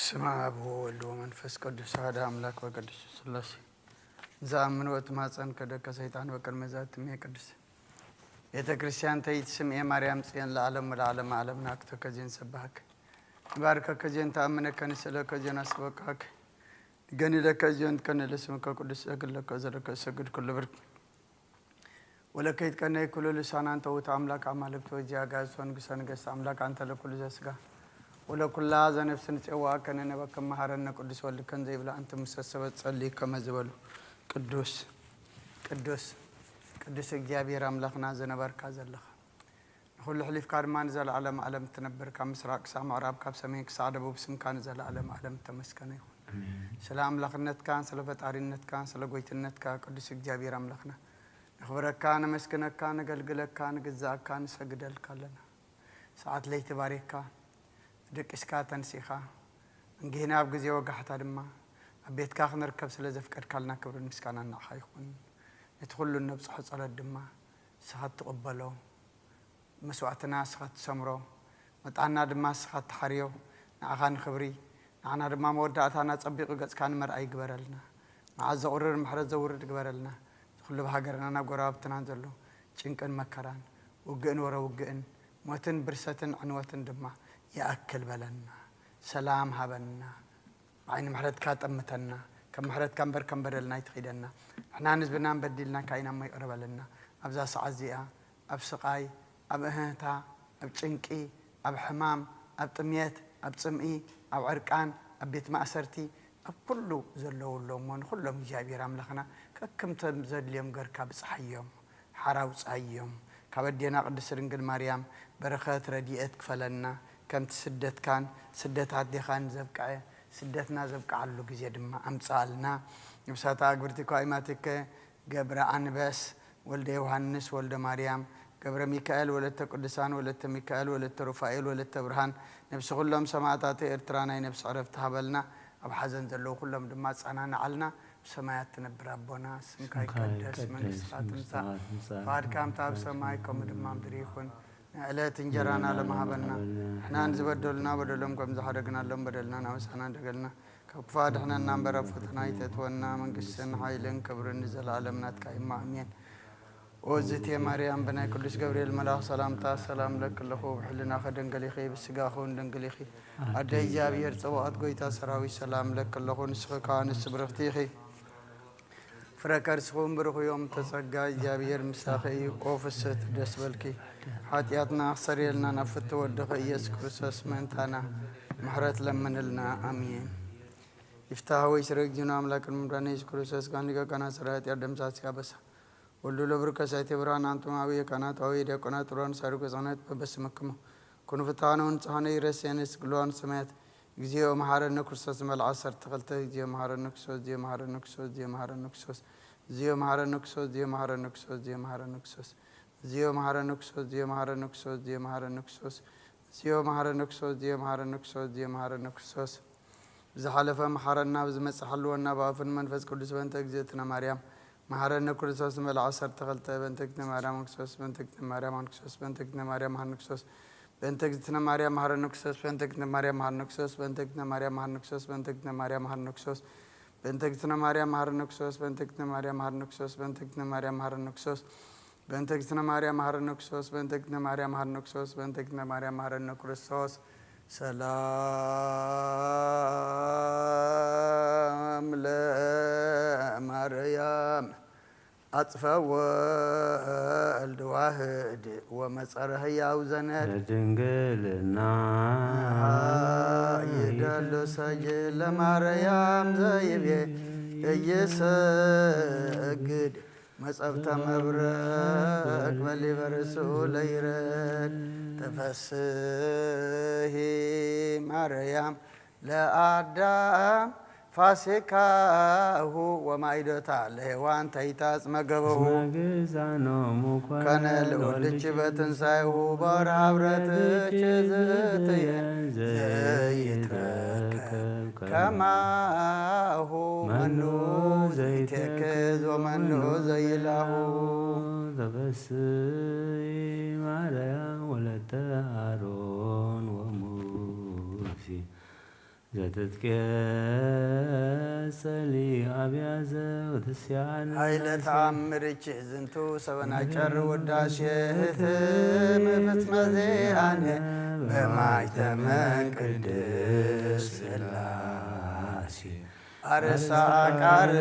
ስመ ኣብ ወወልድ ወመንፈስ ቅዱስ ኣሐደ ኣምላክ ወቅድስት ስላሴ። ዝኣምን ወትማጸን ከደከ ሰይጣን ወቅድመ ዛትሜ ቅድስ ቤተ ክርስቲያን ተይት ስምኤ ማርያም ጽዮን ለዓለም ወለዓለም ዓለም ናክቶ ከዚን ሰባህክ ንባርከ ከዚን ተኣምነ ከንስእለ ከዚን ኣስበቃክ ንገኒለ ከዚን ከንለ ስምከ ቅዱስ እግለከ ዘለከ ሰግድ ኩሉ ብርክ ወለከይት ቀነይ ኩሉ ልሳናን ተውት ኣምላክ ኣማልክት ወዚ ኣጋዝቶ ንግሰ ነገስት ኣምላክ ኣንተ ለኩሉ ዘስጋ ወለኩላ ዘነፍስ ንጽዋ ከነነበክም መሃረነ ቅዱስ ወልድ ከም ዘይብላ ኣንቲ ሙሰ ሰበት ጸሊ ከመ ዝበሉ ቅዱስ ቅዱስ ቅዱስ እግዚኣብሔር ኣምላክና ዘነበርካ ዘለኻ ንኹሉ ሕሊፍካ ድማ ንዘለዓለም ዓለም ትነብር ካብ ምስራቅ ክሳብ ምዕራብ ካብ ሰሜን ክሳብ ደቡብ ስምካ ንዘለዓለም ዓለም ተመስገነ ይኹን። ስለ ኣምላኽነትካን ስለ ፈጣሪነትካን ስለ ጎይትነትካ ቅዱስ እግዚኣብሔር ኣምላኽና ነኽብረካ ነመስግነካ ነገልግለካ ንግዛእካ ንሰግደልካ ኣለና። ሰዓት ለይቲ ባሪኽካ ደቂስካ ተንሲኻ እንግህና ኣብ ግዜ ወጋሕታ ድማ ኣብ ቤትካ ክንርከብ ስለ ዘፍቀድካልና ክብርን ምስጋናን ንዓኻ ይኹን። ነቲ ኩሉ እነብጽሖ ጸሎት ድማ ንስኻ ትቕበሎ። መስዋእትና ንስኻ ትሰምሮ፣ መጣና ድማ ንስኻ ትሓርዮ። ንዓኻ ንኽብሪ፣ ንዓና ድማ መወዳእታና ጸቢቑ ገጽካ ንመርኣይ ግበረልና። መዓት ዘቑርር ምሕረት ዘውርድ ግበረልና። እዚ ኩሉ ኣብ ሃገርናን ኣብ ጎረባብትናን ዘሎ ጭንቅን መከራን፣ ውግእን ወረ ውግእን፣ ሞትን ብርሰትን ዕንወትን ድማ ይኣክል በለና። ሰላም ሃበና። ብዓይኒ ምሕረትካ ጠምተና፣ ከም ምሕረትካ እምበር ከም በደልና ኣይትኺደና። ንሕናን ህዝብናን በዲልናካ ኢና እሞ ይቕረ በለና። ኣብዛ ሰዓት እዚኣ ኣብ ስቓይ፣ ኣብ እህህታ፣ ኣብ ጭንቂ፣ ኣብ ሕማም፣ ኣብ ጥምየት፣ ኣብ ጽምኢ፣ ኣብ ዕርቃን፣ ኣብ ቤት ማእሰርቲ፣ ኣብ ኩሉ ዘለዉ ኣሎ እሞ ንኹሎም እግዚኣብሔር ኣምላኽና ከክምቶም ዘድልዮም ገርካ ብጽሓዮም። ሓራ ኣውጻዮም። ካብ ኣዴና ቅድስት ድንግል ማርያም በረኸት ረድኤት ክፈለና። ከምቲ ስደትካን ስደት ኣዴኻን ዘብቅዐ ስደትና ዘብቅዓሉ ግዜ ድማ ኣምጽኣልና። ነብሳታ ኣግብርቲ ኳኢማትከ ገብረ ኣንበስ ወልደ ዮሃንስ ወልደ ማርያም ገብረ ሚካኤል ወለተ ቅዱሳን ወለተ ሚካኤል ወለተ ሩፋኤል ወለተ ብርሃን ነብሲ ኩሎም ሰማእታተ ኤርትራ ናይ ነብሲ ዕረፍቲ ሃበልና። ኣብ ሓዘን ዘለዉ ኩሎም ድማ ኣጸናንዓልና። ብሰማያት ትነብር ኣቦና ስምካ ይቀደስ መንግስትካ ትምጻእ ፍቃድካ ከምታ ኣብ ሰማይ ከምኡ ድማ ምድሪ ይኹን። ንዕለት እንጀራና ለመሃበና ንሕናን ዝበደሉና በደሎም ከም ዝሓደግናሎም በደልና ናወሳና ደገልና ካብ ክፉ ኣድሕነና እምበር ኣብ ፈተና ኣይተእትወና መንግስትን ሓይልን ክብርን ንዘለኣለም ናትካ እማ ኣሜን። ኦዝቴ ማርያም ብናይ ቅዱስ ገብርኤል መልኣኽ ሰላምታ ሰላም ለክለኹ ብሕልናኸ ደንገሊኺ ብስጋኹን ደንገሊኺ ኣደ እግዚኣብሔር ጸባኦት ጎይታ ሰራዊት ሰላም ለክለኹ ንስኺ ከኣ ንስ ብርኽቲ ኢኺ። ፍረ ከርስኹም ብሩኽ እዮም ተጸጋ እግዚኣብሔር ምሳኺ እዩ። ኦ ፍስህቲ ደስ በልኪ ሓጢኣትና ክሰርየልና ናብ ፍቲ ወድኺ ኢየሱስ ክርስቶስ ምእንታና ምሕረት ለምንልና ኣሜን። ይፍታህ ወይ ስረግ ጅኖ ኣምላክ ምምራን ኢየሱስ ክርስቶስ ጋንዲጋ ካና ስራ ኃጢአት ደምሳስ ያበሳ ወልዱ ለብሩ ከሳይቴ ብርሃን አንቱም አብየ ካህናት አብየ ዲያቆናት ጥሩን ሳይሩቅ ህፃናት በበስመክሙ ኩኑ ፍትሐነ ወንጽሐነ ይረስየነ ስግልዋን ሰማያት እግዚኦ መሐረነ ክርስቶስ መልዓ ሰርተ ክልተ እግዚኦ መሐረነ ክርስቶስ እግዚኦ መሐረነ ክርስቶስ እግዚኦ መሐረነ ክርስቶስ እግዚኦ መሐረነ ክርስቶስ እግዚኦ መሐረነ ክርስቶስ እግዚኦ መሐረነ ክርስቶስ እግዚኦ መሐረነ ክርስቶስ እግዚኦ መሐረነ ክርስቶስ እግዚኦ መሐረነ ክርስቶስ እግዚኦ መሐረነ ክርስቶስ እግዚኦ መሐረነ ክርስቶስ እግዚኦ መሐረነ ክርስቶስ ብዝሓለፈ መሓረና ብዝመጽእ ሓልወና ብኣፍን መንፈስ ቅዱስ በእንተ እግዝእትነ ማርያም መሓረነ ክርስቶስ መልዓ ዓሰርተ ክልተ በእንተ እግዝእትነ ማርያም ክርስቶስ በእንተ እግዝእትነ ማርያም ክርስቶስ በእንተ እግዝእትነ ማርያም መሓረነ ክርስቶስ በእንተ እግዝእትነ ማርያም መሓረነ ክርስቶስ በእንተ እግዝእትነ ማርያም መሓረነ ክርስቶስ በእንተ እግዝእትነ ማርያም መሓረነ ክርስቶስ በእንተ እግዝእትነ ማርያም መሓረነ ክርስቶስ በእንተ እግዝእትነ ማርያም መሓረነ ክርስቶስ በእንተ እግዝእትነ ማርያም መሓረነ ክርስቶስ በእንተ እግዝእትነ ማርያም መሓረነ ክርስቶስ በእንተ እግዝእትነ ማርያም መሓረነ ክርስቶስ በእንተ እግዝእትነ ማርያም መሓረነ ክርስቶስ ሰላም ለማርያም ኣጽፈ ወልድ ዋህድ ወመጸረ ህያው ዘነድ ድንግልና ይደሉ ሰጅ ለማርያም ዘይቤ እይሰግድ መጸብተ መብረቅ በሊበ ርእሱ ለይረድ ተፈስሂ ማርያም ለአዳም ፋሲካሁ ወማይዶታ ለሔዋን ተይታጽመ ገበሁ መግዛኖሙ ኮነ ኮነ ልዑል ልጅ በትንሳኤሁ በወርሃ ብረት እች ዝእትየ ዘይትረከብ ከማሁ መኑ ዘይትየክዝ ወመኑ ዘይላሁ ተፈስሒ ማርያም ወለተ ኣሮን ወሙሴ ዘትትቄጸሊ ኣብያዘ ወትስያን ኃይለ ተአምርኪ ዝንቱ ሰበናጨር ውዳሴ ህትም ፍጽመ ዜአነ በማይተመ ቅድስት ሥላሴ አርሳ አቃርብ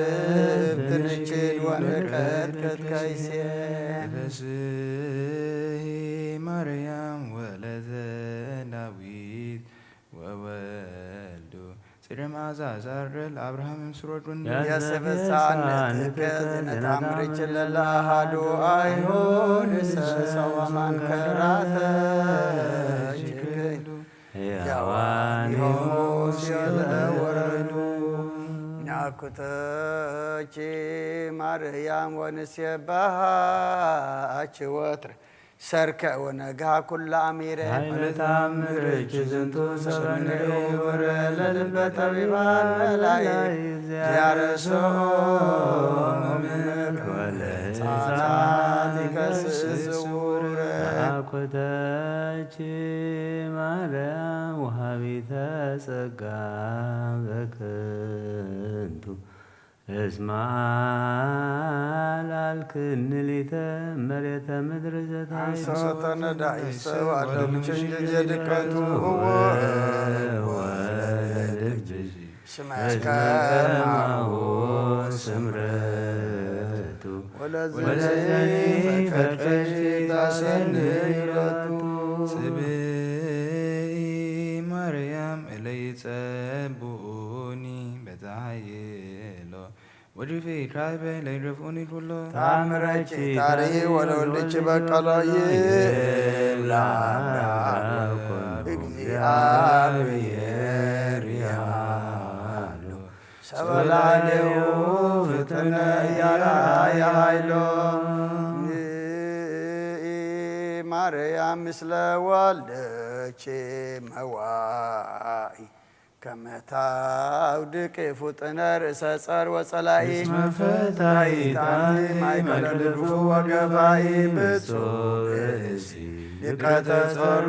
ትንችል ወንቀጥቅጥ ከይሴ ተስሒ ማርያም ወለተ ዳዊት ወወልዱ ጽሬ መዓዛ ዛረል አብርሃም ምስሮዱን ያሰበሳነትከ ዝነታምርች ለለአሃዱ አይሁድ ሰሰዋማን ከራተ ችግል ያዋኒሆሙ ሲወረዱ ናኩተቺ ማርያም ወንሴባሃች ወትር ሰርክ ወነግሃ ኩላ አሚረ ኃይለ ተአምርኪ ዝንቱ ሰበንዑ ወረ ለልበ ጠቢባን መላእክት ያረሶም ምክር ወለሕፃናት ይከስስ ስውር አኮተች ማርያም ወሃቢተ ጸጋ በክንቱ እስመ አልዓልክኒ ሊተ መሬተ ምድር ዘታሕቱ አንሰሰተነ ዳይሰው አደም ችንጅ ድቀቱ ወለልጅ ስመ እስከ ማሁ ስምረቱ ወለዘኒ ፈቀሽ ታሰንይረቱ ጽብኢ ማርያም እለይጸብኡኒ በታሃየሎ ወድፊ ካይበ ለይደፍኡኒ ኩሎ ታምረኪ ታሪ ወለወልድኪ በቀሎ ይብላ እግዚአብሔር ያሉ ሰበላሌው ፍጥነ ያራየ ኃይሎ ማርያም ምስለ ወልደኪ መዋኢ ከመታው ድቂ ፉጥነ ርእሰ ጸር ወጸላኢ መፈታይት ታንቲ ማይከለ ድፉ ወገፋኢ ብፁዕ ብእሲ ድቀተ ጸሩ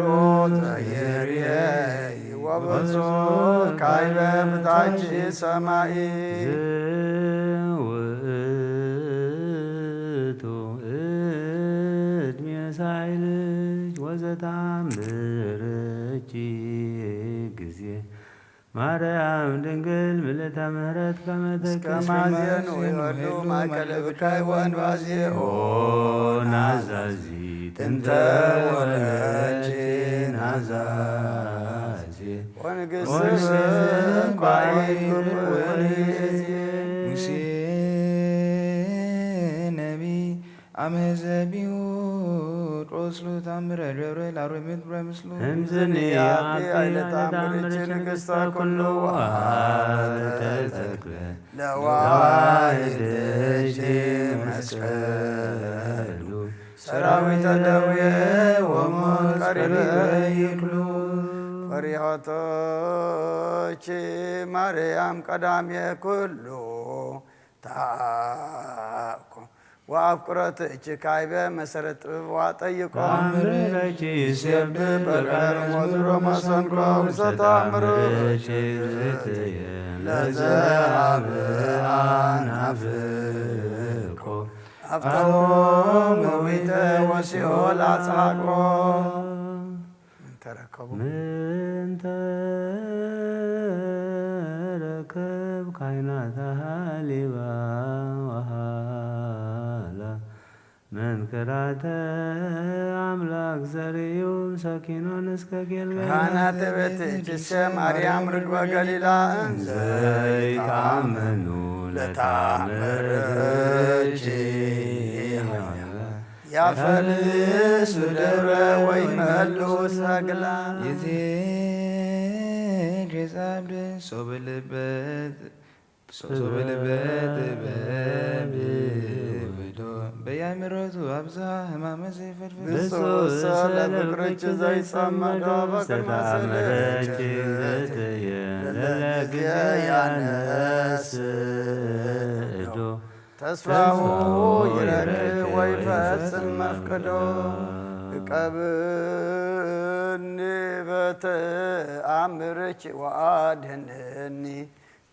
ተየርየ ወብፁዕ ካይበ ብታች ሰማኢ ዝውእቱ እድሜ ሳይልጅ ወዘታምርኪ ጊዜ ማርያም ድንግል ምልእተ ምህረት ከመ እስከ ተክስት ማዜኑ ይወዱ ማእከለ ብካይ ወንባዜ ኦ ናዛዚ ጥንተ ወለች ናዛዚ ወንግስ ሙሴ ነቢ አመዘቢው ቆስሉ ታምረ ገብረ ላሮ ምድረ ምስሉ እምዝኒ ያቢ አይለ ታምርች ንግስተ ኩሉ ተተክለ ለዋይደሽ መስቀሉ ሰራዊተ ደዌ ወሞት ቀሪበ ይክሉ ፈሪሆቶች ማርያም ቀዳሜ ኩሉ ታኮ ወአፍቅሮትች ካይበ መሰረት ጥበብ ዋጠይቆ ታምረኪ ሲያብድ በቀለም ወዝሮ መሰንቆ ውሰት አምሮ ለዘ አብ አናፍቆ አፍታው መዊተ ወሲኦል አጽሐቆ ተረከቡ ምን ተረከብ ካይናተ ሃሊባ ወሃላ መንክራተ አምላክ ዘርእዩ ሰኪኖን እስከ ጌልገላ ካህናተ ቤት እጅሰ ማርያም ርግበ ገሊላ እንዘይታመኑ ለታምርች ያፈልሱ ደብረ ወይመሉ ሰግላ የቴድሮስ አብደ ሶበ ልበ ሶበ ልበ ጥበብ ውዶ በያምሮቱ አብዛ ህማመ ዘይፈልፍል ብፁዕ ሰለ ፍቅርች ዘይጸመዶ በቅድመ ስልች ተአምረች ዘትየ ለለጊዜ ያነስዶ ተስፋሁ ይረክብ ወይፈጽም መፍቅዶ ቀብኒ በተኣምርኪ ወኣድህንኒ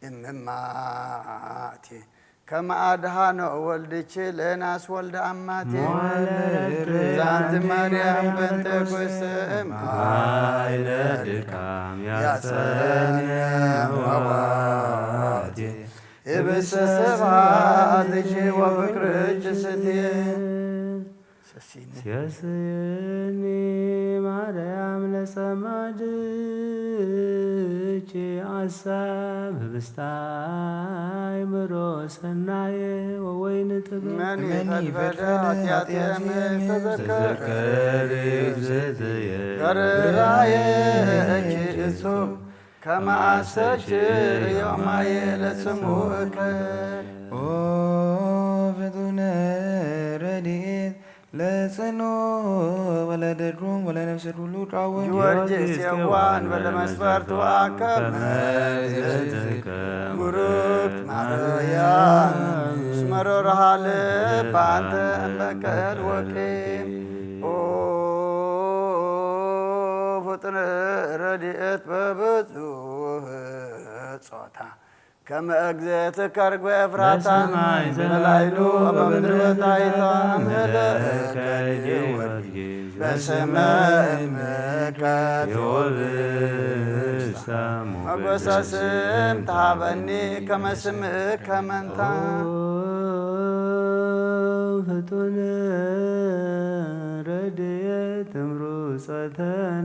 እምማቴ ከመ ኣድሃኖ ወልድኪ ለናስ ወልደ ኣማቴ። ዛንቲ ማርያም በንተ ጐይሰ እምሃይለ ድካም ያጸንያ መዋቴ። ህብስተ ስብሐትኪ ወፍቅርኪ ስትየ። ሰሲነ። ሲያስኒ ማርያም ለጸማድኪ አሳብ ህብስተ አእምሮ ሰናየ ወወይን ጥበብ። መኒ መኒ ፈድፈደ ፈድፈደ ኃጢአትየ ኃጢአትየ ተዘከር። ተዘከሪ እግዝእትየ። ርራየኪ እጹብ ከመ አሰች ዮማየ ለጽምኡከ። ኦ ፍጡነ ረድኤት ለጽኑ ወለደድሩም ወለነፍሰ ኩሉ ቃወ። ጊዮርጊስ የዋን ወለመስፈርቱ አከመ እግዝእትከ ቡሩክ ማርያም እስመ ሮርሃ ልብ አንተ እምበቀል ወርቄ። ኦ ፍጡነ ረድኤት በብዙህ ጾታ ከመ እግዝእትከ ርግበ ኤፍራታ በሰማይ በላይሉ ዘላይሉ ወበምድር በታይታ በምድር ምለከ በታይታ ጊዮርጊስ በስመ እምከ ዮብስታ ሞገሰ ሞገሰ ስም ስም ተሃበኒ ተሃበኒ ከመ ስምከ መንታ። ኦ ፍጡነ ረድኤት እምሩጸተ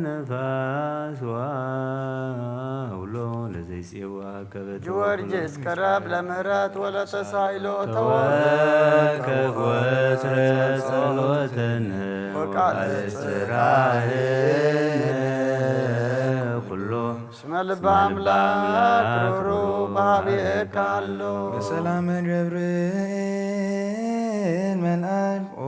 ነፋስ ወአውሎ ለዘይጽዋ ከበ ጊዮርጊስ ቅረብ ለምህረት ወለተሳይሎ ተወከፍ ወትረ ጸሎተነ ወቃለ ጽራህነ ኩሎ እስመ ልበ አምላክ ሩሩ በሀቤከ አሎ። በሰላመ ገብርኤል መልአክ ኦ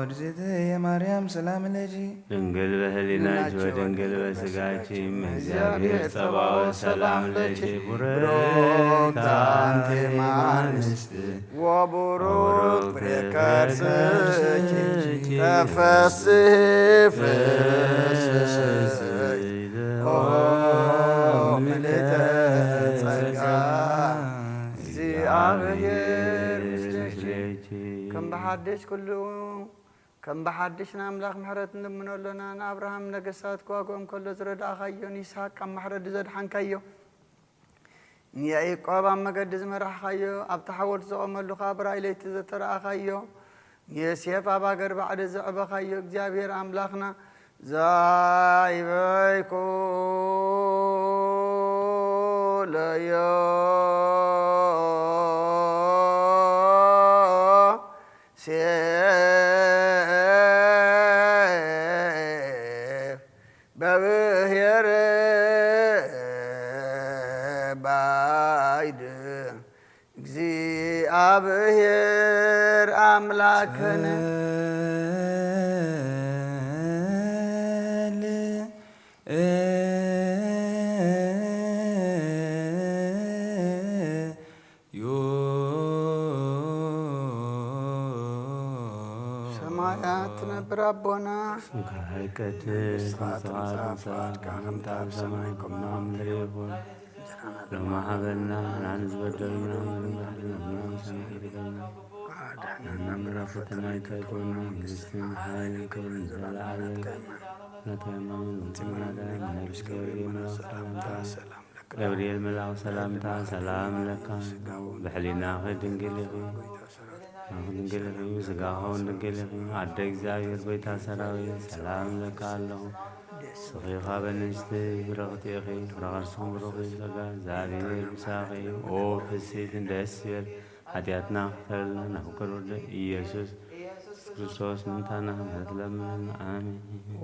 እግዝእትየ ማርያም ሰላም ለኪ። ድንግል በህሊናኪ ወድንግል በስጋኪ እም እግዚአብሔር ጸባኦት ሰላም ለኪ። ቡርክት አንቲ እም አንስት ወቡሩክ ፍሬ ከርስኪ ተፈስሒ ፍስሕቲ ኦ ምልዕተ ጸጋ እግዚኣብሔር ምስሌኪ። ከም ብሓድሽ ኩሉ ከም ብሓድሽ ንኣምላኽ ምሕረት ንልምኖ ኣሎና። ንኣብርሃም ነገስታት ክዋግኦም ከሎ ዝረዳእኻዮ፣ ንይስሓቅ ካብ ማሕረዲ ዘድሓንካዮ፣ ንያኢቆብ ኣብ መገዲ ዝመራሕኻዮ፣ ኣብቲ ሓወልቲ ዘቖመሉ ኸኣ ብራእይ ለይቲ ዘተራእኻዮ፣ ንዮሴፍ ኣብ ሃገር ባዕዲ ዘዕበኻዮ እግዚኣብሔር ኣምላኽና፣ ዛይበይኩ ለዮሴፍ በብሔር ባይድ እግዚአብሔር አምላክነ። ሰማያት ትነብር ኣቦና፣ ስምካ ይቀደስ፣ መንግስትኻ ትምጻእ፣ ትምጻእ፣ ፍቃድካ ከምቲ ኣብ ሰማይ ከምኡ ኣብ ምድሪ ይኹን። ሎሚ ሃበና ንሕና ንዝበደሉና መርማሕቲ ነብና ምሳና ይበደልና። ኣድሕነና ምዕራፍ ፈተና ይከልኮና መንግስትን ሓይልን ክብርን ዘለዓለም ናትካ እማ። ናትካ እማ። ቅዱስ ገብርኤል መልኣክ ሰላምታ ሰላም ለካ። ገብርኤል መልኣክ ሰላምታ ሰላም ለካ። ብሕሊናኺ ድንግል ኢኺ። ኣምላኽ ድንግል ኢኺ፣ ስጋኺ እውን ድንግል ኢኺ። ኣደ እግዚኣብሔር ጐይታ ሰራዊት ሰላም እለካ ኣለኹ። ንስኺ ካብ ኣንስቲ ብርኽቲ ኢኺ፣ ፍረ ከርስኺ ብሩኽ እዩ። ጸጋ እግዚኣብሔር ምሳኺ። ኦ ፍስሕቲ ደስ ይበል። ሓጢኣትና ክፈረልና ናብ ፍቁር ወደ ኢየሱስ ክርስቶስ ምእንታና ምሕረት ለምንልና። ኣሜን።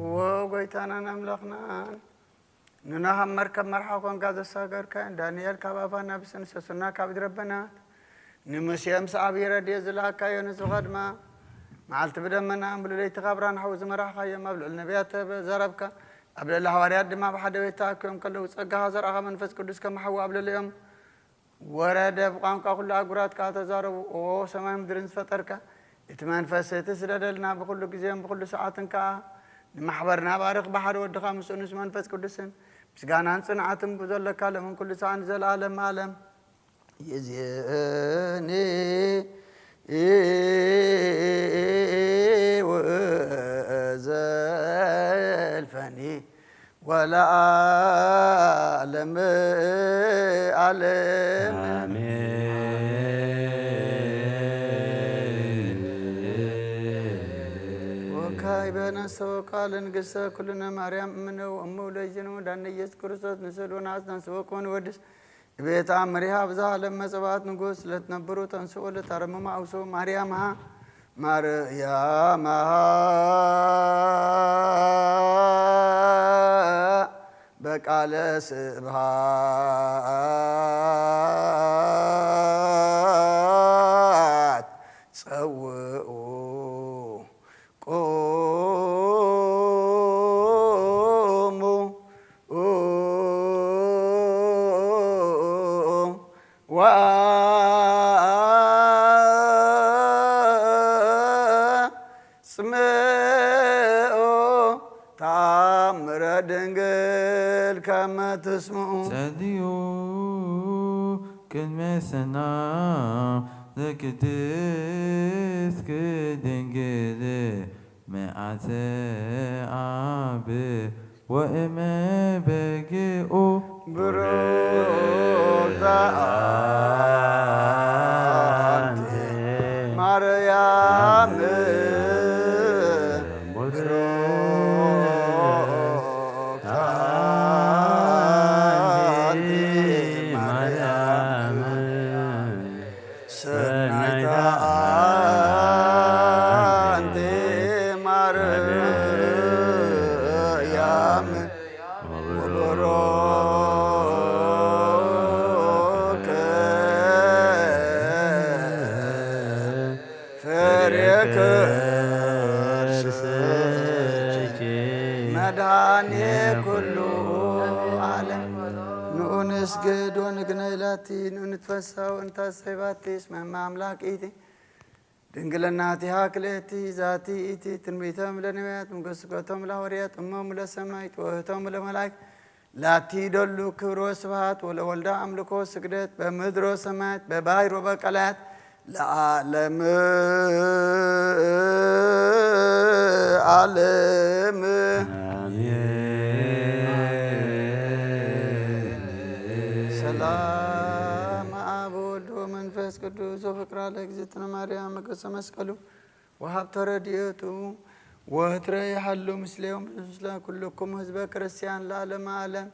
ዎ ጐይታናን ኣምላኽናን ንኖህ ኣብ መርከብ መርሓ ኮንካ ዘሳገርካዮን፣ ዳንኤል ካብ ኣፋ ኣናብስን ሰሱና ካብ እድ ረበናት፣ ንሙሴ ምስ ዓብዪ ረድኤት ዝለኣካዮ ንስኻ ድማ፣ መዓልቲ ብደመና እምብሉ ለይቲ ካብ ብርሃን ሓዊ ዝመራሕካዮም፣ ኣብ ልዕሊ ነቢያት ተዘረብካ፣ ኣብ ልዕሊ ሃዋርያት ድማ ኣብ ሓደ ቤት ተኣኪቦም ከለዉ ጸጋኻ ዘርኣኻ መንፈስ ቅዱስ ከም ሓዊ ኣብ ልዕሊኦም ወረደ፣ ብቋንቋ ኩሉ ኣህጉራት ከኣ ተዛረቡ። ኦ ሰማይ ምድርን ዝፈጠርካ፣ እቲ መንፈስ እቲ ስደደልና ብኹሉ ግዜን ብኹሉ ሰዓትን ከኣ ንማሕበርና ባርኽ። ብሓደ ወድኻ ምስኡ ንስ መንፈስ ቅዱስን ምስጋናን ጽንዓትን ብዘለካ ለምን ኩሉ ሰዓት ንዘለኣለም ዓለም ይእዜኒ ወዘልፈኒ ወለዓለመ ዓለም። ወካዕበ ነሰው ቃል ንግሰ ኩልነ ማርያም እምነ ወእሙ ለይዝኑ ዳነ ኢየሱስ ክርስቶስ ንስእሉ ናጽ ነስወ ኮን ወድስ ቤት ኣምሪሃ ብዛ ዓለም መጸባት ንጉስ ለትነብሩ ተንስኡ ለታረምሙ ኣውሶ ማርያምሃ ማርያምሃ በቃለ ስብሃት ጸውኡ ቁሙ ወአጽምዑ ተአምረ ድንግል ከመ ትስምዑ። ጸልዩ ቅድመ ሰና ለቅድስት ድንግል መዓተ አብ ወእመ በግኡ ብሩክተ አንቲ ማርያም ብሩክተ አንቲ ማርያም ሰናይታ አንቲ ማርያም ወቡሩክ ፍሬ ከርሥኪ መድኃኔ ኩሉ ዓለም። ንዑ ንስገድ ወንግነይ ላቲ፣ ንዑ ንትፈሳው እንታሰይ ባቲ፣ እስመ እመ አምላክ ኢቲ። ድንግልናቲሃ ክልኤቲ ዛቲ ኢቲ። ትንቢቶም ለነቢያት፣ ምገስገቶም ለሐዋርያት፣ እሞም ለሰማይት፣ ወህቶም ለመላእክት፣ ላቲ ደሉ ክብር ወስብሐት፣ ወለወልዳ አምልኮ ስግደት፣ በምድር ወሰማያት፣ በባሕር ወበቀላያት፣ ለዓለም ዓለም። አሜን። ሰላም አብ ወልድ ወመንፈስ ቅዱስ ወፍቅራ ለእግዝእትነ ማርያም መገሰ መስቀሉ ወሀብተ ረድኤቱ ወትረ ይሃሉ ምስሌሆም ምስለ ኩልኩም ህዝበ ክርስቲያን ለዓለመ ዓለም።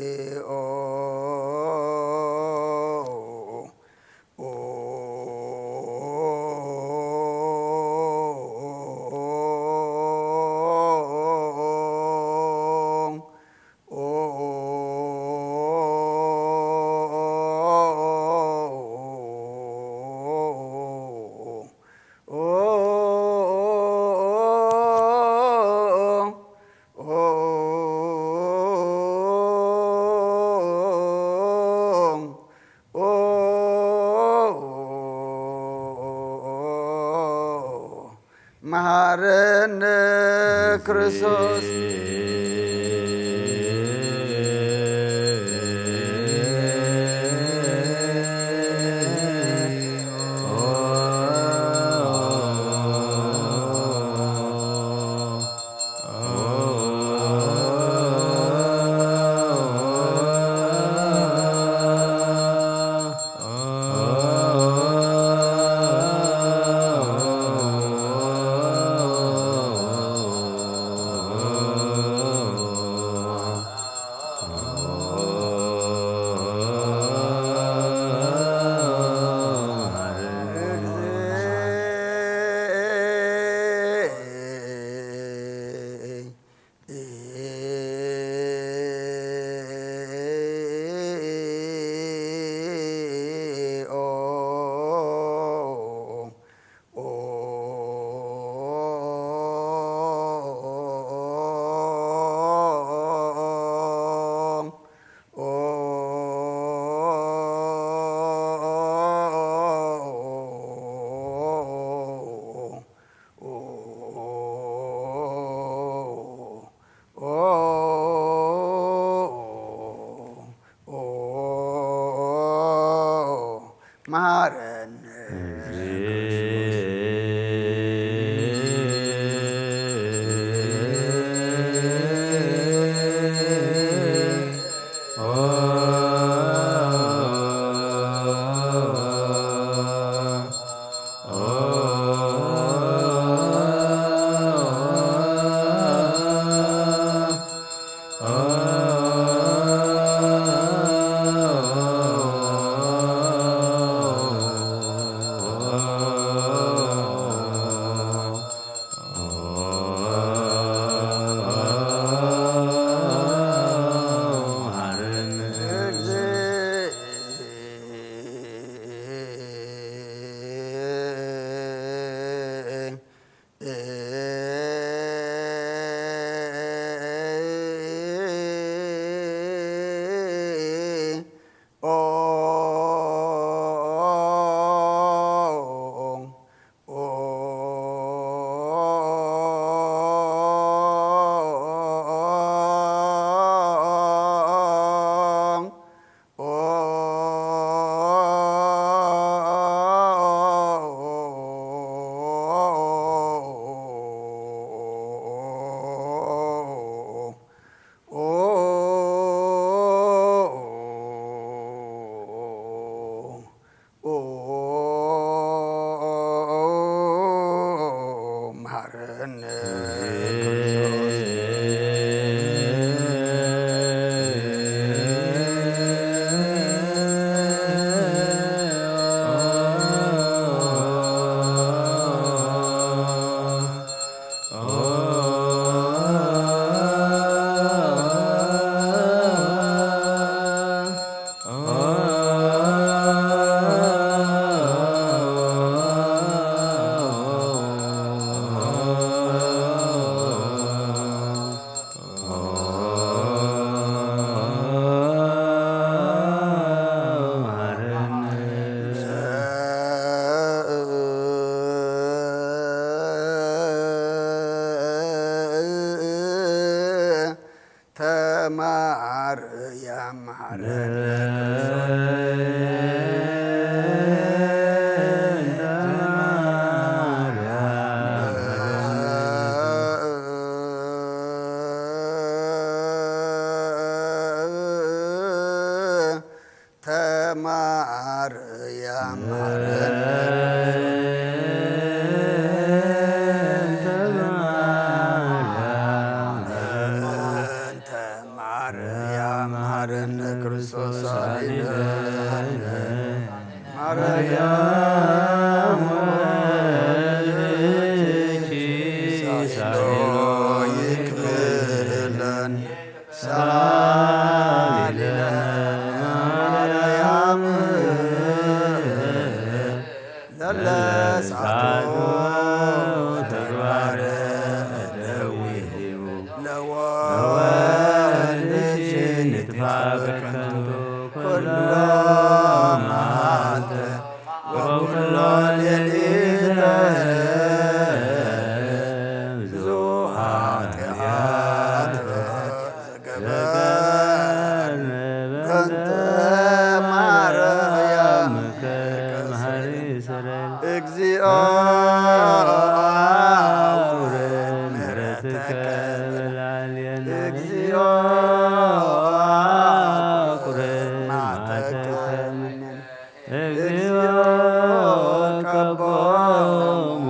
እግዚኦ። መሐረነ ክርስቶስ። መሓረነ። መሓረነ ክርስቶስ። ተማርያም መሓረነ ተማርያም መሓረነ ተማርያም መሓረነ ክርስቶስ አድነነ። ማርያም ወልድኪ ሳይሎ ይክብለን ሳሊለነ ማርያም ለለሳቱ ተግባረ እደዊሁ ለወልድኪ ንጥፋ በከንቱ ኩሎ መዓልተ ወኩሎ ሌሊተ ብዙ ኃጢአት ገበርነ በእንተ ማርያም እግዚኦ አውርድ ምሕረትከ በላዕሌነ። እግዚኦ አውርድ መዓተከ እግዚኦ ቀቦሙ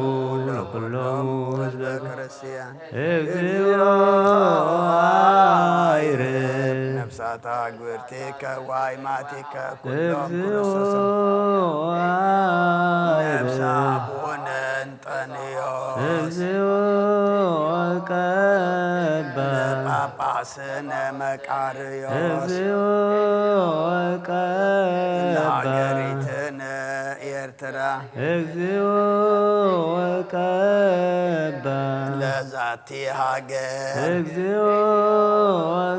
ለኩሎሙ ህዝበ ክርስቲያን። እግዚኦ አይርብ ነፍሳታ ግብርቲከ ወአይማቲከ ኩሎም እግዚኦ ክርስቶስ። ነፍሳ አቡነ እንጠንዮስ እግዚኦ ቀባ ለጳጳስነ መቃርዮስ እግዚኦ ቀባ ለሀገሪትነ ኤርትራ እግዚኦ ቀባ ለዛቲ ሀገር እግዚኦ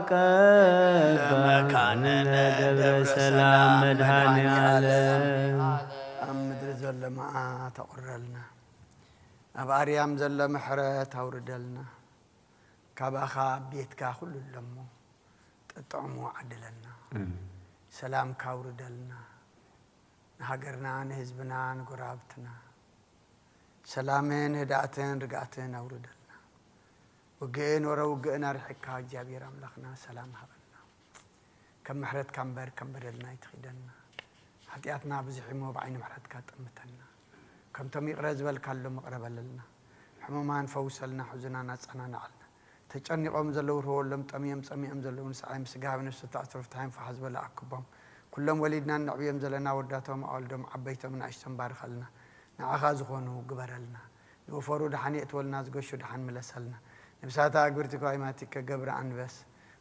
ቀባ ለመካንነ ደብረ ደብረ ሰላም ሰላም መድኃኔ መድኃኔ ዓለም። ዓለም። ኣብ ምድሪ ዘሎ መዓት ኣቑረልና፣ ኣብ ኣርያም ዘሎ ምሕረት ኣውርደልና። ካባኻ ኣብ ቤትካ ኩሉ ኣለሞ፣ ጠጥዕሞ ዓድለና። ኣሜን። ሰላምካ ኣውርደልና። ንሃገርና፣ ንህዝብና፣ ንጎረባብትና ሰላምን ህድኣትን ርግኣትን ኣውርደልና። ውግእን ወረ ውግእን ኣርሒቅካ እግዚኣብሔር ኣምላኽና ሰላም ሃበና። ከም ምሕረትካ እምበር ከም በደልና ኣይትኺደና። ሓጢኣትና ብዙሕ እሞ ብዓይኒ ምሕረትካ ጠምተና። ከምቶም ይቕረ ዝበልካሎም ይቕረ በለልና። ሕሙማን ፈውሰልና፣ ሕዙናን ኣጸናንዓልና። ተጨኒቖም ዘለዉ ርህወሎም፣ ጠምዮም ጸሚኦም ዘለዉ ንስዓይ ምስ ስጋ ብነፍሲ ተኣስሩ ፍትሓዮም ፋሕ ዝበለ ኣክቦም። ኩሎም ወሊድናን ነዕብዮም ዘለና ወዳቶም ኣወልዶም ዓበይቶም ንኣሽቶም ባርኸልና። ንዓኻ ዝኾኑ ግበረልና። ዝወፈሩ ደሓን የእትወልና፣ ዝገሹ ደሓን ምለሰልና። ነብሳታ ኣግብርቲ ከዋይማቲከ ገብረ ኣንበስ፣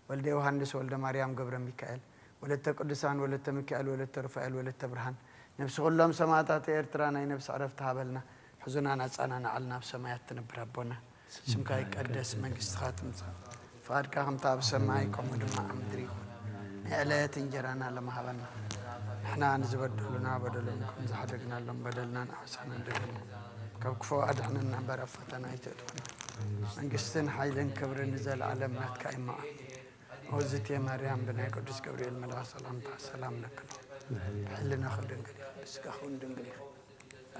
ወልደ ዮሃንስ፣ ወልደ ማርያም፣ ገብረ ሚካኤል፣ ወለተ ቅዱሳን፣ ወለተ ሚካኤል፣ ወለተ ሩፋኤል፣ ወለተ ብርሃን፣ ነብሲ ኩሎም ሰማእታት ኤርትራ ናይ ነብሲ ዕረፍቲ ሃበልና። ሕዙናን ኣጻናንዓልና፣ ኣብ ሰማያት ትነብር ኣቦና፣ ስምካ ይቀደስ፣ መንግስትኻ ትምጻእ፣ ፍቓድካ ከምታ ኣብ ሰማይ ከምኡ ድማ ኣብ ምድሪ ይኹን። ናይ ዕለት እንጀራና ሎሚ ሃበና። ንሕና ንዝበደሉና በደሎም ከም ዝሓደግናሎም በደልና ንኣሳና እንደገና ካብ ክፉ ኣድሕነና እምበር ኣብ ፈተና ኣይተእትወና። መንግስትን ሓይልን ክብርን ንዘለኣለም ናትካ እዩ እሞ ኣሜን። ኦዝቴ ማርያም ብናይ ቅዱስ ገብርኤል መልኣኽ ሰላምታ ሰላም ለክሎ። ብሕልናኺ ድንግል ኢኺ፣ ብስጋኺ እውን ድንግል ኢኺ።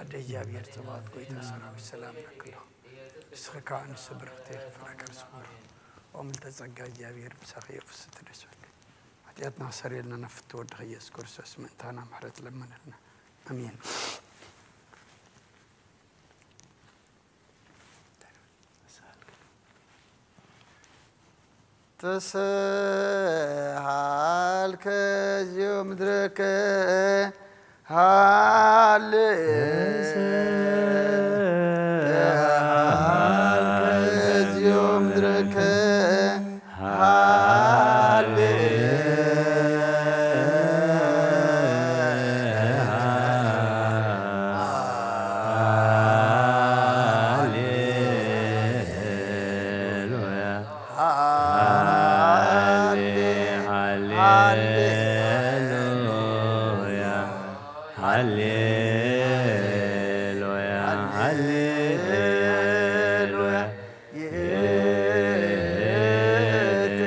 ኣደ እግዚኣብሔር ጸባኦት ጎይታ ሰራዊት ሰላም ለክሎ። ንስኺ ከኣ ንሱ ብርኽቲ ኢኺ፣ ፍረ ከርስኺ ብሩኽ። ኦ ምልዕተ ጸጋ እግዚኣብሔር ምሳኺ እዩ፣ ፍስሕቲ ደስ በልኪ። ሓጢኣትና ክሰርየልና ናብ ፍትው ወድኺ ኢየሱስ ክርስቶስ ምእንታና ምሕረት ለምነልና። ኣሜን። ተሰሃልከ እዚኡ ምድርከ ሃሌ ተሰሃልከ እዚኡ ምድርከ ሃሌ ሃሌ ሃሌ ሃሌ ሃሌሉያ ሃሌሉያ ሃሌሉያ ይእቲ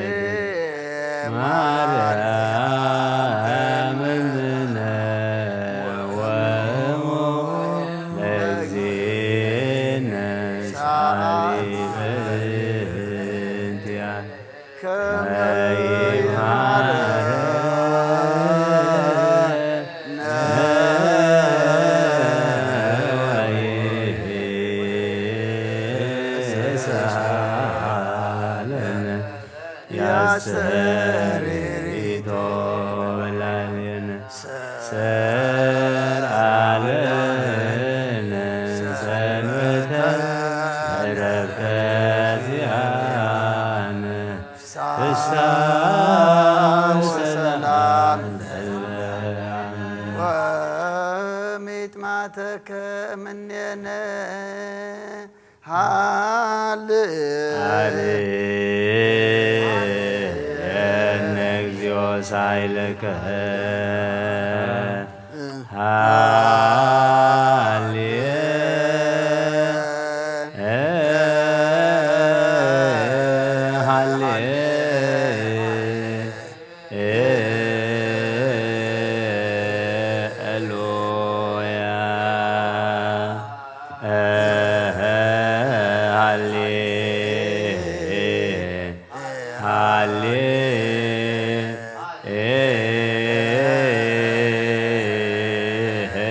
ማርያም እምነ ወእሙ ለእግዚእነ ሳሊ በእንቲያ ከመ ይምሃረነ ወይሳለነ ያስተሪቶ በላልየነ ሰርዓለነ ሰንበተ ዕረፍተ ዚኣነ ፍስሓ ወሰላም ለዘለዓለመ። ወሚጥማተከ እምኔነ ሃሌ ሃሌነ እግዚኦ ሳይለከ ሃሌ ሃሌ ሉያ ሃሌ ሃሌ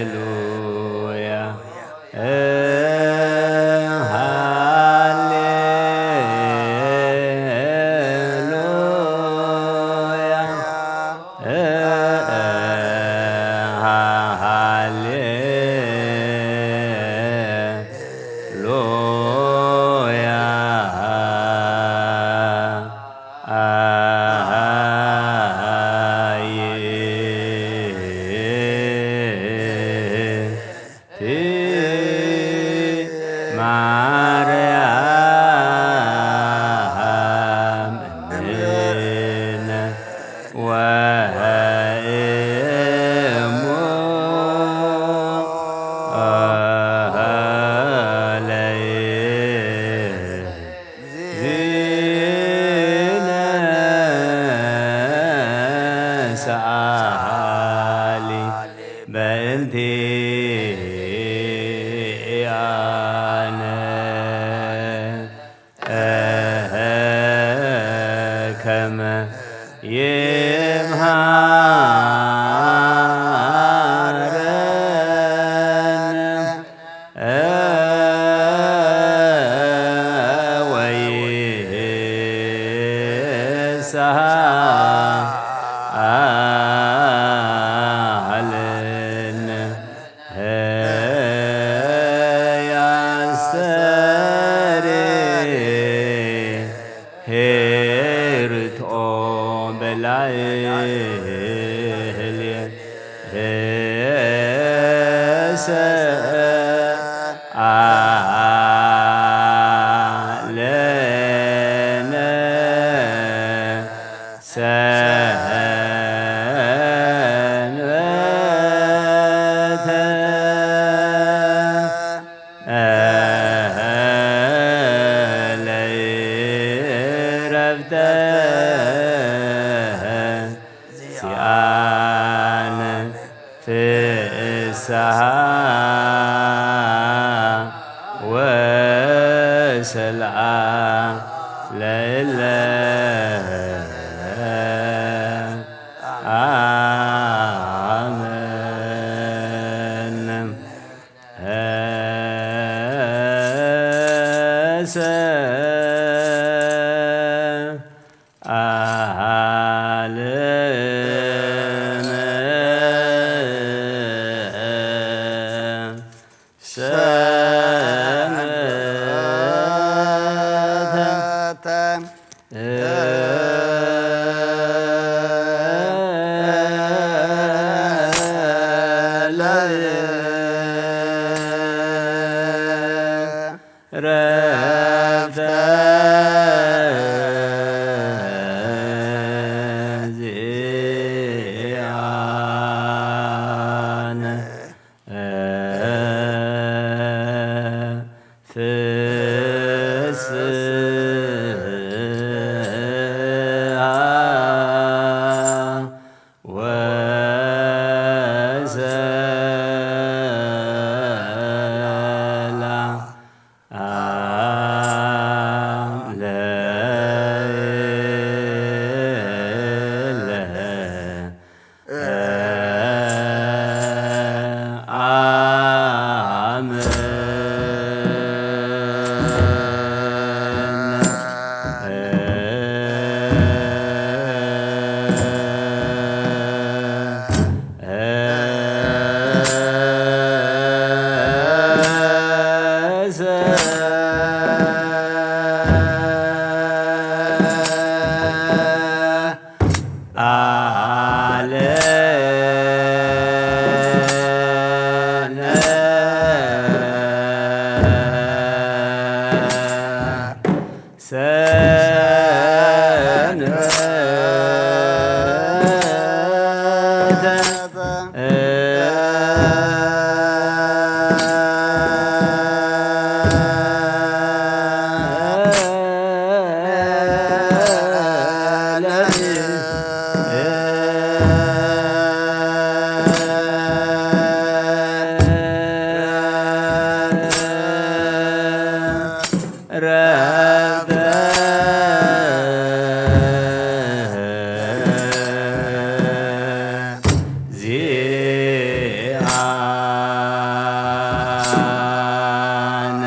ሉ ለይረፍተ ዚኣነ ፍስሓ ወሰላም ለእለ ኣመን። ሐሰ ዓለም ሰንበተ ረፍተ ዚኣነ ፍስሓ ወሰላም ለእለ ዓለነ ሰንበተ ረፍተ ዚአነ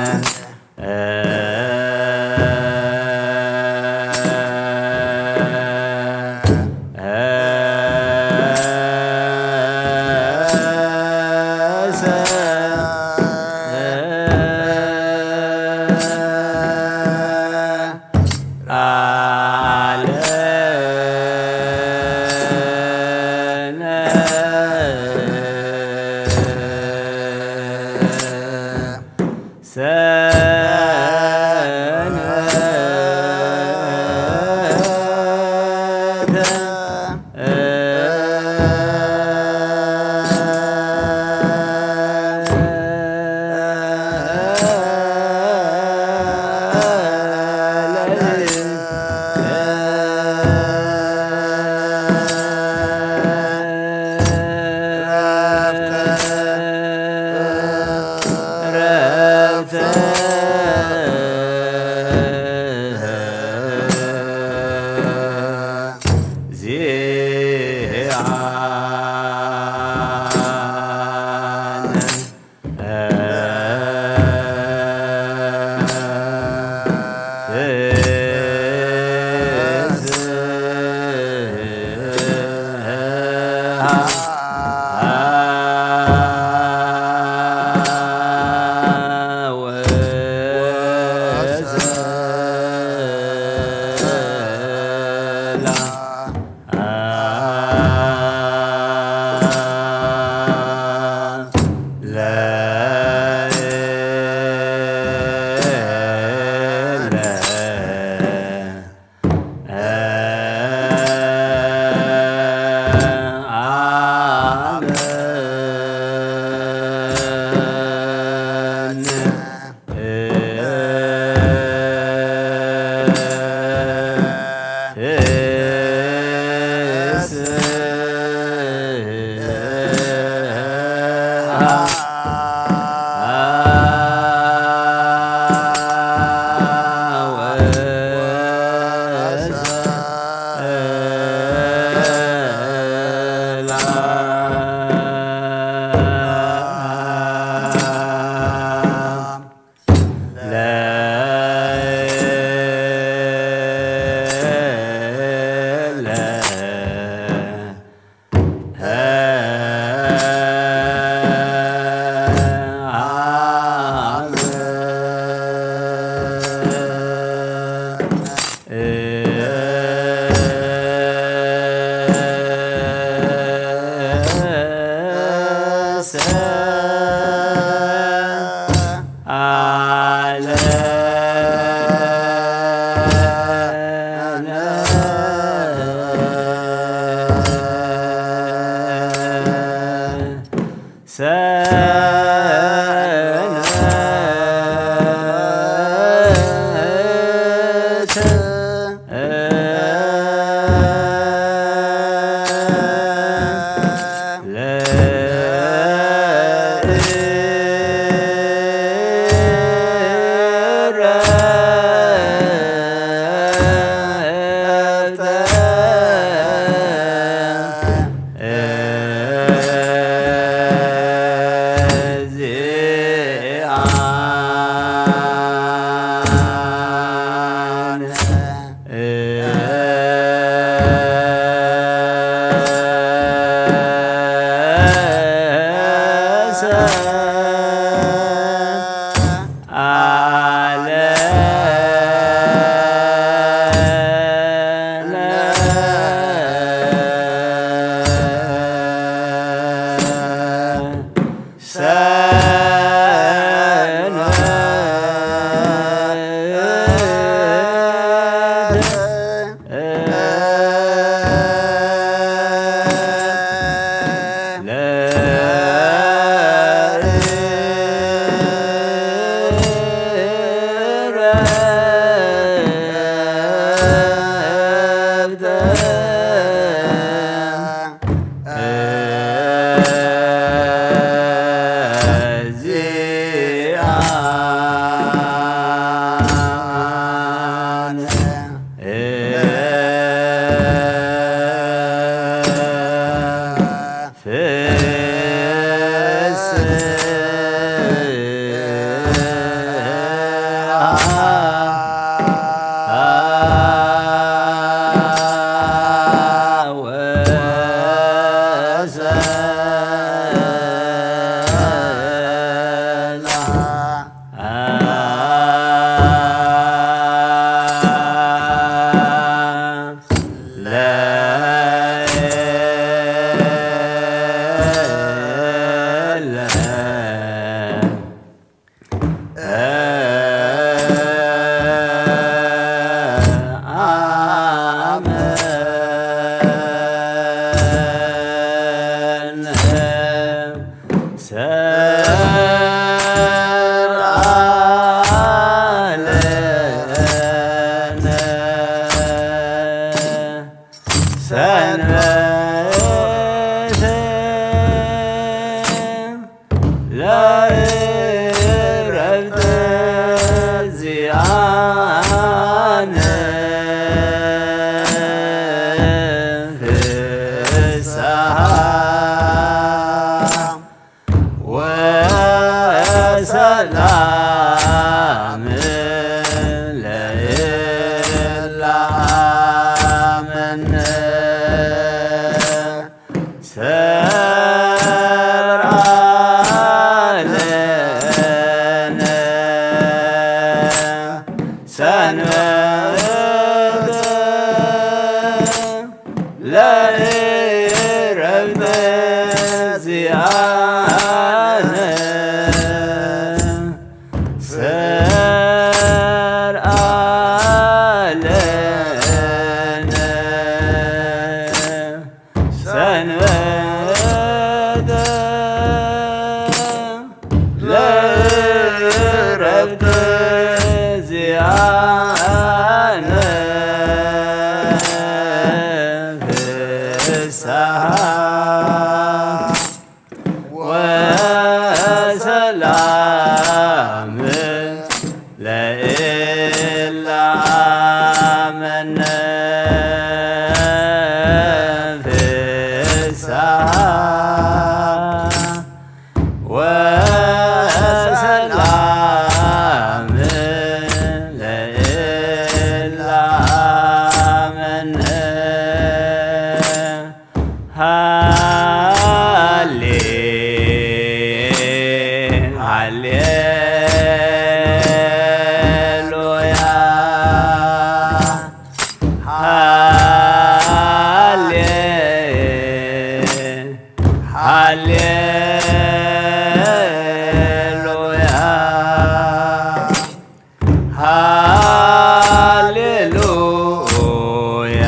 ሃሌሉያ፣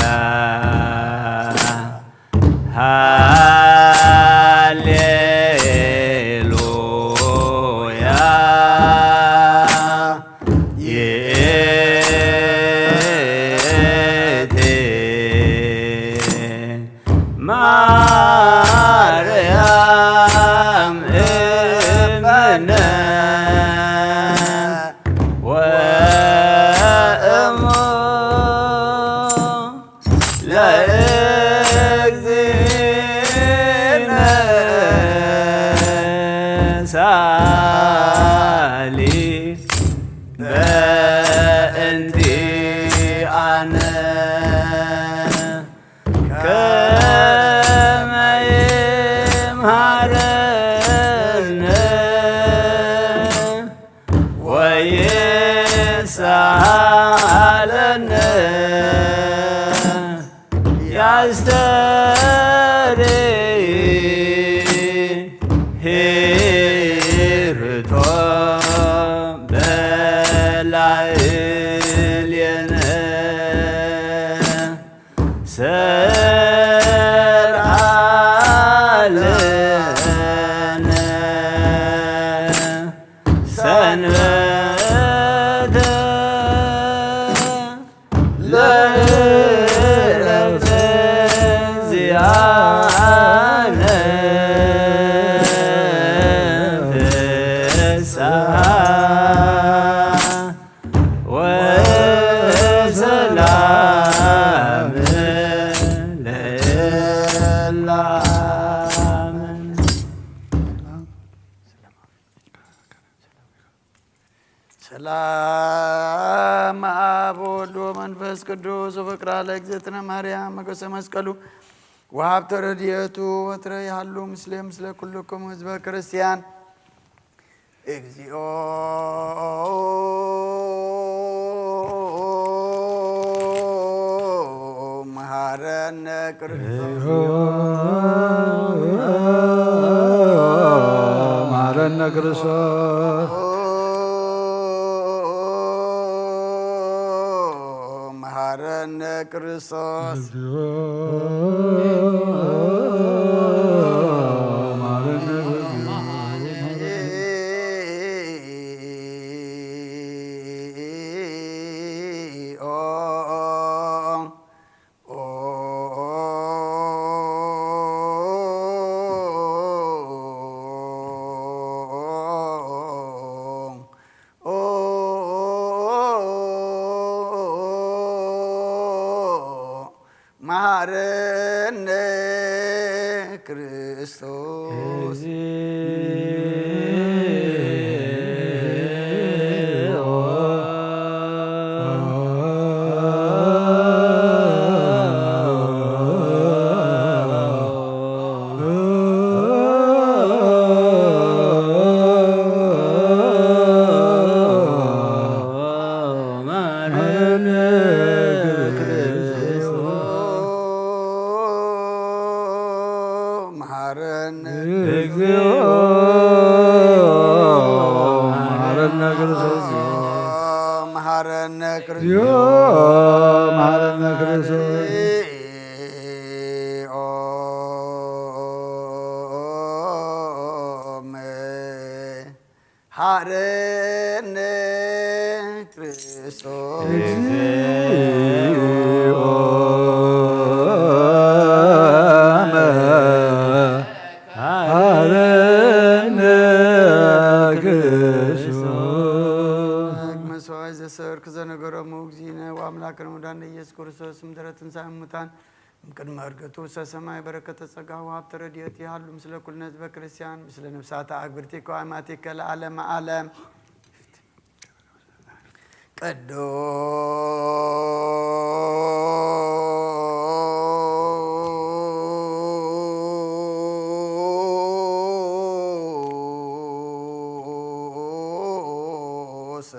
ሃሌሉያ፣ ይእቲ ማርያም እመነ ወእሙ ለእግዚእነ ሳሊ በእንቲአነ ከመ ይምሃረነ ወይሳለነ ያስተሪ ሂርቶ በላዕሌነ ሰርዓለነ ሰንበተ ለእረፍተ ዚአነ ፍስሐ ወሰላም ለእላምን። ሰላም አብ ወወልድ ወመንፈስ ቅዱስ ወፍቅራ ለእግዝእትነ ማርያም መገሰ መስቀሉ ወሀብተ ረድኤቱ ወትረ ይሃሉ ምስሌ ምስለ ኩልኩም ህዝበ ክርስቲያን። እግዚኦ መሐረነ ክርስቶስ። መሐረነ ክርስቶስ። መሐረነ ክርስቶስ። መሐረነ ክርስቶስ። መሐረነ ክርስቶስ። መሐረነ እግዚኦ መሐረነ ክርስቶስ። መሐረነ ክርስቶስ። መሐረነ ክርስቶስ። ሐረነ ክርስቶስ። እግዚኦ መሐረነ ክርስቶስ። መስዋዕት ዘሰርክ ዘነገሮሙ እግዚእነ ወአምላክነ ወመድኃኒነ ኢየሱስ ክርስቶስ እምድረ ትንሣኤ እሙታን እምቅድመ ዕርገቱ ውስተ ሰማይ በረከተ ጸጋ ወሀብተ ረድኤት ይሃሉ ምስለ ኩልነ ህዝበ ክርስቲያን ምስለ ነፍሳተ አግብርቲከ ወአማቲከ ለዓለመ ዓለም። ቅዱስ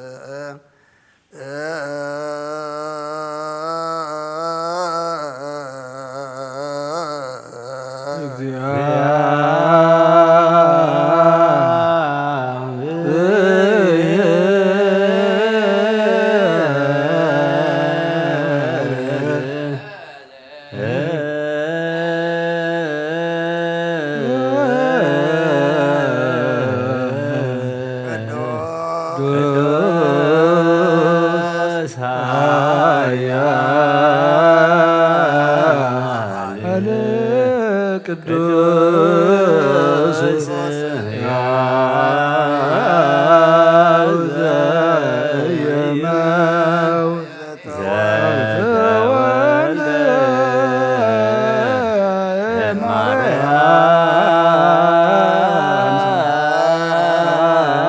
ዘተወልደ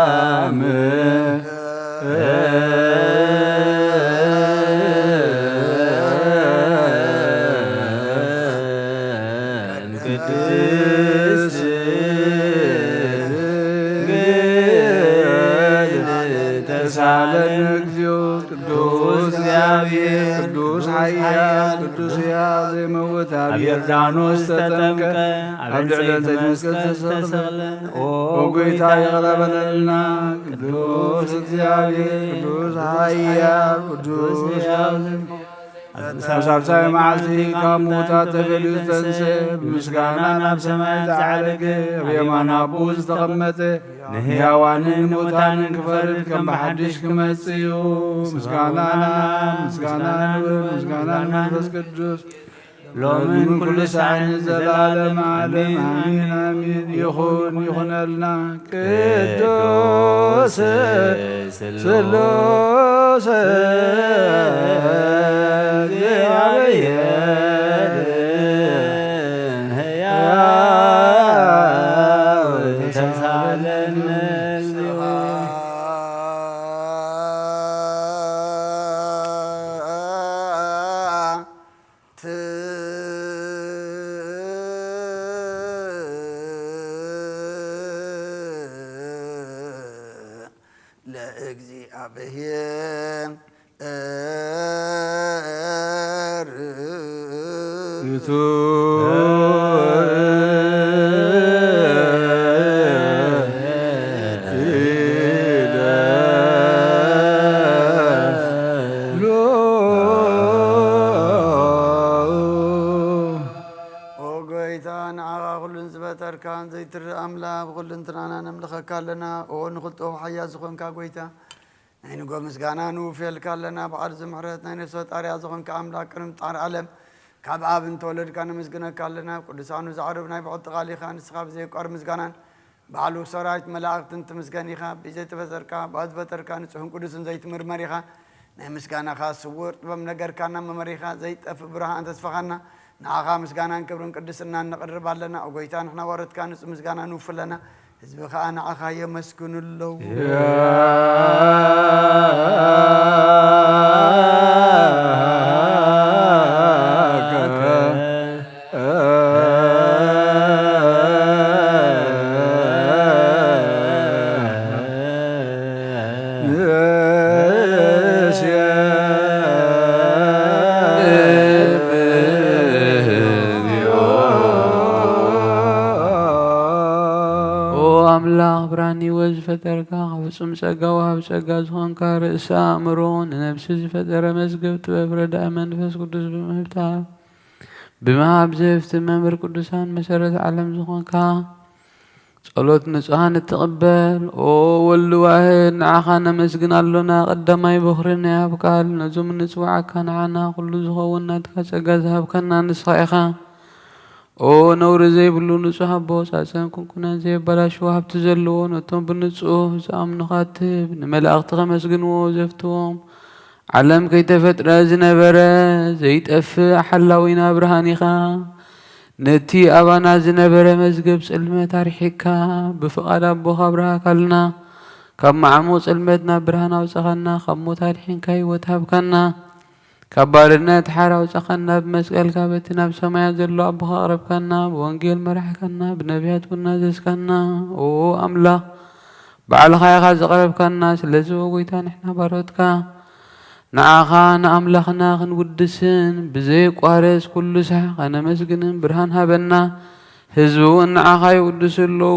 እማርያም ቅድስት ድንግል ተሳለን እግዚኦ። ቅዱስ እግዚአብሔር፣ ቅዱስ ኃያል፣ ቅዱስ ሕያው ዘይመውት፣ ኣብ ዮርዳኖስ ተጠምቀ፣ ኣብ ልዕሊ ዕንጸይቲ መስቀል ተሰቕለ። ኦ ጐይታ፣ ይቕረ በለልና። ቅዱስ እግዚአብሔር፣ ቅዱስ ኃያል፣ ቅዱስ ሕያው፣ ኣብ ሳልሳይ መዓልቲ ካብ ምዉታት ተፈልዩ ዝተንስአ፣ ብምስጋና ናብ ሰማይ ዝዓረገ፣ ኣብ የማን ኣቦኡ ዝተቐመጠ፣ ንሕያዋንን ንሙታንን ክፈርድ ከም ብሓድሽ ክመጽእ እዩ። ምስጋና ናብ ምስጋና ንብል፣ ምስጋና ንመንፈስ ቅዱስ ሎምን ኩሉ ሳዕን ዘላለም ዓለም ኣሜን፣ ኣሜን። ይኹን፣ ይኹነልና። ቅዱስ ስሉስ እግዚአብሔር ሕያው ተሳለን። ለእግዚአብሔር። ኦ ጎይታ፣ ንዓኻ ኩሉን ዝፈጠርካን ዘይትርኢ ኣምላኽ፣ ብኹልንትናና ነምልኸካ ኣለና። ኦ ንኽልጦ ሓያል ዝኾንካ ጎይታ፣ ናይ ንጎ ምስጋና ንውፍየልካ ኣለና። በዓል እዚ ምሕረት ናይ ነፍሲ ፈጣሪያ ዝኾንካ ኣምላኽ፣ ቅድሚ ምፍጣር ዓለም ካብ ኣብ እንተወለድካ ነመስግነካ ኣለና። ቅዱሳኑ ዘዕርብ ናይ ብዕቲ ቃል ኢኻ። ንስኻ ብዘየቋርጽ ምስጋናን ባዕሉ ሰራዊት መላእኽትን ትምስገን ኢኻ። ብዘይተፈጠርካ፣ ብኣብ ዝፈጠርካ ንጹሕን ቅዱስን ዘይትምርመር ኢኻ። ናይ ምስጋናኻ ስውር ጥበብ ነገርካና መመሪኻ፣ ዘይጠፍእ ብርሃን ተስፋኻና። ንዓኻ ምስጋናን ክብርን ቅድስናን ነቕርብ ኣለና። ኦ ጎይታ፣ ንሕና ወረትካ ንጹህ ምስጋና ንውፍ ኣለና። ህዝቢ ኸኣ ንዓኻ የመስግኑ ኣለዉ። ኦ ኣምላኽ፣ ብርሃን ህይወት ዝፈጠርካ፣ ካብ ፍጹም ጸጋ ወሃብ ጸጋ ዝኾንካ፣ ርእሲ ኣእምሮ፣ ንነብሲ ዝፈጠረ መዝገብ ጥበብ ረዳኢ መንፈስ ቅዱስ ብምህብታ፣ ብምሃብ ዘህፍቲ መምህር ቅዱሳን መሰረት ዓለም ዝኾንካ፣ ጸሎት ንጹሃን እትቕበል፣ ኦ ወልድ ዋህድ፣ ንዓኻ ነመስግን ኣሎና። ቀዳማይ በኹሪ ናይ ኣብ ቃል፣ ነዞም እንጽውዓካ ንዓና ኩሉ ዝኸውን ናትካ ጸጋ ዝሃብካና ንስኻ ኢኻ። ኦ ነውሪ ዘይብሉ ንጹህ ኣቦ፣ ጻጸን ኩንኩነን ዘየበላሽዎ ሃብቲ ዘለዎ፣ ነቶም ብንጹህ ዝኣምኑኻ ትህብ፣ ንመላእኽቲ ከመስግንዎ ዘፍትዎም፣ ዓለም ከይተፈጥረ ዝነበረ ዘይጠፍእ ሓላዊና ብርሃን ኢኻ። ነቲ ኣባና ዝነበረ መዝገብ ጽልመት ኣርሒቕካ፣ ብፍቓድ ኣቦኻ ኣብርሃካልና። ካብ መዓሙቕ ጽልመት ናብ ብርሃን ኣውጻኻና፣ ካብ ሞት ኣድሒንካ ህይወት ሃብካና። ካብ ባርነት ሓራ ኣውጻኻና፣ ብመስቀልካ በቲ ናብ ሰማያት ዘሎ ኣቦኻ ኣቕረብካና፣ ብወንጌል መራሕካና፣ ብነቢያት እውን ኣዘዝካና። ኦ ኣምላኽ፣ ባዕልኻ ኢኻ ዘቕረብካና። ስለዚ ኦ ጎይታ፣ ንሕና ባሮትካ ንዓኻ ንኣምላኽና ክንውድስን ብዘየቋርጽ ኩሉ ሳዕ ከነመስግንን ብርሃን ሃበና። ህዝቢ እውን ንዓኻ ይውድሱ ኣለዉ።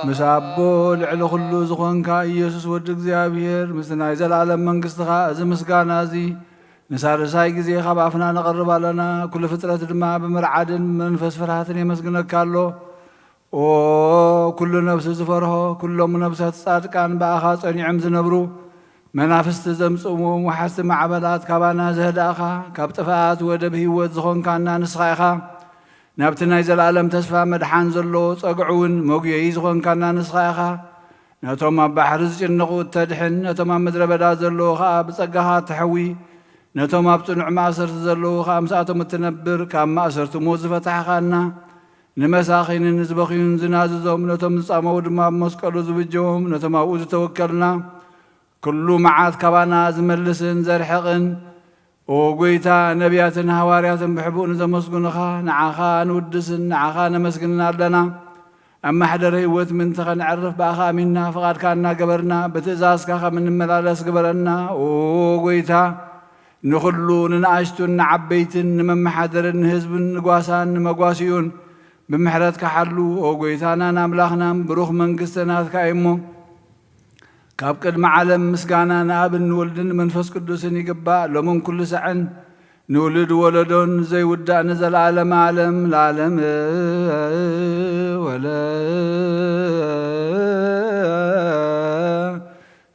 ምስ ኣቦ ልዕሊ ኩሉ ዝኾንካ ኢየሱስ ወዲ እግዚኣብሔር፣ ምስቲ ናይ ዘለኣለም መንግስትኻ፣ እዚ ምስጋና እዚ ንሳልሳይ ግዜ ካብ ኣፍና ነቕርብ ኣለና። ኩሉ ፍጥረት ድማ ብመርዓድን ብመንፈስ ፍርሃትን የመስግነካ ኣሎ። ኦ ኩሉ ነፍሲ ዝፈርሆ፣ ኩሎም ነፍሳት ጻድቃን ብኣኻ ጸኒዖም ዝነብሩ፣ መናፍስቲ ዘምጽእዎም ወሓዝቲ ማዕበላት ካባና ዘህዳእኻ፣ ካብ ጥፍኣት ወደብ ህይወት ዝኾንካና ንስኻ ኢኻ። ናብቲ ናይ ዘለኣለም ተስፋ መድሓን ዘሎ ጸግዒ እውን መጉየዪ ዝኾንካና ንስኻ ኢኻ። ነቶም ኣብ ባሕሪ ዝጭነቑ እተድሕን፣ ነቶም ኣብ ምድረ በዳ ዘለዉ ኸኣ ብጸጋኻ እተሕዊ፣ ነቶም ኣብ ጽኑዕ ማእሰርቲ ዘለዉ ኸኣ ምስኣቶም እትነብር፣ ካብ ማእሰርቲ ሞት ዝፈታሕኻና፣ ንመሳኺንን ንዝበኽዩን ዝናዝዞም፣ ነቶም ዝጻመዉ ድማ ብመስቀሉ ዝብጀዎም፣ ነቶም ኣብኡ ዝተወከልና፣ ኩሉ መዓት ካባና ዝመልስን ዘርሕቕን፣ ኦ ጐይታ፣ ነቢያትን ሃዋርያትን ብሕቡእ ንዘመስግኑኻ፣ ንዓኻ ንውድስን ንዓኻ ነመስግንን ኣለና። ኣብ ማሕደር ህይወት ምእንቲ ኸነዕርፍ ብኣኻ ኣሚንና፣ ፍቓድካ እናገበርና፣ ብትእዛዝካ ከም እንመላለስ ግበረና። ኦ ጐይታ፣ ንኹሉ ንንኣሽቱን ንዓበይትን፣ ንመመሓደርን ንህዝብን፣ ንጓሳን ንመጓስዩን፣ ብምሕረትካ ሓሉ። ኦ ጐይታናን ኣምላኽናን፣ ብሩኽ መንግስቲ ናትካ እዩ እሞ፣ ካብ ቅድሚ ዓለም ምስጋና ንኣብን ንወልድን ንመንፈስ ቅዱስን ይግባእ፣ ሎምን ኩሉ ሳዕን፣ ንውሉድ ወለዶን ዘይውዳእ ንዘለዓለመ ዓለም ለዓለም። ወለ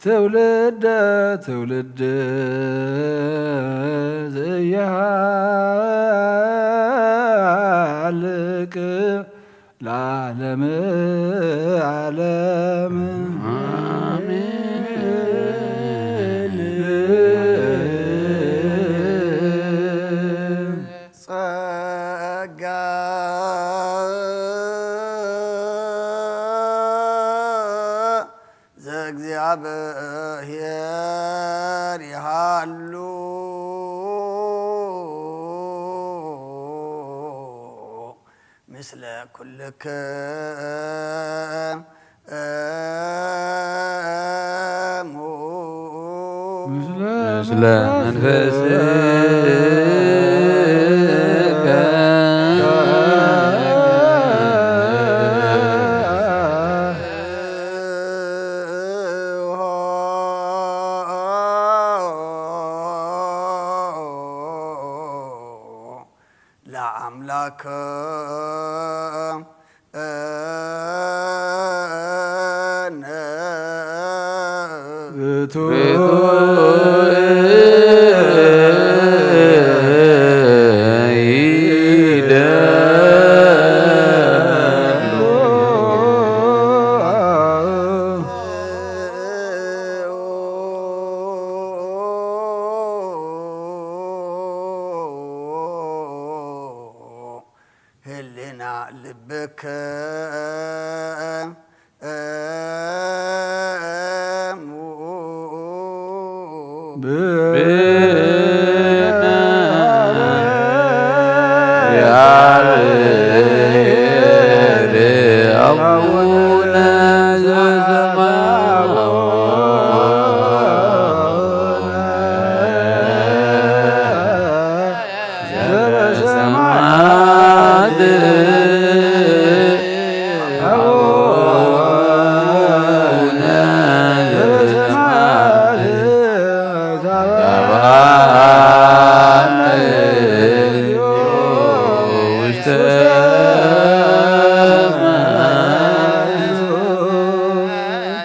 ትውልደ ትውልድ ዘይሃልቅ ለዓለመ ዓለም። ኣሜን። ጸጋ ዘእግዚኣብሔር ይሃሉ ምስለ ኩልክም እሙ። ምስለ መንፈስከ። ለአምላክ ህሊና ልብክ እሙ።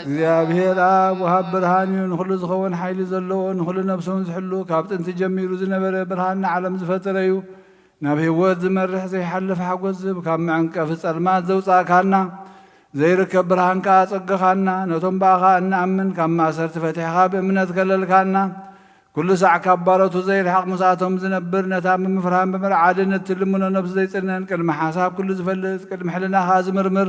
እግዚኣብሔር ኣብ ወሃብ ብርሃን እዩ። ንኹሉ ዝኸውን ሓይሊ ዘለዎ፣ ንኹሉ ነፍሱን ዝሕሉ፣ ካብ ጥንቲ ጀሚሩ ዝነበረ፣ ብርሃን ንዓለም ዝፈጠረ እዩ። ናብ ህይወት ዝመርሕ ዘይሓልፍ ሓጎስ ዝህብ፣ ካብ መዕንቀፊ ጸልማት ዘውጻእካና፣ ዘይርከብ ብርሃን ከኣ ኣጸገኻና። ነቶም ብኣኻ እንኣምን፣ ካብ ማእሰርቲ ፈቲሕኻ ብእምነት ከለልካና። ኩሉ ሳዕ ካብ ባሮቱ ዘይርሕቕ፣ ምስኣቶም ዝነብር፣ ነታ ብምፍርሃን ብምርዓድን እትልምኖ ነፍሲ ዘይጽነን፣ ቅድሚ ሓሳብ ኩሉ ዝፈልጥ፣ ቅድሚ ሕልናኻ ዝምርምር፣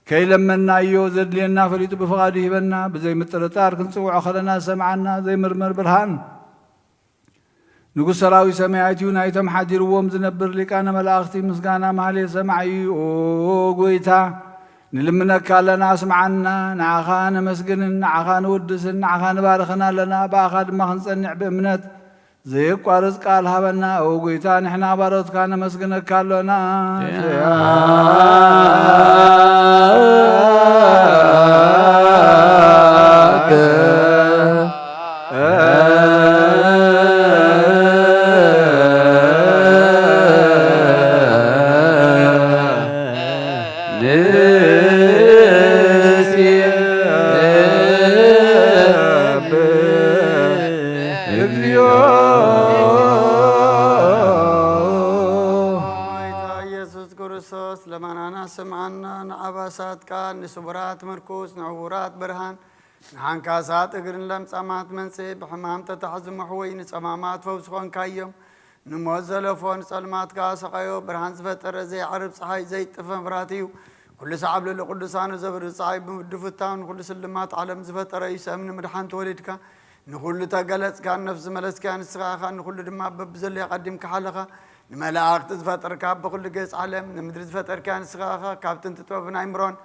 ከይለመናዮ ዘድልየና ፈሊጡ ብፍቓዱ ይህበና። ብዘይ ምጥርጣር ክንጽውዖ ከለና ዝሰምዓና ዘይምርመር ብርሃን ንጉስ ሰራዊት ሰማያት እዩ። ናይቶም ሓዲርዎም ዝነብር ሊቃነ መላእኽቲ ምስጋና ማህሌት ሰማዒ እዩ። ኦ ጐይታ፣ ንልምነካ ኣለና፣ ኣስምዓና። ንዓኻ ነመስግንን ንዓኻ ንውድስን ንዓኻ ንባርኽን ኣለና። ብኣኻ ድማ ክንጸንዕ ብእምነት ዘየቋርጽ ቃል ሃበና። ኦ ጐይታ፣ ንሕና ባሮትካ ነመስግነካ ኣሎና። ክርስቶስ ለማናና ስምዓና፣ ንዓባሳት ቃል፣ ንስቡራት ምርኩስ፣ ንዕውራት ብርሃን፣ ንሓንካሳት እግርን ለምጻማት መንጽሂ፣ ብሕማም ተታሕዚ መሕወይ፣ ንጸማማት ፈውሲ ኾንካዮም። ንሞት ዘለፎ ንጸልማት ከኣ ሰቐዮ። ብርሃን ዝፈጠረ ዘይዓርብ ጸሓይ ዘይጥፈ መብራት እዩ። ኩሉ ሰዓብ ልዕሊ ቅዱሳኑ ዘብርህ ጸሓይ ብምድፉታው ንኹሉ ስልማት ዓለም ዝፈጠረ እዩ። ሰብ ንምድሓን ተወሊድካ ንኹሉ ተገለጽካ፣ ነፍሲ መለስካ ንስኻ ኢኻ። ንኹሉ ድማ በብዘለዮ ቀዲምካ ሓለኻ። ንመላእኽቲ ዝፈጠርካ ብኹሉ ገጽ ዓለም ንምድሪ ዝፈጠርካ ንስኻ ኢኻ። ካብ ጥንቲ ጥበብን ኣይምሮን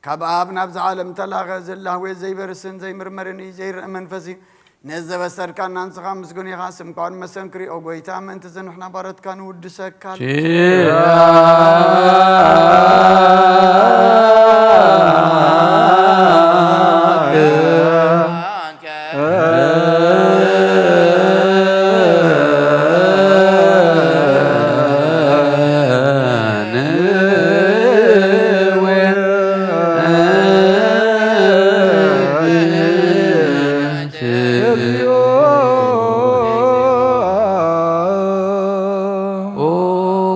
ካብ ኣብ ናብዛ ዓለም ተላኸ ዘላህዌ ዘይበርስን ዘይምርመርን እዩ። ዘይረአ መንፈስ እዩ። ነዚ ዘበሰርካና ንስኻ ምስጉን ኢኻ። ስምካውን መሰንክሪ ኦ ጎይታ፣ ምእንቲ ዝንሕና ባረትካ ንውድሰካ። ኦ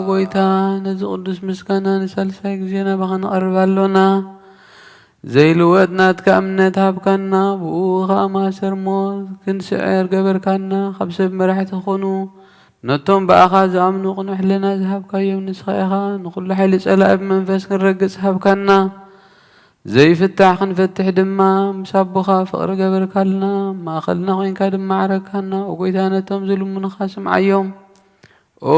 ጎይታ፣ ነዚ ቅዱስ ምስጋና ንሳልሳይ ግዜ ናባኻ ነቐርብ ኣሎና። ዘይልወጥ ናትካ እምነት ሃብካና፣ ብኡ ኸኣ ማእሰር ሞት ክንስዕር ገበርካና። ካብ ሰብ መራሕቲ ክኾኑ ነቶም ብኣኻ ዝኣምኑ ቅኑዕ ሕልና ዝሃብካዮም ንስኻ ኢኻ። ንኹሉ ሓይሊ ጸላኢ ብመንፈስ ክንረግጽ ሃብካና። ዘይፍታሕ ክንፈትሕ ድማ ምስ ኣቦኻ ፍቕሪ ገበርካልና። ማእኸልና ኮይንካ ድማ ዓረግካና። ኦ ጎይታ፣ ነቶም ዝልምኑኻ ስምዓዮም። ኦ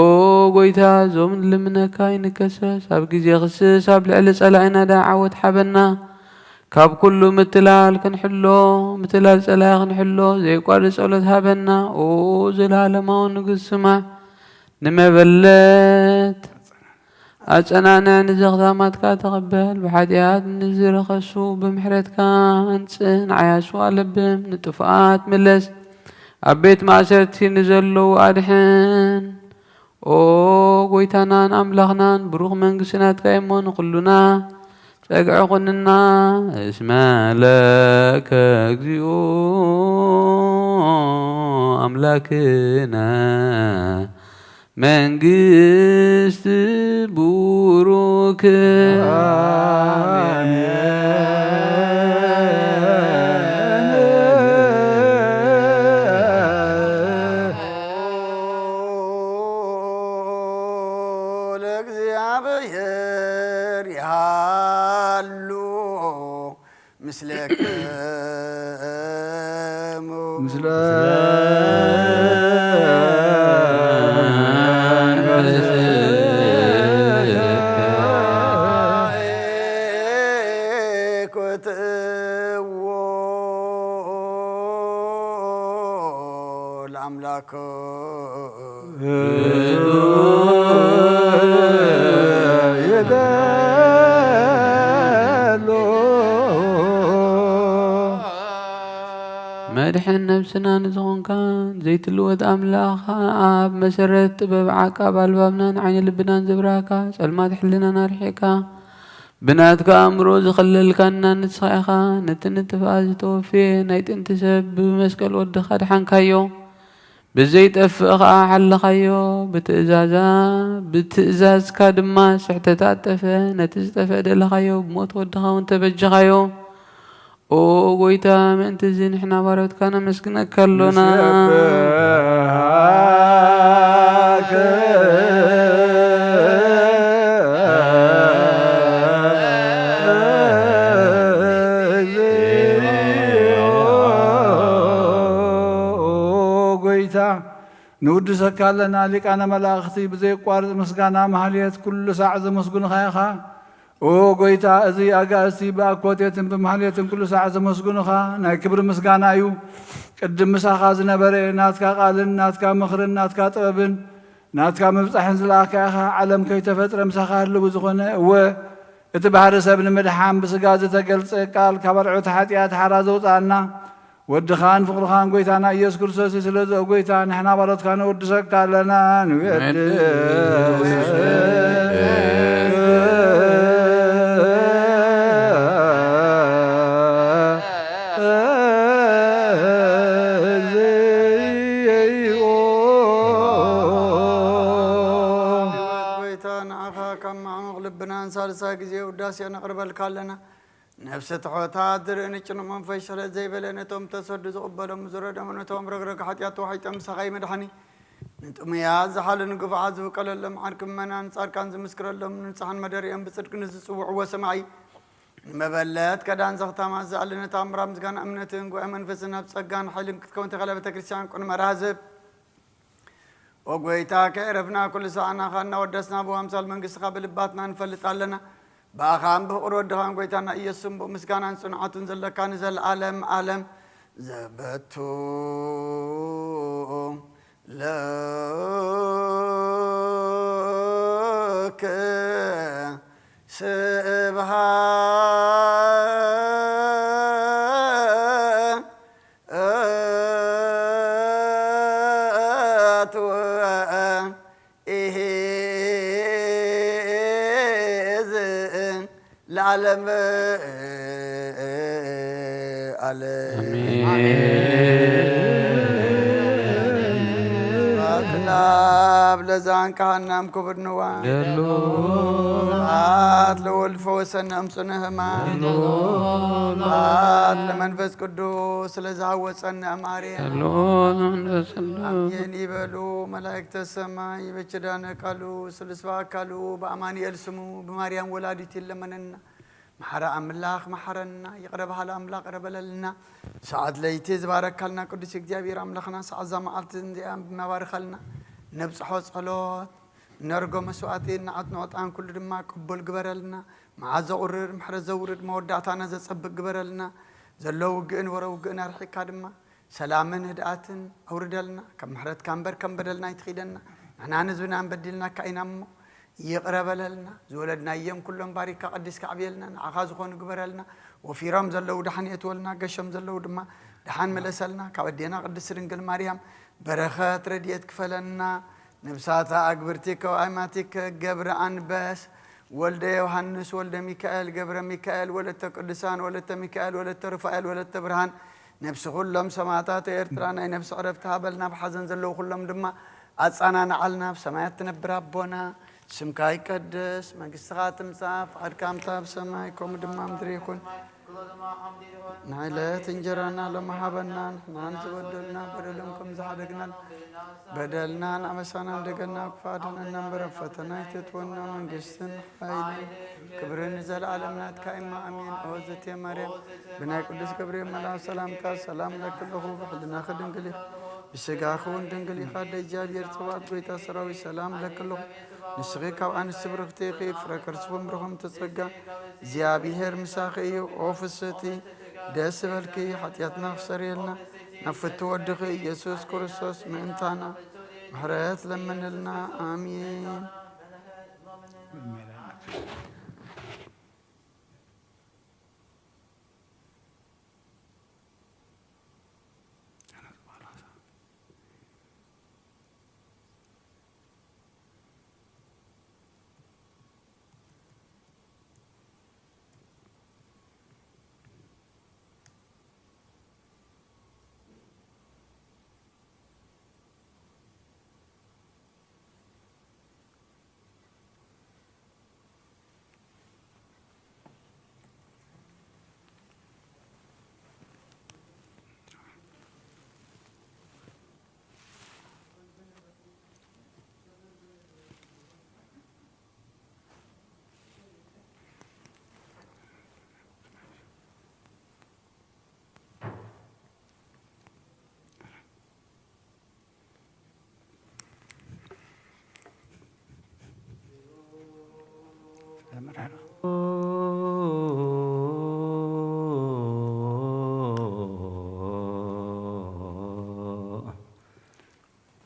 ጎይታ፣ እዞም ንልምነካ ይንከሰስ። ኣብ ግዜ ክስስ ኣብ ልዕሊ ጸላኢና ደኣ ዓወት ሓበና። ካብ ኩሉ ምትላል ክንሕሎ፣ ምትላል ጸላኢ ክንሕሎ፣ ዘየቋርጽ ጸሎት ሃበና። ኦ ዘላለማዊ ንጉስ፣ ስማዕ። ንመበለት ኣጸናንዕ፣ ንዘኽታማትካ ተቐበል። ብሓጢኣት ንዝረኸሱ ብምሕረትካ ኣንጽህ፣ ንዓያሱ ኣለብም፣ ንጥፉኣት ምለስ። ኣብ ቤት ማእሰርቲ ንዘለዉ ኣድሕን። ኦ ጎይታናን ኣምላኽናን፣ ብሩኽ መንግስቲ ናትካ እሞ ንኹሉና ጸግዒ ኩንና። እስመ ለከ እግዚኦ ኣምላክነ መንግስት ቡሩክ። ለእግዚኣብሔር ይሃሉ ምስለክሙ። ምስለ ኩትዎ ለአምላክ። መድሕን ነብስና ንዝኾንካን ዘይትልወጥ ኣምላኽ ኣብ መሰረት ጥበብ ዓቃብ ኣልባብናን ዓይኒ ልብናን ዘብራህካ፣ ጸልማት ሕልናና ኣርሒቕካ፣ ብናትካ ኣእምሮ ዝኸለልካና ንስኻ ኢኻ። ነቲ ንጥፍኣት ዝተወፍየ ናይ ጥንቲ ሰብ ብመስቀል ወድኻ ኣድሓንካዮ። ብዘይጠፍእ ኸኣ ሓለኻዮ። ብትእዛዛ፣ ብትእዛዝካ ድማ ስሕተት ኣጠፈ። ነቲ ዝጠፍአ ደለኻዮ፣ ብሞት ወድኻ እውን ተበጀኻዮ። ኦ ጎይታ፣ ምእንቲ እዚ ንሕና ባሮትካ ነመስግነካ ኣሎና። ንስብሐከ እግዚኦ። ኦ ጎይታ፣ ንውድሰካ ኣለና። ሊቃነ መላእኽቲ ብዘየቋርጽ ምስጋና ማህሌት ኩሉ ሳዕ ዘመስግኑኻ ኢኻ። ኦ ጎይታ፣ እዚ ኣጋእዝቲ ብኣኮቴትን ብማህሌትን ኩሉ ሳዕ ዘመስግኑኻ ናይ ክብሪ ምስጋና እዩ። ቅድም ምሳኻ ዝነበረ፣ ናትካ ቃልን ናትካ ምኽርን ናትካ ጥበብን ናትካ ምብጻሕን ዝለኣኽካ ኢኻ። ዓለም ከይተፈጥረ ምሳኻ ህልው ዝኾነ፣ እወ፣ እቲ ባህሪ ሰብ ንምድሓን ብስጋ ዝተገልጸ ቃል፣ ካብ ኣርዑት ሓጢኣት ሓራ ዘውጽኣና፣ ወድኻን ፍቕርኻን ጎይታና ኢየሱስ ክርስቶስ እዩ። ስለዚ ኦ ጎይታ፣ ንሕና ባሮትካ ነወድሰካ ኣለና። ንወድስ ንዓኻ ካብ ማዕሙቕ ልብናን ሳልሳይ ግዜ ውዳሴ ነቕርበልካ ኣለና። ነፍሲ ትሑታት ዝርኢ ንጭኑቕ መንፈስ ሽሕለት ዘይበለ ነቶም ተሰዱ ዝቕበሎም ዝረደሙ ነቶም ረግረግ ሓጢኣት ተዋሒጦም ምሳኻ ይመድሓኒ። ንጥሙያት ዝሓሉ ንግፉዓት ዝውቀለሎም ዓርኪ ምእመናን ጻድቃን ዝምስክረሎም ንንጹሓን መደሪኦም ብጽድቂ ንዝጽውዕዎ ሰማዒ ንመበለት ከዳን ዘኽታማት ዝኣለነ ተኣምራ ምስጋና እምነትን ጉባኤ መንፈስን ኣብ ጸጋን ሓይልን ክትከውን ተኸለ ቤተ ክርስቲያን ቅኑዕ መራዝብ። ኦ ጎይታ ከየረፍና ኩሉ ሰዓናኻ እናወደስና ብኣምሳል መንግስትኻ ብልባትና ንፈልጥ ኣለና። ብኣኻን ብፍቕሪ ወድኻን ጎይታና ኢየሱስ ስም ምስጋናን ጽንዓቱን ዘለካ ንዘለኣለም ኣለም ዘበቱ ለከ ስብሃት ወኢሂ ለዓለም ዓለም። ኣሜን። ስብሐት ለአብ ለዘአንቀሐነ እምክቡድ ንዋ። ገድሉ። ስብሐት ለወልድ ፈወሰነ እምጽኑ ሕማም። ገድሉ። ስብሐት ለመንፈስ ቅዱስ ስለዝሃወጸነ እም አርያም። ገድሉ መንፈስ ቅዱስ። ኣሜን ይበሉ መላእክተ ሰማይ። በኪዳነ ቃሉ ስሉስ በአካሉ በአማኑኤል ስሙ ብማርያም ወላዲት ይለመነና። መሓሪ ኣምላኽ መሓረና፣ ይቕረ በሃሊ ኣምላኽ ይቕረ በለልና። ሰዓት ለይቲ ዝባረካልና ቅዱስ እግዚኣብሔር ኣምላኽና፣ ሰዓት እዛ መዓልቲ እዚኣ እናባረኸልና፣ ነብጽሖ ጸሎት፣ ነርጎ መስዋዕቲ፣ ንዓት ንዕጣን ኩሉ ድማ ቅቡል ግበረልና። መዓት ዘቑርር፣ ምሕረት ዘውርድ፣ መወዳእታና ዘጸብቅ ግበረልና። ዘሎ ውግእን ወረ ውግእን ኣርሒቅካ ድማ ሰላምን ህድኣትን ኣውርደልና። ካብ ምሕረትካ እምበር ከም በደልና ኣይትኺደና። ንሕናን ህዝብናን በዲልናካ ኢና እሞ ይቕረ በለልና። ዝወለድናዮም ኩሎም ባሪካ ቀዲስካ ኣዕብየልና። ንዓኻ ዝኾኑ ግበረልና። ወፊሮም ዘለዉ ደሓን የእትወልና፣ ገሾም ዘለዉ ድማ ደሓን ምለሰልና። ካብ ኣዴና ቅድስት ድንግል ማርያም በረኸት ረድኤት ክፈለና። ነብሳታ ኣግብርቲከ ወኣይማቲከ ገብረ ኣንበስ ወልደ ዮሃንስ ወልደ ሚካኤል ገብረ ሚካኤል ወለተ ቅዱሳን ወለተ ሚካኤል ወለተ ሩፋኤል ወለተ ብርሃን ነብሲ ኩሎም ሰማዕታት ኤርትራ ናይ ነብሲ ዕረፍቲ ሃበልና። ኣብ ሓዘን ዘለዉ ኩሎም ድማ ኣጻናንዓልና። ኣብ ሰማያት ትነብር ኣቦና፣ ስምካ ይቀደስ፣ መንግስትኻ ትምጻእ፣ ፍቓድካ ከምታ ኣብ ሰማይ ከምኡ ድማ ኣብ ምድሪ ይኹን። ንዕለት እንጀራና ሎሚ ሃበና፣ ንሕናን ዝበደሉና በደሎም ከም ዝሓደግናን በደልናን ኣበሳናን ደገና ክፋ ኣድሕነና እምበር ኣብ ፈተና ኣይተእትወና፣ መንግስትን ሓይልን ክብርን ንዘለኣለም ናትካ እማ ኣሜን። ኦ ዘቴ ማርያም ብናይ ቅዱስ ገብርኤል መልኣክ ሰላምታ ሰላም ለክለኹ ብሕልናኺ ድንግል ኢኺ ብስጋኺ እውን ድንግል ኢኻ። ኣደ እግዚኣብሔር ጸባኦት ጎይታ ሰራዊት ሰላም ለክለኹ ንስኺ ካብ ኣንስቲ ብርኽቲ ኢኺ፣ ፍረ ከርስኹም ብሩኽ እምተ ጸጋ እግዚኣብሔር ምሳኺ እዩ። ኦ ፍስህቲ ደስ በልኪ፣ ሓጢኣትና ክሰርየልና ናብ ፍቱ ወድኺ ኢየሱስ ክርስቶስ ምእንታና ምሕረት ለምንልና። ኣሜን።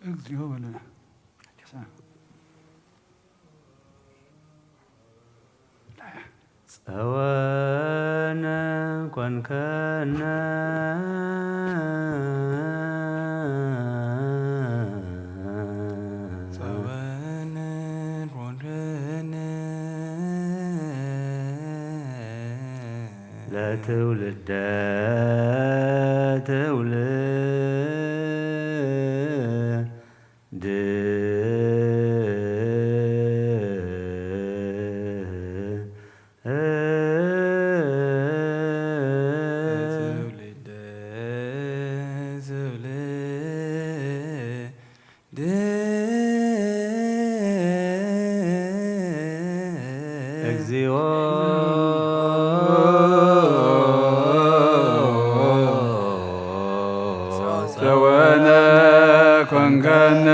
እግዚኦ በለና። ጸወነ ኮንከነ። ጸወነ ኮንከነ። ለትውልደ ትውልድ። እግዚኦ ጸወነ ኮንከነ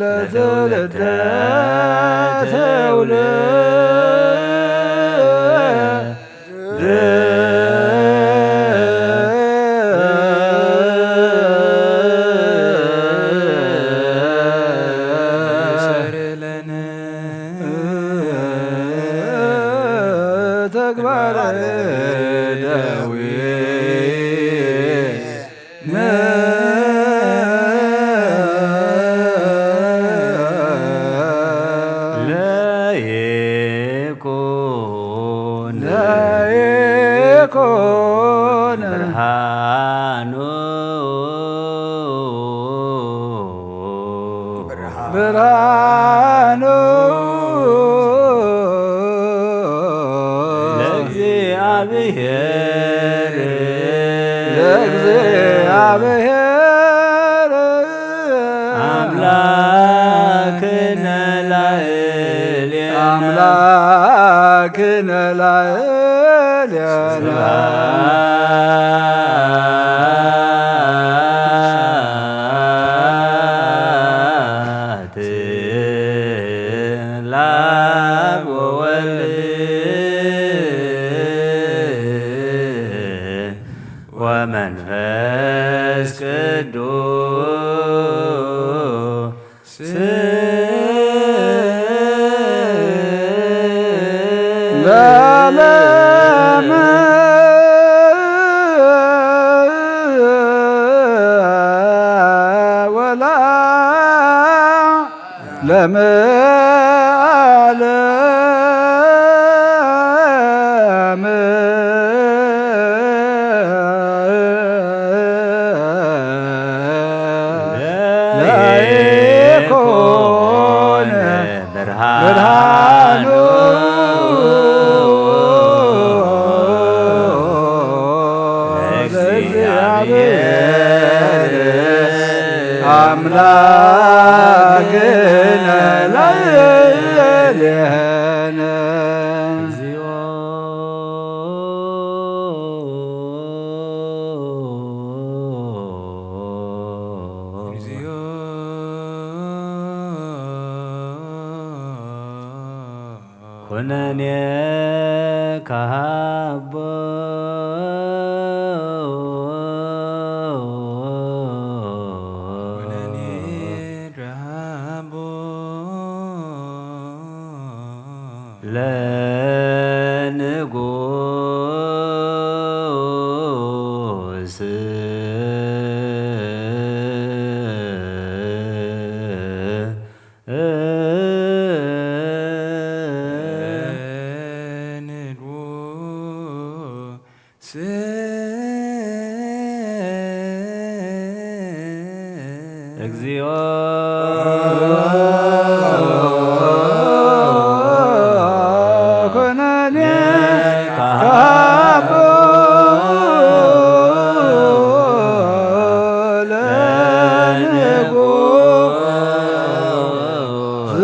ለትውልደ ተውልደ ተግባረ ደዌ ለይኩን ለይኩን ብርሃኑ ብርሃኑ ለእግዚአብሔር ለእግዚአብሔር አምላክነ ላዕሌነ አምላክነ ላዕሌነ ስብሐት ለአብ ወወልድ ወመንፈስ ቅዱስ ለዓለመ ወላ ለመ ዓለም ለይኩን ብርሃኑ ለእግዚአብሔር አምላክነ ላዕሌነ። ኩነኔ ካቦ ኩነኔ ካቦ ለንጉስ ንጉስ እግዚኦ ኩነኔ ካቦ ለንጉስ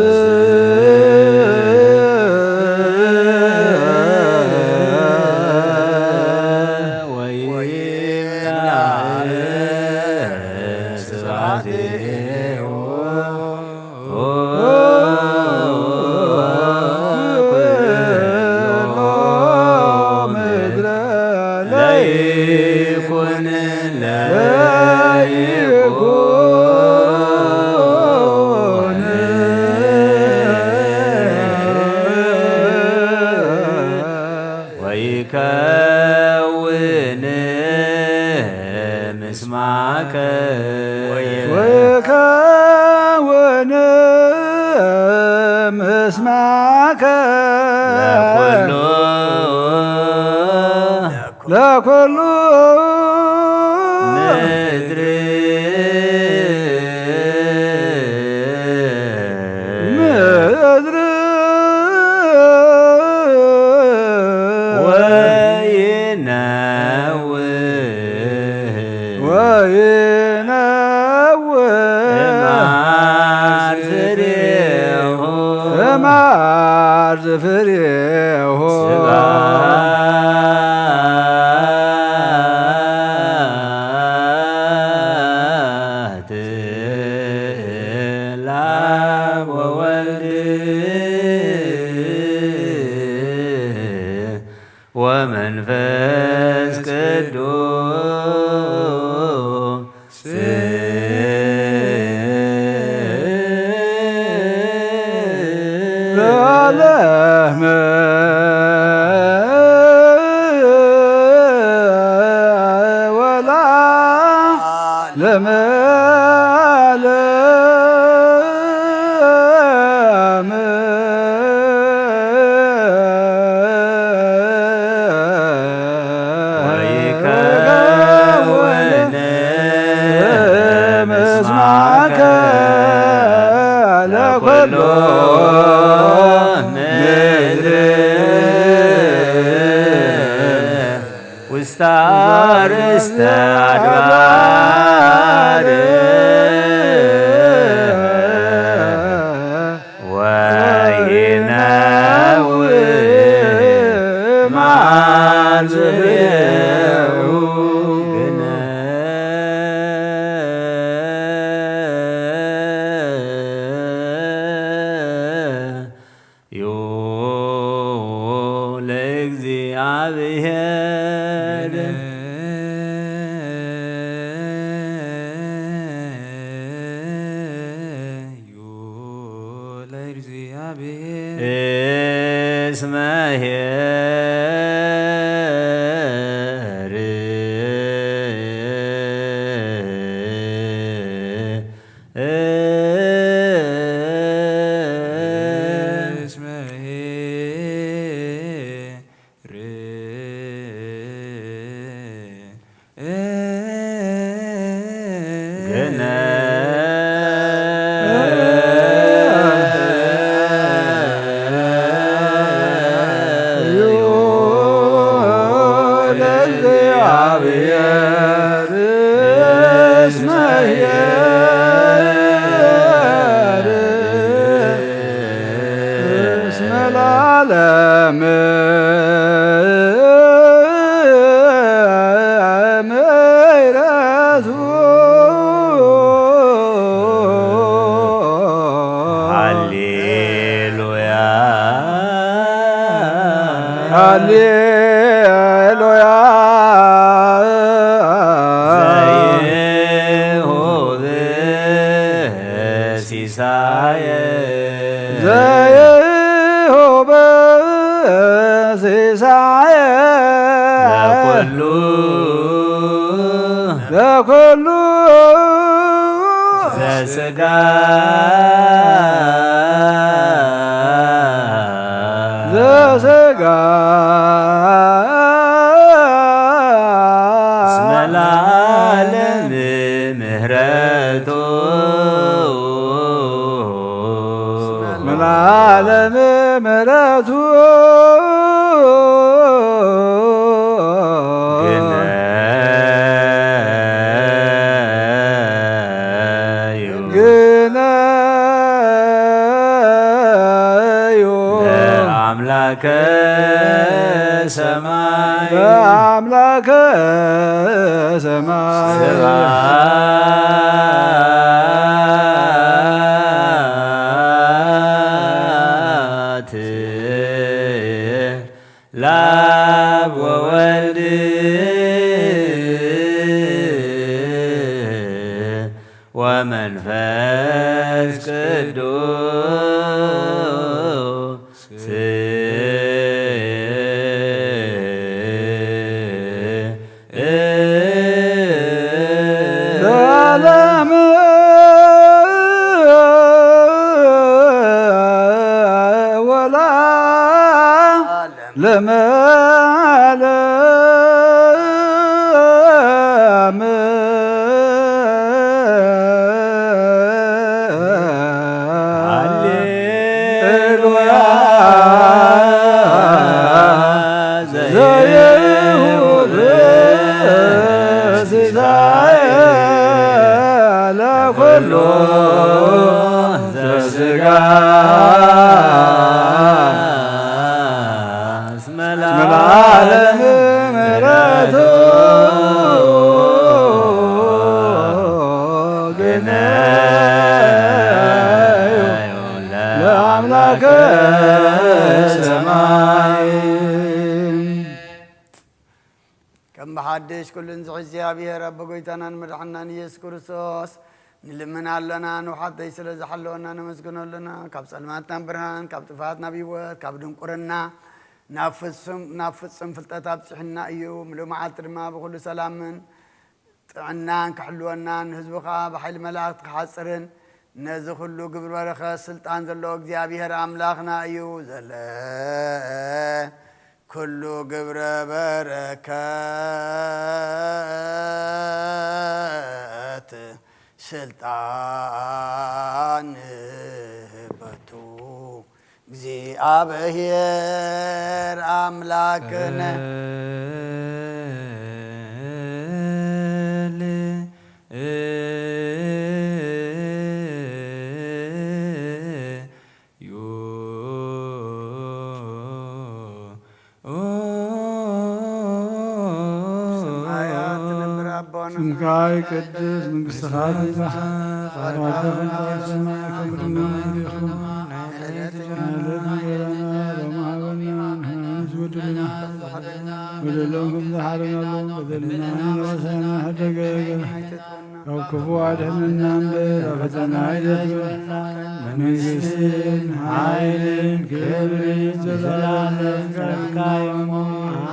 ወይምናዕ ስብሐቲሁ ኩሎ ምድረ ለይኩን ለይኩን ወይከውን ምስማከ ወይከውን ምስማከ ለኩሉ ለኩሉ ምድር ምድር ወይነውህ ወይነውህ እምአርትሪ ለአብ ወወልድ ወመንፈስ ቅዱስ ለዓለመ ወለዓለመ። ወይከውን ምስማከ ለኩሉ ምድር ውስተ አርእስተ አድባር ወይነው ማን ዝቤሁ ግነ ዩ ለእግዚአብሔር። ዩ ለእግዚአብሔር። እስመ ኄር እስመ ኄር ግነ ለእግዚአብሔር እስመ ኄር እስመ ለዓለመ ምሕረቱ። ሃሌሉያ ሃሌሉያ። ዘይሁብ ሲሳየ ዘይሁብ ሲሳየ ለኩሉ ለኩሉ ዘስጋ ዘስጋ እስመ ለዓለም ምሕረቱ ለዓለም ምሕረቱ ግነዩ ግነዩ ለአምላከ ሰማይ ለአምላከ ሰማይ ስብሐት ለአብ ወወልድ ወመንፈስ ቅዱስ ለዓለም ወለዓለመ ዓለም። ሃሌሉያ ዘይሁ ሲሳየ ለኩሉ ዘስጋ እስመ ለዓለም ምሕረቱ ግነ ለአምላከ ሰማይ። ከም ብሓድሽ ኩሉን ዝሕዝ እግዚኣብሔር ኣቦ ጎይታናን መድሓናን ኢየሱስ ክርስቶስ ንልምን ኣለና። ንውሓተይ ስለ ዝሓለወና ነመስግኖ ኣለና። ካብ ጸልማት ናብ ብርሃን፣ ካብ ጥፍኣት ናብ ህይወት፣ ካብ ድንቁርና ናብ ፍጹም፣ ናብ ፍጹም ፍልጠት ኣብጺሑና እዩ። ምሉእ መዓልቲ ድማ ብኹሉ ሰላምን ጥዕናን ክሕልወናን፣ ህዝቡ ኸኣ ብሓይሊ መላእኽቲ ክሓጽርን፣ ነዚ ኹሉ ግብሪ በረኸት ስልጣን ዘለዎ እግዚኣብሔር ኣምላኽና እዩ። ዘለ ኩሉ ግብረ በረከት ስልጣን በቱ። እግዚኣብሔር ኣምላክነ። ሰማያት ትነብር ኣቦና። ስምካ ይቀደስ፣ መንግስትኻ ትምጻእ፣ ፈቃድካ ከም ኣብ ሰማይ ከምኡ ድማ ይኹን። ናይለይቲ እንጀራና ሎሚ ሃበና፣ ንሕና ንበድለና፣ በደሎም ከም ዝሓረናሎም በደልና ንበሳና፣ ሕደገ ካብ ክፉ ኣድሕነና እምበር፣ ኣብ ፈተና ኣይተእትወና። መንግስትን ሓይልን ክብርን ዘለዓለም ናትካ እዩ።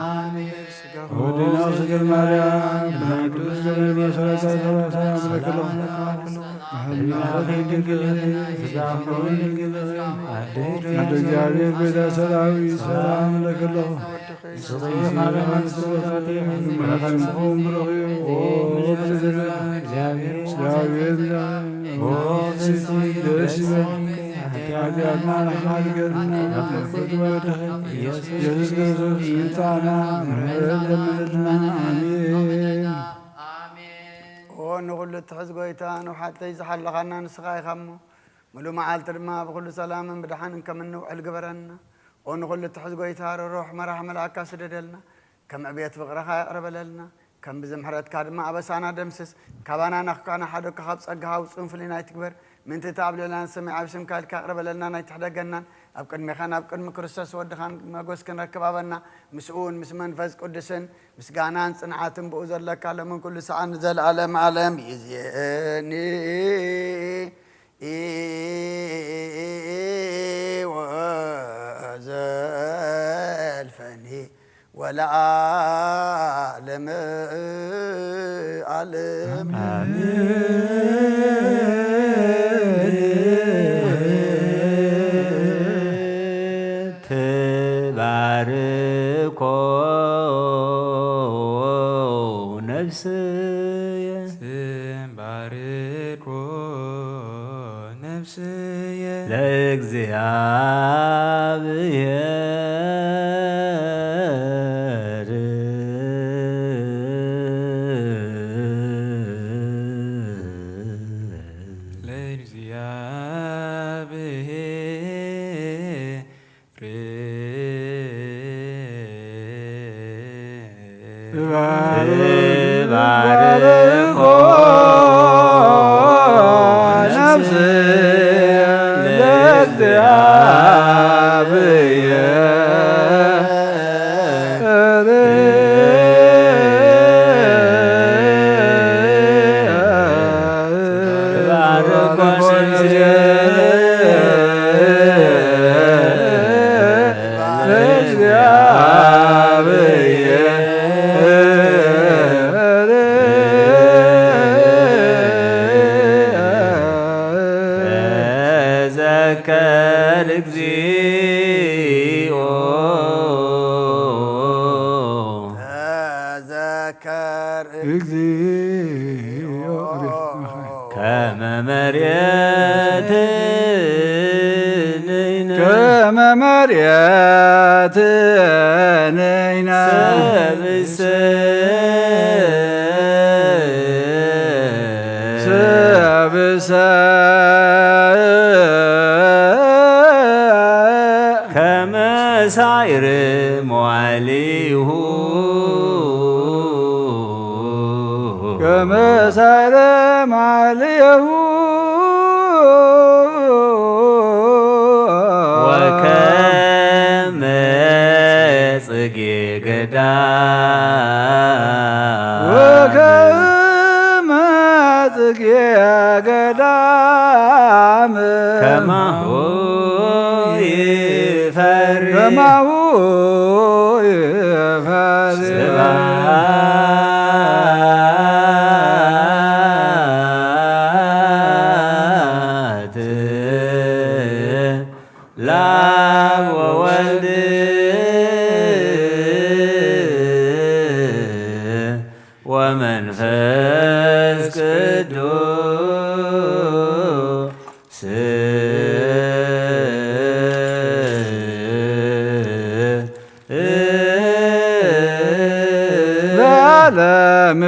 ኣሜን። ወዲና ስግል ማርያም፣ ብናይ ቅዱስ ገብርኤል መሰረት ሰላምታ ሰላም ለክለኹ። ብሕልናኺ ድንግል፣ ስጋኺ ድንግል፣ ኣደ እግዚኣብሔር ጎይታ ሰራዊት፣ ሰላም ለክለኹ። ንስኺ ማርያም ኣንስቲ ወፈቲ፣ መራኸብኩም ብሩኽ እዩ። ኦ፣ ብዝርዝር እግዚኣብሔር፣ ኦ፣ ፍስቲ ደስ ይበል። ኃጢአትና ንሓድገልና፣ ኢየሱስ ክርስቶስ ይምጻና፣ ምሕረት ለምንልና። ኣሜን። ኦ፣ ንኹሉ እትሕዝ ጎይታ፣ ንውሓተይ ዝሓለኻና ንስኻ ኢኻ እሞ፣ ምሉእ መዓልቲ ድማ ብኹሉ ሰላምን ብድሓንን ከም እንውዕል ግበረና። ኦ ንኹሉ እትሕዝ ጎይታ፣ ርሩሕ መራሕ መልኣካ ስደደልና። ከም ዕቤት ፍቕርኻ ይቕረ በለልና። ከም ብዝምሕረትካ ድማ ኣበሳና ደምስስ። ካባና ናኽካ ንሓደካ ካብ ጸጋኻ ውጹን ፍልይን ኣይትግበር። ምእንቲ እቲ ኣብ ልዕሌና ዝሰምዕ ኣብ ስምካ ኢልካ ይቕረ በለልና፣ ናይ ትሕደገናን ኣብ ቅድሜኻን ኣብ ቅድሚ ክርስቶስ ወድኻን መጎስ ክንረክብ ኣበና። ምስኡን ምስ መንፈስ ቅዱስን ምስጋናን ጽንዓትን ብኡ ዘለካ ሎምን ኩሉ ሰዓት ንዘለዓለም ዓለም ይእዜኒ። ወዘልፈኒ ወለዓለመ ዓለም። ተባርኮ ነፍስየ። ተባርኮ ነፍስየ ለእግዚኣብሔር። ለእግዚኣብሔር። ባርኮ ነፍስየ ለእግዚኣብሔር። ተዘከር እግዚኦ። ተዘከር እግዚኦ። ከመ መሬትንነ። ከመ መሬትንነ። ሰብእሰ። ሰብእሰ። ከመ ሳዕር መዋዕሊሁ። ከመ ሳዕር መዋዕሊሁ። ከማሁ ይፈሪ ከማሁ ይፈሪ ስብሐት ለአብ ወወልድ ወመንፈስ ቅዱስ ለዓለም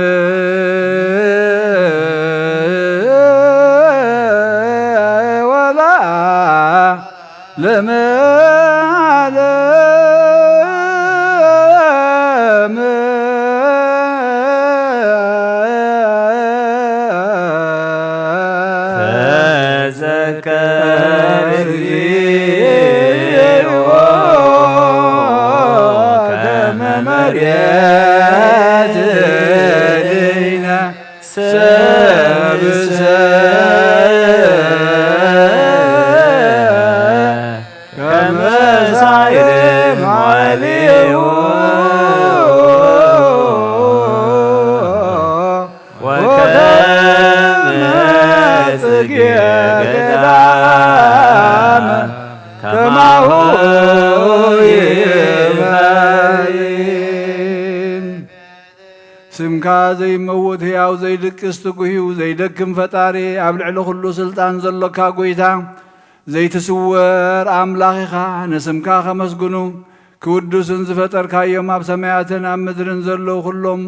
ወለዓለም። ተዘከር እግዚኦ ከመ መሬት ዲነ ሰብሰ ከመ ሳይል መዋዕሌሁ ወከመ ጽጌ ገዳም ከማሁ ይፈሪ። ስምካ ዘይመውት፣ ህያው ዘይድቅስ፣ ትጉህ እዩ ዘይደክም ፈጣሪ፣ ኣብ ልዕሊ ኩሉ ስልጣን ዘሎካ ጎይታ፣ ዘይትስወር ኣምላኽ ኢኻ። ንስምካ ከመስግኑ፣ ክውድሱን ዝፈጠርካዮም ኣብ ሰማያትን ኣብ ምድርን ዘለዉ ኩሎም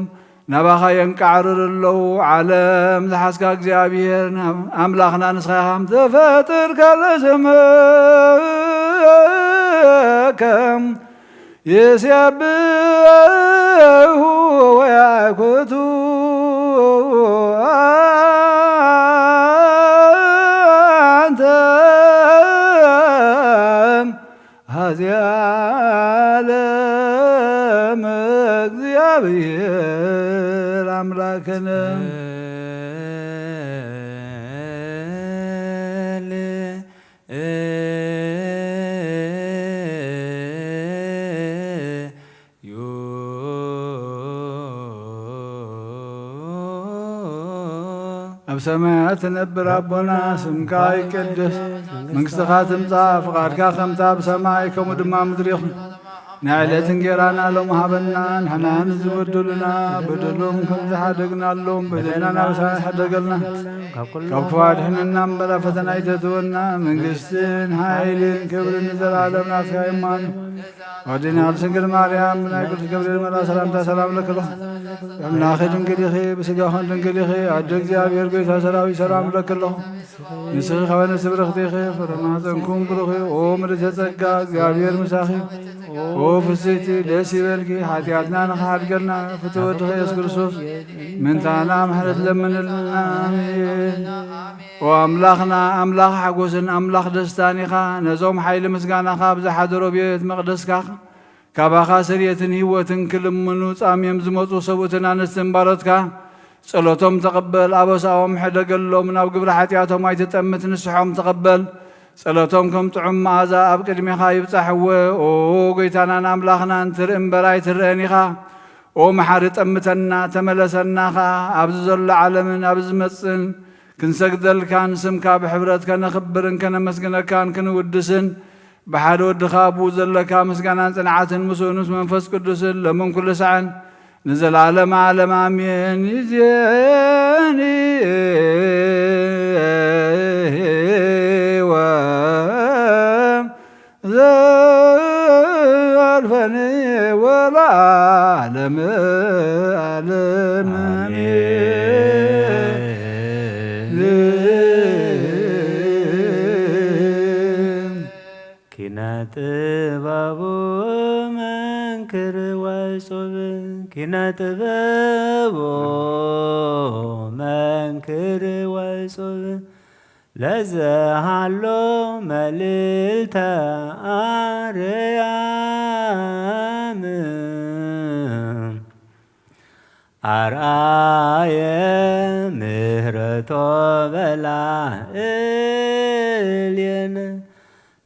ናባኻ የንቃዕርር ኣለዉ። ዓለም ዝሓዝካ እግዚኣብሔር ኣምላኽና ንስኻ ኢኻ። ተፈጥር ካልእ ስምከ ይሴብሑ ወያኩቱ ኣንተ ሀዚ ዓለም እግዚኣብሔር ኣምላክነ። ኣብ ሰማያት ትነብር ኣቦና፣ ስምካ ይቀደስ፣ መንግስትኻ ትምጻእ፣ ፍቓድካ ከምታ ኣብ ሰማይ ከምኡ ድማ ምድሪ ይኹን። ናይ ዕለት እንጌራና ሎም ሃበና፣ ንሕና ንዝበደሉና በደሎም ከም ዝሓደግናሎም በደልና ናብ ሰማይ ሓደገልና፣ ካብ ክፉ ኣድሕነና እምበር ኣብ ፈተና ኣይተእትወና፣ መንግስትን ሓይልን ክብርን ንዘለኣለም ናትካ እዩ። ኣዴና ቅድስት ድንግል ማርያም፣ ብናይ ቅዱስ ገብርኤል መልኣክ ሰላምታ ሰላም ለክሎ። ኣምላኺ ድንግል ኢኺ፣ ብስጋኹን ድንግል ኢኺ። ኣደ እግዚኣብሔር፣ ጎይታ ሰራዊት፣ ሰላም ለክሎ። ንስኺ ከበነ ስብርኽቲ ኢኺ፣ ፍረ ማህፀንኩም ብሩኽ እዩ። ኦ ምልዕተ ጸጋ፣ እግዚኣብሔር ምሳኺ። ኦ ፍስሕቲ፣ ደስ ይበልኪ፣ ሓጢኣትና ንኽሓድገልና፣ ፍትወ ወድኺ የሱስ ክርስቶስ፣ ምንታና ምሕረት ለምንልና። ኣሜን። ኦ ኣምላኽና፣ ኣምላኽ ሓጎስን ኣምላኽ ደስታን ኢኻ። ነዞም ሓይሊ ምስጋናኻ ኣብ ዝሓደሮ ቤት መቕደስካ ካባኻ ስርየትን ህይወትን ክልምኑ ጻምዮም ዝመጹ ሰብኡትን ኣንስትን ባሮትካ፣ ጸሎቶም ተቐበል፣ ኣበሳኦም ሕደገሎም፣ ናብ ግብሪ ሓጢኣቶም ኣይትጠምት፣ ንስሖም ተቐበል። ጸሎቶም ከም ጥዑም መኣዛ ኣብ ቅድሜኻ ይብጻሕወ። ኦ ጎይታናን ኣምላኽናን፣ ትርኢ እምበር ኣይትረአን ኢኻ። ኦ መሓሪ፣ ጠምተና፣ ተመለሰና ኸኣ። ኣብዚ ዘሎ ዓለምን ኣብዚ ዝመጽእን ክንሰግደልካን ስምካ ብሕብረት ከነኽብርን ከነመስግነካን ክንውድስን ብሓደ ወድኻ ኣብኡ ዘለካ ምስጋናን ጽንዓትን ምስኡ ምስ መንፈስ ቅዱስን ለምን ኩሉ ሳዕን ንዘለዓለመ ዓለም ኣሜን። ይዜኒ ወዘልፈኒ ወለዓለመ ዓለም ኣሜን። ኪነ ጥበቡ መንክር ወጹብ፣ ኪነ ጥበቡ መንክር ወጹብ፣ ለዘሃሎ መልዕልተ ኣርያም። አርአየ ምህረቶ በላዕሌነ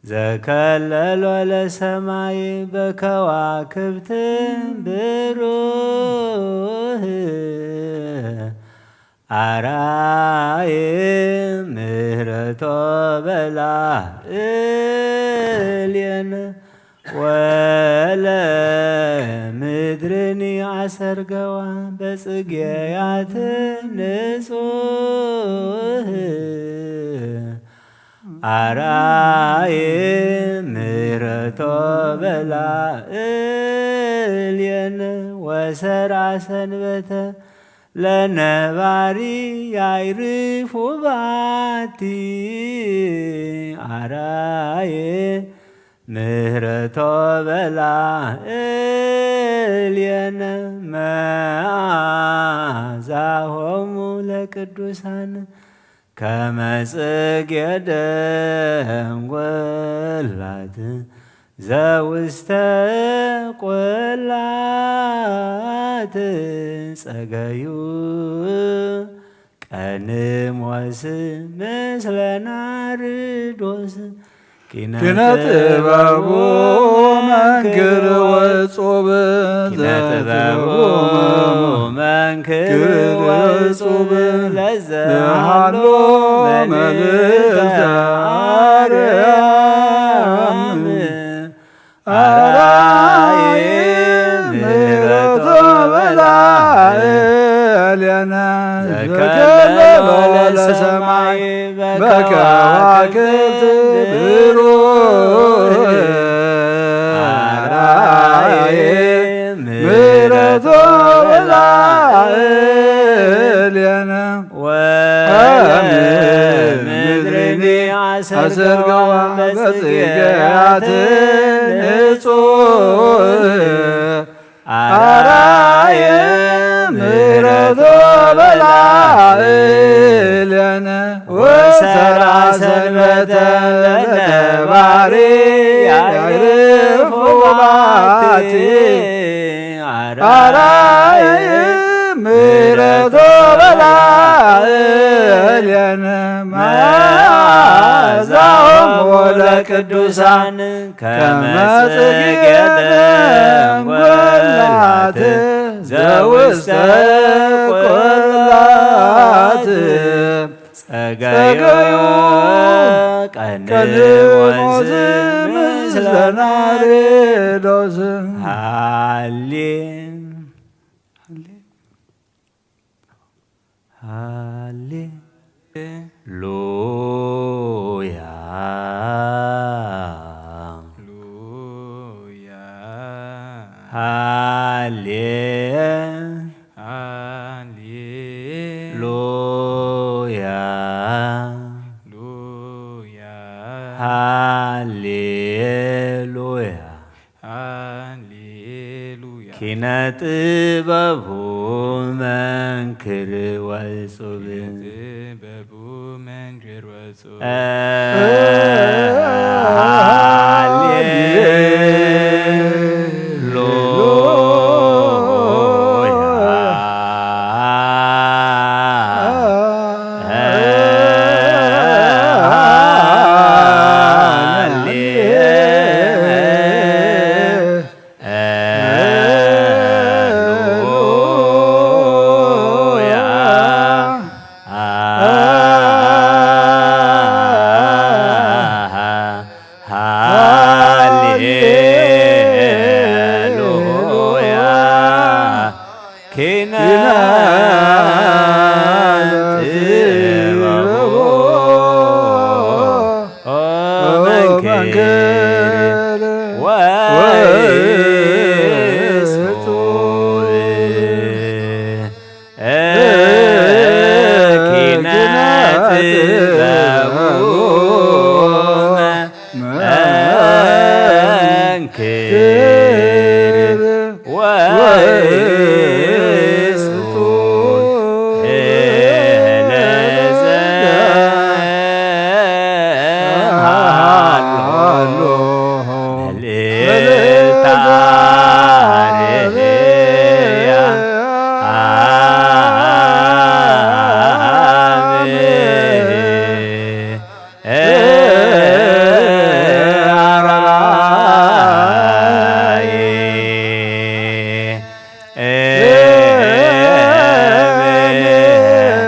ዘከለሎ ለሰማይ በከዋክብት ብሩህ አርአየ ምህረቶ በላዕሌነ ወለ ምድርን አሰርገዋ በጽጌያት ንጹህ አርአየ ምህረቶ በላዕሌነ ወሰርዐ ሰንበተ ለነባሪ ያዕርፉ ባቲ አርአየ ምህረቶ በላዕሌነ መዓዛሆሙ ለቅዱሳን ከመ ጽጌ ደንጎላት ዘውስተ ቆላት ጸገዩ ቀንሞስ ምስለ ናርዶስ ኪነ ጥበቡ መንክር ወጹብ ኪነ ጥበቡ መንክር ወጹብ ለዘሃሎ መልእልተ አርያም አራይ ምህረቶ በላዕሌነ ዘከለሎ ለሰማይ በከዋክብት ብሩህ አራይ ምህረቶ በላዕሌነ ወለምድርኒ አሰርገዋ በጽጌያት ንጹህ አራየ ምህረቶ በላዕሌነ ወሰራ ሰንበተ ለነባሪ ያዕርፉ ባቲ አራየ ምህረቶ በላዕሌነ መዓዛሆሙ ለቅዱሳን ከመ ጽጌ ደንጎላት ዘውስተ ቆላት ጸገዩ ቀንሞስ ምስለ ናርዶስ ሃሌ ሃሌ ሉያ ሉያ ሃሌ ሃሌ ሉያ ሉያ ሃሌ ሉያ ሃሌሉያ። ኪነ ጥበቡ መንክር ወእጹብ። ኪነ ጥበቡ መንክር ወእጹብ። እ፣ ሃሌሉያ። ሃሌሉያ። ኪነ ጥበቡ መንክር ወእጹብ። ኪነ ጥበቡ መንክር ወእጹብ ለዘ ሃሎ አራየ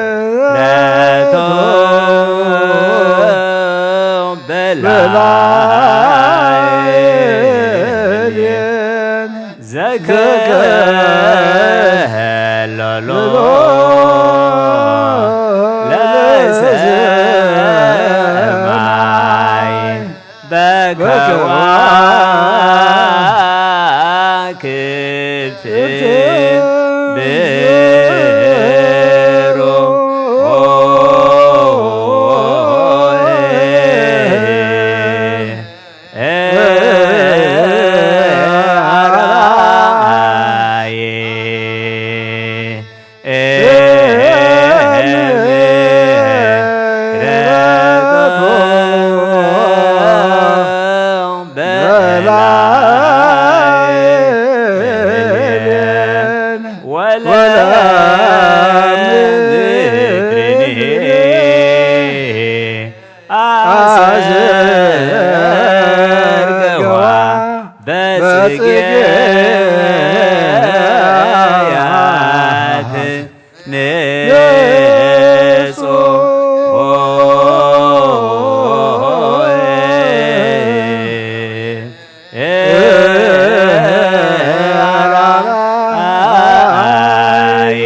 ምሕረቱ በላየ ዘከለሎ ለሰማይ በከዋክብት ብሩር አራየ ምሕረቱ በላዕሌነ ወለምድርነ አሰርገዋ በጽጌያት ንጹሕ አራየ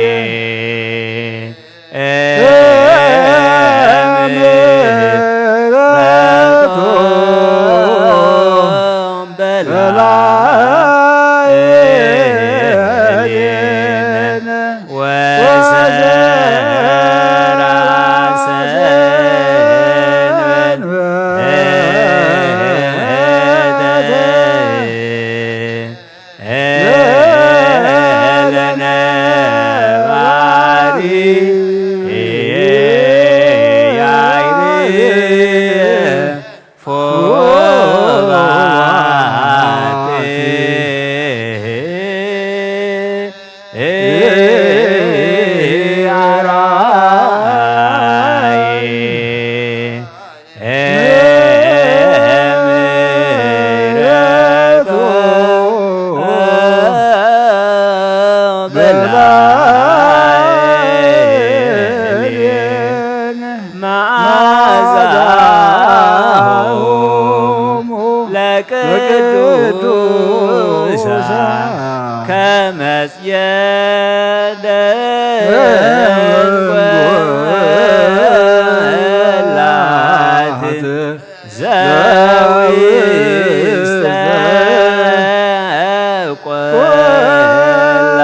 ምሕረቱ በላዕሌነ ወዘራ ሰንበት ለነባሪ ያይሪ ፎባት አራየ ምሕረቱ በላዕሌነ መዓዛሆሙ ለቅዱሳን ከመ ጽየደንቆላት ዘውስተ ቆላ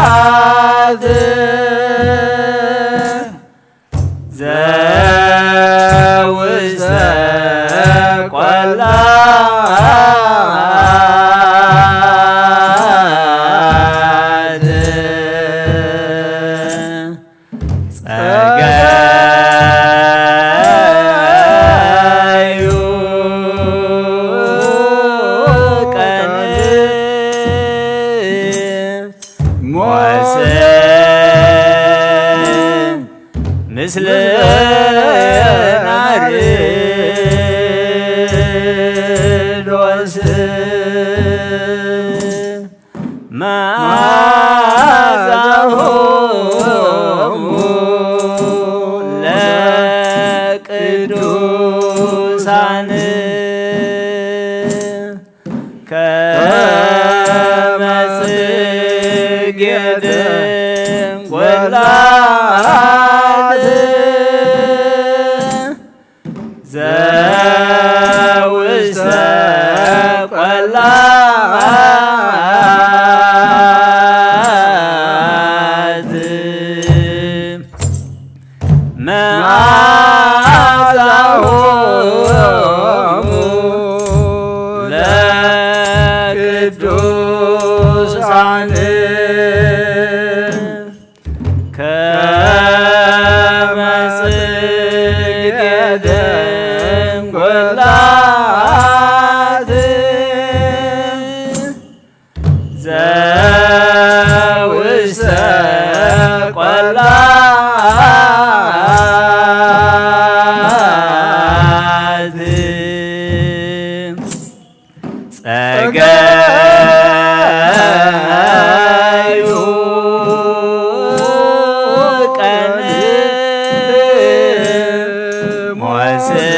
የደንጎላት ዘውስተ ቆላት ጸገዩ ቀን ሞስእ ምስለ ናርዶስ መዓዛሆሙ ለቅዱሳን ከመ ጽጌ ደንጎላት ዘውስተ ቆላት መዓዛሆሙ ለቅዱሳን ከመ ጽጌ ደንጎላት ዘውስተ ቆላት ጸገዩ ቀን ሞስእ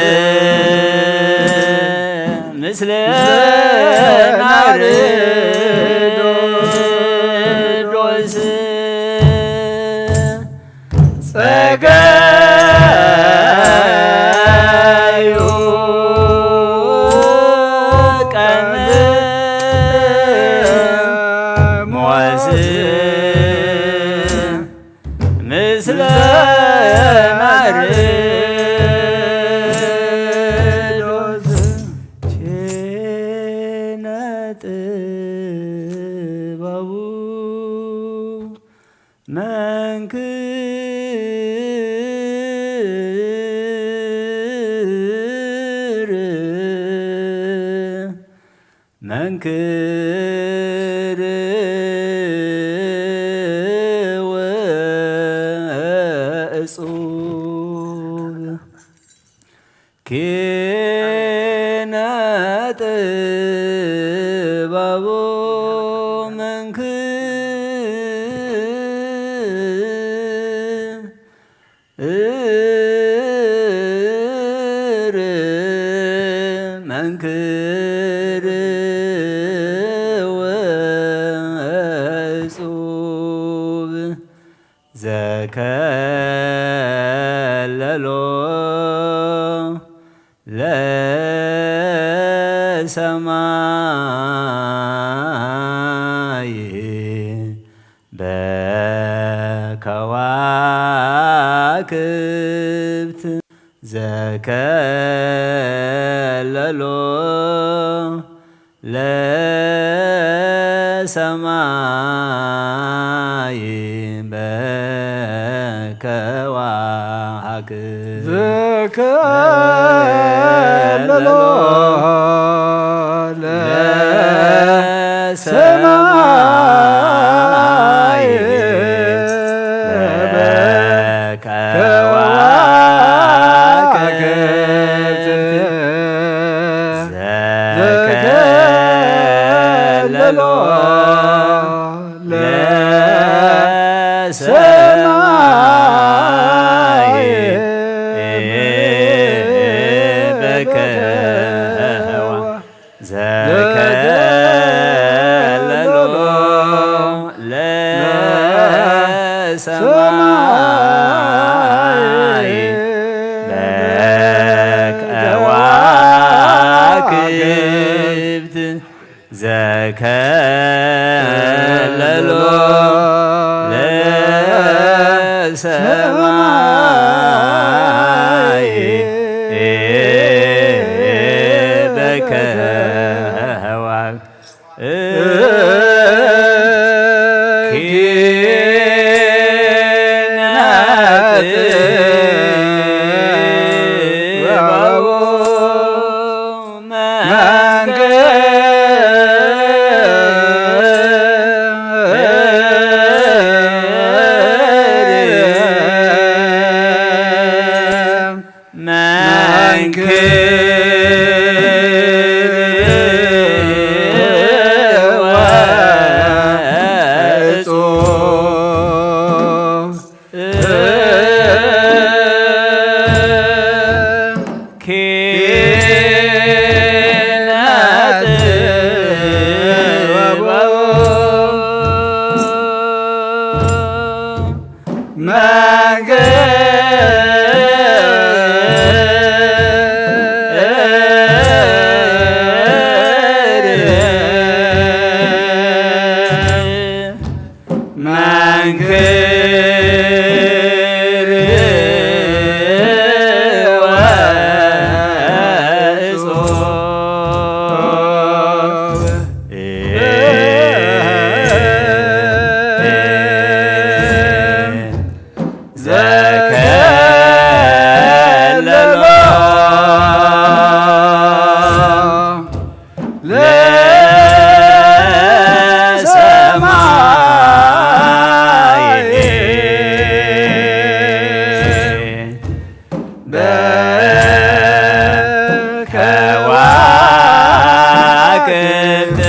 ምስለ ናርዶስ ጸገዩ ቀን ሞስእ ምስለ ናርዶስ ቼነ ጥበቡ መንክር መንክር ወእጹብ ኪነ ጥበቡ መንክር መንክር ወእጹብ ዘከለሎ ለሰማይ በከዋክብት ዘከለሎ ለሰማይ በከዋክብት ዘከለሎ ለሰማይ በከዋክብት ዘከለሎ ለሰማይ በከዋ ዘከለሎ ለሰማይ በከዋክብት ዘ ከለሎ ለሰማይ በከዋክብት ኪነ ጥበቡ መንክር መንክር ወእጹብ ኪነ ጥበቡ መንክር መንክር ወእጹብ ዘከለሎ ለሰማይ በከዋክብት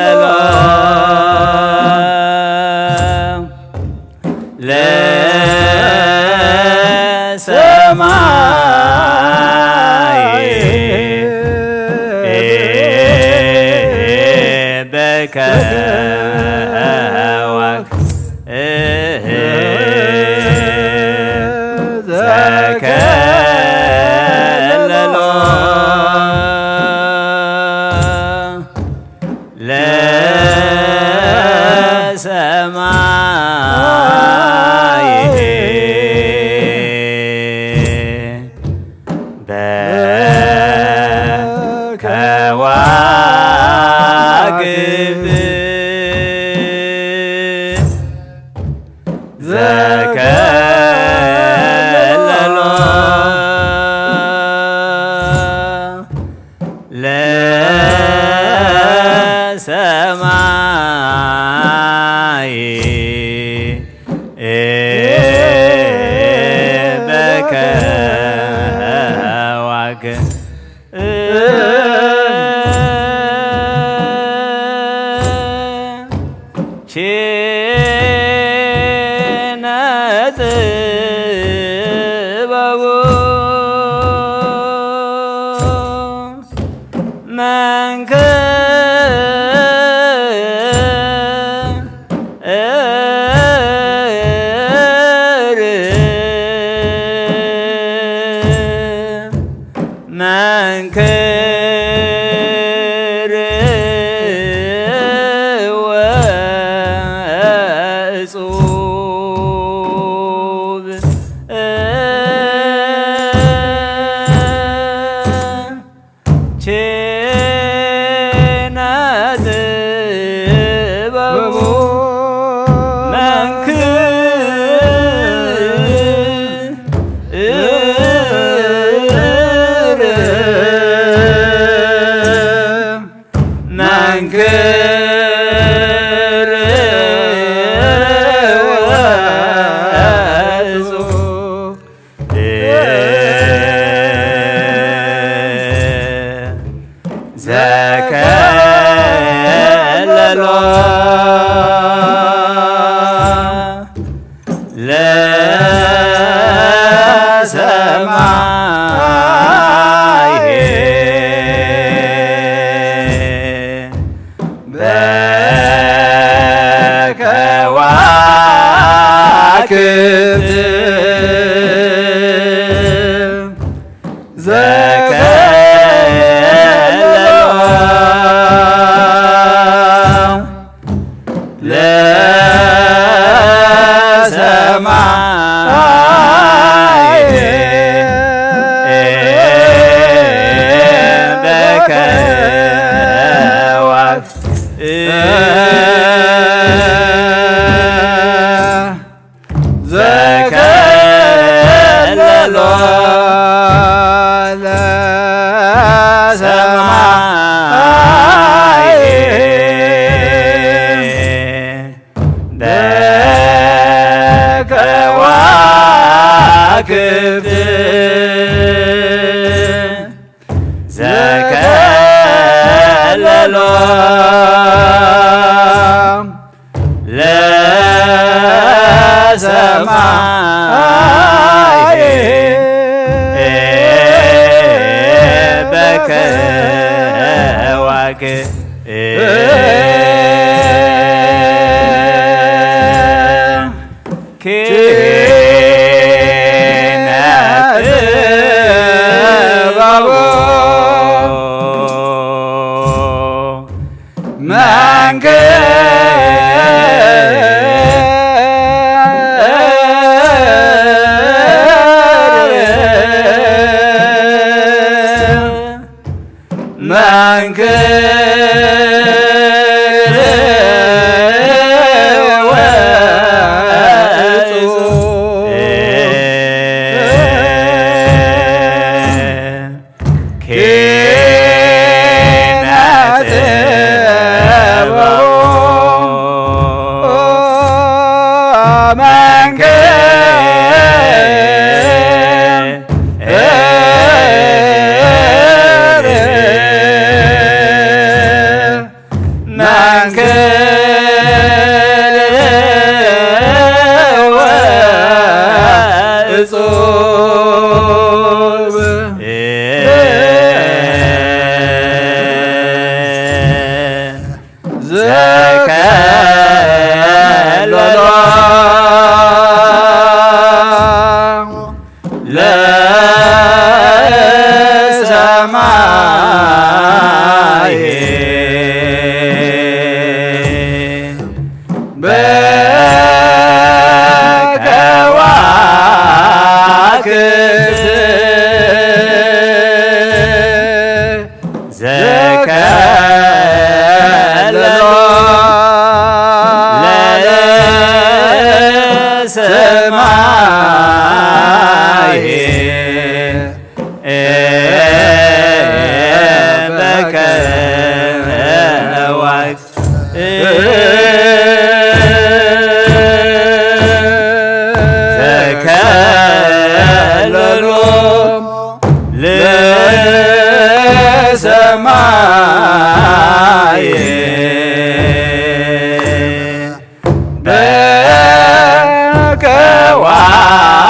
ዘከለሎ ለሰማይ በከዋክብት ዘከለሎ ለሰማይ በከዋክብት ዘከለሎ ለሰማይ በከዋክብት ኪነ ጥበቡ መንክር መንክር ወእጹብ ኪነ ጥበቡ መንክር ዘከለሎ ለሰማይ በከዋክብት ዘከለሎ ለሰማይ በከዋክብት ዘከለሎ ለሰማይ በከዋክብት ኪነ ጥበቡ መንክር መንክር ወእጹብ ኪነ ጥበቡ መንክር መንክር ወእጹብ ዘከለሎ ለሰማይ በከዋክብት ዘከለሎ ለሰማይ በከዋክብት ዘከለሎ ለሰማይ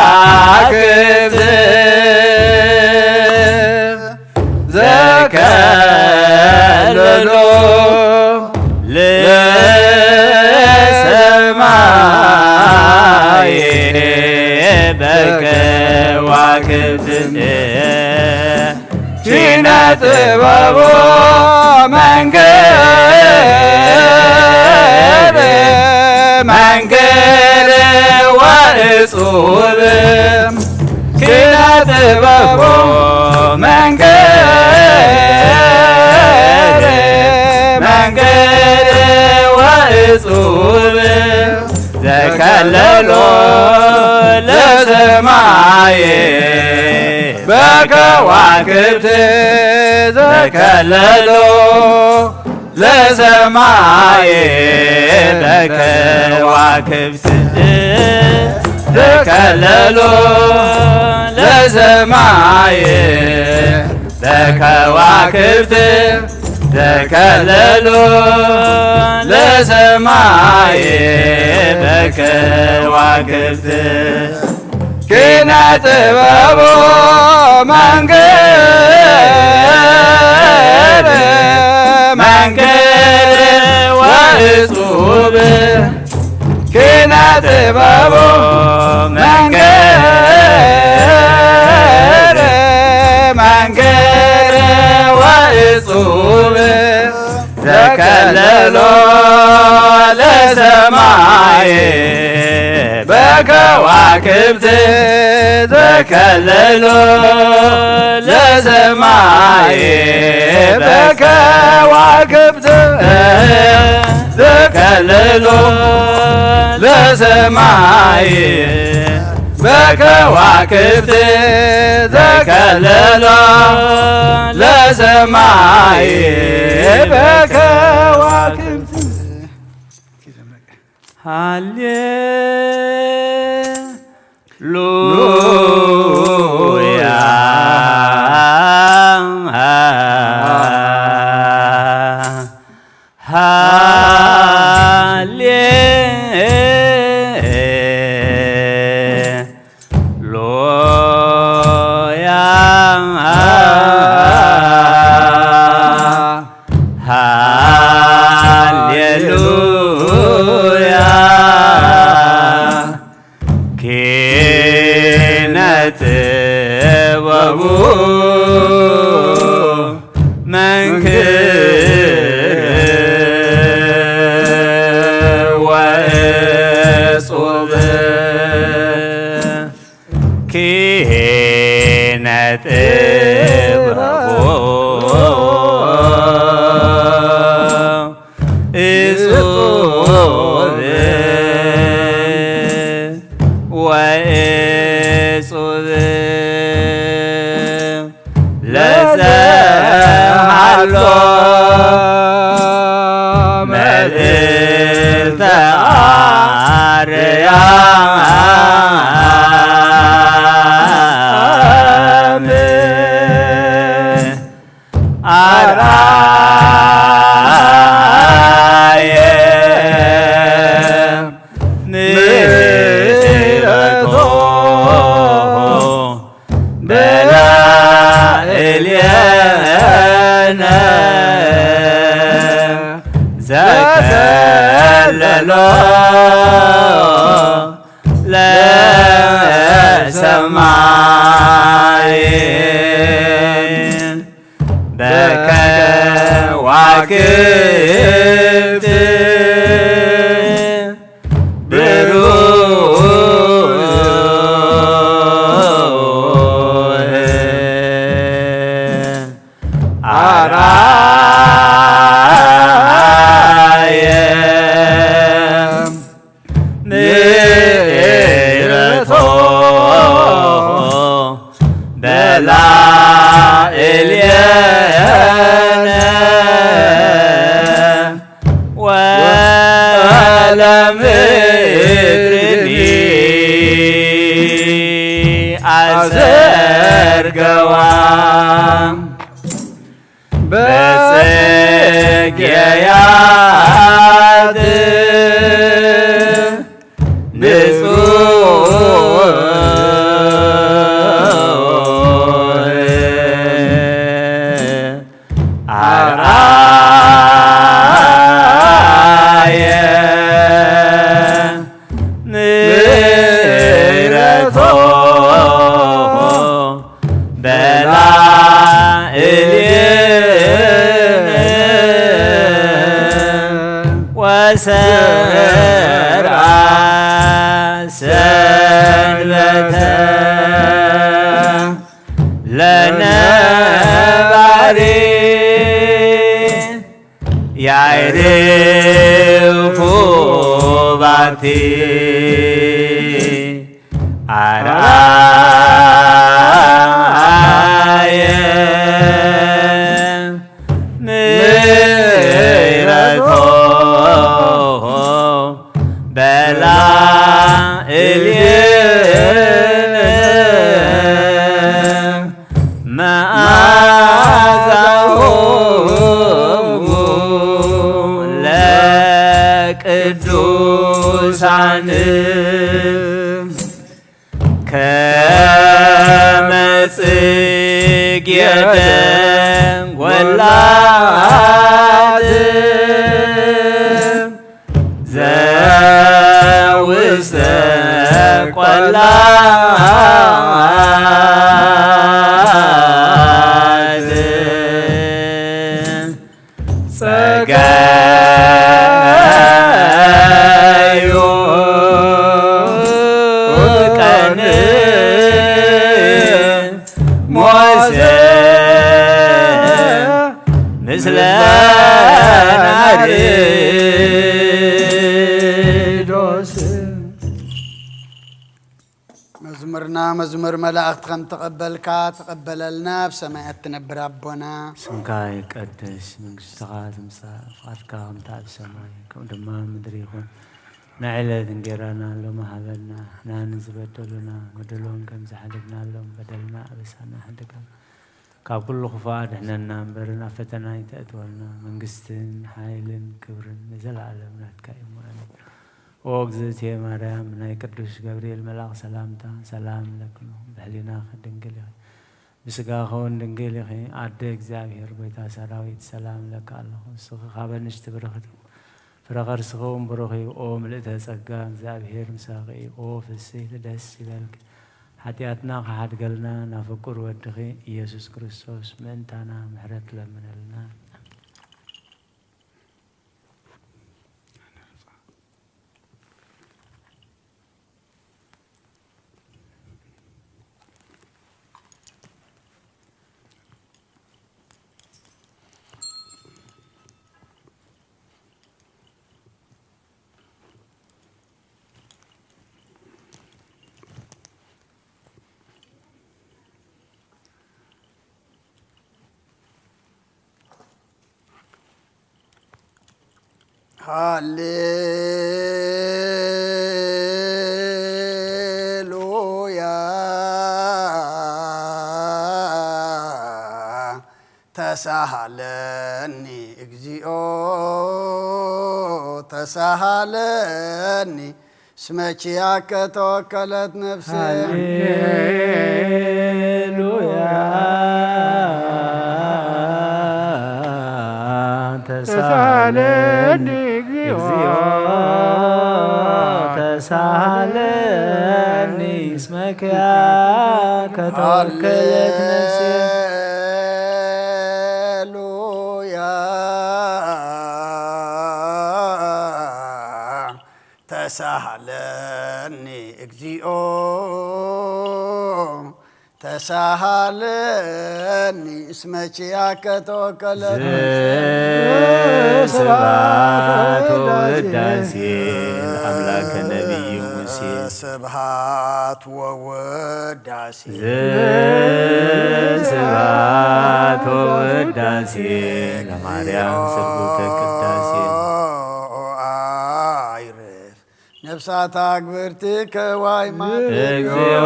በከዋክብት ዘከለሎ ለሰማይ በከዋክብት ኪነ ጥበቡ መንክር መንክር ወእጹብ ኪነ ጥበቡ መንክር መንክር ወእጹብ ዘከለሎ ለሰማይ በከዋክብት ዘከለሎ ለሰማይ በከዋክብት ዘከለሎ ለሰማይ በከዋክብት ዘከለሎ ለሰማይ በከዋክብት ኪነ ጥበቡ መንክር መንክር ወእጹብ ኪነ ጥበቡ መንክር ጡብ ዘከለሎ ለሰማይ በከዋክብት ዘከለሎ ለሰማይ በከዋክብት ዘከለሎ ለሰማይ በከዋክብት ዘከለሎ ለሰማይ በከዋክብት ሃሌ ሉያ ሃሌ ሉያ ሃሌሉያ ኪነ ጥበቡ መንክር ወእጹብ ኪነ ጥበቡ እጹብ ወእጹብ ለዘሃሎ መልእልተ ኣርያም ኣርኣየ ምሕረቶ በላዕሌነ ዘከለሎ ለሰማይ በከዋክብት ብሩህ ኣርኣየ ምሕረቶ በላዕሌነ ወለምድርኒ ኣሰርገዋ። በጽጌያት ንጹህ ኣርኣየ ምሕረቶ በላዕሌነ ወሰርዓ ሰንበተ ለነባሪ ያዕርፉ ባቲ ኣርኣየ ምሕረቶ በላዕሌነ መዓዛሆሙ ለቅዱሳን ከመ ጽጌ ደንጎላት ዘውስተ ቆላት ምስለ ናርዶስ። መዝሙርና መዝሙር መላእኽቲ ከም ተቐበልካ ተቐበለልና፣ ኣብ ሰማያት ትነብር ኣቦና። ስምካ ይቀደስ፣ መንግስትኻ ትምጻእ፣ ፍቓድካ ከምቲ ኣብ ሰማይ ከምኡ ድማ ኣብ ምድሪ ይኹን። ናይ ዕለት እንጌራና ሎሚ ሃበና፣ ንሕና ንዝበደሉና በደሎም ከም ዝሓለፍናሎም በደልና ኣበሳና ሓድገና፣ ካብ ኩሉ ክፉእ ኣድሕነና እምበር ናብ ፈተና ኣይተእትወና። መንግስትን ሓይልን ክብርን ንዘለኣለም ናትካ እዩ። ኣሜን። ኦ እግዝእትየ ማርያም፣ ናይ ቅዱስ ገብርኤል መልኣኽ ሰላምታ ሰላም እለኪ ኣለኹ። ብሕሊናኺ ድንግል ኢኺ፣ ብስጋኺ እውን ድንግል ኢኺ። ኣደ እግዚኣብሔር፣ ጎይታ ሰራዊት፣ ሰላም እለኪ ኣለኹ። ንስኺ ካብ ኣንሽቲ ብርኽቲ፣ ፍረ ከርስኺ እውን ብሩኽ እዩ። ኦ ምልእተ ጸጋ፣ እግዚኣብሔር ምሳኺ እዩ። ኦ ፍስሕቲ ደስ ይበልኪ፣ ሓጢኣትና ክሓድገልና ናብ ፍቁር ወድኺ ኢየሱስ ክርስቶስ ምእንታና ምሕረት ለምነልና። ሃሌሉያ። ተሳሃለኒ እግዚኦ፣ ተሳሃለኒ፣ እስመ ኪያከ ተወከለት ነፍሴ። ሃሌሉያ። ተሳሃለኒ እግዚኦ፣ ተሳሃለኒ፣ እስመ ኪያከ ተወከለት ነፍሴ። ሃሌሉያ። ተሳሃለኒ እግዚኦ፣ ተሳሃለኒ፣ እስመ ኪያከ ተወከለት። ስብሐት ወውዳሴ ለአምላከ ነቢይ ሙሴ። ስብሐት ወውዳሴ። ስብሐት ወውዳሴ ለማርያም ስርጉተ ቅዳሴ። አይርፍ ነፍሳት አግብርቲከ ዋይማቲከ። እግዚኦ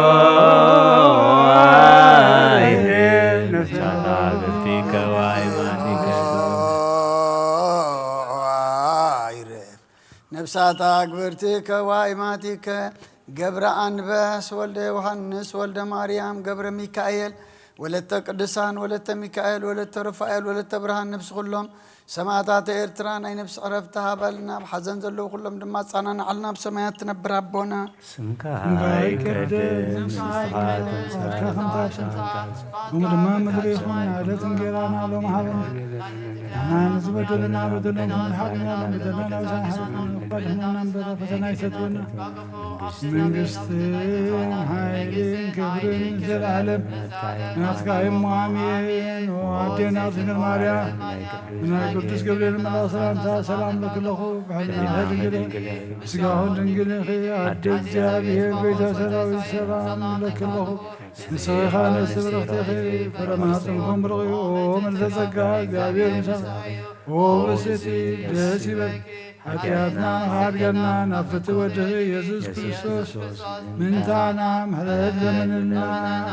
አይርፍ ነፍሳት አግብርቲከ ዋይማቲከ። አይርፍ ነፍሳት አግብርቲከ ዋይማቲከ። ገብረ አንበስ ወልደ ዮሐንስ ወልደ ማርያም ገብረ ሚካኤል ወለተ ቅዱሳን ወለተ ሚካኤል ወለተ ሩፋኤል ወለተ ብርሃን ነፍሲ ኩሎም ሰማእታተ ኤርትራ ናይ ነፍሲ ዕረፍቲ ሃበልና። ኣብ ሓዘን ዘለዉ ኩሎም ድማ ኣጸናንዓልና። ኣብ ሰማያት ትነብር ኣቦና። ስምካ ይቀደስ፣ መንግስትኻ ትምጻእ፣ ፍቓድካ ከምቲ ኣብ ሰማይ ከምኡ። ከምኡ ድማ ኣብ ምድሪ ይኹን። ዕለት እንጌራና ሎም ሃበና። ንሕና ንዝበደሉና በደሎም ከም ንሓድግ ንበደልና፣ ናብ ፈተና ኣይተእትወና። መንግስትን ሓይልን ክብርን ዘለዓለም ናትካ እሞ ኣሜን። ኦ ኣዴና ድንግል ማርያም፣ ናይ ቅዱስ ገብርኤል መልኣኽ ሰላምታ ሰላም እብለኪ ኣለኹ። ብሕልናኺ ድንግል ኢኺ፣ ብስጋኺ ድንግል ኢኺ። ኣደ እግዚኣብሔር፣ ጎይታ ሰራዊት፣ ሰላም እብለኪ ኣለኹ። ንስኺ ኸኣ ንስብርኽቲ ኢኺ፣ ፍረ ማህፀንኩም ብሩኽ እዩ። ኦ ምልዕተ ጸጋ፣ እግዚኣብሔር ምሳኺ። ኦ ብስቲ ደስ ይበል። ሓጢኣትና ሓድገና ናብ ፍትሒ ወድኺ ኢየሱስ ክርስቶስ ምንታና ምሕረት ለምንልና።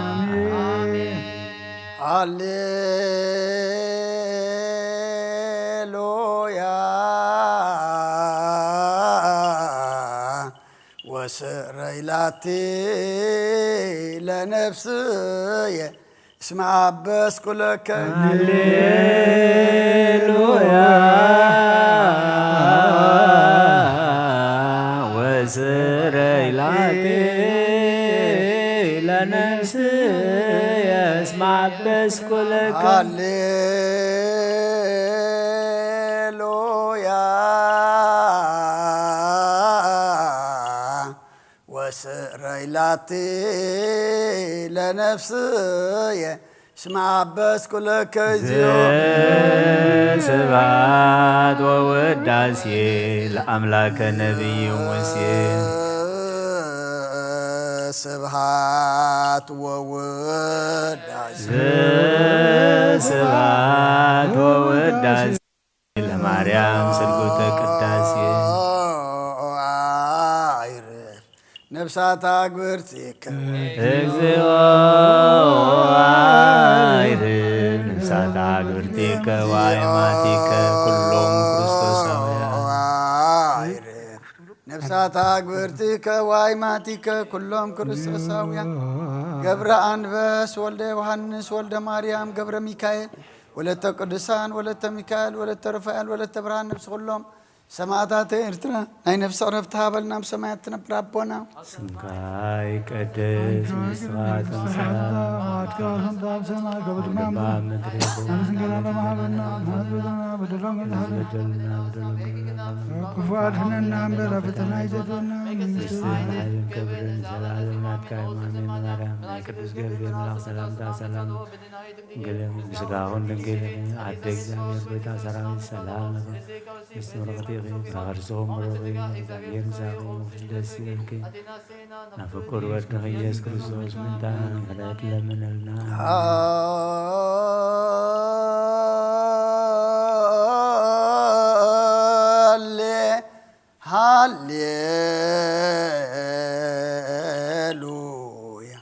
ኣሜን። ሃሌሉያ። ወስረይ ላቲ ለነፍስየ እስመ አበስኩ ለከ። ሃሌሉያ። ወስረይ ላቲ ለነፍስየ እስመ አበስኩ ለከ። ሃሌሉያ። ወስረይ ላቲ ለነፍስየ እስመ አበስኩ ለከ እግዚኦ። ስብሐት ወውዳሴ ለአምላከ ነቢዩ ሙሴ። ስብሐት ወውዳሴ። ስብሐት ወውዳሴ ለማርያም ስርጉተ ቅዳሴ። አይርፍ ነፍሳት አግብርቲከ። እግዚኦ አይርፍ ነፍሳት አግብርቲከ ወአይማቲከ ኩሎም ክርስቶሳውያን። አይርፍ ነፍሳት አግብርቲከ ወአይማቲከ ኩሎም ክርስቶሳውያን። ገብረ አንበስ ወልደ ዮሐንስ ወልደ ማርያም ገብረ ሚካኤል ወለተ ቅዱሳን ወለተ ሚካኤል ወለተ ሩፋኤል ወለተ ብርሃን ነፍሲ ኩሎም ሰማዕታተ ኤርትራ ናይ ነፍሲ ዕረፍቲ ሃበልና፣ ኣብ ሰማያት ትነብር ኣቦና። ስምካ ይቀደስ፣ መንግስትኻ ትምጻእ፣ ፈቃድካ ከም ትብል ሰማይ ከምኡ ድማ ኣብ ምድሪ ትኹን። ንስንክና ለማሃበና፣ ንሓዝበና፣ በደሎም ንሓዝበ። በደልና፣ በደሎም ክፉ ኣድሕነና እምበር፣ ኣብ ፈተና ኣይተእትወና፣ መንግስቲ መንግስቲ ሓይልን ክብርን ዘለዓለም ናትካ እዩ። ኣሜን። ማርያም ናይ ቅዱስ ገብርኤል መልኣክ ሰላምታ ሰላም ድንግል ምስጋኹን ድንግል ኣደ እግዚኣብሔር ጎይታ ሰራዊት ሰላም ይኹን። ምስቲ ምርቕቲ ኢኺ፣ ብኸርስኹም ምሩኽ እዩ፣ እግዚኣብሔር ምሳኺ ይኹን። ደስ ይበልኪ፣ ናብ ፍቁር ወድኺ ኢየሱስ ክርስቶስ ምእንታና ምሕረት ለምንልና። ሃሌ ሃሌሉያ፣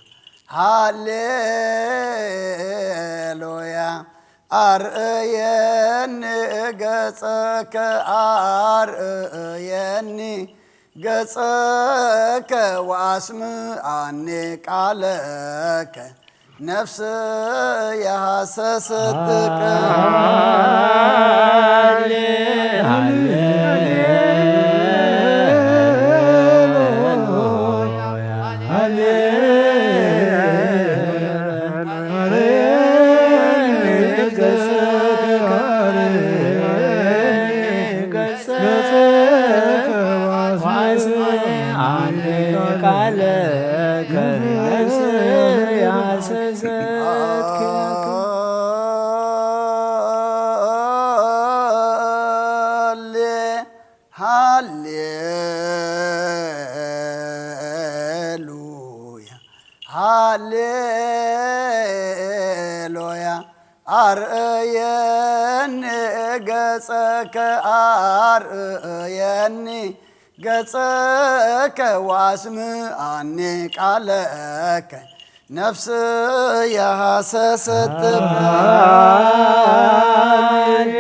ሃሌሉያ። አርእየኒ ገጸከ፣ አርእየኒ ገጸከ፣ ወአስምዓኒ ቃለከ። ነፍስየ ሃሰሰትከ። ሃሌ፣ ሃሌ፣ ሃሌ፣ ገጸከ ወአስምዓኒ ቃለከ ነፍስየ ሃሰሰትከ። ሃሌ፣ ሃሌሉያ፣ ሃሌሉያ። አርእየኒ ገጸከ፣ አርእየኒ ገጸከ፣ ወአስምዓኒ ቃለከ። ነፍስየ ሃሰሰትከ። ሃሌ፣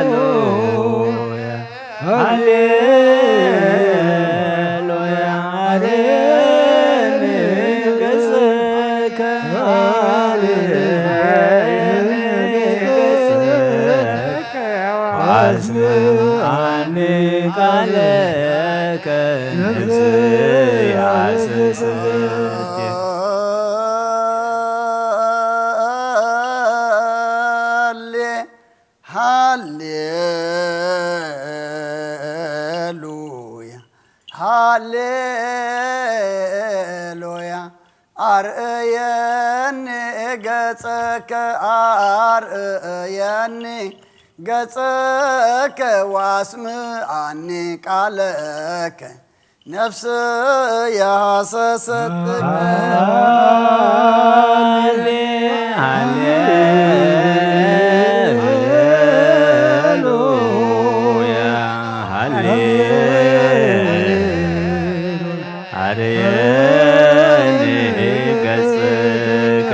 ሃሌሉያ፣ ሃሌሉያ። አርያም ገጸከ፣ አርያም ገጸከ፣ አስምዓኒ ቃለከ፣ ነፍስየ ሃሰሰትከ። ሃሌ፣ ሃሌሉያ፣ ሃሌሉያ። አርእየኒ ገጸከ፣ አርእየኒ ገጸከ፣ ወአስምዓኒ ቃለከ። ነፍስየ ሃሰሰትከ። ሃሌ፣ ሃሌሉያ፣ ሃሌ፣ አርየኒ ገጽከ፣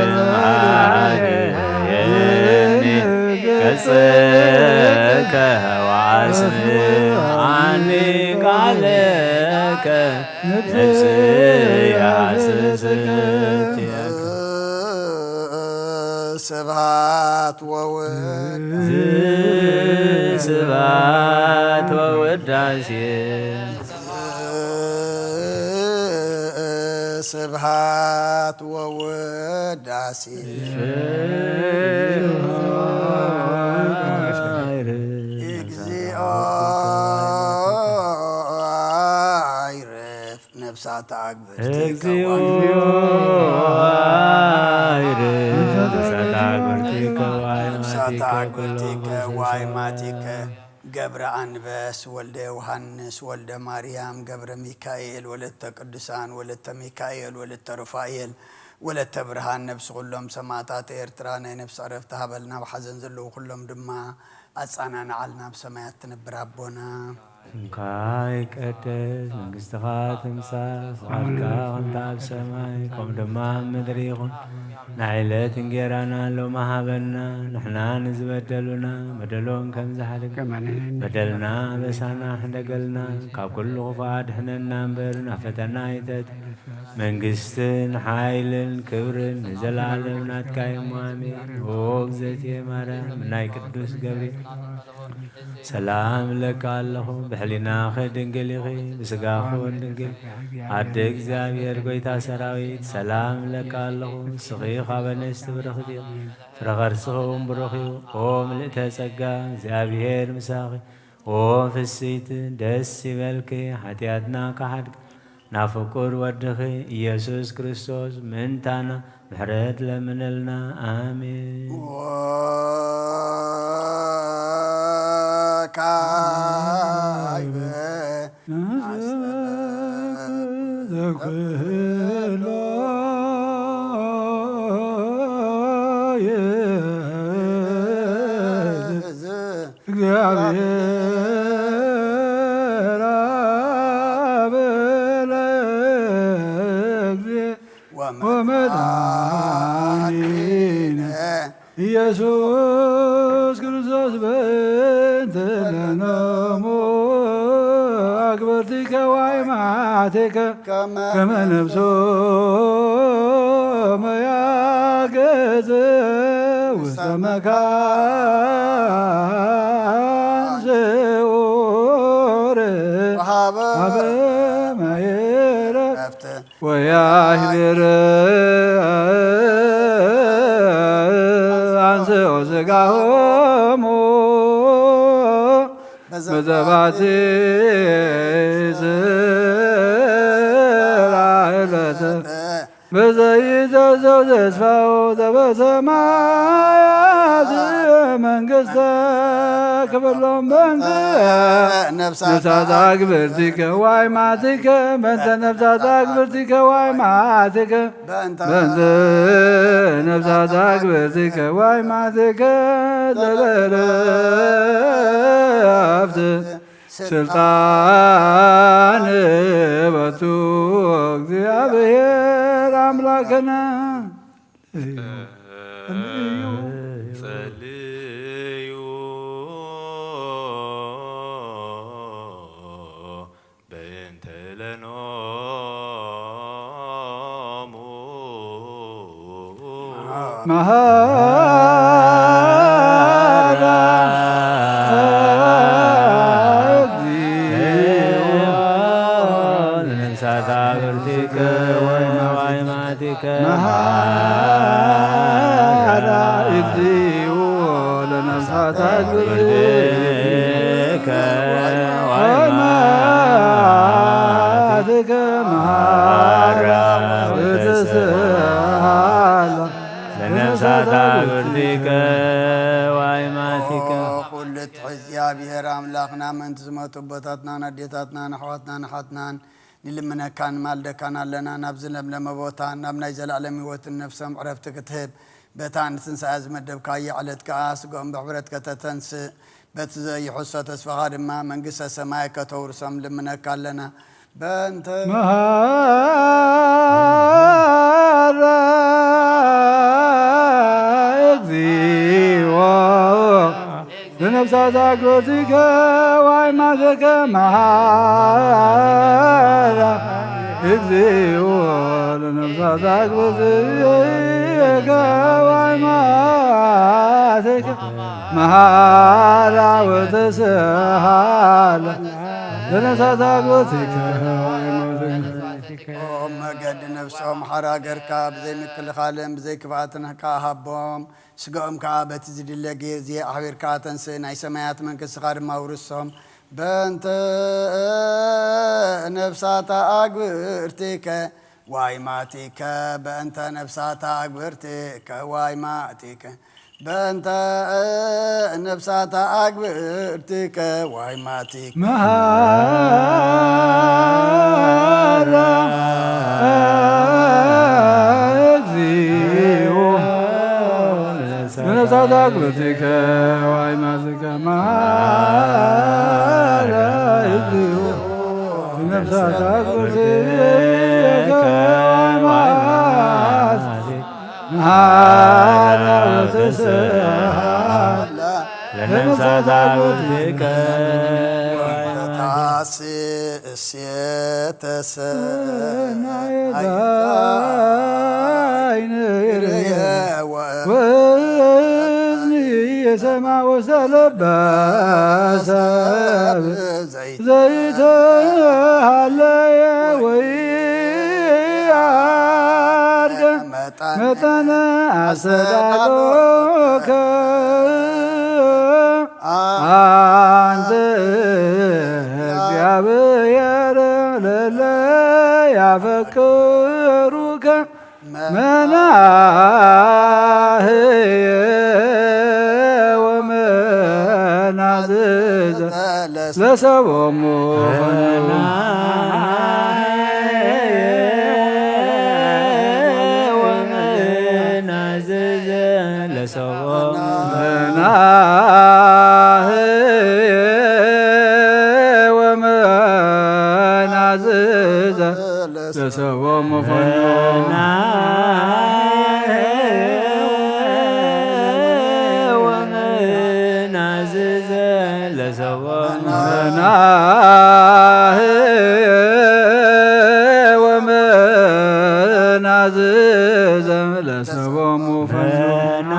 አርየኒ ገጽከ፣ ወአስምዓኒ ቃለከ። ነፍስየ ሃሰሰትከ። ስብሐት ወውድ-፣ ስብሐት ወውዳሴ። ስብሐት ወውዳሴ። እግዚኦ አይረፍ። ነፍሳት ነፍሳተ ኣግብርቲከ እግዚኦ ዋይ ማቲከ። ነፍሳተ ኣግብርቲከ ዋይ ማቲከ። ገብረ ኣንበስ ወልደ ዮሃንስ ወልደ ማርያም ገብረ ሚካኤል ወለተ ቅዱሳን ወለተ ሚካኤል ወለተ ሩፋኤል ወለተ ብርሃን ነብሲ ኩሎም ሰማእታት ኤርትራ ናይ ነፍሲ ዕረፍቲ ሃበልና፣ ኣብ ሓዘን ዘለዉ ኩሎም ድማ ኣጻናንዓልና፣ ኣብ ሰማያት ትነብር ኣቦና። ስምካ ይቀደስ፣ መንግስትኻ ትምጻእ፣ ፍቓድካ ከምቲ ኣብ ሰማይ ከምኡ ድማ ኣብ ምድሪ ይኹን። ናይ ዕለት እንጌራና ሎሚ ሃበና፣ ንሕና ንዝበደሉና በደሎም ከም ዝሓድግ፣ በደልና ኣበሳና ሕደገልና፣ ካብ ኩሉ ክፉእ ኣድሕነና እምበር ናብ ፈተና ኣይተእትወና። መንግስትን ሓይልን ክብርን ንዘለኣለም ናትካ እዩ እሞ ኣሜን። ኦ እግዝእትየ ማርያም ናይ ቅዱስ ገብርኤል ሰላም እለኪ ኣለኹ፣ ብሕሊናኺ ድንግል ኢኺ፣ ብስጋኺ እውን ድንግል፣ ኣደ እግዚኣብሔር ጎይታ ሰራዊት ሰላም እለኪ ኣለኹ። ንስኺ ካብ ኣንስቲ ብርኽቲ ኢኺ፣ ፍረ ከርስኺ እውን ብሩኽ እዩ። ኦ ምልእተ ጸጋ እግዚኣብሔር ምሳኺ፣ ኦ ፍስይቲ ደስ ይበልኪ፣ ሓጢኣትና ክሓድግ ናብ ፍቁር ወድኺ ኢየሱስ ክርስቶስ ምእንታና ምሕረት ለምነልና። ኣሜን። ወካዕበ ዘኩሎ እግዚአብሔር አብ ለእግዚእ ወመድኃኒነ ኢየሱስ ክርስቶስ በእንተ ለነሙ አግበርቲከ ዋይማቴከ ከመ ነፍሶ መያገዘ ውስተ መካን ስዑር ወሃበ ሀበ ማየ ዕረፍት ወያህድር አንስኦ ስጋሆሙ በዘባቲ ስራ ዕለተ በዘይዘዘው ተስፋው ዘበሰማያት መንግስተ ክብሎም በንተ ነፍሳት ነፍሳት አግብርቲከ ዋይማቲከ በንተ ነፍሳት አግብርቲከ ዋይማቲከ በንተ በንተ ነፍሳት አግብርቲከ ዋይማቲከ ዘለለፍት ስልጣን በቱ እግዚአብሔር አምላክነ። ጸልዩ በእንተ ለኖሙ መሐራ እግዚኦ ለነፍሳት አግብርቲከ ወይማቲከ መሐራ እግዚኦ ለነፍሳት አግብርቲከ ወይማቲከ መሐራ ወተስሃላ ለነፍሳት አግብርቲከ ወይማቲከ። ኩሉ ትሕት እግዚኣብሔር ኣምላኽና፣ ምእንቲ ዝሞቱ ኣቦታትናን ኣዴታትናን ኣሕዋትናን ኣሓትናን ንልምነካን ንማልደካን ኣለና። ናብዚ ለምለመ ቦታ ናብ ናይ ዘለኣለም ህይወትን ነፍሶም ዕረፍቲ ክትህብ በታ ንትንሳኤ ዝመደብካያ ዕለት ከኣ ስግኦም ብሕብረት ከተተንስእ በቲ ዘይሕሶ ተስፋኻ ድማ መንግስተ ሰማይ ከተውርሶም ልምነካ ኣለና። በእንተ መሃራ እግዚኦ ለነፍሳት አግብርቲከ ወይማቲከ መሃራ እግዚኦ ለነፍሳት አግብርቲከ ወይማቲከ መሃራ ወተስሃላ ለነፍሳት አግብርቲከ ወይማቲከ። ኦም መገዲ ነፍሶም ሓራ ገርካ ብዘይ ምክልኻልን ብዘይ ክፍኣትን ከኣ ሃቦም። ስጋኦም ከኣ በቲ ዝድለ ግዜ ኣሕቢርካ ተንስእ፣ ናይ ሰማያት መንግስትኻ ድማ ኣውርሶም። በእንተ ነፍሳታ ኣግብርቲከ ዋይማቲከ፣ በእንተ ነፍሳታ ኣግብርቲከ ዋይማቲከ፣ በእንተ ነፍሳታ ኣግብርቲከ ዋይማቲከ። መሃራ እግዚኦ። ብነፍሳት ኣግብርቲከ ዋይማቲከ መሃራ እግዚኦ። ብነፍሳት ኣግብርቲከ ዋይማቲከ መሃራ ወተስሃላ ለነፍሳት ኣግብርቲከ። ወታሲ እሴተ ሰናየ ዛይነ ወእዝኒ የሰማ ወሰለበ ሰብ ዘይተሃለየ ወይዓርገ መጠነ ኣስተዳሎከ። ኣንተ እግዚአብሔር ለለ ያፈቅሩከ መናህየ ወመናዝዘ ለሰቦሙ ፈኑ። መናህየ ወመናዝዘ ለሰቦሙ ፈኑ። መናህየ ወመናዝዘ ለሰቦሙ ፈኑ።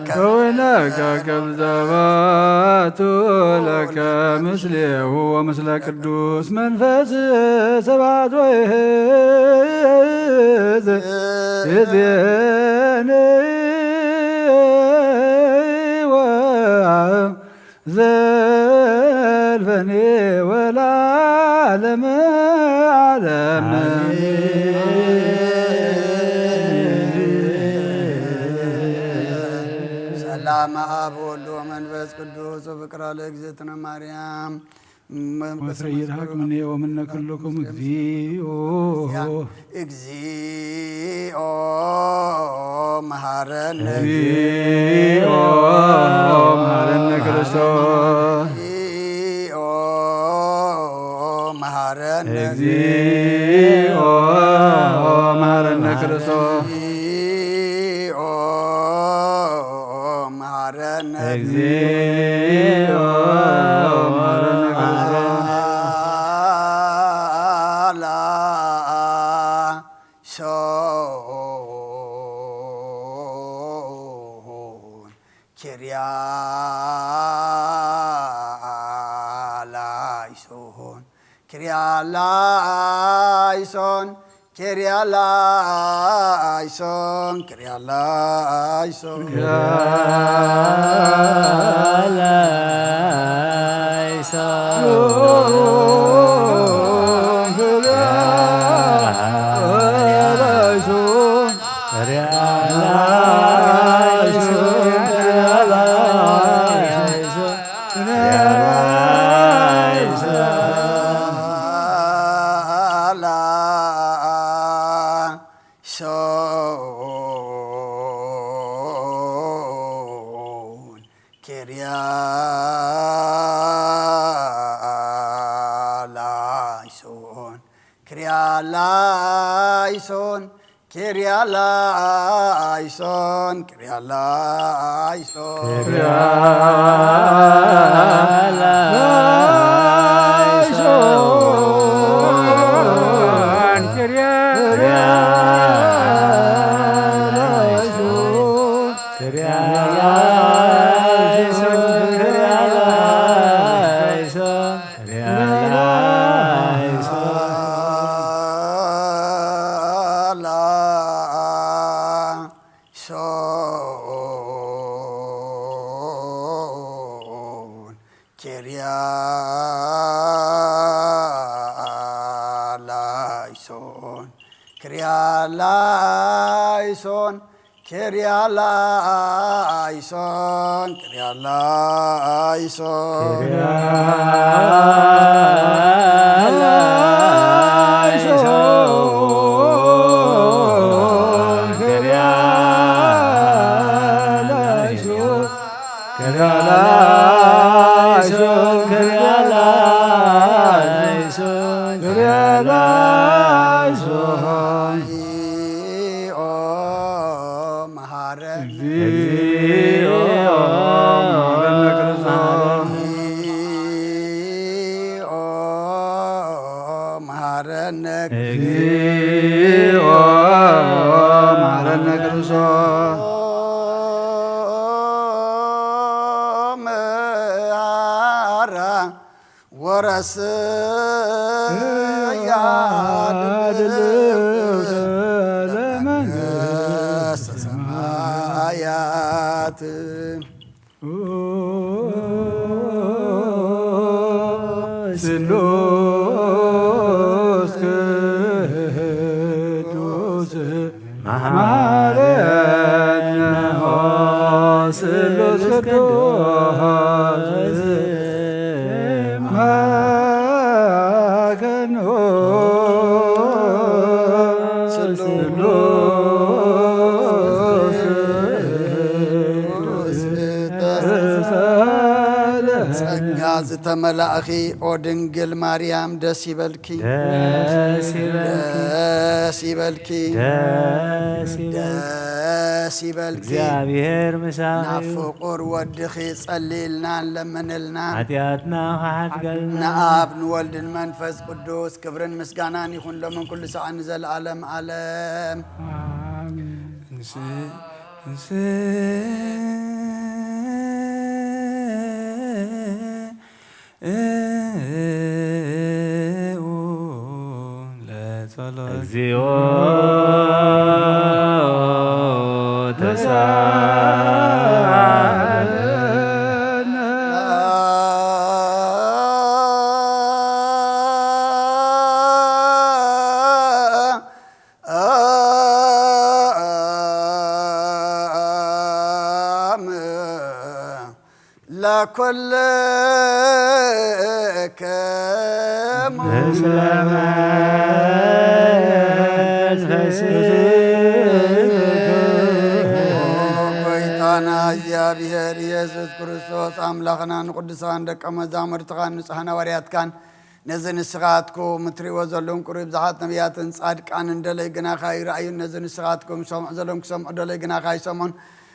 ከዊነከ ከብዘባቱ ለከ ምስሌሁ ወምስለ ቅዱስ መንፈስ ሰባት ወይህዝ ይዜንዋ ዘልፈኔ ወለዓለመ ዓለም። ሰላም አብ ወወልድ ወመንፈስ ቅዱስ ወፍቅር ለእግዝእትነ ማርያም። ወትረ ይርሃቅ ምኔ ወምነ ኩልኩም እግዚኦ። እግዚኦ መሐረነ። እግዚኦ መሐረነ ክርስቶስ። እግዚኦ መሐረነ። እግዚኦ መሐረነ ክርስቶስ። እግዚኦ መሐረነ። እግዚኦ መሐረነ ክርስቶስ። ላይሶን ኪርያ ላይሶን ኪርያ ላይሶን ኪርያ ላይሶን ኪርያ ላይሶን። ሶን ኪርያ ላይሶን ኪርያ ላይሶን ኪርያ ላይሶን ኪርያ ላይሶን ኪርያ ላይሶን ኪርያ ላይሶን ኪርያ ላይሶን ኪርያ ላይሶን ኪርያ ላይሶን። ኪርያላይሶን፣ ኪርያላይሶን፣ ኪርያላይሶን፣ ኪርያላይሶን። መሐረነ። እግዚኦ መሐረነ ክርስቶስ። እግዚኦ መሐረነ። እግዚኦ መሐረነ ክርስቶስ። መሐረነ ወረስያ ድልውተ ለመንግስተ ሰማያት። ስሉስ ቅዱስ መሐረነ ስሉስ ቅዱስ መሐረነ ስሉስ ቅዱስ ጸጋ ዝተመላእኺ ኦ ድንግል ማርያም ደስ ይበልኪ። ደስ ይበልኪ። ደስ ይበልኪ። ደስ ይበልኪ። ደስ ይበልኪ። እግዚኣብሔር ምሳኺ እዩ። ናብ ፍቁር ወድኺ ጸልይልና፣ ለምንልና። ሓጢኣትና ክሓድገልና። ንኣብ ንወልድን መንፈስ ቅዱስ ክብርን ምስጋናን ይኹን ሎምን ኩሉ ሰዓት ንዘለዓለም ዓለም። ኣሜን። እንስ-፣ እንስ-፣ ለጸሎት። እግዚኦ ተሳለነ። ለኩልክሙ። ምስለ መንፈስከ። ጎይታና እግዚኣብሔር ኢየሱስ ክርስቶስ ኣምላኽና ንቅዱሳን ደቀ መዛሙርትኻን ንጹሓን ሃዋርያትካን ነዚ ንስኻትኩም እትርእይዎ ዘለኹም ቁሩብ ብዙሓት ነቢያትን ጻድቃንን ደለይ ግናኻ ይረኣዩን፣ ነዚ ንስኻትኩም ዝሰምዑ ዘለኹም ክሰምዑ ደለይ ግናኻ ይሰምዑን፣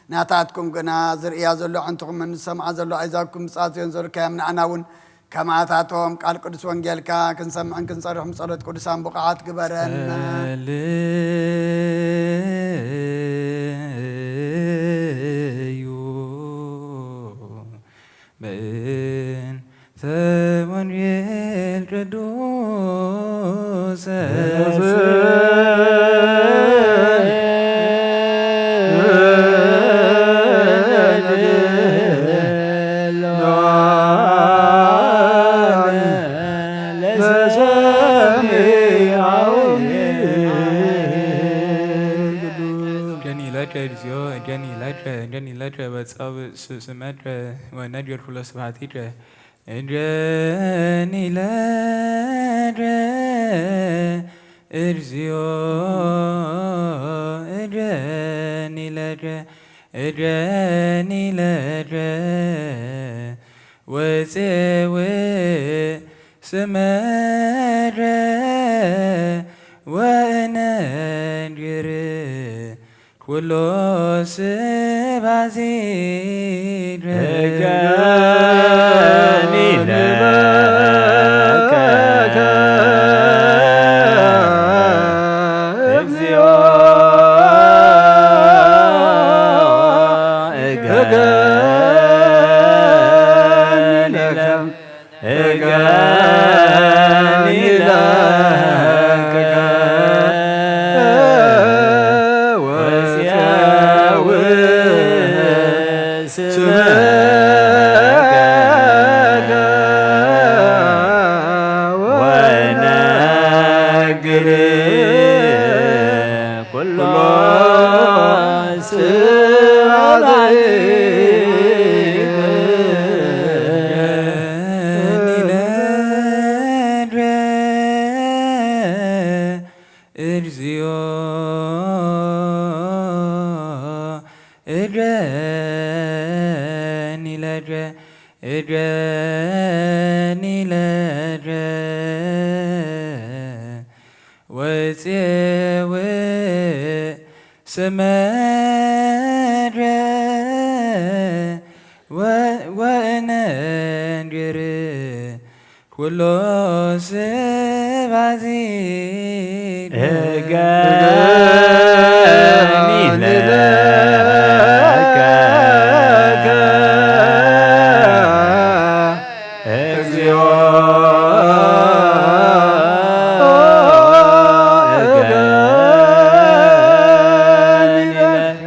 ናታትኩም ግና ዝርእያ ዘሎ ኣዕንትኹምን ዝሰምዓ ዘሎ ኣእዛዝኩም ብጻጽዮን ዘልካዮም ንኣና እውን ከማታቶም ቃል ቅዱስ ወንጌልካ ክንሰምዕን ክንጸርሕን ብጸሎት ቅዱሳን ብቑዓት ግበረና። ጸልዩ በእንተ ወንጌል ቅዱስ እደኒ ለከ እግዚኦ፣ እደኒ ለከ፣ እደኒ ለከ፣ ወጻውእ ስ-፣ ስመከ፣ ወነግር ኩሎ ስብሐቲከ። እደኒ ለከ እግዚኦ፣ እደኒ ለከ፣ እደኒ ለከ፣ ወጽውእ ስመከ ወእነግር ኩሎ ስባዚድ እገኒ ለከ እግዚኦ እገኒ ለከ እገኒ ለከ ወጸውእ ስመከ ኒለረ ወፅውእ ስመረ ወ-፣ ወእነንግር ኩሎ ስባዚ እገኒ ለከ እግዚኦ እገኒ ለከ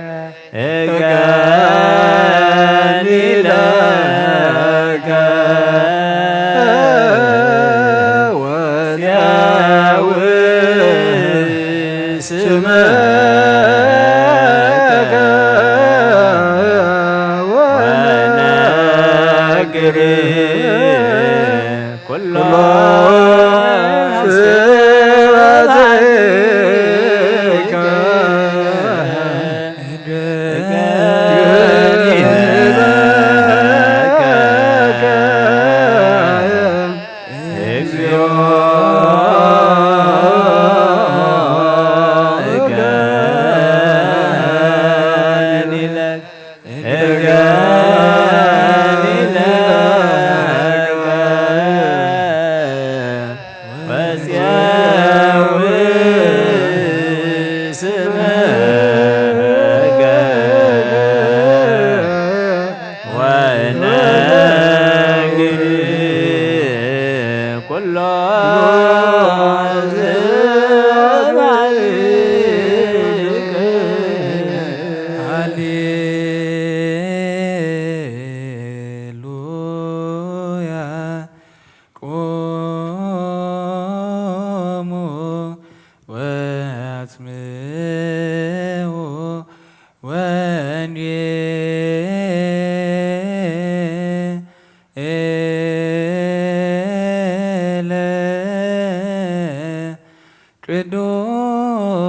እገኒ ለከ ወያው ስመከ ወነግር ኩሎ ስብሐትከ እገኒ ለከ እግዚኦ እገኒ ለከ እገኒ ለከ ወያው ስመከ ወነግር ኩሎ ስብሐትከ። ሃሌሉያ። ቁሙ ወአጽምዑ ወንጌለ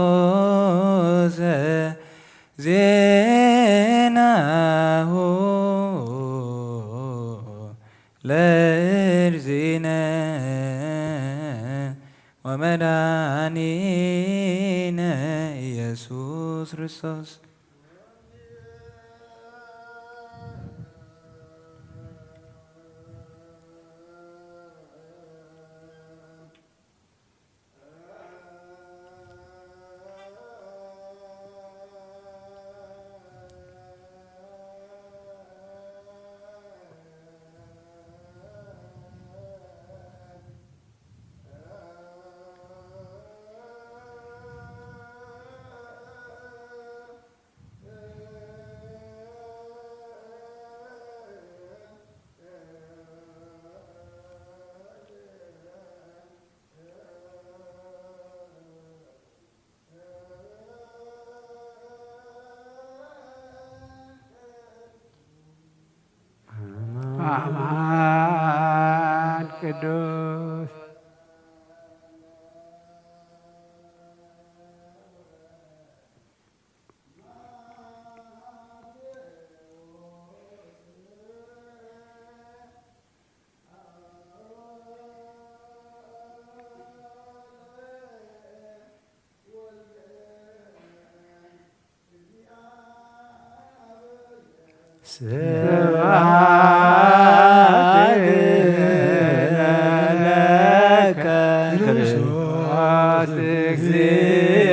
ቅዱሰ ዜናሁ ለእግዚእነ ወመድኃኒነ ኢየሱስ ክርስቶስ። አማን ቅዱስ። ስብሐት ለከ ክርስቶስ እግዚእ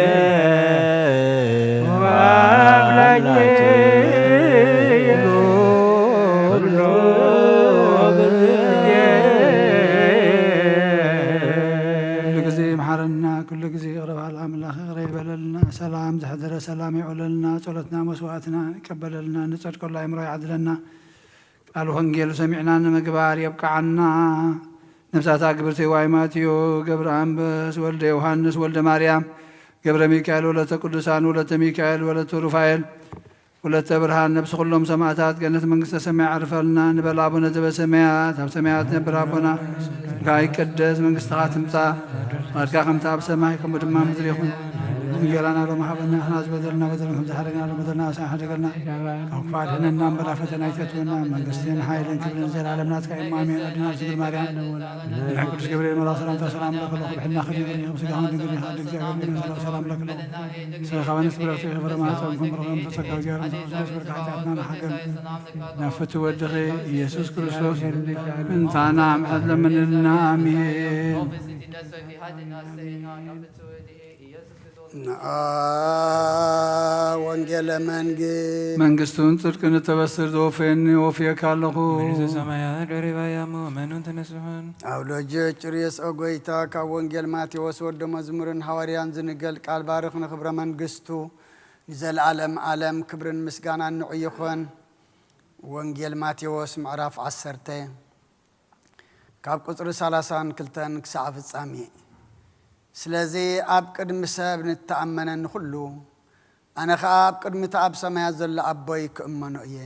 ወአምላክየ ኩሉ ጊዜ። ኩሉ ጊዜ መሓረና፣ ኩሉ ጊዜ ይቕረ በሃል ኣምላኽ ይቕረ ይበለልና። ሰላም ዘሕደረ ሰላም የውዕለልና። ጸሎትና መስዋዕትና ይቀበለልና። ንጸድቀሉ ኣእምሮ ይዓድለና። ቃል ወንጌሉ ሰሚዕና ንምግባር የብቅዓና። ነፍሳት ኣግብርቲ ዋይ ማትዮ፣ ገብረ ኣንበስ፣ ወልደ ዮሃንስ፣ ወልደ ማርያም፣ ገብረ ሚካኤል፣ ወለተ ቅዱሳን፣ ወለተ ሚካኤል፣ ወለተ ሩፋኤል፣ ወለተ ብርሃን፣ ነፍሲ ኩሎም ሰማዕታት ገነት መንግስተ ሰማይ ዓርፈልና። ንበል ኣቡነ ዘበሰማያት፣ ኣብ ሰማያት ነብር ኣቦና፣ ስምካ ይቀደስ፣ መንግስትኻ ትምጻእ፣ ፍቃድካ ከምታ ኣብ ሰማይ ከምኡ ድማ ምድሪ ይኹን። እንጌራና ሎም ሃበና፣ ንሕና ዝበደልና በደልና ከም ዝሓደግና ሎም በደልና ኣሳን ሓደገልና። ካብ ክፉእ ኣድሕነና እምበር፣ ኣብ ፈተና ኣይተእትወና። መንግስትን ሓይልን ክብርን ዘላለም ናትካ እዩ። ኣሜን። ኣዴና ድንግል ማርያም፣ ብናይ ቅዱስ ገብርኤል መልኣኽ ሰላምታ ሰላም ለክሎ፣ ብሕልና ክድንግል ኢኹም፣ ስጋኹም ድንግል ኢኻ፣ ኣደ እግዚኣብሔር እመቤት ሰላም ለክሎ። ሰበኻበነት ብረክቲ ፍረ ማህፀን ከም ብርኸም ተጸጋ እግዚኣብሔር፣ ንስብሐት በርካ ሓጢኣትና ንሓገም። ናብ ፍትው ወድኺ ኢየሱስ ክርስቶስ ምእንታና ምሕረት ለምንልና። ኣሜን። ንዓ ወንጌለ መንግስት መንግስቱን ጽድቅን እተበስር ዘወፈየኒ ወፍየካ ኣለኹ። መንግስተ ሰማያት ደሪባ ያሞ መኑን ተነስሑን። ኣብ ሎጀ ጭርየስ ኦ ጎይታ፣ ካብ ወንጌል ማቴዎስ ወደ መዝሙርን ሃዋርያን ዝንገል ቃል ባርኽ ንኽብረ መንግስቱ። ንዘለዓለም ዓለም ክብርን ምስጋናን ንዑ ይኹን። ወንጌል ማቴዎስ ምዕራፍ ዓሰርተ ካብ ቁጽሪ ሰላሳን ክልተን ክሳዕ ፍጻሜ። ስለዚ ኣብ ቅድሚ ሰብ ንተኣመነኒ ኩሉ፣ ኣነ ኸኣ ኣብ ቅድሚ እቲ ኣብ ሰማያት ዘሎ ኣቦይ ክእመኖ እየ።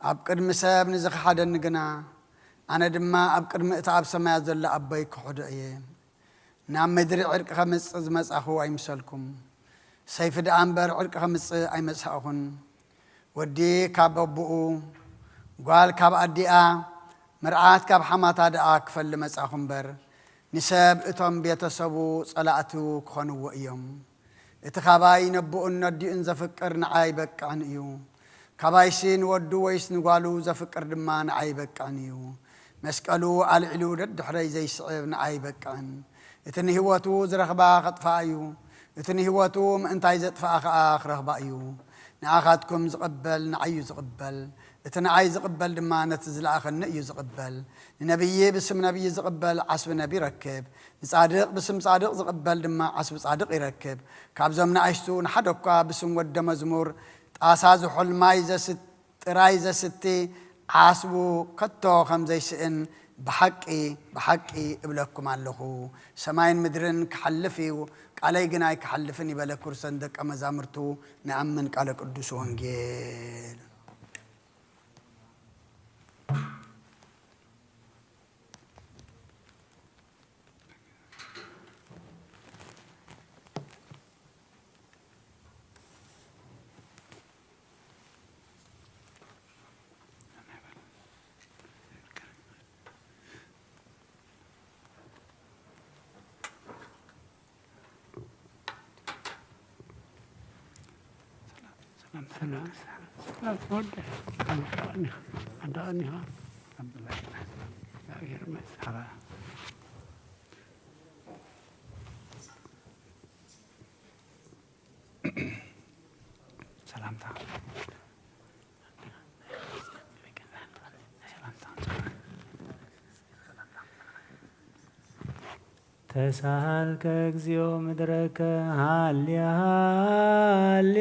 ኣብ ቅድሚ ሰብ ንዝኸሓደኒ ግና፣ ኣነ ድማ ኣብ ቅድሚ እቲ ኣብ ሰማያት ዘሎ ኣቦይ ክኽሕዶ እየ። ናብ ምድሪ ዕርቂ ኸምጽእ ዝመጻኹ ኣይምሰልኩም። ሰይፊ ደኣ እምበር ዕርቂ ኸምጽእ ኣይመጻእኹን። ወዲ ካብ ኣቦኡ፣ ጓል ካብ ኣዲኣ፣ መርዓት ካብ ሓማታ ደኣ ክፈሊ መጻኹ እምበር፣ ንሰብ እቶም ቤተሰቡ ጸላእቱ ክኾንዎ እዮም። እቲ ኻባይ ነቦኡን ነዲኡን ዘፍቅር ንዓይ በቅዕን እዩ። ካባይሲ ንወዱ ወይስ ንጓሉ ዘፍቅር ድማ ንዓይ በቅዕን እዩ። መስቀሉ ኣልዒሉ ደድሕረይ ዘይስዕብ ንዓይ በቅዕን። እቲ ንህይወቱ ዝረኽባ ኸጥፍኣ እዩ። እቲ ንህይወቱ ምእንታይ ዘጥፍኣ ኸኣ ክረኽባ እዩ። ንኣኻትኩም ዝቕበል ንዓይ እዩ ዝቕበል። እቲ ንዓይ ዝቕበል ድማ ነቲ ዝለኣኸኒ እዩ ዝቕበል። ንነብዪ ብስም ነብዪ ዝቕበል ዓስቢ ነብዪ ይረክብ። ንጻድቕ ብስም ጻድቕ ዝቕበል ድማ ዓስቢ ጻድቕ ይረክብ። ካብዞም ንኣሽቱ ንሓደ እኳ ብስም ወደ መዝሙር ጣሳ ዝሑል ማይ ዘስት-፣ ጥራይ ዘስቲ ዓስቡ ከቶ ከም ዘይስእን ብሓቂ፣ ብሓቂ እብለኩም ኣለኹ። ሰማይን ምድርን ክሓልፍ እዩ፣ ቃለይ ግን ኣይክሓልፍን ይበለ። ክርሰን ደቀ መዛሙርቱ ንኣምን። ቃለ ቅዱስ ወንጌል። ሰላም፣ ሰላም፣ ሰላም ትወደ። ኣንተ ቀኒኻ፣ ኣንተ ቀኒኻ። ኣንተ ቀኒኻ። እግዚኣብሔር ይመስገን። ሰላምታ። ተሳሃልከ እግዚኦ ምድረከ ሃሌ ሃሌ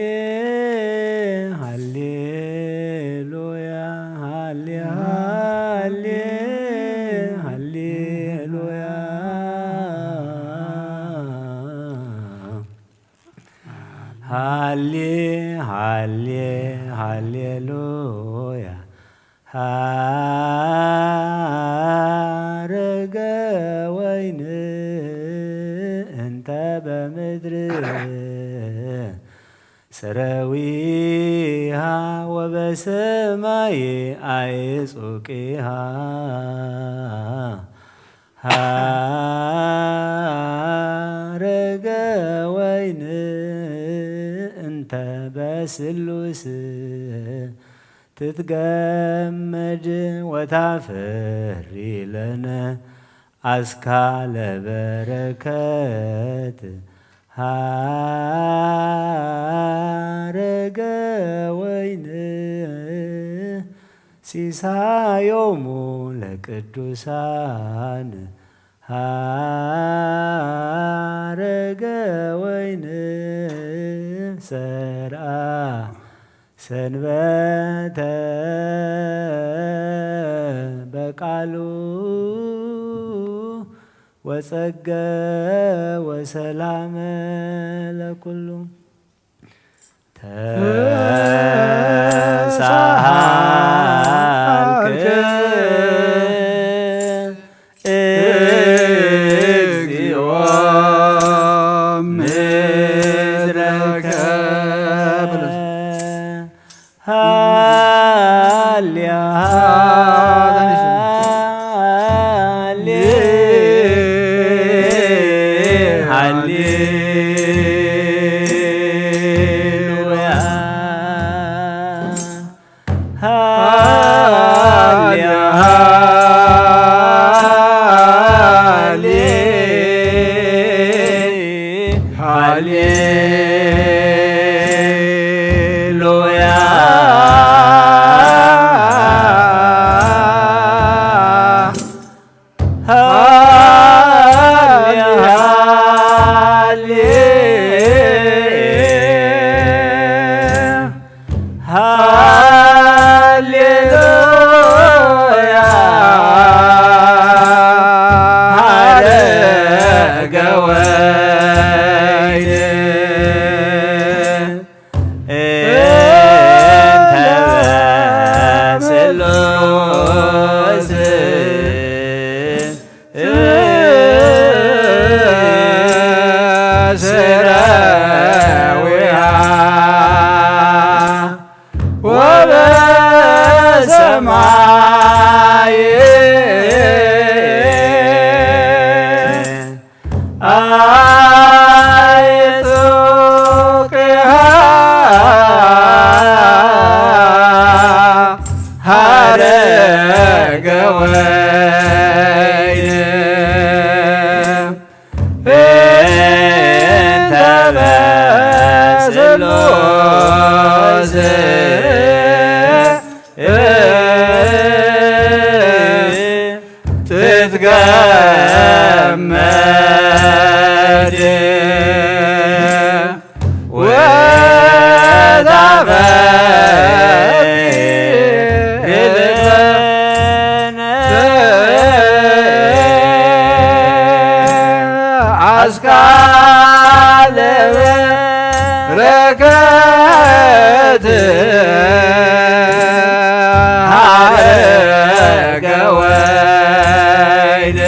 ሃሌሉያ ሃሌ ሃሌ ሃሌሉያ። ሃሌ ሃሌ ሃሌሉያ። ሀረገ ወይን እንተ በምድር ሰረዊሃ ወበሰማይ አይጹቂሃ። ሀረገ ወይን እንተ በስሉስ ትትገመድ ወታፈሪ ለነ አስካለ በረከት። ሀረገ ወይን ሲሳዮሙ ለቅዱሳን። ሀረገ ወይን ሰርአ ሰንበተ በቃሉ ወጸገ ወሰላመ ለኩሉ። ተሳሃልክ እግዚኦ ኣይጹቅሃ ሀረገ ወይን እንተ በስሉስ ትትገመድ ወታፈይ አስካለ በረከት ሀረገ ወይን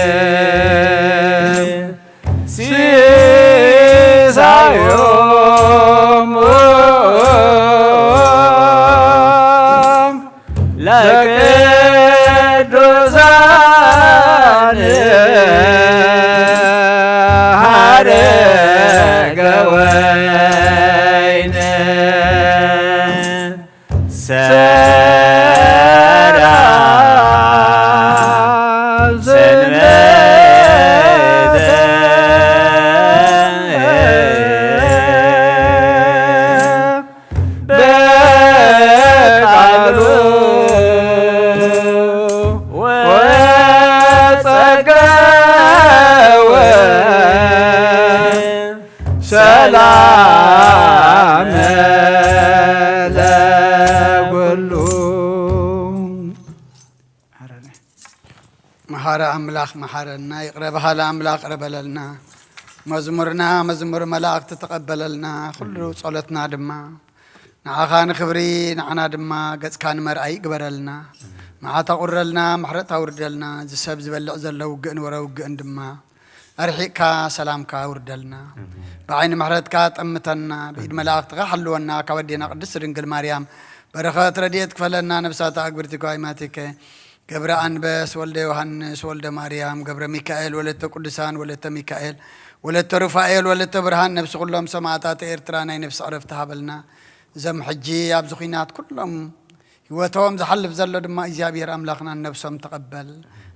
ሲሳዮም ለቅዱሳን ሀረገ ወይን ሰራ ሰንበተ በቃሉ ወጸገወ ሰላም ለኩሉ። መሓረ ኣምላኽ መሓረና፣ ይቕረ በሃሊ ኣምላኽ ይቕረ በለልና። መዝሙርና መዝሙር መላእክቲ ተቐበለልና፣ ኩሉ ጸሎትና ድማ ንዓኻ ንኽብሪ፣ ንዓና ድማ ገጽካ ንመርኣይ ይግበረልና። መዓት ኣቑረልና፣ ምሕረት ኣውርደልና። እዚ ሰብ ዝበልዕ ዘሎ ውግእን ወረ ውግእን ድማ ኣርሒቕካ ሰላምካ ኣውርደልና። ብዓይኒ ምሕረትካ ጠምተና፣ ብኢድ መላእክትኻ ሓልወና። ካብ ኣዴና ቅድስት ድንግል ማርያም በረኸት ረድኤት ክፈለና። ነብሳታ ኣግብርቲ ኳይ ማቲከ ገብረ ኣንበስ፣ ወልደ ዮሃንስ፣ ወልደ ማርያም፣ ገብረ ሚካኤል፣ ወለተ ቅዱሳን፣ ወለተ ሚካኤል፣ ወለተ ሩፋኤል፣ ወለተ ብርሃን፣ ነብሲ ኩሎም ሰማዕታት ኤርትራ ናይ ነብሲ ዕረፍቲ ሃበልና። እዞም ሕጂ ኣብዚ ኹናት ኩሎም ህይወቶም ዝሓልፍ ዘሎ ድማ እግዚኣብሔር ኣምላኽና ነብሶም ተቐበል።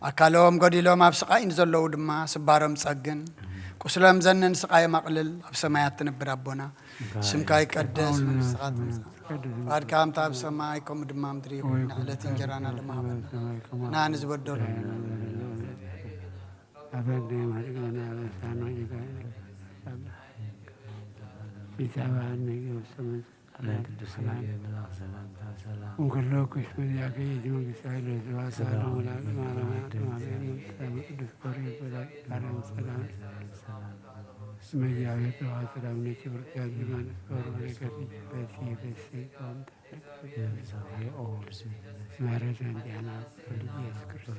ኣካሎም ጎዲሎም ኣብ ስቓይ ንዘለዉ ድማ ስባሮም ጸግን፣ ቁስሎም ዘንን ስቓዮም ኣቕልል። ኣብ ሰማያት ትነብር ኣቦና፣ ስምካ ይቀደስ፣ መንግስትኻ ትምጻእ፣ ፍቓድካ ከምታ ኣብ ሰማይ ከምኡ ድማ ኣብ ምድሪ ይኹን። ንዕለት እንጀራና ድማ ሃበና፣ ንሕና ንዝበደሉ እንከሎ ኩሽ መዚያከ የእቲ መንግስቲ ኃይል ወስብሐት ለዓለሙ ለዓለም። አሜን። ቅዱስ ገብርኤል መልአክ ሰላም መያቤት ለዋ ሰላም ነኪ ብርክቲ አንቲ እምአንስት ወበረከት በሲ በሲ ጾም ተፈቅድ ማረድ እንዲያና ወልድ ኢየሱስ ክርስቶስ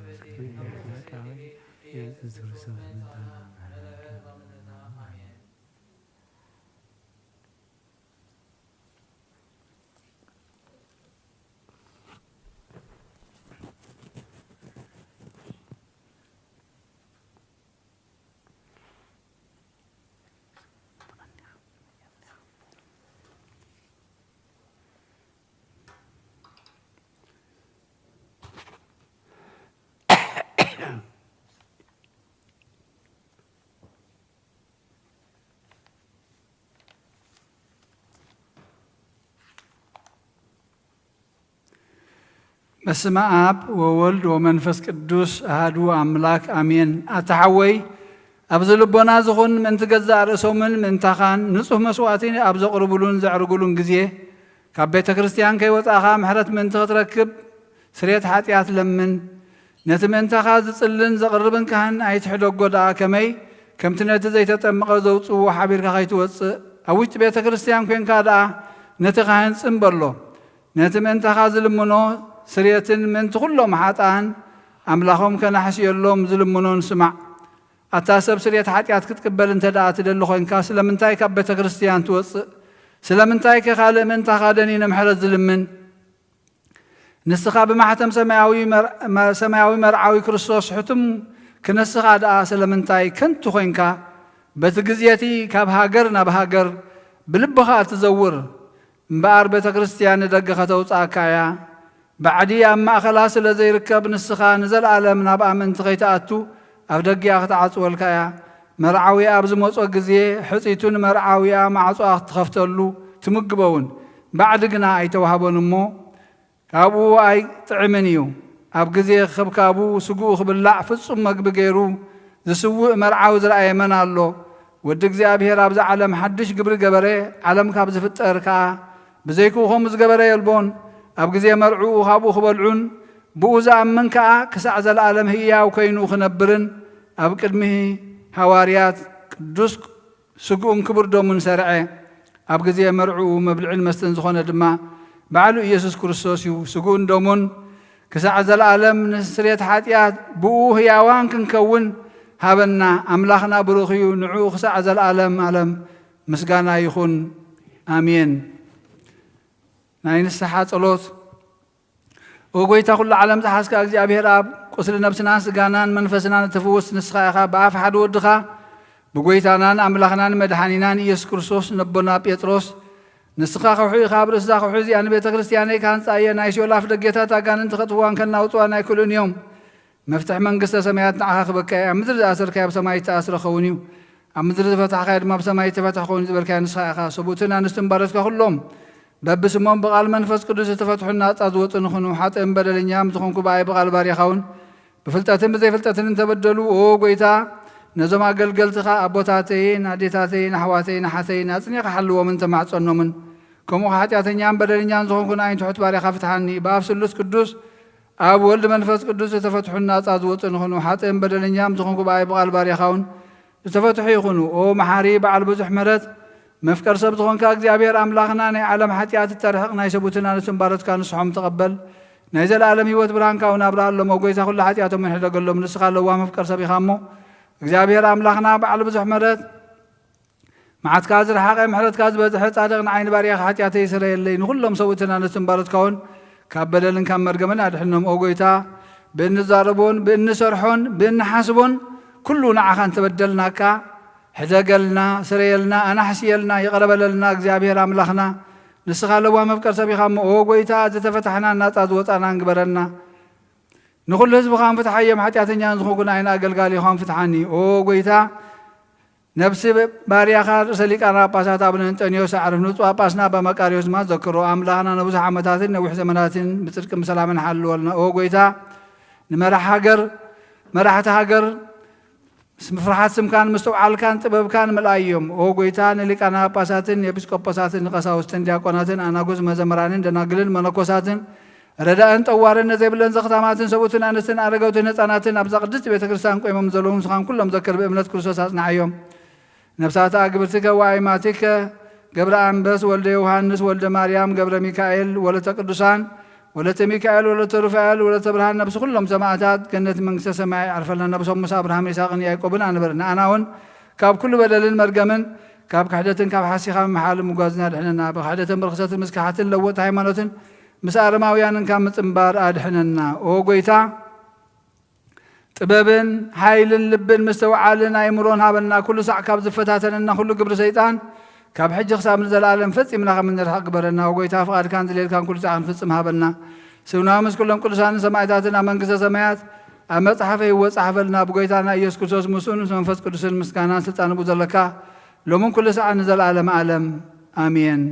ክርስቶስ በስመ አብ ወወልድ ወመንፈስ ቅዱስ አሐዱ አምላክ አሜን። ኣታ ሓወይ፣ ኣብዚ ልቦና ዝኹን ምእንቲ ገዛእ ርእሶምን ምእንታኻን ንጹሕ መስዋእቲ ኣብ ዘቕርቡሉን ዘዕርጉሉን ግዜ፣ ካብ ቤተ ክርስቲያን ከይወጻእኻ ምሕረት ምእንቲ ክትረክብ ስርየት ሓጢኣት ለምን። ነቲ ምእንታኻ ዝጽልን ዘቕርብን ካህን ኣይትሕደጎ ደኣ ከመይ፣ ከምቲ ነቲ ዘይተጠምቐ ዘውጽእዎ ሓቢርካ ከይትወጽእ፣ ኣብ ውሽጢ ቤተ ክርስቲያን ኴንካ ደኣ ነቲ ካህን ጽን በሎ። ነቲ ምእንታኻ ዝልምኖ ስርየትን ምእንቲ ኩሎም ሓጥኣን ኣምላኾም ከናሕስየሎም ዝልምኖን ስማዕ። ኣታ ሰብ ስርየት ሓጢኣት ክትቅበል እንተ ደኣ ትደሊ ኾይንካ፣ ስለምንታይ ካብ ቤተ ክርስቲያን ትወጽእ? ስለምንታይከ ካልእ ምእንታኻ ደኒነ ምሕረት ዝልምን? ንስኻ ብማሕተም ሰማያዊ መር-፣ መ-፣ ሰማያዊ መርዓዊ ክርስቶስ ሕቱም ክነስኻ ደኣ ስለምንታይ ከንቱ ኾይንካ? በቲ ግዜ እቲ ካብ ሃገር ናብ ሃገር ብልብኻ እትዘውር እምበኣር ቤተ ክርስቲያን ንደገ ከተውጽኣካ እያ። ባዕዲ ኣብ ማእከላ ስለ ዘይርከብ ንስኻ ንዘለኣለም ናብኣ ምእንቲ ከይትኣቱ ኣብ ደጊኣ ክትዓጽወልካ እያ። መርዓዊኣ ኣብ ዝመጾ ግዜ ሕጺቱ ንመርዓዊኣ ማዕጾኣ ክትኸፍተሉ ትምግቦ እውን ባዕዲ ግና ኣይተዋህቦን እሞ ካብኡ ኣይጥዕምን እዩ። ኣብ ግዜ ክብካቡ ስግኡ ክብላዕ ፍጹም መግቢ ገይሩ ዝስውእ መርዓዊ ዝረኣየ መን ኣሎ? ወዲ እግዚኣብሔር ኣብዛ ዓለም ሓድሽ ግብሪ ገበረ፣ ዓለም ካብ ዝፍጠር ከኣ ብዘይክኡ ከምኡ ዝገበረ የልቦን። ኣብ ግዜ መርዕኡ ካብኡ ክበልዑን ብኡ ዝኣምን ከኣ ክሳዕ ዘለኣለም ህያው ኮይኑ ክነብርን ኣብ ቅድሚ ሃዋርያት ቅዱስ ስግኡን ክቡር ደሙን ሰርዐ። ኣብ ግዜ መርዕኡ መብልዕን መስተን ዝኾነ ድማ ባዕሉ ኢየሱስ ክርስቶስ እዩ። ስግኡን ደሙን ክሳዕ ዘለኣለም ንስርየት ሓጢኣት ብኡ ህያዋን ክንከውን ሃበና። ኣምላኽና ብሩኽ እዩ። ንዕኡ ክሳዕ ዘለኣለም ኣለም ምስጋና ይኹን። ኣሜን። ናይ ንስሓ ጸሎት። ኦ ጎይታ ኩሉ ዓለም ዝሓዝካ እግዚኣብሔር ኣብ፣ ቁስሊ ነብስናን ስጋናን መንፈስናን እትፍውስ ንስኻ ኢኻ። ብኣፍ ሓደ ወድኻ ብጎይታናን ኣምላኽናን መድሓኒናን ኢየሱስ ክርስቶስ ነቦና ጴጥሮስ፣ ንስኻ ከውሒ ኢኻ፣ ኣብ ርእሲ እዛ ከውሒ እዚኣ ንቤተ ክርስቲያነይ ክሃንጻ እየ፣ ናይ ሲኦል ኣፍ ደጌታት ኣጋንንቲ ከጥፍዋን ከናውጽዋን ኣይክእሉን እዮም። መፍትሕ መንግስተ ሰማያት ንዓኻ ክበካ እየ። ኣብ ምድሪ ዝኣሰርካዮ ኣብ ሰማይ ዝተኣስረ ክኸውን እዩ። ኣብ ምድሪ ዝፈታሕካዮ ድማ ኣብ ሰማይ ዝተፈትሐ ክኸውን እዩ ዝበልካዮ ንስኻ ኢኻ። ሰብኡትን ኣንስትን ባሮትካ ኩሎም በብስሞም ብቓል መንፈስ ቅዱስ ዝተፈትሑን ናጻ ዝወጹን ይኹኑ። ሓጥእን በደለኛን ዝኾንኩ ብኣይ ብቓል ባርያኻ እውን ብፍልጠትን ብዘይፍልጠትን እንተበደሉ፣ ኦ ጎይታ፣ ነዞም ኣገልገልትኻ ኣቦታተይን ኣዴታተይን ኣሕዋተይን ኣሓተይን ኣጽኒኻ ሓልዎምን ተማሕጸኖምን። ከምኡ ሓጢኣተኛን በደለኛን ዝኾንኩ ንኣይን ትሑት ባርያኻ ፍትሓኒ። ብኣብ ስሉስ ቅዱስ ኣብ ወልድ መንፈስ ቅዱስ ዝተፈትሑን ናጻ ዝወጹን ይኹኑ። ሓጥእን በደለኛን ዝኾንኩ ብኣይ ብቓል ባርያኻ እውን ዝተፈትሑ ይኹኑ። ኦ መሓሪ በዓል ብዙሕ ምሕረት፣ መፍቀር ሰብ ዝኾንካ እግዚኣብሔር ኣምላኽና፣ ናይ ዓለም ሓጢኣት እተርሕቕ ናይ ሰቡትን ኣንስትን ባሮትካ ንስሖም ተቐበል። ናይ ዘለኣለም ህይወት ብርሃንካ እውን ኣብርሃሎም። ኦ ጎይታ ኩሉ ሓጢኣቶም ሕደገሎም። ንስኻ ለዋህ መፍቀር ሰብ ኢኻ እሞ እግዚኣብሔር ኣምላኽና በዓል ብዙሕ ምሕረት፣ መዓትካ ዝረሓቐ ምሕረትካ ዝበዝሐ ጻድቕ ንዓይ ንባርያኻ ሓጢኣተይ ይስረየለይ። ንኹሎም ሰብኡትን ኣንስትን ባሮትካ እውን ካብ በደልን ካብ መርገምን ኣድሕኖም። ኦ ጎይታ ብእንዛረቦን ብእንሰርሖን ብእንሓስቦን ኩሉ ንዓኻ እንተበደልናካ ሕደገልና፣ ስረየልና፣ ኣናሕስየልና፣ ይቕረ በለልና እግዚኣብሔር ኣምላኽና። ንስኻ ለዋህ መፍቀር ሰብ ኢኻ እሞ፣ ኦ ጎይታ፣ ዝተፈታሕናን ናጻ ዝወጻናን ግበረና። ንኹሉ ህዝብኻን ፍትሓዮም፣ ሓጢኣተኛን ዝኾንኩ ንኣይን ኣገልጋሊኻን ፍትሓኒ። ኦ ጎይታ፣ ነብሲ ባርያኻ ርእሰ ሊቃነ ጳጳሳት ኣቡነ እንጠንዮስ ኣዕርፍ፣ ንጹ ጳጳስና ኣባ መቃርዮስ ድማ ዘክሮ። ኣምላኽና ንብዙሕ ዓመታትን ነዊሕ ዘመናትን ብጽድቅን ብሰላምን ሓልወልና። ኦ ጎይታ፣ ንመራሕ ሃገር፣ መራሕቲ ሃገር፣ ምስ ፍርሓት ስምካን ምስትውዓልካን ጥበብካን ምልኣዮም። ኦ ጎይታ፣ ንሊቃነ ጳጳሳትን ኤጲስቆጶሳትን ንቀሳውስትን ዲያቆናትን ኣናጉስ መዘምራንን ደናግልን መነኮሳትን ረዳእን ጠዋርን ነዘይብለን ዘኽታማትን ሰብኡትን ኣንስትን ኣረገውትን ህፃናትን ኣብዛ ቅድስቲ ቤተ ክርስቲያን ቆይሞም ዘለዉ ንስኻን ኩሎም ዘክር ብእምነት ክርስቶስ ኣጽንዓዮም። ነፍሳተ ኣግብርቲከ ወኣይማቲከ ገብረ ኣንበስ ወልደ ዮሃንስ ወልደ ማርያም ገብረ ሚካኤል ወለተ ቅዱሳን ወለተ ሚካኤል ወለተ ሩፋኤል ወለተ ብርሃን ነብሲ ኩሎም ሰማእታት ገነት መንግስተ ሰማይ ኣዕርፈልና። ነብሶም ምስ ኣብርሃም ይስሐቅን ያዕቆብን ኣንብር። ንኣና እውን ካብ ኩሉ በደልን መርገምን ካብ ክሕደትን ካብ ሓሲኻ ምምሓልን ምጓዝን ኣድሕነና። ብክሕደትን ብርኽሰትን ምስክሓትን ለወጥቲ ሃይማኖትን ምስ ኣረማውያንን ካብ ምጽንባር ኣድሕነና። ኦ ጎይታ ጥበብን ሓይልን ልብን ምስትውዓልን ኣእምሮን ሃበና። ኩሉ ሳዕ ካብ ዝፈታተነና ኩሉ ግብሪ ሰይጣን ካብ ሕጂ ክሳብ ንዘለኣለም ፈጺምና ከም እንርሕቕ ግበረና። ኦ ጎይታ ፍቓድካን ዝልየልካን ኩሉ ሳዕ ክንፍጽም ሃበና። ስምና ምስ ኩሎም ቅዱሳንን ሰማዕታትን ኣብ መንግስተ ሰማያት ኣብ መጽሓፈ ህይወት ጸሓፈልና። ብጎይታና ኢየሱስ ክርስቶስ ምስኡን ምስ መንፈስ ቅዱስን ምስጋናን ስልጣን ብኡ ዘለካ ሎምን ኩሉ ሳዕ ንዘለኣለም ኣለም ኣሜን።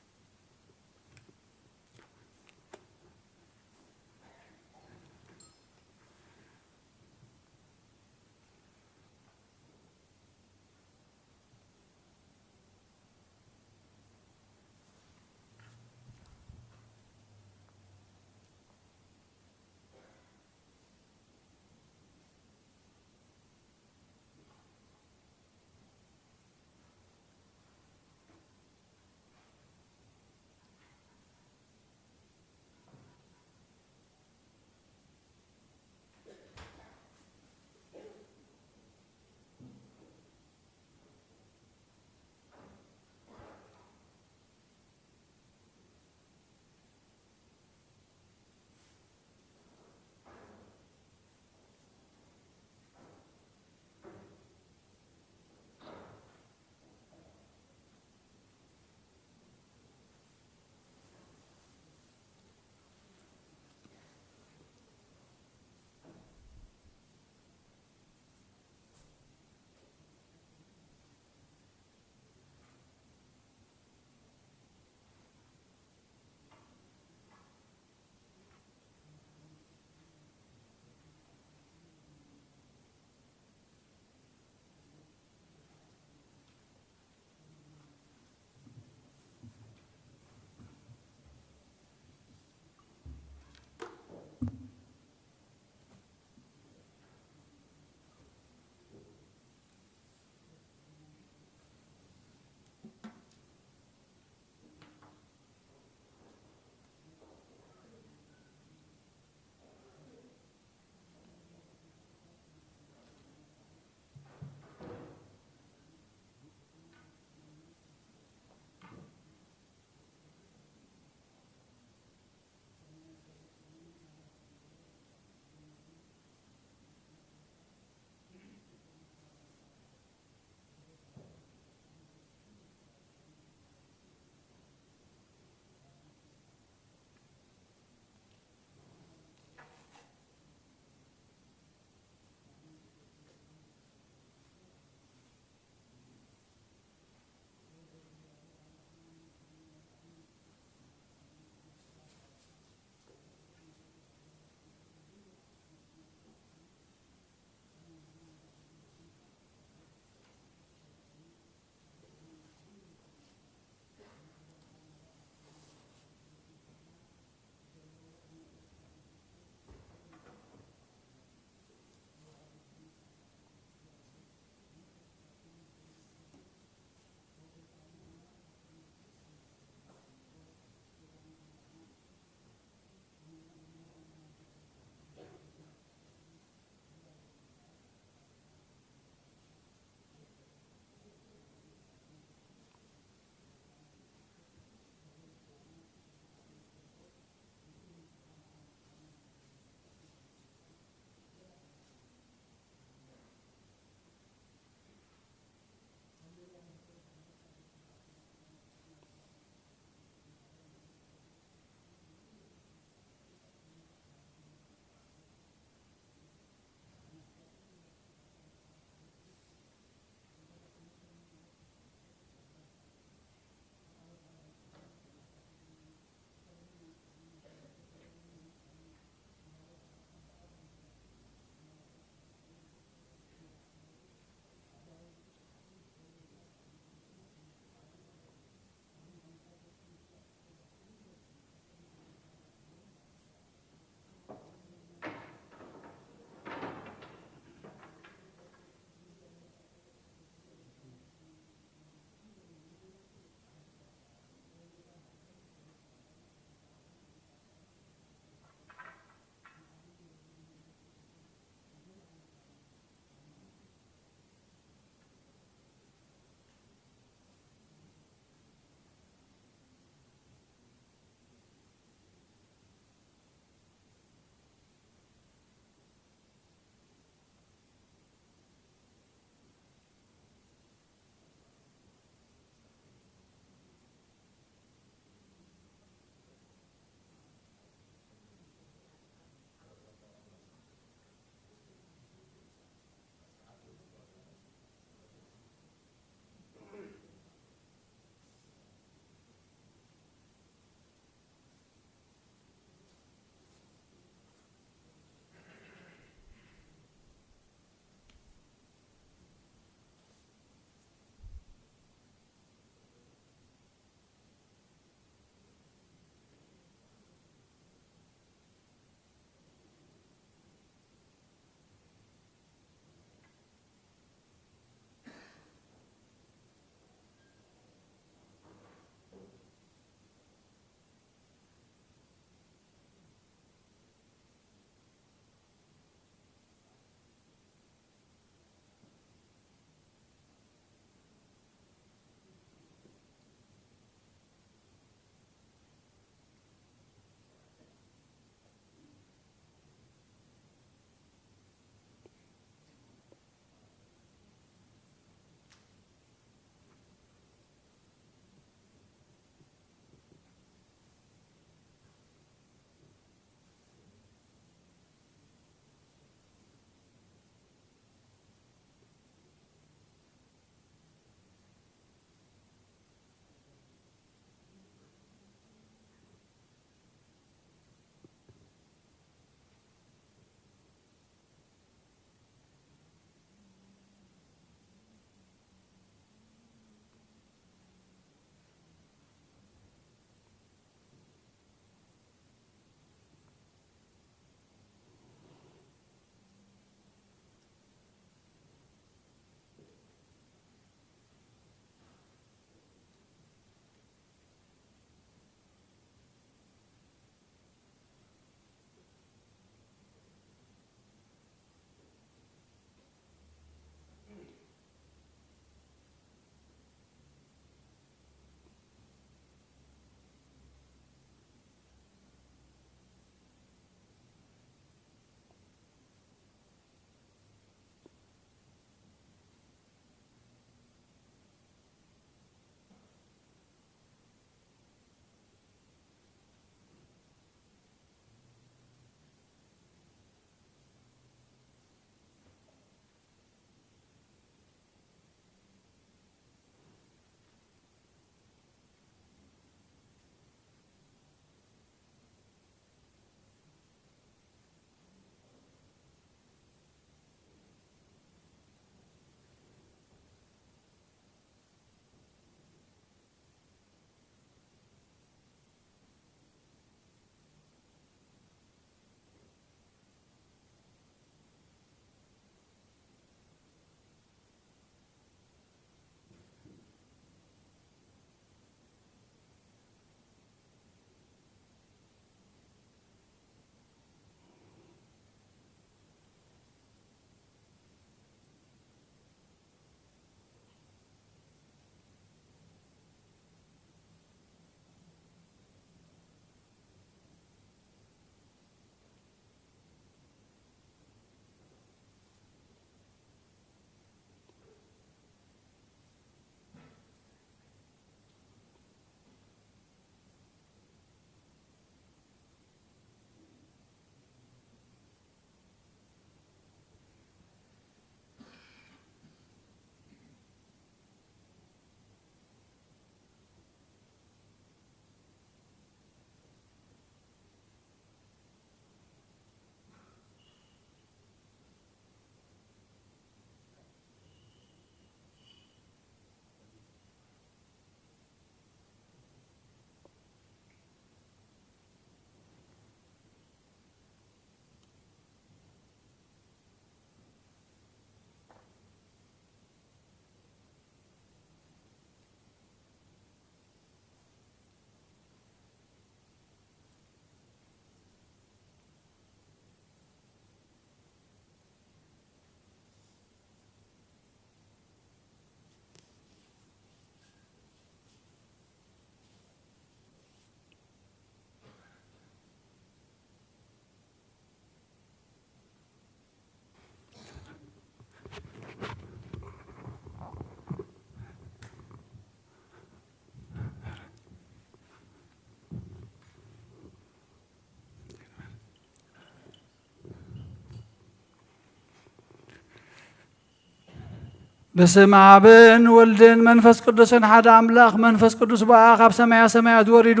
በስመ ኣብን ወልድን መንፈስ ቅዱስን ሓደ ኣምላኽ፣ መንፈስ ቅዱስ ብኣ ካብ ሰማያ ሰማያት ወሪዱ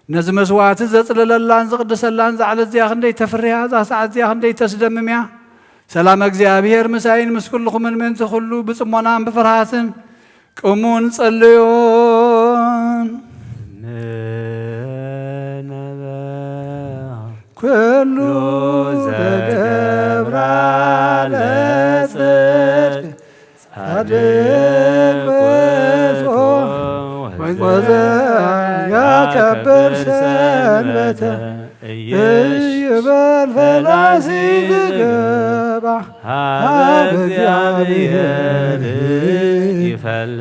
ነዚ መስዋዕቲ ዘጽለለላን ዝቕድሰላን፣ እዛ ዕለት እዚኣ ክንደይ ተፍርያ፣ እዛ ሰዓት እዚኣ ክንደይ ተስደምም እያ። ሰላም እግዚኣብሔር ምሳይን ምስ ኩልኹምን ምእንቲ ኩሉ ብጽሞናን ብፍርሃትን ቅሙን ጸልዮን። ኩሉ ተገብራ ለጽድቅ ጻድቅ ወትሖ ወዘያከብር ሰንበተ እይበል ፈላሲ ዝገባ ሀበ እግዚአብሔር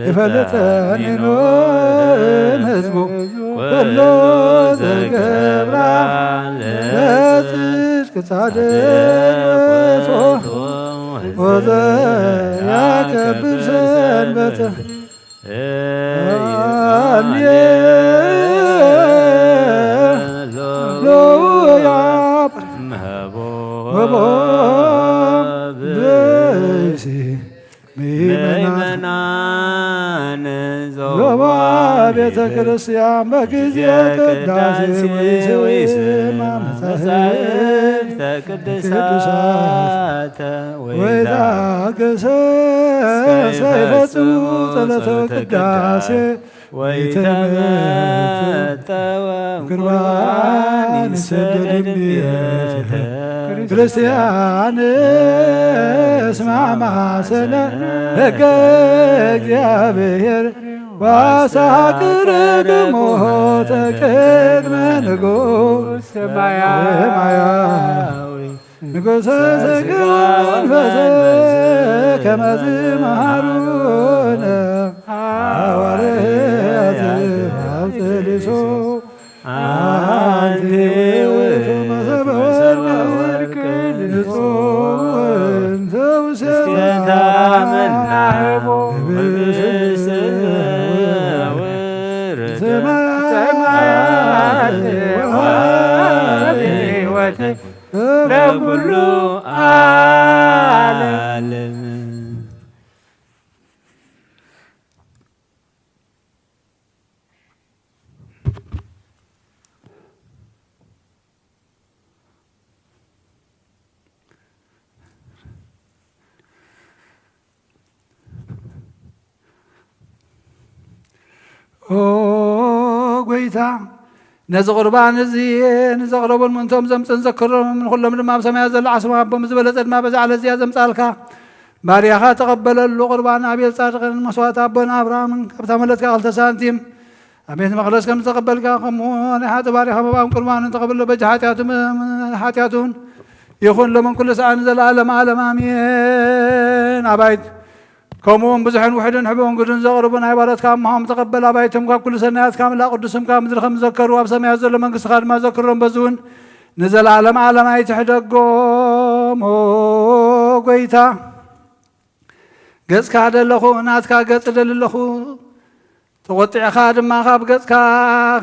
ይፈልጠን ይኖን ህዝቡ ኩሎ ዘገብራ ለጽድቅ ጻድቅ ወትሖ ወዘያከብር ሰንበተ። ሃሌሉያ። ወቦ ብእሲ ምእመናን ዞባ ቤተ ክርስቲያን በጊዜ ቅዳሴ ወይስማ መጻሕፍተ ቅዱሳተ ወይታገሰ ሰይፈጽሙ ጸሎተ ቅዳሴ ወይተመጠወ ቁርባን ይሰገድ እምቤተ ክርስቲያን እስማ ማሰነ ሕገ እግዚአብሔር ዋሳክር ድሞተ ቅድመ ንጉሥ ሰማያዊ ንጉሠ ሥጋ ወመንፈስ ከመዝ መሃሩነ ሐዋርያት አብጽልሶ አንቲ ውእቱ መሰበ ወርቅ ንጹሕ እንተ ውስቴታ መናህቦ ብብስት ወርድ ሰማያት ወአብ ሕይወት ለኩሉ ዓለም። ኦ ጎይታ፣ ነዚ ቁርባን እዚ ንዘቕረቡን ምእንቶም ዘምጽእን ዘክሮም፣ ንኹሎም ድማ ኣብ ሰማያት ዘሎ ዓስቦም ኣቦ ምስ ዝበለጸ ድማ በዛ ዕለት እዚኣ ዘምጻልካ ባርያኻ ተቐበለሉ። ቁርባን ኣቤል ጻድቅን መስዋዕቲ ኣቦና ኣብርሃምን ካብታ መለትካ ክልተ ሳንቲም ኣብ ቤት መቕደስ ከም ዝተቐበልካ፣ ከምኡ ናይ ሓጢ ባርያኻ መባእን ቁርባንን ተቐበሎ። በጃ ሓጢኣቱ ሓጢኣቱን ይኹን ሎምን ኩሉ ሰዓን ንዘለኣለም ዓለም ኣሜን። ኣባይት ከምኡውን ብዙሕን ውሕድን ሕቡን ግዱን ዘቕርቡ ናይ ባሮትካ እምሃም ተቐበል። ኣባይቶም ካብ ኩሉ ሰናያት ካብ ላ ቅዱስም ካብ ምድሪ ከም ዘከሩ ኣብ ሰማያት ዘሎ መንግስትኻ ድማ ዘክሮም። በዚ እውን ንዘለኣለም ዓለም ኣይትሕደጎም። ኦ ጎይታ፣ ገጽካ ደለኹ፣ ናትካ ገጽ ደሊ ኣለኹ። ተቖጢዕኻ ድማ ካብ ገጽካ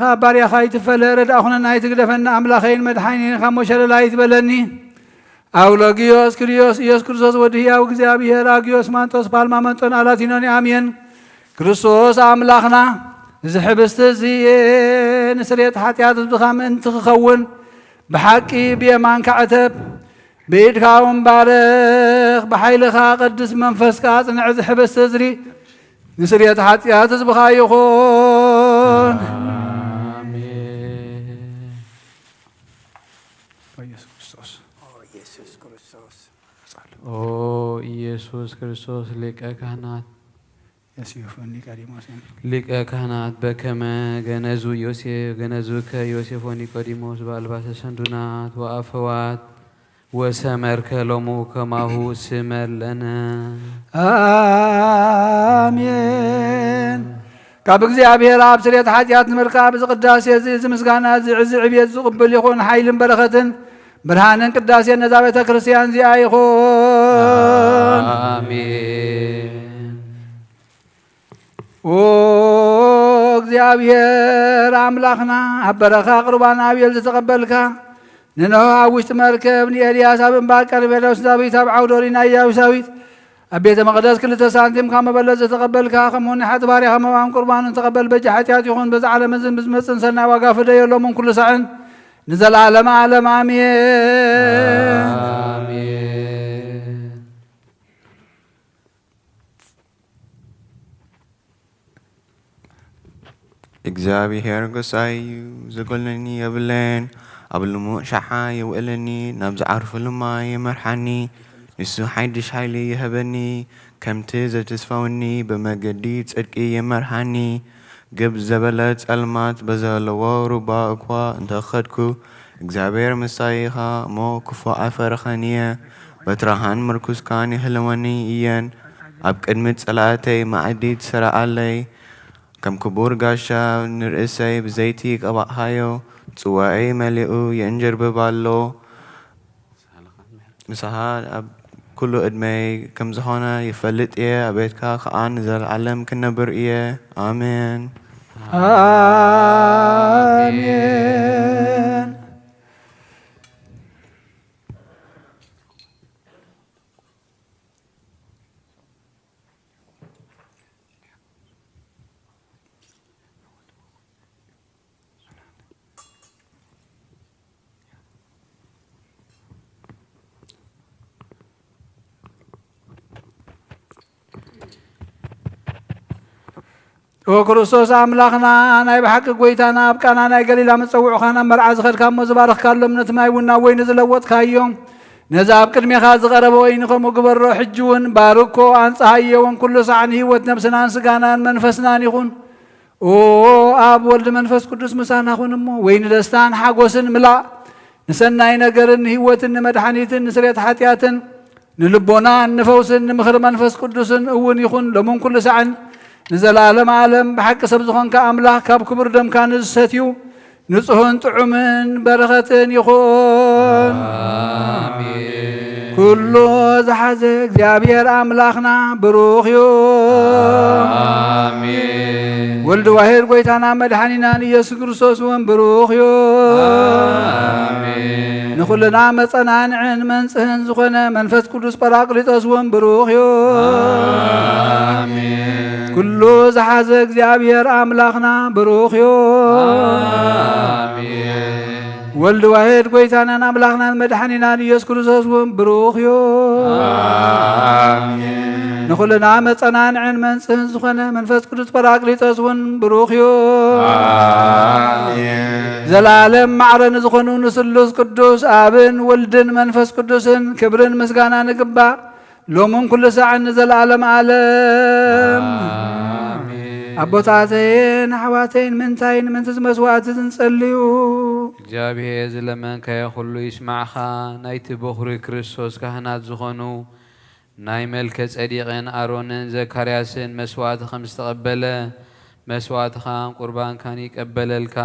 ካብ ባርያኻ ኣይትፈለ። ረዳእ ኩነና፣ ኣይትግደፈና። ኣምላኸይን መድሓኒን ካብ ሞሸለል ኣይትበለኒ። ኣውሎጊዮስ ክሪዮስ ኢየሱስ ክርስቶስ ወዲ ህያው እግዚኣብሔር፣ ኣጊዮስ ማንጦስ ፓልማ መንጦን ኣላቲኖን ኣሜን። ክርስቶስ ኣምላኽና፣ እዚ ሕብስቲ እዚ ንስርየት ሓጢኣት ህዝብኻ ምእንቲ ክኸውን ብሓቂ ብየማንካ ዕተብ፣ ብኢድካ እውን ባርኽ፣ ብሓይልኻ ቀድስ፣ መንፈስካ ኣጽንዕ። እዚ ሕብስቲ እዚ ንስርየት ሓጢኣት ህዝብኻ ይኹን። ኣሜን። ኦ ኢየሱስ ክርስቶስ። ኦ ኢየሱስ ክርስቶስ። ኦ ኢየሱስ ክርስቶስ ሊቀ ካህናት። ዮሴፍ ኒቆዲሞስ። ሊቀ ካህናት በከመ ገነዙ ዮሴፍ፣ ገነዙከ ዮሴፍ ወኒቆዲሞስ በአልባሰ ሰንዱናት ወአፈዋት ወሰመርከ ሎሙ ከማሁ ስመር ለነ። ኣሜን። ካብ እግዚኣብሔር ኣብ ስርየት ሓጢኣት ንምርካብ እዚ ቅዳሴ እዚ፣ እዚ ምስጋና እዚ፣ እዚ ዕብየት ዝቕብል ይኹን። ሓይልን በረኸትን ብርሃንን ቅዳሴን ነዛ ቤተ ክርስቲያን እዚኣ ይኹን። ኣሜን። ኦ እግዚኣብሔር ኣምላኽና፣ ኣብ በረኻ ቁርባን ኣቤል ዝተቐበልካ፣ ንኖህ ኣብ ውሽጢ መርከብ፣ ንኤልያስ ኣብ እምባ ቀርሜሎስ፣ ዳዊት ኣብ ዓውደ ኦሪን፣ ኢያቡሳዊት ኣብ ቤተ መቕደስ ክልተ ሳንቲም ካብ መበለት ዝተቐበልካ፣ ከምኡውን ንሓቲ ባሪኻ መባን ቁርባንን ተቐበል። በጃ ሓጢኣት ይኹን፣ በዚ ዓለም እዝን ብዝመጽእን ሰናይ ዋጋ ፍደዮ፣ ሎምን ኩሉ ሳዕን ንዘለዓለመ ዓለም። ኣሜን። ኣሜን። እግዚኣብሔር ጎሳይ እዩ፣ ዘጎድለኒ የብለይን። ኣብ ልሙዕ ሻሓ የውዕለኒ፣ ናብ ዝዓርፈሉ ማይ ይመርሓኒ። ንሱ ሓድሽ ሓይሊ ይህበኒ፣ ከምቲ ዘተስፋውኒ ብመገዲ ጽድቂ ይመርሓኒ። ግብ ዘበለ ጸልማት በዘለዎ ሩባ እኳ እንተ ኸድኩ፣ እግዚኣብሔር ምሳይ ኢኻ እሞ ክፉእ ኣይፈርኸን እየ። በትራኻን ምርኩስካን ይህልወኒ እየን። ኣብ ቅድሚ ጸላእተይ መኣዲ ትሰርዓለይ። ከም ክቡር ጋሻ ንርእሰይ ብዘይቲ ቀባእኻዮ፣ ጽዋኤይ መሊኡ ይእንጅርብብ ኣሎ። ንስኻ ኣብ ኩሉ ዕድመይ ከም ዝኾነ ይፈልጥ እየ፣ ኣብ ቤትካ ከኣ ንዘለዓለም ክነብር እየ። ኣሜን። ኣሜን። ኦ ክርስቶስ ኣምላኽና፣ ናይ ብሓቂ ጐይታና፣ ኣብ ቃና ናይ ገሊላ መጸውዕኻ ናብ መርዓ ዝኸድካ እሞ ዝባረኽካሎም፣ ነቲ ማይ እውን ናብ ወይኒ ዝለወጥካዮ፣ ነዚ ኣብ ቅድሜኻ ዝቐረበ ወይኒ ከምኡ ግበሮ። ሕጂ እውን ባርኮ፣ ኣንጽሃዮ እውን፣ ኩሉ ሳዕ ንህይወት ነብስናን ስጋናን መንፈስናን ይኹን። ኦ ኣብ ወልድ መንፈስ ቅዱስ ምሳና ኩን እሞ፣ ወይኒ ደስታን ሓጎስን ምላእ፣ ንሰናይ ነገርን ንህይወትን ንመድሓኒትን ንስርየት ሓጢኣትን ንልቦናን ንፈውስን ንምኽሪ መንፈስ ቅዱስን እውን ይኹን፣ ሎምን ኩሉ ሳዕን ንዘለኣለም ዓለም። ብሓቂ ሰብ ዝኾንካ ኣምላኽ፣ ካብ ክቡር ደምካ ንዝሰትዩ ንጹህን ጥዑምን በረኸትን ይኹን። ኣሜን። ኩሉ ዝሓዘ እግዚኣብሔር ኣምላኽና ብሩኽ እዩ። ኣሜን። ወልድ ዋሕድ ጐይታና መድሓኒናን ኢየሱስ ክርስቶስ እውን ብሩኽ እዩ። ኣሜን። ንኹልና መጸናንዕን መንጽህን ዝኾነ መንፈስ ቅዱስ ጳራቅሊጦስ እውን ብሩኽ እዩ። ኣሜን። ኩሉ ዝሓዘ እግዚኣብሔር ኣምላኽና ብሩኽ እዩ። ኣሜን። ወልድ ዋሕድ ጐይታናን ኣምላኽናን መድሓኒናን ኢየሱስ ክርስቶስ እውን ብሩኽ እዩ። ኣሜን። ንኹልና መጸናንዕን መንጽህን ዝኾነ መንፈስ ቅዱስ ጳራቅሊጦስ እውን ብሩኽ እዩ። ኣሜን። ዘለዓለም ማዕረ ንዝኾኑ ንስሉስ ቅዱስ ኣብን ወልድን መንፈስ ቅዱስን ክብርን ምስጋናን ይግባእ፣ ሎምን ኩሉ ሳዕን ንዘለዓለም ዓለም። ኣሜን። ኣቦታተይን ኣሕዋተይን፣ ምንታይ ንምንትዚ መስዋዕቲ ዝንጸልዩ? እግዚኣብሔር ዝለመንካዮ ኩሉ ይስማዕኻ። ናይቲ በኹሪ ክርስቶስ ካህናት ዝኾኑ ናይ መልከ ጸዲቅን ኣሮንን ዘካርያስን መስዋዕቲ ከም ዝተቐበለ፣ መስዋዕትኻን ቁርባንካን ይቀበለልካ።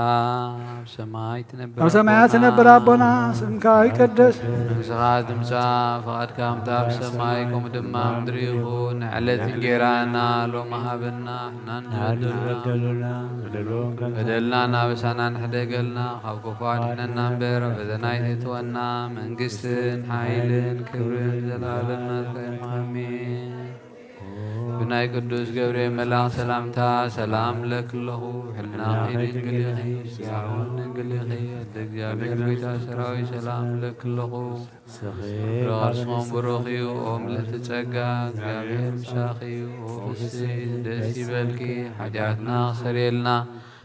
ኣብ ሰማይ ትነብር ኣብ ሰማያት ኣቦና፣ ትነብር ኣቦና፣ ስምካ ይቀደስ። መንግስትኻ ትምጻእ፣ ፍቓድካ ከም ኣብ ሰማይ ከምኡ ድማ ምድሪ ይኹን። ንዕለት እንጌራና ሎሚ ሃበና፣ ንሕና ንበደልና፣ ንበደልና፣ በደልና ናበሳና ንሕደገልና፣ ካብ ክፉ ኣድሕነና እምበር፣ ኣብ ፈተና ኣይተእትወና። መንግስትን ሓይልን ክብርን ዘላለም ናትካ እዩ። ኣሜን። ብናይ ቅዱስ ገብርኤል መልኣኽ ሰላምታ ሰላም እብለኪ ኣለኹ። ሕልናኺ ድንግል ኢኺ፣ ስጋኺ እውን ድንግል ኢኺ። ኣደ እግዚኣብሔር ጐይታ ሰራዊት ሰላም እብለኪ ኣለኹ። ፍረ ከርስኺ እውን ብሩኽ እዩ። ኦ ምልእቲ ጸጋ፣ እግዚኣብሔር ምሳኺ እዩ። ኦ ፍስሕቲ ደስ ይበልኪ፣ ሓጢኣትና ክሰርየልና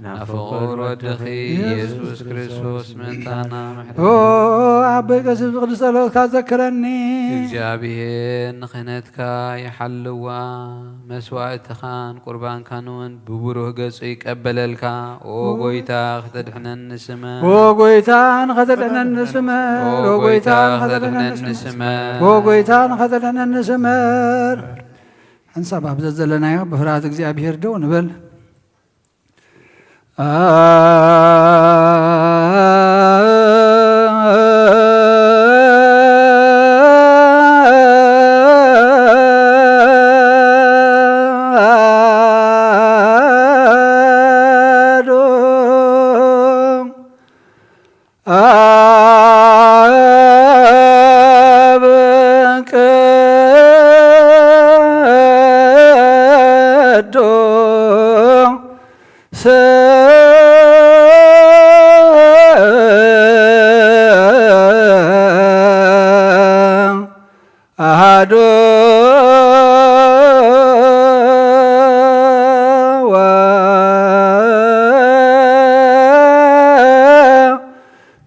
ናብ ፍቑር ወድኺ ኢየሱስ ክርስቶስ ምእንታና ምሕረት። ኦ ኣቦይ ቀሲስ ብቅዱስ ጸሎትካ ዘክረኒ። እግዚኣብሔር ንክህነትካ ይሓልዋ፣ መስዋዕትኻን ቁርባንካን እውን ብብሩህ ገጹ ይቀበለልካ። ኦ ጐይታ ከተድሕነኒ ስመር። ኦ ጐይታ ንኸተድሕነኒ ስመር። ኦ ጐይታ ንኸተድሕነኒ ስመር። ኦ ጐይታ ንኸተድሕነኒ ስመር። ሓንሳብ ኣብ ዘዘለናዮ ብፍርሃት እግዚኣብሔር ደው ንበል።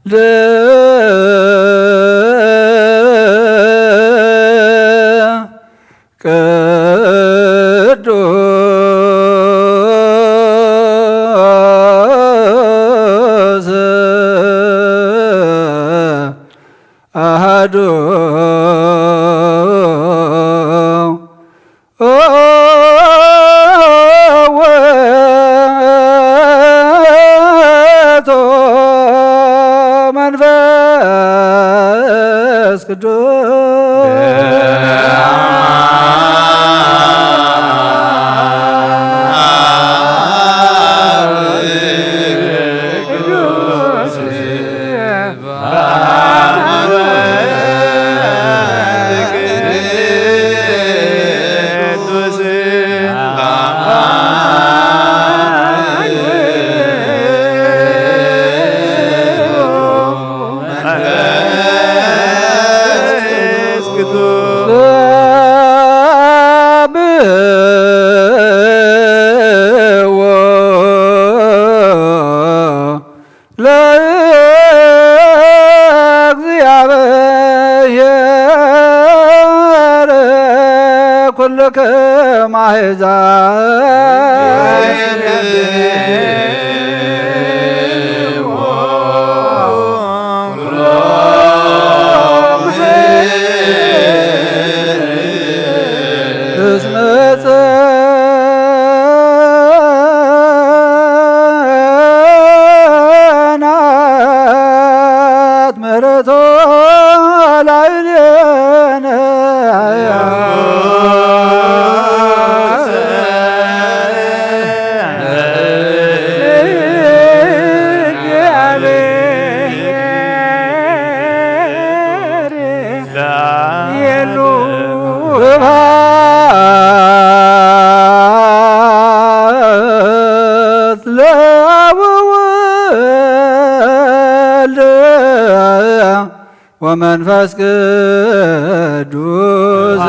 ወወልድ ቅዱስ አሐዱ ውእቱ መንፈስ ቅዱስ። ለእግዚአብሔር ኩልክም አሕዛብ። እስመ ጸንዐት ምሕረቱ ላዕሌነ። ስብሐት ለአብ ወወልድ ወመንፈስ ቅዱስ።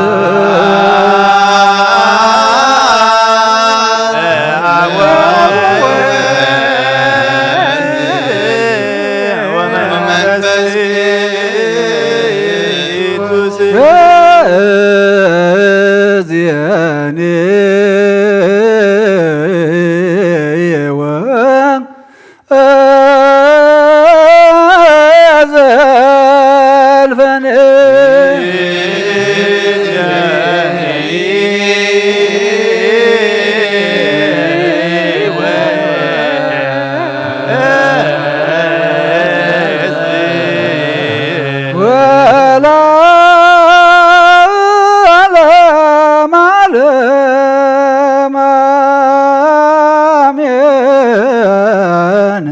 ወለዓለመ ዓለም አሜን።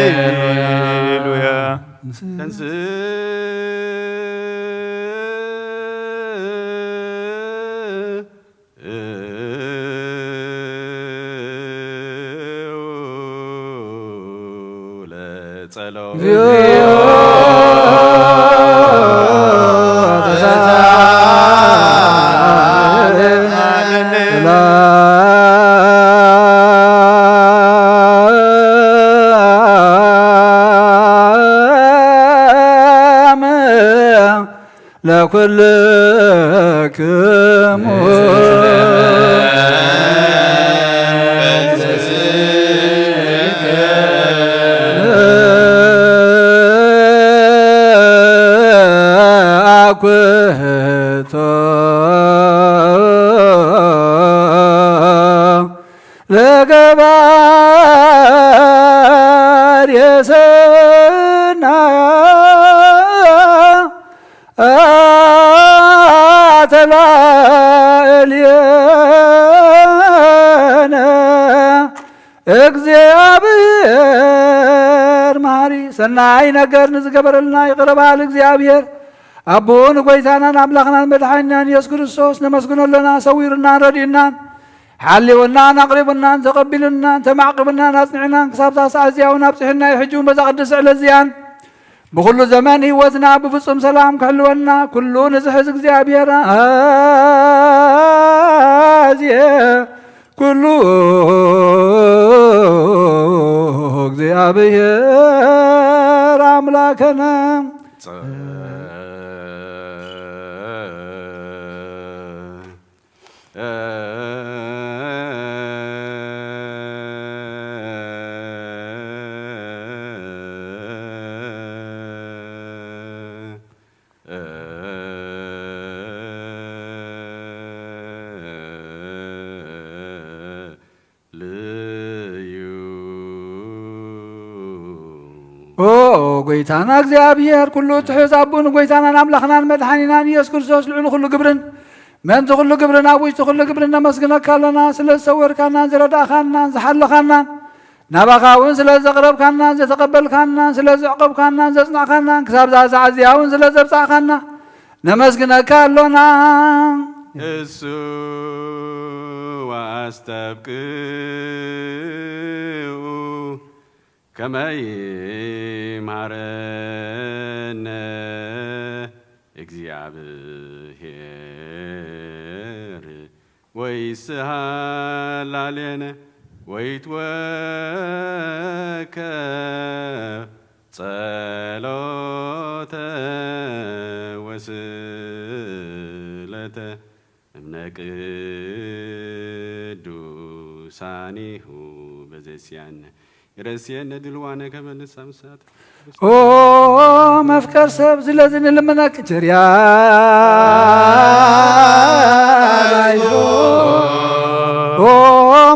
ሃሌሉያ። ለኩልክሙ አኩቶ ለገባሬ ሰናይ ተላዕሌነ። እግዚአብሔር መሐሪ ሰናይ ነገር ንዝገበረልና ይቕረ በል እግዚኣብሔር። ኣቦኡ ንጎይታናን ኣምላኽናን መድሓኒናን ኢየሱስ ክርስቶስ ነመስግኖ ኣሎና። ሰዊሩናን ረዲኡናን፣ ሓልዩናን ኣቕሪቡናን ተቐቢሉናን ተማዕቂቡናን ኣጽኒዕናን ክሳብዛ ሰዓት እዚኣ እውን ኣብጺሑና እዩ። ሕጂ እውን በዛ ቅድስቲ ዕለት እዚኣን ብኹሉ ዘመን ህይወትና ብፍጹም ሰላም ክሕልወና ኩሉ ንዝሕዝ እግዚኣብሔር ኣዝየ ኩሉ እግዚኣብሔር ኣምላከነ። ልዩ። ኦ ጎይታና እግዚኣብሔር ኩሉ ትሕዝ ኣቦ ንጎይታናን ኣምላኽናን መድሓኒናን ኢየሱስ ክርስቶስ ልዑል ኩሉ ግብርን ምእንቲ ኩሉ ግብርን ኣብ ውሽጢ ኩሉ ግብርን ነመስግነካ ኣሎና። ስለ ዝሰወርካናን ዝረዳእካናን ዝሓለኻናን ናባኻ እውን ስለ ዘቕረብካናን ዘተቐበልካናን ስለ ዘዕቆብካናን ዘጽናዕካናን ክሳብ እዛ ሰዓት እዚኣ እውን ስለ ዘብጻሕካና ነመስግነካ ኣሎና። እሱ ኣስተብቅዑ ከመ ይምሃረነ እግዚኣብሔር ወይስሃ ላሌነ ወይትወከብ ጸሎተ ወስእለተ እምነ ቅዱሳኒሁ በዘሲያነ ይረስየነ ድልዋነ ከመ ንሳ ምሳት ኦ መፍቀር ሰብ ዝለዚ ንልምነክ ቸርያ ኦ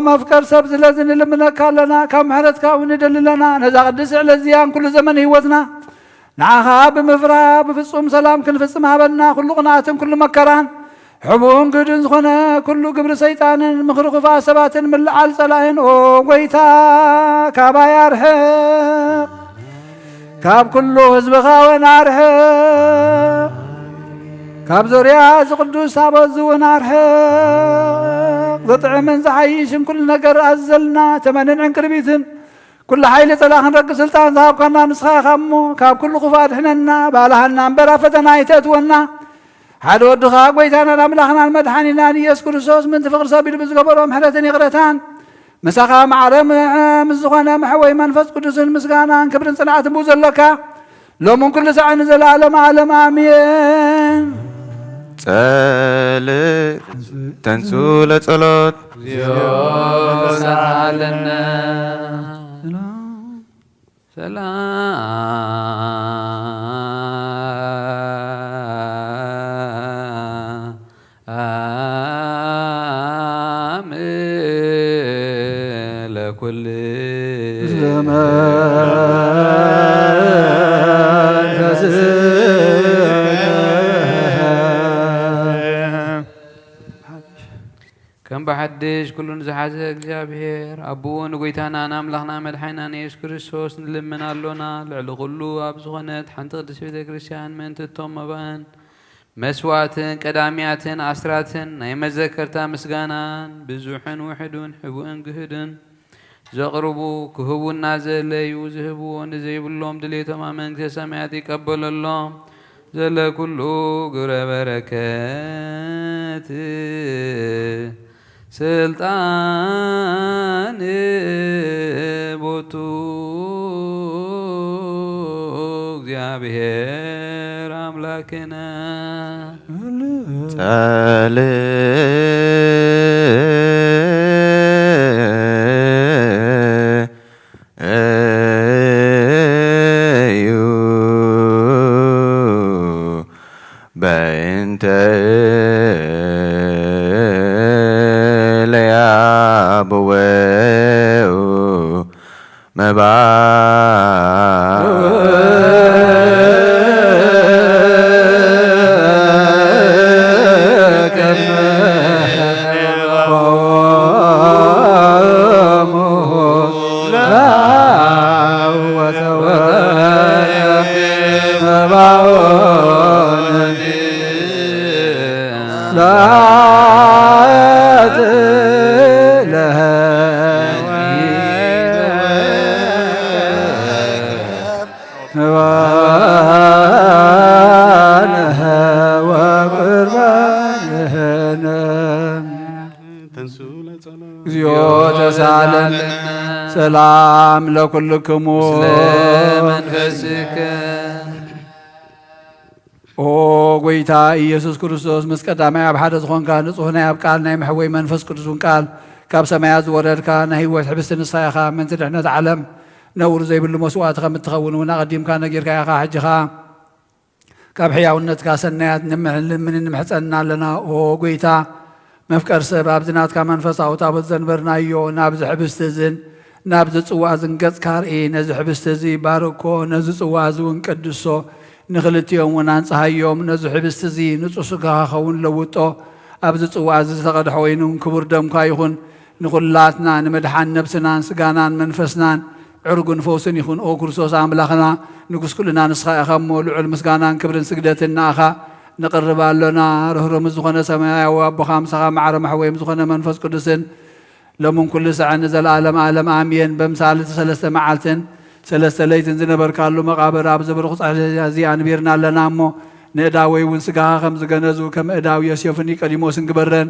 መፍቀር ሰብ ዝለዚ ንልምነካ ኣለና። ካብ ምሕረትካ እውን ንደሊ ኣለና። ነዛ ቅድስቲ ዕለት እዚኣን ኩሉ ዘመን ህይወትና ንዓኻ ብምፍራ ብፍጹም ሰላም ክንፍጽም ሃበና። ኩሉ ቅንኣትን ኩሉ መከራን ሕቡእን ግህድን ዝኾነ ኩሉ ግብሪ ሰይጣንን ምኽሪ ክፉኣት ሰባትን ምልዓል ጸላእን ኦ ጎይታ ካባይ ኣርሕቕ። ካብ ኩሉ ህዝብኻ እውን ኣርሕቕ። ካብ ዙርያ እዚ ቅዱስ ታቦት እዚ እውን ኣርሕቕ። ዝጥዕምን ዝሓይሽን ኩሉ ነገር ኣዝዘልና። ተመንን ዕንቅርቢትን ኩሉ ሓይሊ ጸላእኽን ረቂ ስልጣን ዝሃብካና ንስኻ ኢኻ እሞ፣ ካብ ኩሉ ክፉእ ኣድሕነና፣ ባልሃና እምበር ኣብ ፈተና ኣይተእትወና። ሓደ ወድኻ ጐይታናን ኣምላኽናን መድሓኒናን ኢየሱስ ክርስቶስ ምእንቲ ፍቕሪ ሰብ ኢሉ ብዝገበሮ ምሕረትን ይቕረታን፣ ምሳኻ ማዕረ ምሕ-፣ ምስ ዝኾነ መሕወይ መንፈስ ቅዱስን ምስጋናን ክብርን ጽንዓትን ብኡ ዘሎካ፣ ሎምን ኩሉ ሳዕ ንዘለዓለመ ዓለም ኣሜን። ጸልእ ተንሱ ለጸሎት። እግዚኦ መሐረነ። ሰላም ለኩል ከም ብሓድሽ ኩሉ ንዝሓዘ እግዚኣብሔር ኣቦኡ ንጎይታናን ኣምላኽና መድሓኒናን የሱስ ክርስቶስ ንልምን ኣሎና። ልዕሊ ኩሉ ኣብ ዝኾነት ሓንቲ ቅድስት ቤተ ክርስቲያን ምእንቲ እቶም መባእን መስዋዕትን ቀዳሚያትን ኣስራትን ናይ መዘከርታ ምስጋናን ብዙሕን ውሕዱን ሕቡእን ግህድን ዘቕርቡ ክህቡና ዘለዩ ዝህብዎ ንዘይብሎም ድሌቶም ኣብ መንግስተ ሰማያት ይቀበለሎም። ዘለኩሉ ግብረ በረከት ስልጣን ቦቱ እግዚኣብሔር ኣምላክነ። ጸልእ እዩ በእንተ ለያብወኡ መባ ላትለህ ወቁርባንህ ወቁርባንህነ። ተንሱ ለጸሎት። እግዚኦ ተሳለን። ሰላም ለኩልክሙ። ምስለ መንፈስከ። ኦ ጎይታ ኢየሱስ ክርስቶስ፣ ምስ ቀዳማይ ኣብ ሓደ ዝኾንካ፣ ንጹህ ናይ ኣብ ቃል ናይ መሕወይ መንፈስ ቅዱስ እውን ቃል ካብ ሰማያት ዝወረድካ፣ ናይ ህይወት ሕብስቲ ንስኻ ኢኻ። ምእንቲ ድሕነት ዓለም ነውር ዘይብሉ መስዋዕቲ ከም እትኸውን እውን ኣቐዲምካ ነጊርካ ኢኻ። ሕጂ ኸኣ ካብ ሕያውነትካ ሰናያት ንምሕ-፣ ንምንን ንምሕጸንና ኣለና። ኦ ጎይታ፣ መፍቀር ሰብ፣ ኣብዚ ናትካ መንፈሳዊ ታቦት ዘንበርናዮ፣ ናብዚ ሕብስቲ እዝን ናብዚ ጽዋእ እዝን ገጽካ ርኢ። ነዚ ሕብስቲ እዚ ባርኮ፣ ነዚ ጽዋእ እዚ እውን ቅድሶ፣ ንኽልቲኦም እውን ኣንጽሃዮም። ነዚ ሕብስቲ እዚ ንጹህ ስጋኻ ኸውን ለውጦ። ኣብዚ ጽዋእ እዚ ዝተቐድሐ ወይኒ እውን ክቡር ደምካ ይኹን። ንኹላትና ንምድሓን ነብስናን ስጋናን መንፈስናን ዕርጉን ፈውስን ይኹን። ኦ ክርስቶስ ኣምላኽና፣ ንጉስ ኩልና ንስኻ ኢኻ እሞ፣ ልዑል ምስጋናን ክብርን ስግደትን ንኣኻ ነቕርብ ኣሎና። ርህሩህ ምስ ዝኾነ ሰማያዊ ኣቦኻ፣ ምሳኻ ማዕረ ማሕወይም ዝኾነ መንፈስ ቅዱስን፣ ሎምን ኩሉ ሳዕን ንዘለኣለም ዓለም ኣሜን። በምሳል እቲ ሰለስተ መዓልትን ሰለስተ ለይትን ዝነበርካሉ መቓብር፣ ኣብዚ ብሩኽ ጻሕሊ እዚ ኣንቢርና ኣለና እሞ፣ ንእዳወይ እውን ስጋኻ ከም ዝገነዙ፣ ከም እዳው ዮሴፍን ኒቆዲሞስን ግበረን።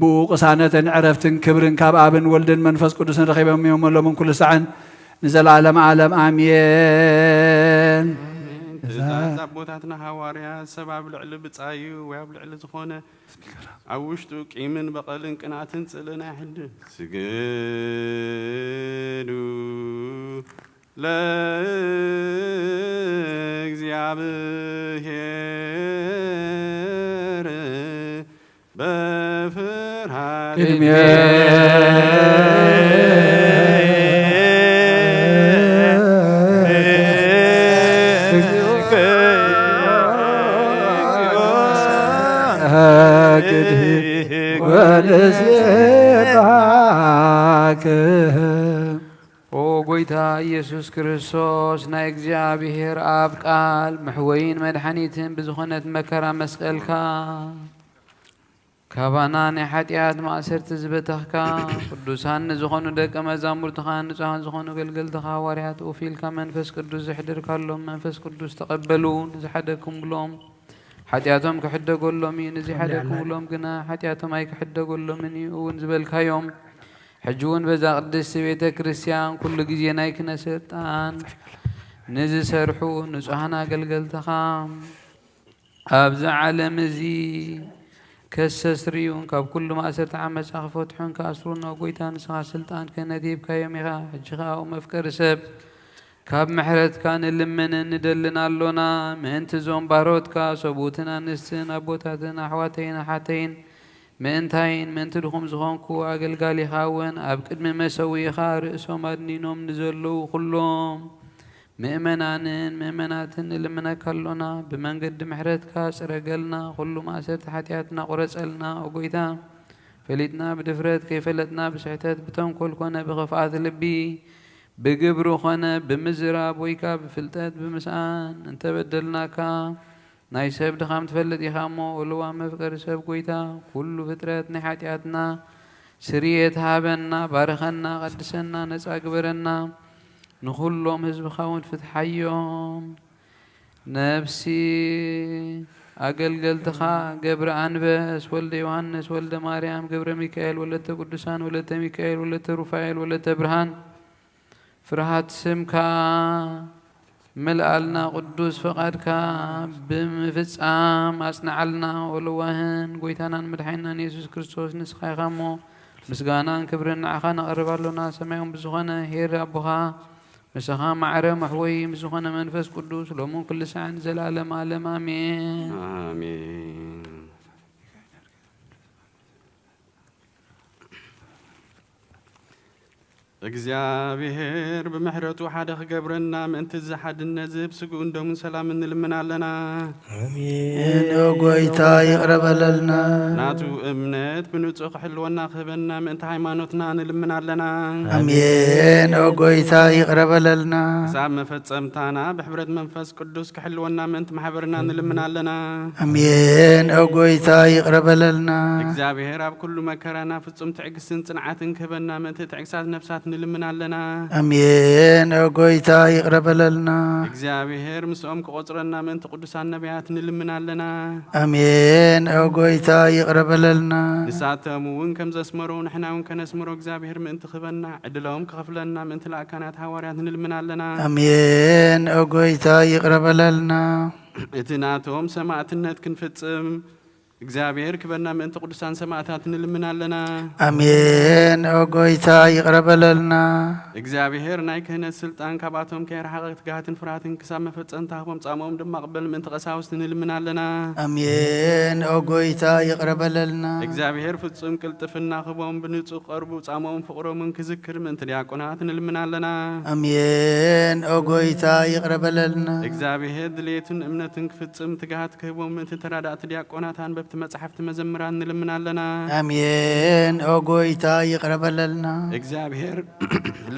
ብኡ ቅሳነትን ዕረፍትን ክብርን ካብ ኣብን ወልድን መንፈስ ቅዱስን ረኺቦም እዮም፣ ሎምን ኩሉ ሳዕን ንዘለኣለም ዓለም ኣሜን። ትእዛዝ ኣቦታትና ሃዋርያት፣ ሰብ ኣብ ልዕሊ ብጻዩ ወይ ኣብ ልዕሊ ዝኾነ ኣብ ውሽጡ ቂምን በቐልን ቅንኣትን ጽልእን ኣይሕድር። ስግዱ ለእግዚኣብሔር በፍርሃት ቅድሜ ኦ ጎይታ ኢየሱስ ክርስቶስ፣ ናይ እግዚኣብሔር ኣብ ቃል መሕወይን መድሓኒትን ብዝኾነት መከራ መስቀልካ፣ ካባና ናይ ሓጢኣት ማእሰርቲ ዝበተኽካ፣ ቅዱሳን ንዝኾኑ ደቀ መዛሙርትኻን ንጹሃን ዝኾኑ ኣገልገልትኻ ሃዋርያት፣ ኡፍ ኢልካ መንፈስ ቅዱስ ዘሕደርካሎም፣ መንፈስ ቅዱስ ተቐበሉ። ንዝሓደግኩምሎም ሓጢኣቶም ክሕደገሎም እዩ፣ ንዝሓደግኩምሎም ግና ሓጢኣቶም ኣይክሕደገሎምን እዩ እውን ዝበልካዮም፣ ሕጂ እውን በዛ ቅድስቲ ቤተ ክርስቲያን ኩሉ ግዜ ናይ ክህነት ስልጣን ንዝሰርሑ ንጹሃን ኣገልገልትኻ፣ ኣብዚ ዓለም እዚ ከሰስርዩን ካብ ኩሉ ማእሰርቲ ዓመጻ ክፈትሑን ክኣስሩን፣ ኦ ጐይታ፣ ንስኻ ስልጣን ክህነት ሂብካዮም ኢኻ። ሕጂ ኸኣ፣ ኦ መፍቀሪ ሰብ፣ ካብ ምሕረትካ ንልምንን ንደልን ኣሎና። ምእንቲ እዞም ባሮትካ፣ ሰብኡትን ኣንስትን፣ ኣቦታትን ኣሕዋተይን ኣሓተይን፣ ምእንታይን ምእንቲ ድኹም ዝኾንኩ ኣገልጋሊኻ እውን ኣብ ቅድሚ መሰውኢኻ ርእሶም ኣድኒኖም ንዘለዉ ኩሎም ምእመናንን ምእመናትን ንልምነካ ኣሎና። ብመንገዲ ምሕረትካ ጽረገልና፣ ኩሉ ማእሰርቲ ሓጢኣትና ቁረጸልና። ኦ ጐይታ፣ ፈሊጥና ብድፍረት፣ ከይፈለጥና ብስሕተት፣ ብተንኮል ኮነ ብኽፍኣት ልቢ፣ ብግብሪ ኾነ ብምዝራብ፣ ወይ ከኣ ብፍልጠት ብምስኣን እንተበደልናካ፣ ናይ ሰብ ድኻም ትፈልጥ ኢኻ እሞ፣ ኦ ለዋህ መፍቀሪ ሰብ ጐይታ፣ ኩሉ ፍጥረት ናይ ሓጢኣትና ስርየት ሃበና፣ ባርኸና፣ ቀድሰና፣ ነጻ ግበረና። ንኹሎም ህዝብኻ እውን ፍትሓዮም። ነፍሲ ኣገልገልትኻ ገብረ ኣንበስ፣ ወልደ ዮሃንስ፣ ወልደ ማርያም፣ ገብረ ሚካኤል፣ ወለተ ቅዱሳን፣ ወለተ ሚካኤል፣ ወለተ ሩፋኤል፣ ወለተ ብርሃን፣ ፍርሃት ስምካ ምልኣልና፣ ቅዱስ ፍቓድካ ብምፍጻም ኣጽንዓልና። ኦ ለዋህን ጐይታናን መድሓኒናን የሱስ ክርስቶስ፣ ንስኻ ኢኻ እሞ፣ ምስጋናን ክብርን ንዓኻ ነቕርብ ኣሎና። ሰማያውን ብዝኾነ ኄር ኣቦኻ፣ ምሳኻ ማዕረ መሕወዪ ምስ ዝኾነ መንፈስ ቅዱስ፣ ሎምን ኩሉ ሳዕን ንዘለኣለም ዓለም ኣሜን። ኣሜን። እግዚኣብሔር ብምሕረቱ ሓደ ክገብረና ምእንቲ እዚ ሓድነት ዝህብ ስግኡን ደሙን ሰላም እንልምን ኣለና። ኣሜን። ኦ ጎይታ ይቕረ በለልና። ናቱ እምነት ብንጹህ ክሕልወና ክህበና ምእንቲ ሃይማኖትና ንልምን ኣለና። ኣሜን። ኦ ጎይታ ይቕረ በለልና። ክሳብ መፈጸምታና ብሕብረት መንፈስ ቅዱስ ክሕልወና ምእንቲ ማሕበርና ንልምን ኣለና። ኣሜን። ኦ ጎይታ ይቕረ በለልና። እግዚኣብሔር ኣብ ኩሉ መከራና ፍጹም ትዕግስትን ጽንዓትን ክህበና ምእንቲ ትዕግሳት ነፍሳት ንልምን ኣለና። ኣሜን። ኦ ጎይታ ይቕረ በለልና። እግዚኣብሔር ምስኦም ክቖጽረና ምእንቲ ቅዱሳን ነቢያት ንልምን ኣለና። ኣሜን። ኦ ጎይታ ይቕረ በለልና። ንሳቶም እውን ከም ዘስመሩ ንሕና እውን ከነስምሮ እግዚኣብሔር ምእንቲ ክህበና ዕድሎም ክኸፍለና ምእንቲ ላእካናት ሃዋርያት ንልምን ኣለና። ኣሜን። ኦ ጎይታ ይቕረ በለልና። እቲ ናቶም ሰማዕትነት ክንፍጽም እግዚኣብሔር ክበና ምእንቲ ቅዱሳን ሰማዕታት ንልምን ኣለና። ኣሜን። ኦ ጎይታ ይቕረ በለልና። እግዚኣብሔር ናይ ክህነት ስልጣን ካብኣቶም ከይረሓቐ ትግሃትን ፍርሃትን ክሳብ መፈጸምታ ክቦም ጻምኦም ድማ ቅበል ምእንቲ ቀሳውስት ንልምን ኣለና። ኣሜን። ኦ ጎይታ ይቕረ በለልና። እግዚኣብሔር ፍጹም ቅልጥፍና ክቦም ብንጹህ ቀርቡ ጻምኦም ፍቕሮምን ክዝክር ምእንቲ ዲያቆናት ንልምን ኣለና። ኣሜን። ኦ ጎይታ ይቕረ በለልና። እግዚኣብሔር ድሌትን እምነትን ክፍጽም ትግሃት ክህቦም ምእንቲ ተራዳእቲ ዲያቆናት ኣንበብቲ መጻሕፍቲ መዘምራን ንልምን ኣለና። ኣሜን። ኦ ጎይታ ይቕረ በለልና። እግዚኣብሔር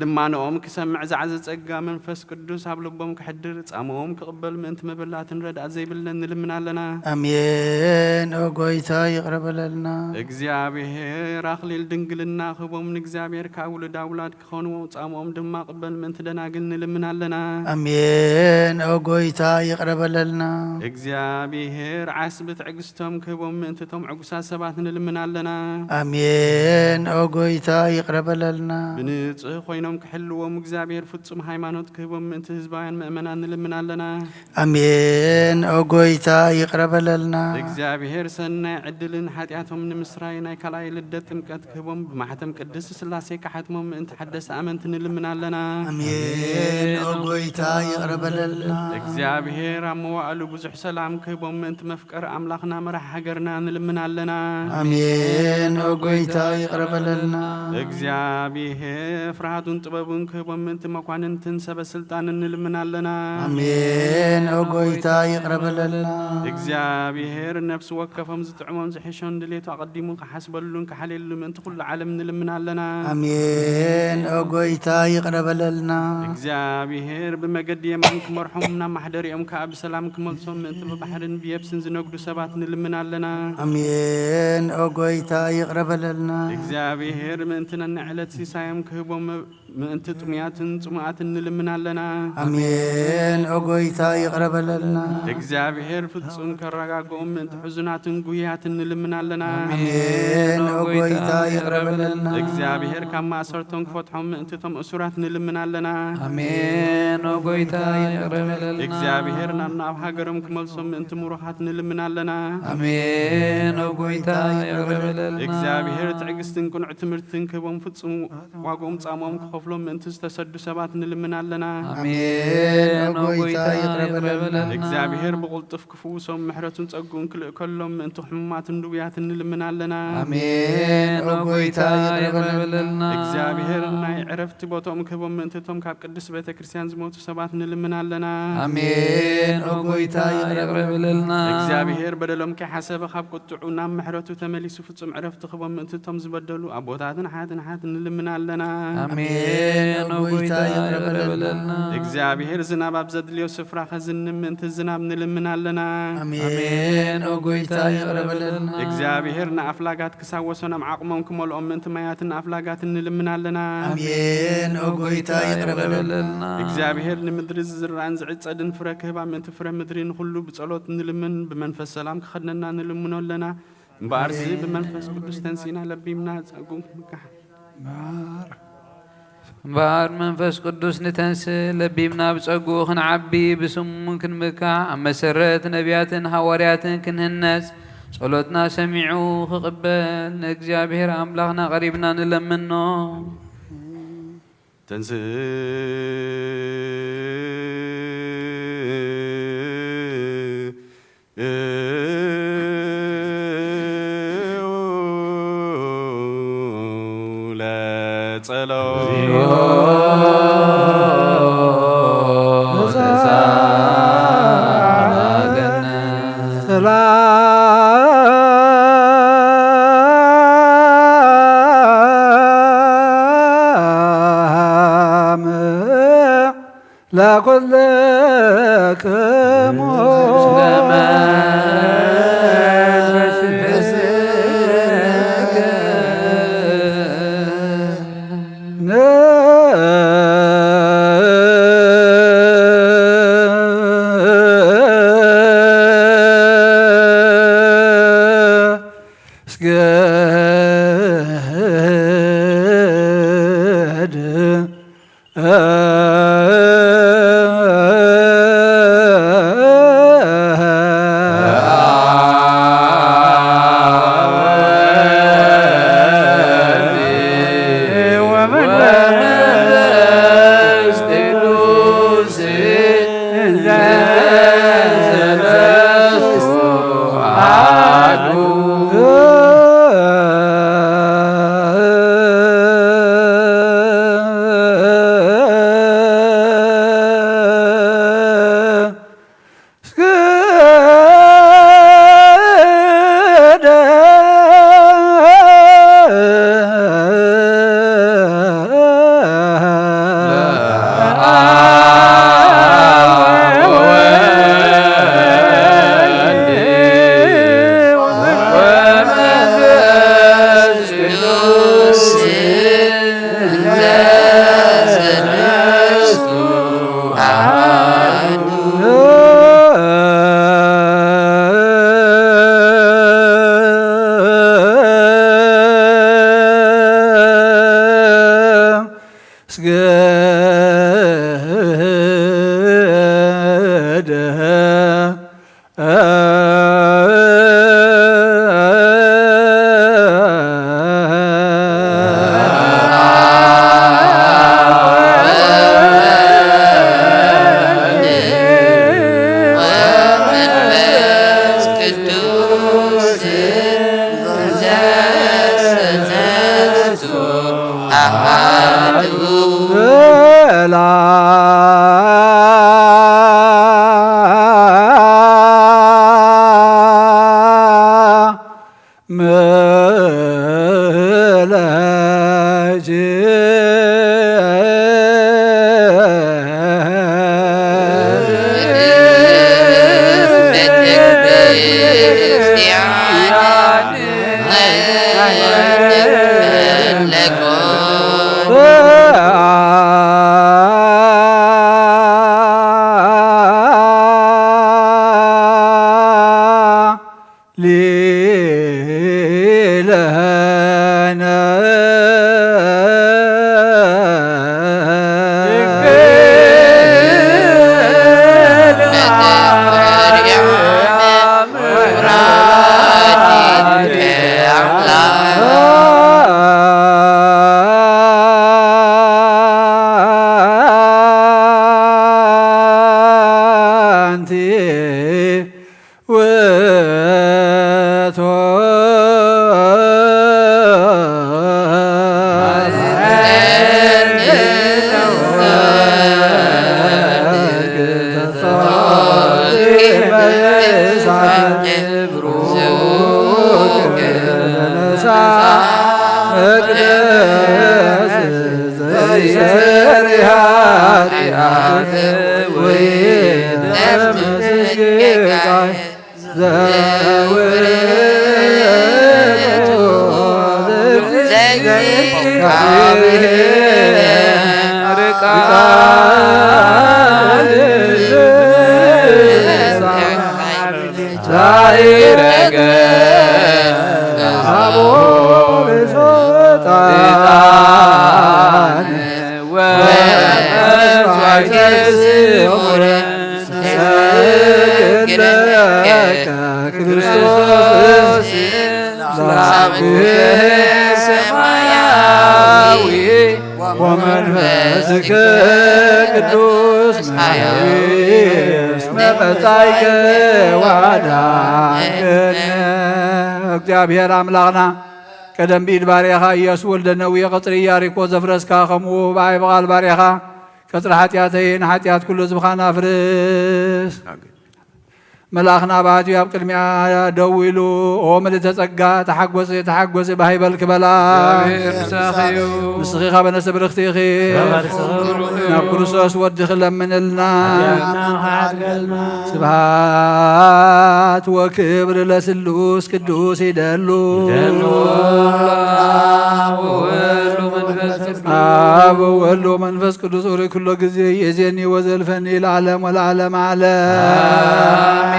ልማንኦም ክሰምዕ ዝዓዘ ጸጋ መንፈስ ቅዱስ ኣብ ልቦም ክሕድር ጻምኦም ክቕበል ምእንቲ መበላትን ረድኣት ዘይብለን ንልምን ኣለና። ኣሜን። ኦ ጎይታ ይቕረ በለልና። እግዚኣብሔር ኣኽሊል ድንግልና ክህቦም ንእግዚኣብሔር ካብ ውሉድ ኣውላድ ክኾንዎ ጻምኦም ድማ ቅበል ምእንቲ ደናግል ንልምን ኣለና። ኣሜን። ኦ ጎይታ ይቕረ በለልና። እግዚኣብሔር ዓስቢ ትዕግስቶም ክህቦም ምእንቲ እቶም ዕጉሳት ሰባት ንልምን ኣለና። ኣሜን። ኦ ጎይታ ይቕረ በለልና። ብንጽህ ኮይኖም ክሕልዎም እግዚኣብሔር ፍጹም ሃይማኖት ክህቦም ምእንቲ ህዝባውያን ምእመናን ንልምን ኣለና። ኣሜን። ኦ ጎይታ ይቕረ በለልና። እግዚኣብሔር ሰናይ ዕድልን ሓጢኣቶም ንምስራይ ናይ ካልኣይ ልደት ጥምቀት ክህቦም ብማሕተም ቅድስት ስላሴ ካሓትሞም ምእንቲ ሓደስቲ ኣመንቲ ንልምን ኣለና። ኣሜን። ኦ ጎይታ ይቕረ በለልና። እግዚኣብሔር ኣብ መዋእሉ ብዙሕ ሰላም ክህቦም ምእንቲ መፍቀር ኣምላኽና መራሕ ሃገርና ንልምን ኣለና። ኣሜን። ኦ ጎይታ ይቕረ በለልና። እግዚኣብሔር ፍርሃቱን ጥበቡን ክህቦም ምእንቲ መኳንንትን ሰበ ስልጣንን ንልምን ኣለና። ኣሜን። ኦ ጎይታ ይቕረ በለልና። እግዚኣብሔር ነፍሲ ወከፎም ዝጥዕሞም ዝሕሾን ድሌቱ ኣቐዲሙ ክሓስበሉን ክሓልየሉ ምእንቲ ኩሉ ዓለም ንልምን ኣለና። ኣሜን። ኦ ጎይታ ይቕረ በለልና። እግዚኣብሔር ብመገዲ የማን ክመርሖም ናብ ማሕደሪኦም ከኣ ብሰላም ክመልሶም ምእንቲ ብባሕርን ብየብስን ዝነግዱ ሰባት ንልምን ኣለና። ኣሜን። ኦ ጎይታ ይቕረ በለልና። እግዚኣብሔር ምእንቲ ነንዕለት ሲሳዮም ክህቦም ምእንቲ ጥሙያትን ጽሙኣትን ንልምን ኣለና። ኣሜን። ኦ ጎይታ ይቕረ በለልና። እግዚኣብሔር ፍጹም ከረጋግኦም ምእንቲ ሕዙናትን ጉህያትን ንልምን ኣለና። ኣሜን። ኦ ጎይታ ይቕረ በለልና። እግዚኣብሔር ካብ ማእሰርቶም ክፈትሖም ምእንቲ እቶም እሱራት ንልምን ኣለና። ኣሜን። ኦ ጎይታ ይቕረ በለልና። እግዚኣብሔር ናብ ናብ ሃገሮም ክመልሶም ምእንቲ ምሩኻት ንልምን ኣለና። ኣሜን። ኦ ጎይታ ይቕረ በለልና። እግዚኣብሔር ትዕግስትን ቅኑዕ ትምህርትን ክህቦም ፍጹም ዋግኦም ጻምኦም ክኸፍሎም ምእንቲ ዝተሰዱ ሰባት ንልምን ኣለና። ኣሜን። ኦ ጎይታ ይቕረ በለልና። እግዚኣብሔር ብቕልጡፍ ክፍውሶም ምሕረቱን ጸግኡን ክልእከሎም ምእንቲ ሕሙማትን ድውያትን ንልምን ኣለና። ኣሜን። ኦ ጎይታ ይቕረ በለልና። እግዚኣብሔር ናይ ዕረፍቲ ቦታኦም ክህቦም ምእንቲ እቶም ካብ ቅድስት ቤተ ክርስቲያን ዝሞቱ ሰባት ንልምን ኣለና። ኣሜን። ኦ ጎይታ ይቕረ በለልና። እግዚኣብሔር በደሎም ከይሓሰበ ካብ ቁጥዑ ናብ ምሕረቱ ተመሊሱ ፍጹም ዕረፍቲ ክህቦም ምእንቲ እቶም ዝበደሉ ኣቦታትን ሓትን ሓት ንልምን ኣለና። ኣሜን። ኦ ጎይታ ይቕረ በለልና። እግዚኣብሔር ዝናብ ኣብ ዘድልዮ ስፍራ ከዝንም ምእንቲ ዝናብ ንልምን ኣለና። ኣሜን። ኦ ጎይታ ይቕረ በለልና። እግዚኣብሔር ንኣፍላጋት ክሳብ ወሰኖም ዓቕሞም ክመልኦም ምእንቲ ማያትን ኣፍላጋትን ንልምን ኣለና። ኣሜን። ኦ ጎይታ ይቕረ በለልና። እግዚኣብሔር ንምድሪ ዝዝራእን ዝዕጸድን ፍረ ክህባ ምእንቲ ፍረ ምድሪ ንኹሉ ብጸሎት ንልምን ብመንፈስ ሰላም ክኸድነና ንልምኖ ኣለና። እምበኣርሲ ብመንፈስ ቅዱስ ተንሲና ለቢምና ጸጉም ምካሕ እምበኣር መንፈስ ቅዱስ ንተንስእ ለቢምና ብጸግኡ ክንዓቢ ብስሙ ክንምካሕ ኣብ መሰረት ነቢያትን ሃዋርያትን ክንህነጽ ጸሎትና ሰሚዑ ክቕበል ንእግዚኣብሔር ኣምላኽና ቀሪብና ንለምኖ። ተንስእ ለጸሎት ሰላም ለኩልክሙ። ስገድ ወመንፈስከ ቅዱስ መሐዊ እስመ መጻእከ ወአድኃንከነ። እግዚአብሔር አምላክና ቀደም ብኢድ ባርያኻ ኢያሱ ወልደ ነዌ ቀጽሪ ኢያሪኮ ዘፍረስካ፣ ከምኡ ብኣይ ብቓል ባርያኻ ቀጽሪ ሓጢኣተይን ሓጢኣት ኩሉ ህዝብኻን ኣፍርስ። መልኣኽ ናባትዩ ኣብ ቅድሚያ ደው ኢሉ፣ "ኦ ምልእተ ጸጋ፣ ተሓጎሲ፣ ተሓጎሲ፣ ባህ ይበልኪ" በላ። እግዚኣብሔር ምሳኺ እዩ። ንስኺ ኻበ ነፍሲ ብርኽቲ ኢኺ። ናብ ክርስቶስ ወድኺ ለምንልና። ስብሃት ወክብር ለስሉስ ቅዱስ ይደሉ። አብ ወወልድ ወመንፈስ ቅዱስ ኡሪ ኩሎ ጊዜ ይእዜኒ ወዘልፈኒ ለዓለም ወለዓለም ዓለም።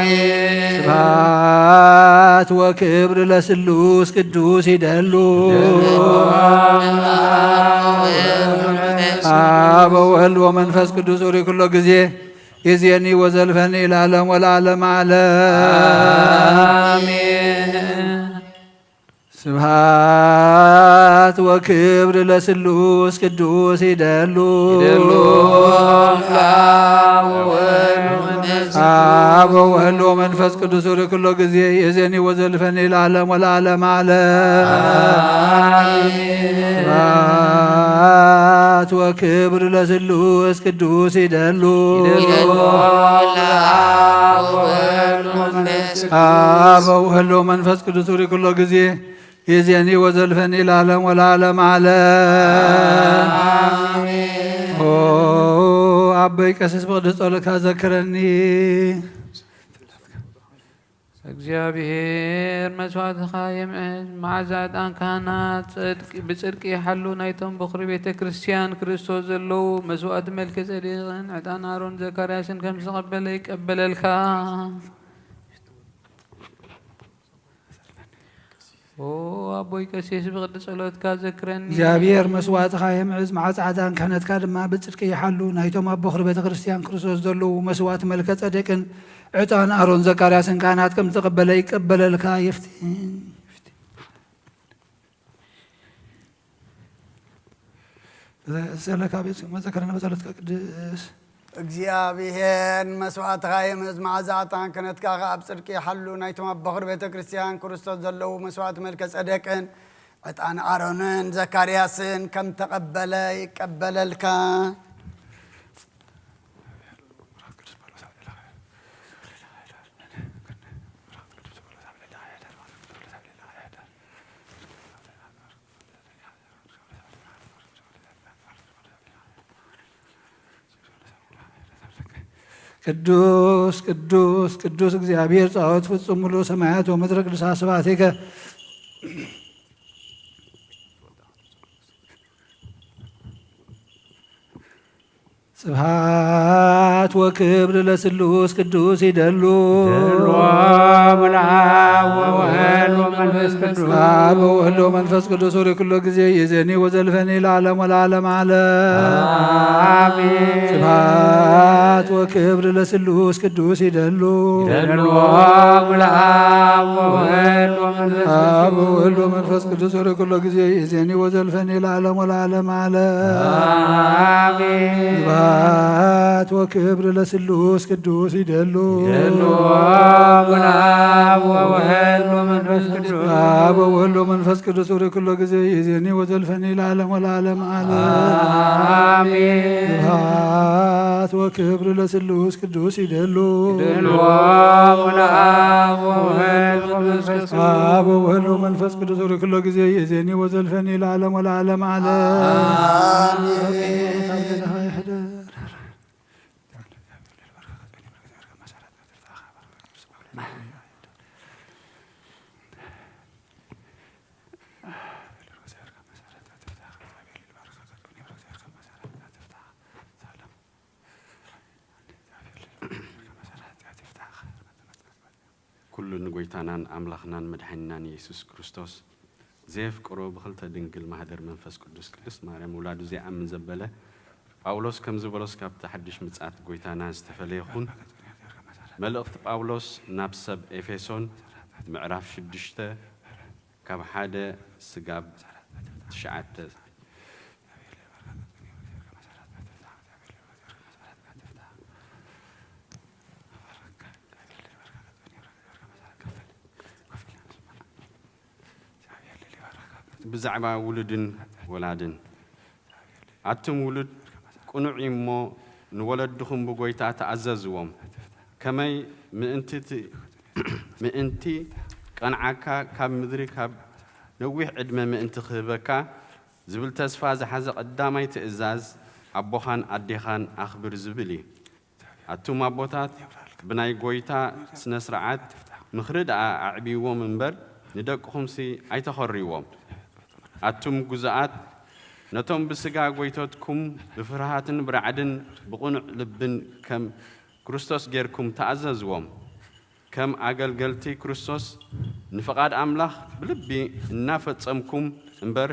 ስብሐት ወክብር ለስሉስ ቅዱስ ይደሉ። አብ ወወልድ ወመንፈስ ቅዱስ ኡሪ ኩሎ ጊዜ ይእዜኒ ወዘልፈኒ ለዓለም ወለዓለም ዓለም። ስብሐት ወክብር ለስሉስ ቅዱስ ይደሉ። ይደሉ። አብ ወወልድ ወመንፈስ ቅዱስ። አብ ወወልድ ወመንፈስ ቅዱስ ኡሪ ኩሎ ጊዜ ይእዜኒ ወዘልፈኒ ለዓለም ወለዓለም ዓለም። አሜን። ስብሐት ወክብር ለስሉስ ቅዱስ ይደሉ። ይደሉ። አብ ወወልድ ወመንፈስ ቅዱስ። አብ ወወልድ ወመንፈስ ቅዱስ ኡሪ ኩሎ ጊዜ ይእዜኒ ወዘልፈኒ ለዓለም ወለዓለም ዓለም። አሜን። ኦ ኣቦይ ቀሲስ ብቕዱስ ጸሎትካ ዘክረኒ። እግዚኣብሔር መስዋእትኻ የምዕድ፣ መዓዛ ዕጣን ካህናት ጽድቂ፣ ብጽድቂ ይሓሉ፣ ናይቶም በኹሪ ቤተ ክርስቲያን ክርስቶስ ዘለዉ መስዋእቲ መልከ ጼዴቅን ዕጣን ኣሮን ዘካርያስን ከም ዝተቐበለ ይቀበለልካ። ኦ ኣቦይ ቀሲስ ብቕዲ ጸሎትካ ዘክረኒ። እግዚኣብሔር መስዋእትኻ የምዕዝ፣ መዓጻ ዕጣን ክህነትካ ድማ ብጽድቂ ይሓሉ። ናይቶም ኣብ በኹሪ ቤተ ክርስቲያን ክርስቶስ ዘለዉ መስዋእቲ መልከ ጸዴቅን ዕጣን ኣሮን ዘካርያስን ካህናት ከም ዝተቐበለ ይቀበለልካ። የፍትን። ዘለካ ቤት መዘከረና በጸሎትካ ቅድስ። እግዚኣብሔር መስዋእትኻ የምዕዝ፣ መዓዛ ዕጣን ክህነትካ ኸኣ ኣብ ጽድቂ ይሓሉ። ናይቶም ኣብ በኹሪ ቤተ ክርስቲያን ክርስቶስ ዘለዉ መስዋእቲ መልከ ጸደቅን ዕጣን ኣሮንን ዘካርያስን ከም ተቐበለ ይቀበለልካ። ቅዱስ ቅዱስ ቅዱስ እግዚኣብሔር ጸባኦት ፍጹም ምሉእ ሰማያት ወምድረ ቅዱሳት ስብሐቲከ። ስብሐት ወክብር ለስሉስ ቅዱስ ይደሉ። ይደሉ። አብ ወወልድ ወመንፈስ ቅዱስ። አብ ወወልድ ወመንፈስ ቅዱስ ኡሪ ኩሎ ጊዜ ይእዜኒ ወዘልፈኒ ለዓለም ወለዓለም ዓለም። አሜን። ስብሐት ወክብር ለስሉስ ቅዱስ ይደሉ። ይደሉ። አብ ወወልድ ወመንፈስ አብ ወወልድ ወመንፈስ ቅዱስ ኡሪ ኩሎ ጊዜ ይእዜኒ ወዘልፈኒ ለዓለም ወለዓለም ዓለም። አሜን። ስብሐት ወክብር ለስሉስ ቅዱስ ይደሉ። ይደሉ። አብ ወወልድ ወመንፈስ ቅዱስ። አብ ወወልድ ወመንፈስ ቅዱስ ኡሪ ኩሎ ጊዜ ይእዜኒ ወዘልፈኒ ለዓለም ወለዓለም ዓለም። አሜን። ስብሐት ወክብር ለስሉስ ቅዱስ ይደሉ። ይደሉ። አብ ወወልድ ወመንፈስ ቅዱስ። አብ ወወልድ ወመንፈስ ቅዱስ ኡሪ ኩሎ ጊዜ ይእዜኒ ወዘልፈኒ ለዓለም ወለዓለም ዓለም። አሜን። ኩሉ ንጎይታናን ኣምላኽናን መድሓኒናን የሱስ ክርስቶስ ዘየፍቅሮ ብኽልተ ድንግል ማህደር መንፈስ ቅዱስ ቅድስት ማርያም ውላዱ ዘይኣምን ዘበለ ጳውሎስ ከም ዝበሎስ ካብቲ ሓድሽ ምጽኣት ጎይታና ዝተፈለየ ኹን። መልእኽቲ ጳውሎስ ናብ ሰብ ኤፌሶን ምዕራፍ ሽዱሽተ ካብ ሓደ ስጋብ ትሽዓተ። ብዛዕባ ውሉድን ወላድን። ኣቱም ውሉድ፣ ቅኑዕ እዩ እሞ፣ ንወለድኹም ብጎይታ ተኣዘዝዎም። ከመይ? ምእንቲ እቲ፣ ምእንቲ ቀንዓካ፣ ካብ ምድሪ ካብ ነዊሕ ዕድመ ምእንቲ ክህበካ ዝብል ተስፋ ዝሓዘ ቀዳማይ ትእዛዝ፣ ኣቦኻን ኣዴኻን ኣኽብር ዝብል እዩ። ኣቱም ኣቦታት፣ ብናይ ጎይታ ስነ ስርዓት ምኽሪ ደኣ ኣዕብይዎም እምበር፣ ንደቅኹምሲ ኣይተኸርይዎም። ኣቱም ግዙኣት፣ ነቶም ብስጋ ጎይቶትኩም ብፍርሃትን ብራዕድን ብቕኑዕ ልብን ከም ክርስቶስ ጌርኩም ተኣዘዝዎም። ከም ኣገልገልቲ ክርስቶስ ንፍቓድ ኣምላኽ ብልቢ እናፈጸምኩም እምበር፣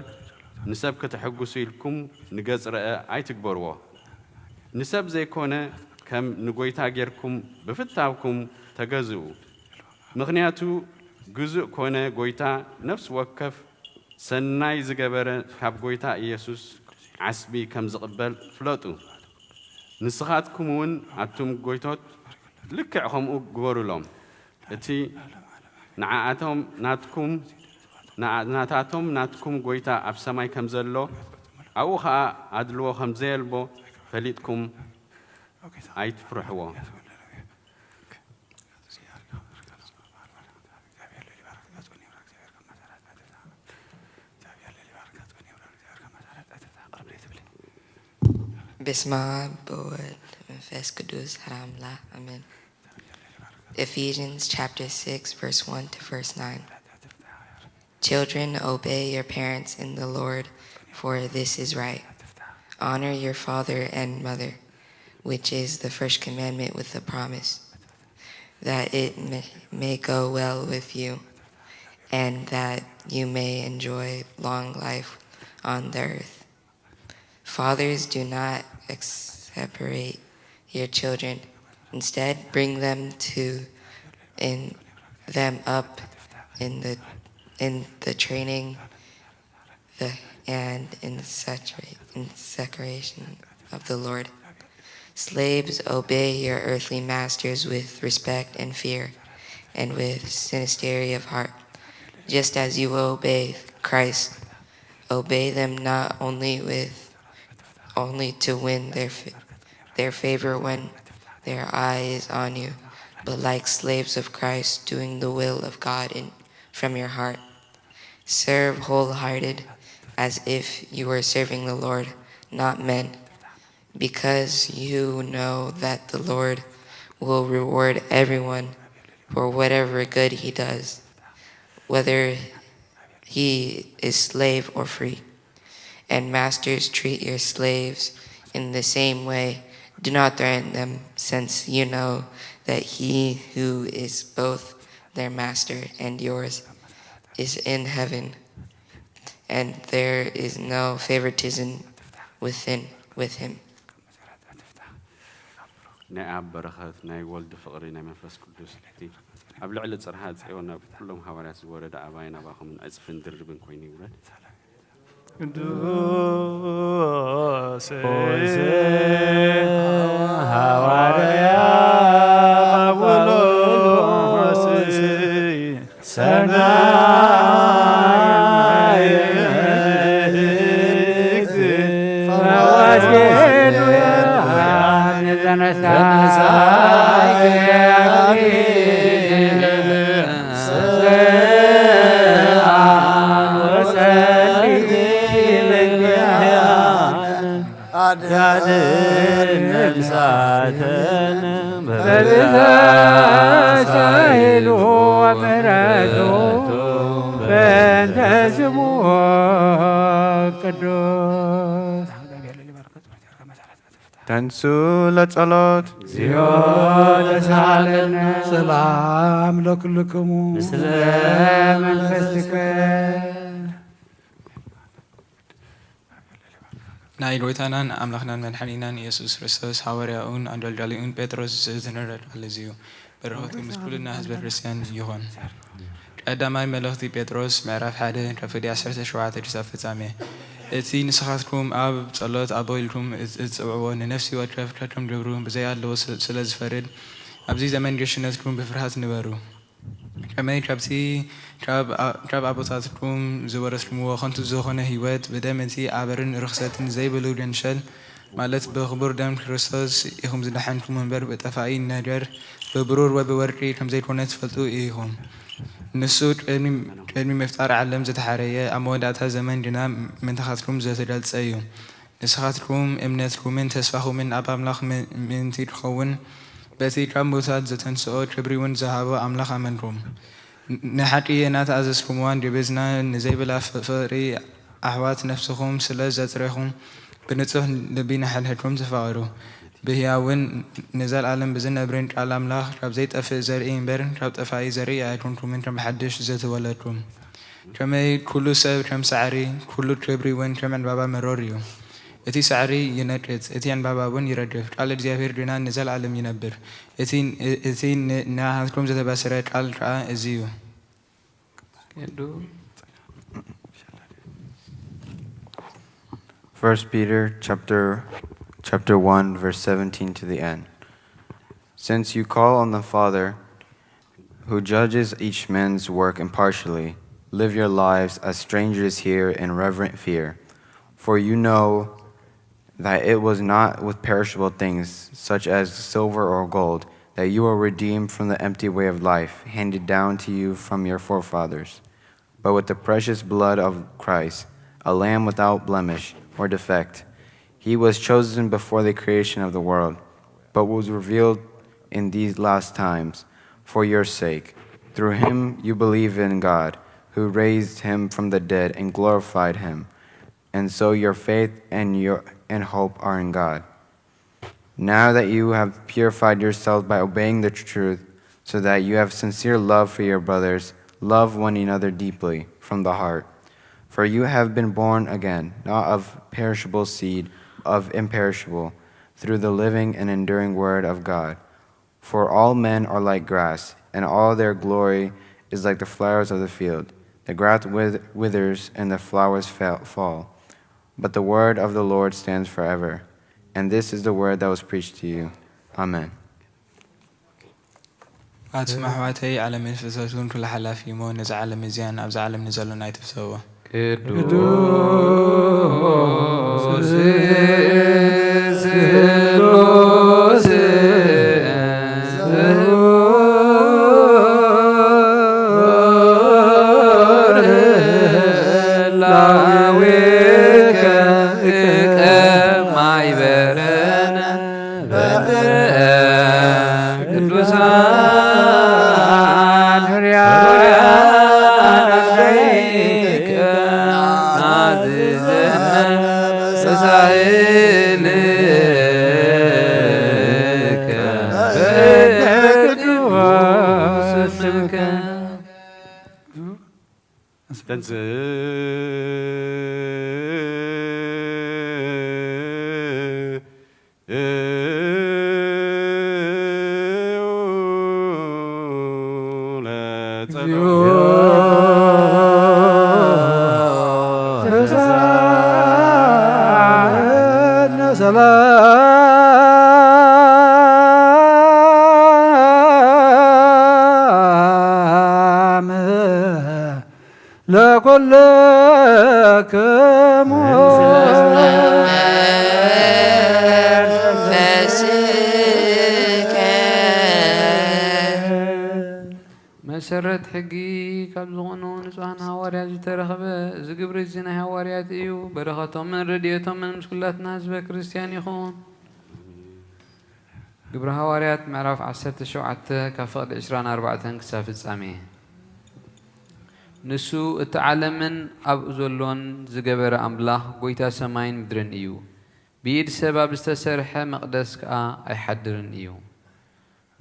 ንሰብ ከተሐጉሱ ኢልኩም ንገጽ ረአ ኣይትግበርዎ። ንሰብ ዘይኮነ ከም ንጎይታ ጌርኩም ብፍታውኩም ተገዝኡ። ምኽንያቱ ግዙእ ኮነ ጎይታ፣ ነፍሲ ወከፍ ሰናይ ዝገበረ ካብ ጎይታ ኢየሱስ ዓስቢ ከም ዝቕበል ፍለጡ። ንስኻትኩም እውን ኣቱም ጎይቶት ልክዕ ከምኡ ግበሩሎም። እቲ ንዓኣቶም ናትኩም፣ ንዓ-፣ ናታቶም ናትኩም ጎይታ ኣብ ሰማይ ከም ዘሎ፣ ኣብኡ ኸኣ ኣድልዎ ከም ዘየልቦ ፈሊጥኩም ኣይትፍርሕዎ። በስመ አብ ወወልድ ወመንፈስ ቅዱስ አሐዱ አምላክ አሜን። Ephesians chapter six, verse one to verse nine. Children, obey your parents in the Lord, for this is right. Honor your father and mother, which is the first commandment with the promise, that it may, may go well with you, and that you may enjoy long life on the earth. Fathers, do not exasperate your children. Instead, bring them to in them up in the in the training the, and in the satura- in the separation of the Lord. Slaves, obey your earthly masters with respect and fear, and with sincerity of heart, just as you obey Christ. Obey them not only with only to win their fa- their favor when their eye is on you, but like slaves of Christ, doing the will of God in, from your heart. Serve wholehearted, as if you were serving the Lord, not men, because you know that the Lord will reward everyone for whatever good he does, whether he is slave or free. And masters, treat your slaves in the same way. Do not threaten them, since you know that he who is both their master and yours is in heaven, and there is no favoritism within with him. ናይ ኣብ በረኸት፣ ናይ ወልድ ፍቕሪ፣ ናይ መንፈስ ቅዱስ እቲ ኣብ ልዕሊ ጽርሃ ጽዮን ናብ ኩሎም ሃዋርያት ዝወረደ ኣባይን ኣባኹምን ዕጽፍን ድርብን ኮይኑ ይውረድ። ቅዱስ ሃዋርያ ጳውሎስ ሰናይ መልእክት ፈዋስ ጌዱያን ዘነሳ አድን ነፍሳትን በብዛት ኃይሉ ወምሕረቱ በእንተ ስሙ ቅዱስ። ተንሱ ለጸሎት። እግዚኦ ተሳለነ። ሰላም ለኩልክሙ። ምስለ መንፈስከ። ናይ ጎይታናን ኣምላኽናን መድሓኒናን ኢየሱስ ክርስቶስ ሓዋርያኡን ኣንደልዳሊኡን ጴጥሮስ ዝትንረድ ኣለዚዩ በረኸቱ ምስ ኩልና ህዝበ ክርስትያን ይኹን። ቀዳማይ መልእኽቲ ጴጥሮስ ምዕራፍ ሓደ ካብ ፍቕዲ ዓሰርተ ሸውዓተ ክሳብ ፍጻሜ። እቲ ንስኻትኩም ኣብ ጸሎት ኣቦ ኢልኩም እትጽውዕዎ ንነፍሲ ወከፍ ከም ግብሩ ብዘይ ኣድልዎ ስለ ዝፈርድ ኣብዚ ዘመን ገሽነትኩም ብፍርሃት ንበሩ። ከመይ ካብቲ ካብ ኣ-፣ ካብ ኣቦታትኩም ዝወረስኩምዎ ከንቱ ዝኾነ ህይወት፣ ብደም እቲ ኣበርን ርኽሰትን ዘይብሉ ገንሸል፣ ማለት ብኽቡር ደም ክርስቶስ ኢኹም ዝደሓንኩም እምበር፣ ብጠፋኢ ነገር፣ ብብሩር ወይ ብወርቂ ከም ዘይኮነ ትፈልጡ ኢኹም። ንሱ ቅድሚ፣ ቅድሚ ምፍጣር ዓለም ዝተሓረየ፣ ኣብ መወዳእታ ዘመን ግና ምእንታኻትኩም ዘተገልጸ እዩ። ንስኻትኩም እምነትኩምን ተስፋኹምን ኣብ ኣምላኽ ም-፣ ምእንቲ ክኸውን፣ በቲ ካብ ምዉታት ዘተንስኦ ክብሪ እውን ዝሃቦ ኣምላኽ ኣመንኩም። ን-፣ ንሓቂ እናተኣዘዝኩምዋን ግብዝና ንዘይብላ ፍ-፣ ፍቕሪ ኣሕዋት ነፍስኹም ስለ ዘጽረኹም፣ ብንጹህ ልቢ ንሓድሕድኩም ተፋቐሩ። ብህያውን ንዘለኣለም ብዝነብርን ቃል ኣምላኽ፣ ካብ ዘይጠፍእ ዘርኢ እምበር፣ ካብ ጠፋኢ ዘርኢ ኣይኮንኩምን፣ ከም ሓድሽ ዘተወለድኩም። ከመይ ኩሉ ሰብ ከም ሳዕሪ፣ ኩሉ ክብሪ እውን ከም ዕምባባ መሮር እዩ። እቲ ሳዕሪ ይነቅጽ፣ እቲ ዕምባባ እውን ይረግፍ፣ ቃል እግዚኣብሔር ግና ንዘለኣለም ይነብር። እቲ፣ እቲ ን-፣ ንኣኻትኩም ዝተበሰረ ቃል ከኣ እዚ እዩ። First Peter chapter chapter one, verse seventeen to the end. Since you call on the Father, who judges each man's work impartially, live your lives as strangers here in reverent fear. For you know that it was not with perishable things, such as silver or gold, that you were redeemed from the empty way of life handed down to you from your forefathers, but with the precious blood of Christ, a lamb without blemish or defect. He was chosen before the creation of the world, but was revealed in these last times for your sake. Through him you believe in God, who raised him from the dead and glorified him. And so your faith and your and hope are in God. Now that you have purified yourselves by obeying the truth, so that you have sincere love for your brothers, love one another deeply from the heart. For you have been born again, not of perishable seed, of imperishable, through the living and enduring word of God. For all men are like grass, and all their glory is like the flowers of the field. The grass withers and the flowers fall, but the word of the Lord stands forever. And this is the word that was preached to you. Amen. ኣቱም ኣሕዋተይ፣ ዓለምን ፍጥረቱን ኩሉ ሓላፊ እሞ፣ ነዛ ዓለም እዚኣን ኣብዛ ዓለም ንዘሎን ኣይትፍተውዎ። ቅዱስ ስሉስ ስሉስ ላዌከ እቀማይ በረነ በእንተ ቅዱሳን ርያናይከ ናዝዘነ ተሳኢልከ በቅዱስ ስምከ። ለኩልክሙ መሰረት ሕጊ ካብ ዝኾኑ ንጹሃን ሃዋርያት ዝተረኽበ እዚ ግብሪ እዚ ናይ ሃዋርያት እዩ። በረኸቶምን ረድኤቶምን ምስ ኩላትና ህዝበ ክርስትያን ይኹን። ግብሪ ሃዋርያት ምዕራፍ ዓሰርተ ሸውዓተ ካብ ፍቕዲ ዕስራን ኣርባዕተን ክሳብ ፍጻሜ። ንሱ እቲ ዓለምን ኣብኡ ዘሎን ዝገበረ ኣምላኽ ጐይታ ሰማይን ምድርን እዩ። ብኢድ ሰብ ኣብ ዝተሰርሐ መቕደስ ከኣ ኣይሓድርን እዩ።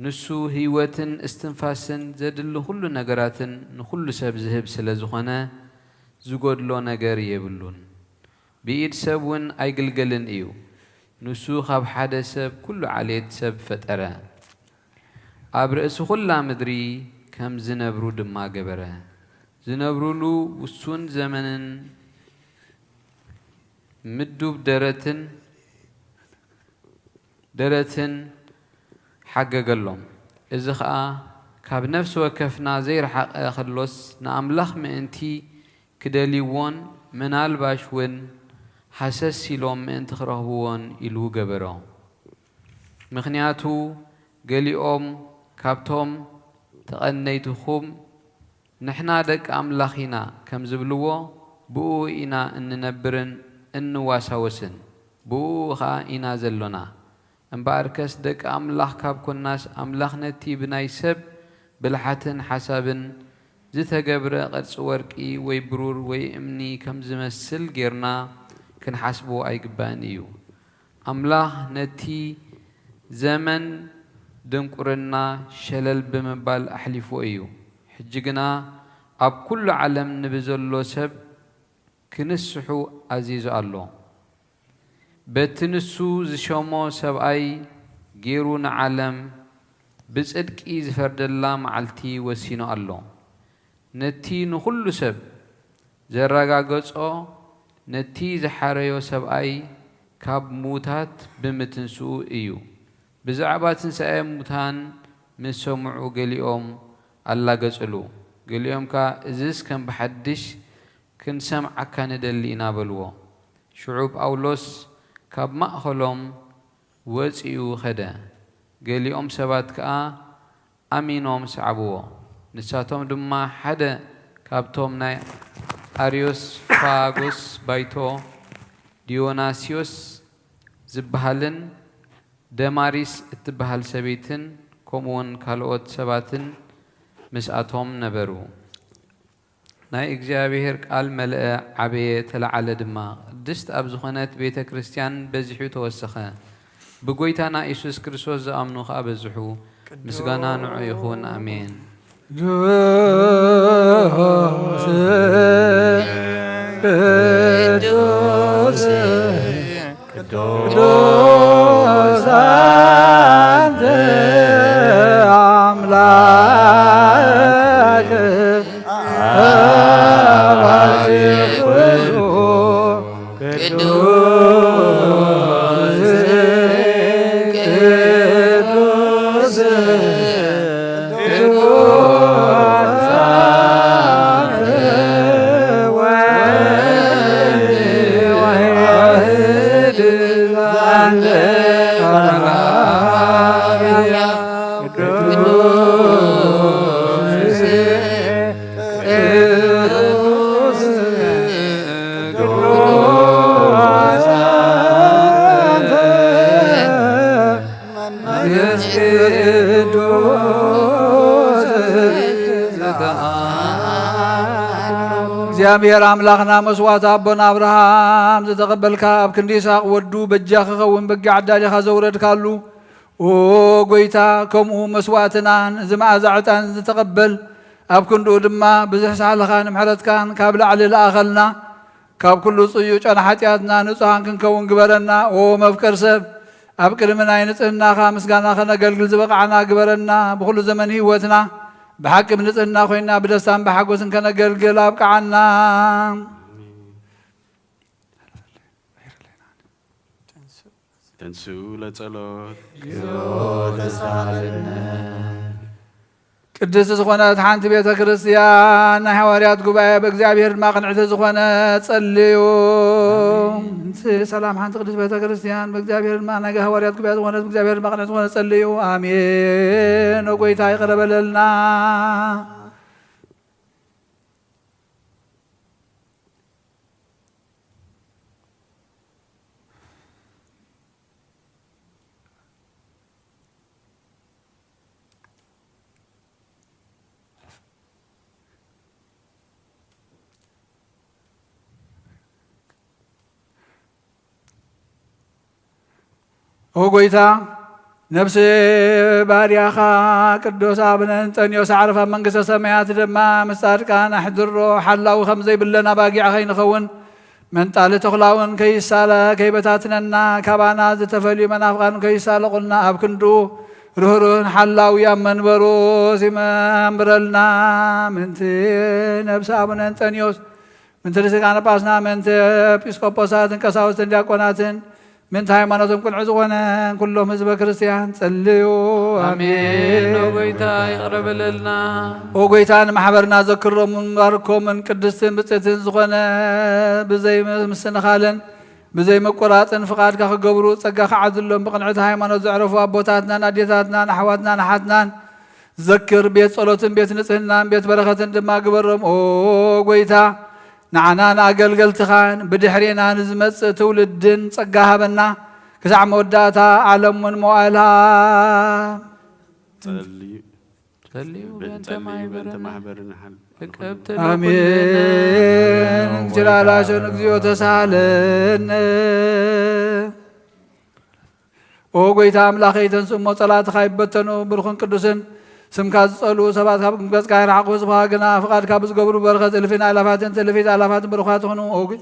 ንሱ ህይወትን እስትንፋስን ዘድሊ ኩሉ ነገራትን ንኹሉ ሰብ ዝህብ ስለ ዝኾነ ዝጎድሎ ነገር የብሉን። ብኢድ ሰብ እውን ኣይግልገልን እዩ። ንሱ ካብ ሓደ ሰብ ኩሉ ዓሌት ሰብ ፈጠረ። ኣብ ርእሲ ኩላ ምድሪ ከም ዝነብሩ ድማ ገበረ። ዝነብሩሉ ውሱን ዘመንን ምዱብ ደረትን ደረትን ሓገገሎም። እዚ ኸኣ ካብ ነፍሲ ወከፍና ዘይረሓቐ ኸሎስ፣ ንኣምላኽ ምእንቲ ክደልይዎን ምናልባሽ እውን ሃሰስ ኢሎም ምእንቲ ክረኽብዎን ኢሉ ገበሮ። ምኽንያቱ፣ ገሊኦም ካብቶም ተቐነይትኹም፣ "ንሕና ደቂ ኣምላኽ ኢና" ከም ዝብልዎ፣ ብእኡ ኢና እንነብርን እንዋሳወስን፣ ብእኡ ኸኣ ኢና ዘሎና። እምበኣርከስ ደቂ ኣምላኽ ካብ ኮናስ፣ ኣምላኽ ነቲ ብናይ ሰብ ብልሓትን ሓሳብን ዝተገብረ ቅርጺ ወርቂ ወይ ብሩር ወይ እምኒ ከም ዝመስል ጌርና ክንሓስቦ ኣይግባእን እዩ። ኣምላኽ ነቲ ዘመን ድንቁርና ሸለል ብምባል ኣሕሊፍዎ እዩ። ሕጂ ግና ኣብ ኩሉ ዓለም ንብዘሎ ሰብ ክንስሑ ኣዚዙ ኣሎ። በቲ ንሱ ዝሸሞ ሰብኣይ ገይሩ ንዓለም ብጽድቂ ዝፈርደላ መዓልቲ ወሲኑ ኣሎ። ነቲ ንኹሉ ሰብ ዘረጋገጾ፣ ነቲ ዝሓረዮ ሰብኣይ ካብ ምዉታት ብምትንስኡ እዩ። ብዛዕባ ትንሳኤ ሙታን ምስ ሰምዑ፣ ገሊኦም ኣላገጽሉ፣ ገሊኦም ከኣ፣ "እዝስ ከም ብሓድሽ ክንሰምዓካ ንደሊ ኢና" በልዎ። ሽዑ ጳውሎስ ካብ ማእከሎም ወጺኡ ኸደ። ገሊኦም ሰባት ከኣ ኣሚኖም ሰዓብዎ። ንሳቶም ድማ ሓደ ካብቶም ናይ ኣርዮስፋጎስ ባይቶ፣ ዲዮናስዮስ ዝበሃልን ደማሪስ እትበሃል ሰበይትን፣ ከምኡውን ካልኦት ሰባትን ምስኣቶም ነበሩ። ናይ እግዚኣብሔር ቃል መለአ፣ ዓበየ፣ ተለዓለ ድማ። ቅድስት ኣብ ዝኾነት ቤተ ክርስቲያን በዚሑ ተወሰኸ። ብጎይታና ኢየሱስ ክርስቶስ ዝኣምኑ ኸኣ በዝሑ። ምስጋና ንዑ ይኹን። ኣሜን። ቅዱስ፣ ቅዱስ፣ ቅዱስ ኣንተ ኣምላክ ኣባዜ ኩሉ ቅዱስ፣ ቅዱስ፣ ቅዱስ ኣንተ ወወልድ ወመንፈስ ቅዱስ፣ ቅዱስ፣ ቅዱስ አንተ መንፈስ ቅዱስ ዘተአብ። እግዚኣብሔር ኣምላኽና፣ መስዋዕቲ ኣቦና ኣብርሃም ዝተቐበልካ፣ ኣብ ክንዲ ይስሐቅ ወዱ በጃ ክኸውን በጊዕ ኣዳሊኻ ዘውረድካሉ፣ ኦ ጐይታ፣ ከምኡ መስዋዕትና ነዚ መኣዛ ዕጣን ዝተቐበል፣ ኣብ ክንድኡ ድማ ብዝሕ ሳህልኻን ምሕረትካን ካብ ላዕሊ ለኣኸልና። ካብ ኩሉ ጽዩይ ጨና ሓጢኣትና ንጹሃን ክንከውን ግበረና። ኦ መፍቀር ሰብ፣ ኣብ ቅድሚ ናይ ንጽህናኻ ምስጋና ከነገልግል ዝበቕዓና ግበረና። ብኹሉ ዘመን ህይወትና ብሓቂ ብንጽህና ኮይና ብደስታን ብሓጎስን ከነገልግል ኣብቅዓና። ተንስኡ ለጸሎት። እግዚኦ ተሳለነ። ቅድስቲ ዝኾነት ሓንቲ ቤተ ክርስቲያን ናይ ሃዋርያት ጉባኤ፣ ብእግዚኣብሔር ድማ ቅንዕቲ ዝኾነ ጸልዩ። ኣሜን። እቲ ሰላም ሓንቲ ቅድስቲ ቤተ ክርስቲያን፣ ብእግዚኣብሔር ድማ ናይ ሃዋርያት ጉባኤ ዝኾነት፣ ብእግዚኣብሔር ድማ ቅንዕቲ ዝኾነ ጸልዩ። ኣሜን። ኦ ጐይታ ይቕረ በለልና። ኦ ጐይታ፣ ነፍሲ ባርያኻ ቅዱስ ኣቡነ እንጠንዮስ ኣዕርፍ ኣብ መንግስተ ሰማያት ድማ ምስ ጻድቃን ኣሕድሮ። ሓላዊ ከም ዘይብለን ኣባጊዕ ከይንኸውን፣ መንጣሊ ተኹላውን ከይሳለ ከይበታትነና፣ ካባና ዝተፈልዩ መናፍቓን ከይሳለቑልና፣ ኣብ ክንድኡ ርህሩህን ሓላዊ ኣብ መንበሩ ሲመንብረልና። ምንቲ ነብሲ ኣቡነ እንጠንዮስ፣ ምንቲ ርእሰ ሊቃነ ጳጳስና፣ ምንቲ ኤጲስቆጶሳትን ቀሳውስትን ዲያቆናትን፣ ምእንቲ ሃይማኖቶም ቅንዑ ዝኾነ ኩሎም ህዝበ ክርስትያን ጸልዩ። ኣሜን። ኣሜን። ኦ ጎይታ ይቕረ በለልና። ኦ ጎይታ ንማሕበርና ዘክሮምን ባርኮምን ቅድስትን ብጽእትን ዝኾነ ብዘይ ምስንኻልን ብዘይ መቆራጽን ፍቓድካ ክገብሩ ጸጋ ክዓድሎም ብቕንዕቲ ሃይማኖት ዘዕረፉ ኣቦታትናን ኣዴታትናን ኣሕዋትናን ኣሓትናን ዘክር። ቤት ጸሎትን ቤት ንጽህናን ቤት በረኸትን ድማ ግበሮም። ኦ ጎይታ ንዓናን ኣገልገልትኻን ብድሕሬና ንዝመጽእ ትውልድን ጸጋ ሃበና። ክሳዕ መወዳእታ ዓለም እውን መዋእላ ጸልዩ። ጸልዩ በእንተ ጸልዩ በእንተ ማሕበርና። ማሕበርና ሓል። ዕቅብቲ ኣሜን። ንኹልነ። ችላላሾን እግዚኦ ተሳለነ። ኦ ጎይታ ኣምላኸይ፣ ተንስእ እሞ ጸላእትኻ ይበተኑ። ብሩኽን ቅዱስን ስምካ ዝጸልኡ ሰባት ካብ ገጽካ ይርሓቑ፣ ህዝብኻ ግና ፍቓድካ ብዝገብሩ በረኸት እልፊን ኣእላፋትን ትእልፊት ኣእላፋትን ብሩኻት ይኹኑ። ኦ ጎይ-፣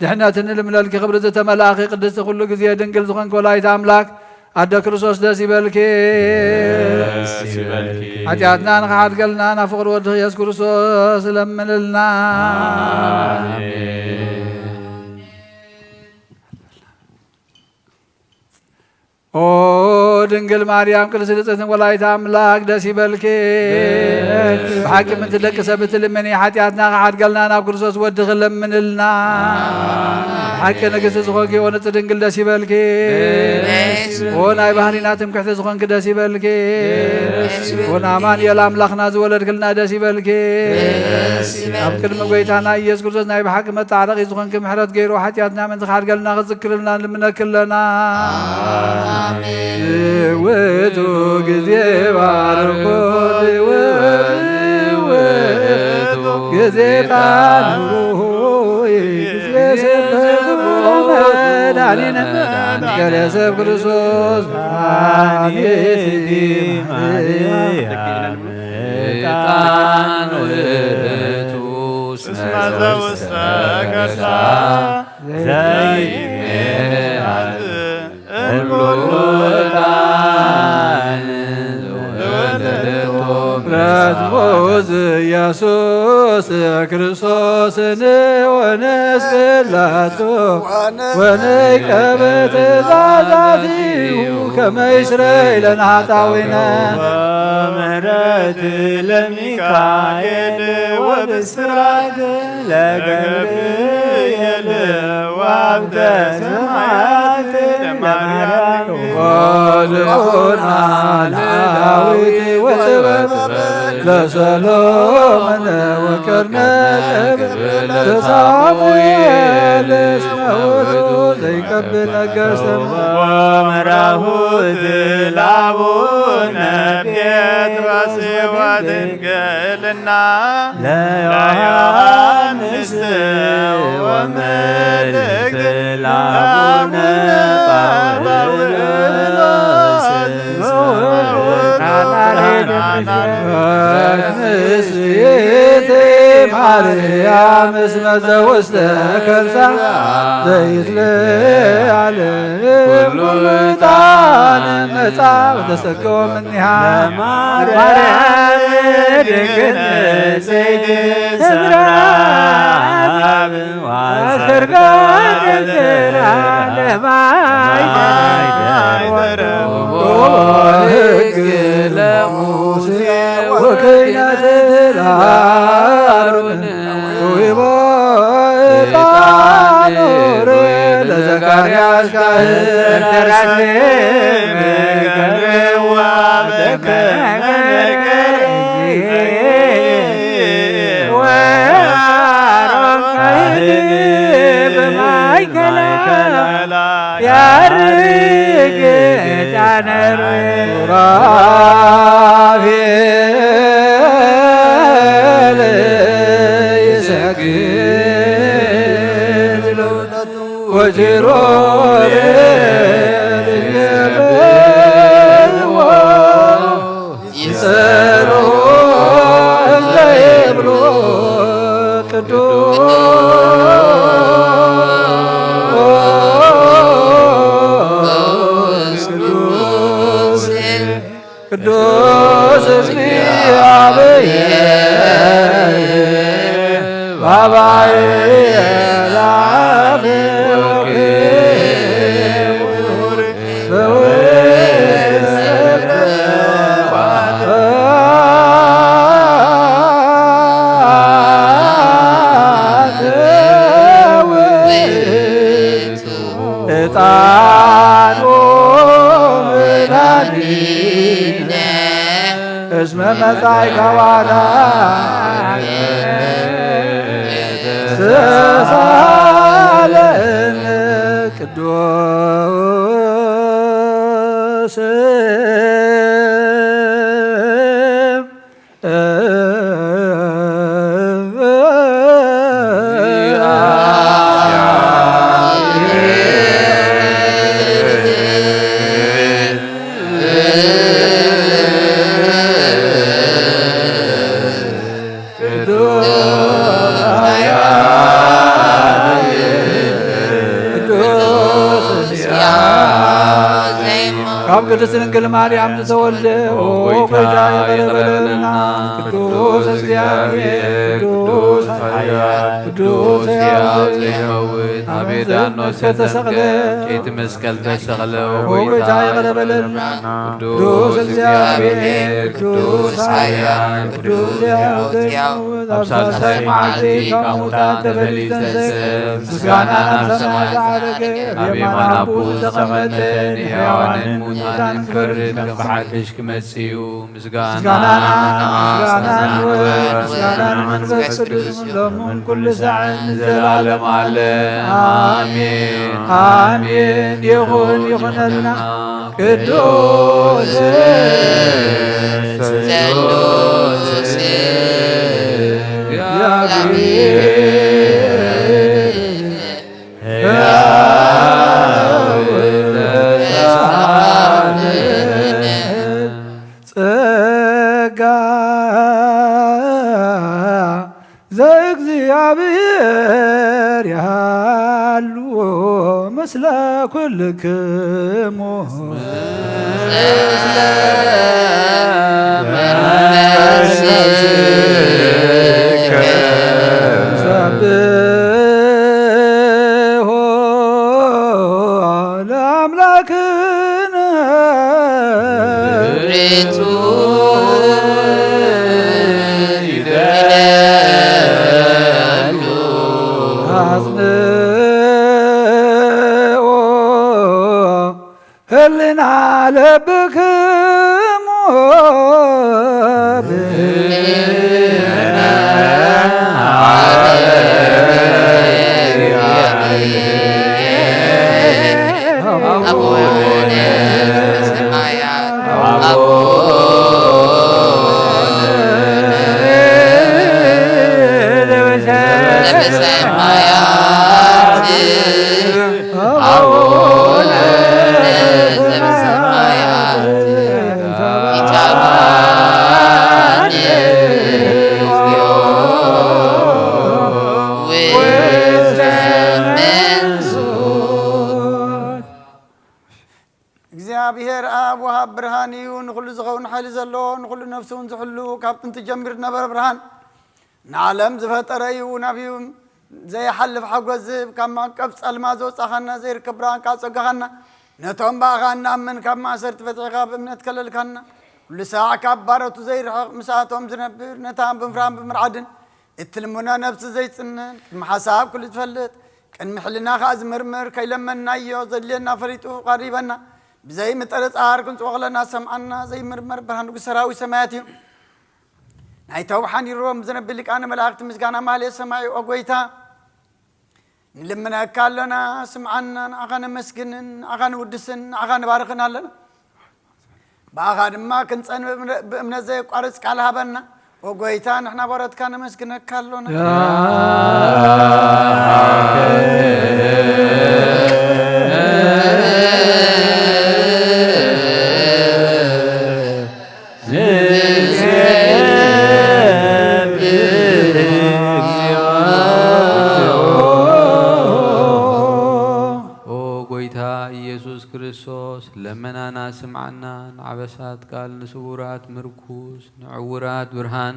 ድሕነትን ልምለልኪ ክብሪ ዝተመላእኺ ቅድስቲ ኩሉ ግዜ ድንግል ዝኾንኪ ወላዲተ ኣምላክ ኣደ ክርስቶስ ደስ ይበልኪ። ደስ ይበልኪ። ሓጢኣትና ንኽሓድገልና ናብ ፍቕሪ ወድኺ የሱስ ክርስቶስ ለምንልና። ኣሜን። ኦ ድንግል ማርያም ቅድስት ንጽሕትን ወላዲተ ኣምላክ ደስ ይበልኪ። ደስ ብሓቂ ምንቲ ደቂ ሰብ እትልምኒ ሓጢኣትና ክሓድገልና ናብ ክርስቶስ ወድኺ ለምንልና። ብሓቂ ንግስቲ ዝኾንኪ ኦ ንጽሕቲ ድንግል ደስ ይበልኪ። ደስ ኦ ናይ ባህሪና ትምክሕቲ ዝኾንኪ ደስ ይበልኪ። ደስ ይበልኪ። ኦ ንኣማኑኤል ኣምላኽና ዝወለድክልና ደስ ይበልኪ። ደስ ይበልኪ። ኣብ ቅድሚ ጎይታና ኢየሱስ ክርስቶስ ናይ ብሓቂ መጣዕረቒ ዝኾንኪ ምሕረት ገይሩ ሓጢኣትና ምንቲ ክሓድገልና ክዝክርልና ንልምነኪ ኣለና። ኣሜን። ውእቱ ግዜ ባርኮት ውእቱ ግዜ ጣኑ ግዜ ሰበቡ መድኃኒነ ገለ ሰብ ክርስቶስ መድኃኒት ማርያም ዕጣን ውእቱ እስመ ዘውስተ ከርሳ ዘይትሜአት እምኩሉ ዕጣን ዘወለደቶ ረስሞ ዘኢየሱስ ክርስቶስ ንወነስግድ ለቱ ወንቀበ ትእዛዛቲሁ ከመ ይስረይ ለነ ኃጣውኢነ። ወምሕረት ለሚካኤል ወብስራት ለገብርኤል ወአብተ ሰማያት ለማርያም ወልቦና ለዳዊት ወጥበብ ለሰሎሞን ወከርነ ለሳሙኤል እስመ ውእቱ ዘይቀብል ነገሰ። ወመራሁት ለአቡነ ጴጥሮስ ወድንግልና ለዮሐንስ ወመልእክት ለአቡነ ጳውሎስ ምስለ ዓለም ኩሉ ዕጣን መጻ ወተሰገወ እምኔሃ ለማርያም ድንግል ንጽሕት ሰምራ ወአሰርጋ ለማይ ወሕግ ለሙሴ ወክህነት ለአሮን ጡይቦ ዕጣን ለዘካርያስ ካህን ተራሴ መገርዋ በከመ ወአሮን ካህን በማእከላ ያርግ ዳነር ሱራፌል ይሰግድ ሎቱ ወጅሮ ይጸሩ እንዘ ይብሉ ቅዱስ ቅዱስ ቅዱስ እግዚአብሔር ባባይ ላፍ መጻኢካ ዋላ ተሳለኒ ቅዱስ ቅዱስ ካብ ቅድስት ድንግል ማርያም ዝተወልደ፣ ኦ ኦ ጎይታ፣ ይቕረ በለልና። ቅዱስ እግዚኣብሔር፣ ቅዱስ ኃያል፣ ቅዱስ ሕያው ዘይመውት፣ ኣብ ቤት ዳኖስ ከተሰቕለ፣ ጨይቲ መስቀል ተሰቕለ፣ ኦ ጎይታ፣ ይቕረ በለልና። ቅዱስ እግዚኣብሔር፣ ቅዱስ ኃያል፣ ቅዱስ ሕያው ዘይመውት፣ ኣብ ሳልሳይ መዓልቲ ካብ ሙታን ተፈልዩ ዝተንሥአ፣ ምስጋና ናብ ሰማይ ዝዓረገ፣ ኣብ የማን ኣቦኡ ዝተቐመጠ፣ ንሕያዋንን ሙታንን ክፈርድ ከም ብሓድሽ ክመጽእ እዩ። ምስጋና ምስጋና ንወልድ፣ ምስጋና ንመንፈስ ቅዱስ፣ ሎምን ኩሉ ሳዕን ንዘለዓለም ዓለም። ኣሜን፣ ኣሜን። ይኹን፣ ይኹነልና። ቅዱስ ስሉስ ጸጋ ዘእግዚኣብሔር ያሉ ምስለ ኩልክሙ። ሰብሖ ለአምላክነ። አጽንኦ ህልና ለብክሙ። እግዚኣብሔር ኣብ ወሃብ ብርሃን እዩ፣ ንኹሉ ዝኸውን ሓይሊ ዘለዎ፣ ንኹሉ ነፍሲ እውን ዝሕሉ፣ ካብ ጥንቲ ጀሚሩ ዝነበረ ብርሃን፣ ንዓለም ዝፈጠረ እዩ። ናብዩ ዘይሓልፍ ሓጎስ ዝህብ፣ ካብ ማንቀብ ጸልማ ዘውጻኻና፣ ዘይርከብ ብርሃን ካብ ጸጋኻና፣ ነቶም ብኣኻ እንኣምን ካብ ማእሰርቲ ፈቲሕካ ብእምነት ከለልካና፣ ኩሉ ሳዕ ካብ ባሮቱ ዘይርሕቕ፣ ምስኣቶም ዝነብር፣ ነታ ብምፍራን ብምርዓድን እትልምኖ ነፍሲ ዘይጽንን፣ ቅድሚ ሓሳብ ኩሉ ዝፈልጥ፣ ቅድሚ ሕልና ኸኣ ዝምርምር፣ ከይለመንናዮ ዘድልየና ፈሊጡ ቀሪበና፣ ብዘይ ምጥርጻር ክንጽዎ ኸለና ዝሰምዓና ዘይምርመር ብርሃን ንጉሥ ሰራዊት ሰማያት እዩ። ናይ ተውሓን ይሮም ዝነብል ሊቃነ መላእክቲ ምስጋና ማህሌት ሰማይ፣ ኦ ጐይታ፣ ንልምነካ ኣሎና፣ ስምዓና፣ ንዓኻ ነመስግንን፣ ንዓኻ ንውድስን፣ ንዓኻ ንባርኽን ኣሎና። ብኣኻ ድማ ክንጸን ብእምነ-፣ ብእምነት ዘየቋርጽ ቃል ሃበና። ኦ ጐይታ፣ ንሕና ባሮትካ ነመስግነካ ኣሎና። ንሴብሕ እግዚኦ። ኦ ጐይታ ኢየሱስ ክርስቶስ፣ ለመናና ስምዓና፣ ንዓበሳት ቃል ንስዉራት ምርኩስ፣ ንዕዉራት ብርሃን፣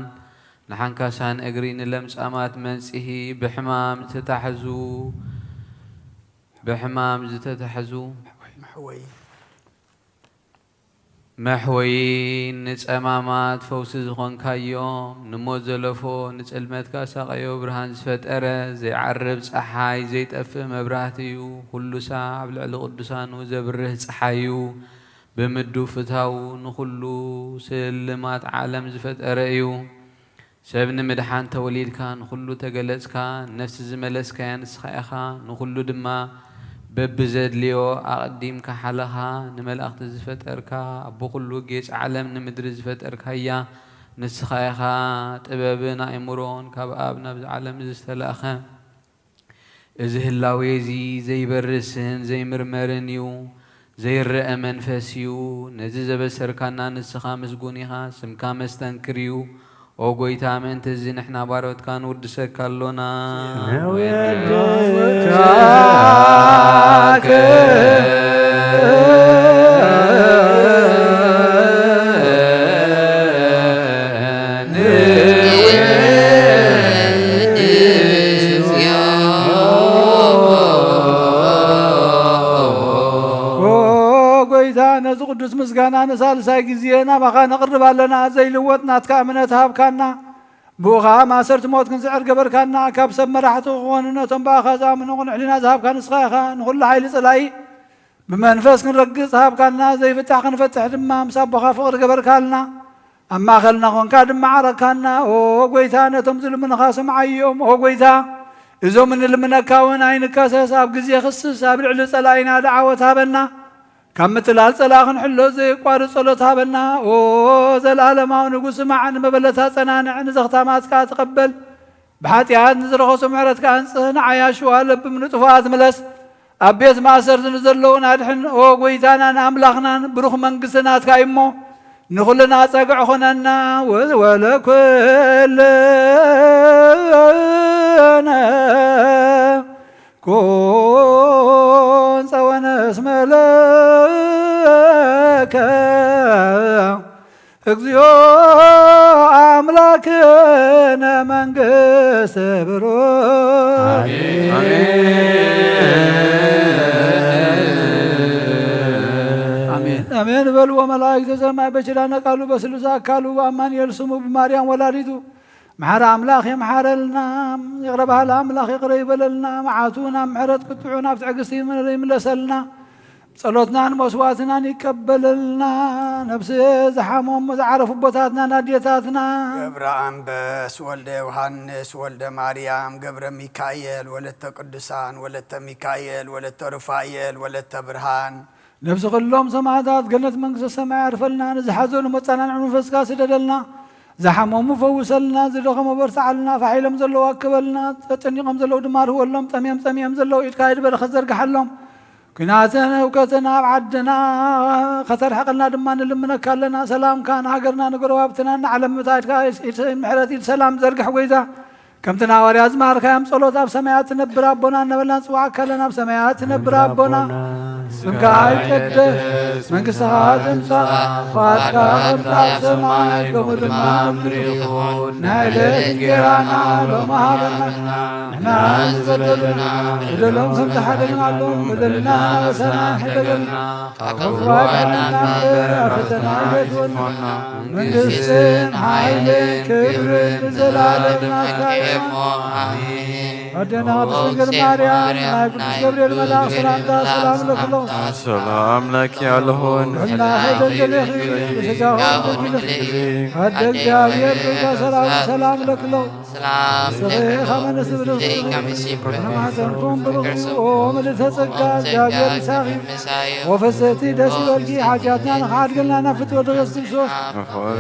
ንሓንካሳን እግሪ፣ ንለምጻማት መንጽሂ፣ ብሕማም ዝተታሕዙ፣ ብሕማም ዝተታሕዙ፣ መሕወይ። መሕወዪ ንጸማማት ፈውሲ ዝኾንካዮም፣ ንሞት ዘለፎ ንጽልመት ካሳቐዮ ብርሃን ዝፈጠረ፣ ዘይዓርብ ጸሓይ፣ ዘይጠፍእ መብራህቲ እዩ። ኩሉ ሳዕ ኣብ ልዕሊ ቅዱሳኑ ዘብርህ ጸሓይ እዩ። ብምዱፍታው ንኹሉ ስልማት ዓለም ዝፈጠረ እዩ። ሰብ ንምድሓን ተወሊድካ፣ ንኹሉ ተገለጽካ፣ ነፍሲ ዝመለስካያ ንስኻ ኢኻ፣ ንኹሉ ድማ በብዘድልዮ ኣቐዲምካ ሓለኻ። ንመላእኽቲ ዝፈጠርካ፣ ኣቦ ኩሉ ጌጽ ዓለም ንምድሪ ዝፈጠርካያ ንስኻ ኢኻ። ጥበብን ኣእምሮን ካብ ኣብ ናብዚ ዓለም ዝተላእኸ። እዚ ህላዌ እዚ ዘይበርስን ዘይምርመርን እዩ፣ ዘይረአ መንፈስ እዩ። ነዚ ዘበሰርካና ንስኻ ምስጉን ኢኻ፣ ስምካ መስተንክር እዩ። ኦ ጐይታ፣ ምእንቲ እዚ ንሕና ባሮትካ ንውድሰካ ኣሎና። ኦ ጐይታ፣ ነዚ ቅዱስ ምስጋና ንሳልሳይ ግዜ ናባኻ ነቕርብ ኣለና። ዘይልወጥ ናትካ እምነት ሃብካና። ብኡ ኸኣ ማእሰርቲ ሞት ክንስዕር ገበርካና። ካብ ሰብ መራሕቲ ክኾኑ ነቶም ብኣኻ ዝኣምኑ ቅኑዕ ሕሊና ዝሃብካ ንስኻ ኢኻ። ንኹሉ ሓይሊ ጸላኢ ብመንፈስ ክንረግጽ ሃብካና። ዘይፍታሕ ክንፈትሕ ድማ ምስ ኣቦኻ ፍቕሪ ገበርካልና። ኣብ ማእከልና ኾንካ ድማ ዓረካና። ኦ ጐይታ፣ ነቶም ዝልምኑኻ ስምዓዮም። ኦ ጐይታ፣ እዞም እንልምነካ እውን ኣይንካሰስ። ኣብ ግዜ ክስስ ኣብ ልዕሊ ጸላኢና ደዓወት ሃበና። ካብ ምትላል ጸላኢ ክንሕሎ ዘየቋርጽ ጸሎት ሃበና። ኦ ዘለኣለማዊ ንጉስ፣ ስማዕ፣ ንመበለታ ጸናንዕ፣ ንዘኽታማት ከኣ ተቐበል። ብሓጢኣት ንዝረኸሱ ምሕረትካ ኣንጽህ፣ ንዓያሹ ኣለብም ንጥፉኣት ምለስ። ኣብ ቤት ማእሰርቲ ንዘለዉን ኣድሕን። ኦ ጐይታናን ኣምላኽናን፣ ብሩኽ መንግስቲ ናትካ እዩ እሞ፣ ንኹልና ጸግዒ ኾነና። ወ-፣ ወለኩነ ኩን ጸወነ እስመ ለከ እግዚኦ አምላክነ መንግስት ብሩክ። አሜን። አሜን በሉ። ወመላእክተ ሰማይ በኪዳነ ቃሉ በስሉስ አካሉ በአማኑኤል ስሙ በማርያም ወላዲቱ መሓሪ ኣምላኽ የምሓረልና። ይቕረ በሃሊ ኣምላኽ ይቕረ ይበለልና። መዓቱ ናብ ምሕረት ቅጥዑ ናብ ትዕግስቲ ይምለሰልና። ጸሎትናን መስዋዕትናን ይቀበለልና። ነፍሲ ዝሓሞም ዝዓረፉ ኣቦታትናን ኣዴታትና። ገብረ ኣንበስ ወልደ ዮሃንስ ወልደ ማርያም ገብረ ሚካኤል ወለተ ቅዱሳን ወለተ ሚካኤል ወለተ ሩፋኤል ወለተ ብርሃን። ነፍሲ ኩሎም ሰማዕታት ገነት መንግስተ ሰማይ ኣርፈልና። ንዝሓዘኑ መጻናንዒ መንፈስካ ስደደልና። ዝሓመሙ ፈውሰልና። ዝደኸሙ በርትዓልና። ፋሕ ኢሎም ዘለዉ ኣክበልና። ተጨኒቖም ዘለዉ ድማ ርህወሎም። ጠምዮም ጸሚኦም ዘለዉ ኢድካ ኢድ በረኸት ዘርግሓሎም። ኲናትን ህውከትን ኣብ ዓድና ከተርሕቐልና ድማ ንልምነካ ኣለና። ሰላምካ ንሃገርና ንጎረባብትና ንዓለም ምታድካ ኢድ ምሕረት ኢድ ሰላም ዘርግሕ ጐይታ። ከምቲ ንሃዋርያት ዝመሃርካዮም ጸሎት ኣብ ሰማያት ትነብር ኣቦና እናበልና ንጽውዓካ ኣለና። ኣብ ሰማያት ትነብር ኣቦና ስምካ ይቀደስ፣ መንግስትኻ ትምጻእ፣ ፍቓድካ ከምቲ ኣብ ሰማይ ከምኡ ድማ ኣብ ምድሪ ይኹን። ናይ ዕለት እንጌራና ሎሚ ሃበና። ንሕና ዝበደሉና በደሎም ከም ዝሓደግናሎም በደልና እናበሰና ሕደገልና። ካብ ክፉ ኣድሕነና እምበር ኣብ ፈተና ኣይትእትወና። መንግስትን ሓይልን ክብርን ንዘለኣለም ናትካ እዩ። ኣዴና ቅድስት ድንግል ማርያም ናይ ቅዱስ ገብርኤል መልኣክ ሰላምታ ሰላም ለክሎ። ሰላም ለኪ ያለሆን ኩላኺ ደንግል ኢኺ፣ ብስጋኹ ድንግል ኢኺ። ኣደ እግዚኣብሔር ጌታ ሰላም ሰላም ለክሎ። ሰላም ንስኺ ለክሎ። ከመ ንስብርኺ ዘይከምሲ ብሩክ ማህፀንኩም ብሩክ እዩ። ኦ ምልዕተ ጸጋ፣ እግዚኣብሔር ምሳኺ። ምሳዩ። ኦ ፍስሕቲ ደስ ይበልኪ፣ ሓጢኣትና ንኽሓድገልና ናብ ፍትወ ድረስ ክርስቶስ።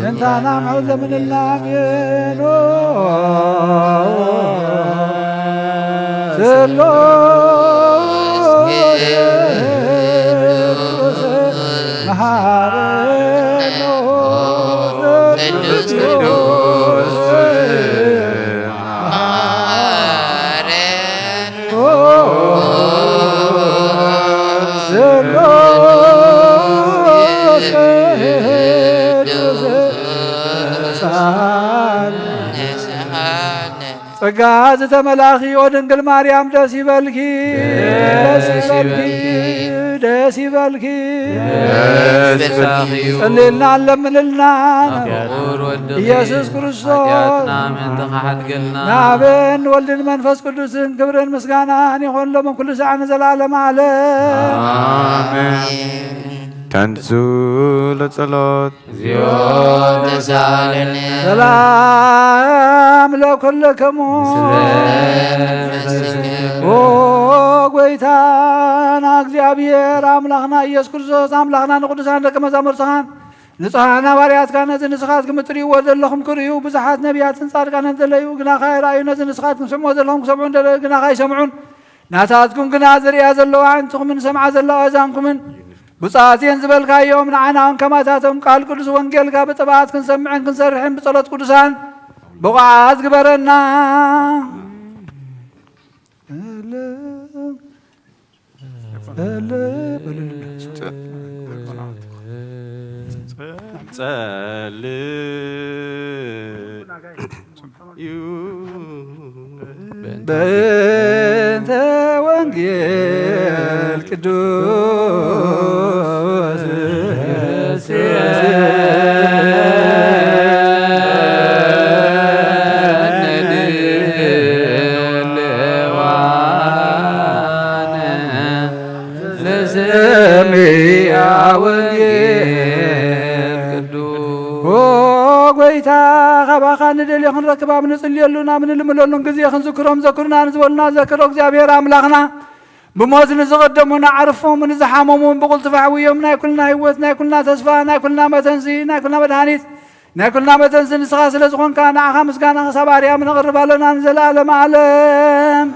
ምእንታና ምሕረት ለምንልና። ኣሜን። ኦ ዘሎ መሓረኖ። ቅዱስ ቅዱስ። ጸጋ ዝተመላኺ ኦ ድንግል ማርያም ደስ ይበልኪ፣ ደስ ይበልኪ፣ ደስ ይበልኪ። ደስ ይበልኪ። ጸልየልና ለምንልና። ፍቁር ወድኺ ኢየሱስ ክርስቶስ ሓጢኣትና ምእንቲ ክሓድገልና። ንኣብን ወልድን መንፈስ ቅዱስን ክብርን ምስጋናን ይኹን ሎምን ኩሉ ሰዓት ንዘለዓለም ዓለም። ኣሜን። ተንሱ ለጸሎት። እግዚኦ ተሳለነ። ሰላም ለኩልክሙ። ኦ ጎይታና እግዚኣብሔር ኣምላኽና ኢየሱስ ክርስቶስ ኣምላኽና ንቅዱሳን ደቂ መዛሙርትኻን ንጹሓን ሃዋርያትካ ነዚ ንስኻትኩም እትርእይዎ ዘለኹም ክርእዩ ብዙሓት ነቢያትን ጻድቃንን ዘለዩ ግናኻ ይረኣዩ። ነዚ ንስኻትኩም ትሰምዕዎ ዘለኹም ክሰምዑ እንደለዩ ግናኻ ኣይሰምዑን። ናታትኩም ግና ዝርእያ ዘለዋ ኣዕንትኹምን ዝሰምዓ ዘለዋ ኣእዛንኩምን ብፁዓት እየን ዝበልካዮም ንዓና እውን ከማታቶም ቃል ቅዱስ ወንጌልካ ብጥብኣት ክንሰምዕን ክንሰርሕን ብጸሎት ቅዱሳን ብቑዓት ግበረና። በእንተ ወንጌል ቅዱስ ንስምያ ወንጌል ቅዱስ። ኦ ጎይታ፣ ካባኻ ንደልዮ ክንረክብ ኣብ ንጽልየሉን ኣብ ንልምለሉን ግዜ ክንዝክሮም ዘክሩና ንዝበሉና ዘክሮ እግዚኣብሔር ኣምላኽና ብሞት ንዝቐደሙን ኣዕርፎም ንዝሓመሙን ብቕልጡፍ ኣሕውዮም ናይ ኩልና ህይወት ናይ ኩልና ተስፋ ናይ ኩልና መተንሲ ናይ ኩልና መድሃኒት ናይ ኩልና መተንሲ ንስኻ ስለ ዝኾንካ ንዓኻ ምስጋና ክሳብ ኣርያም ነቕርብ ኣለና ንዘለኣለም ዓለም።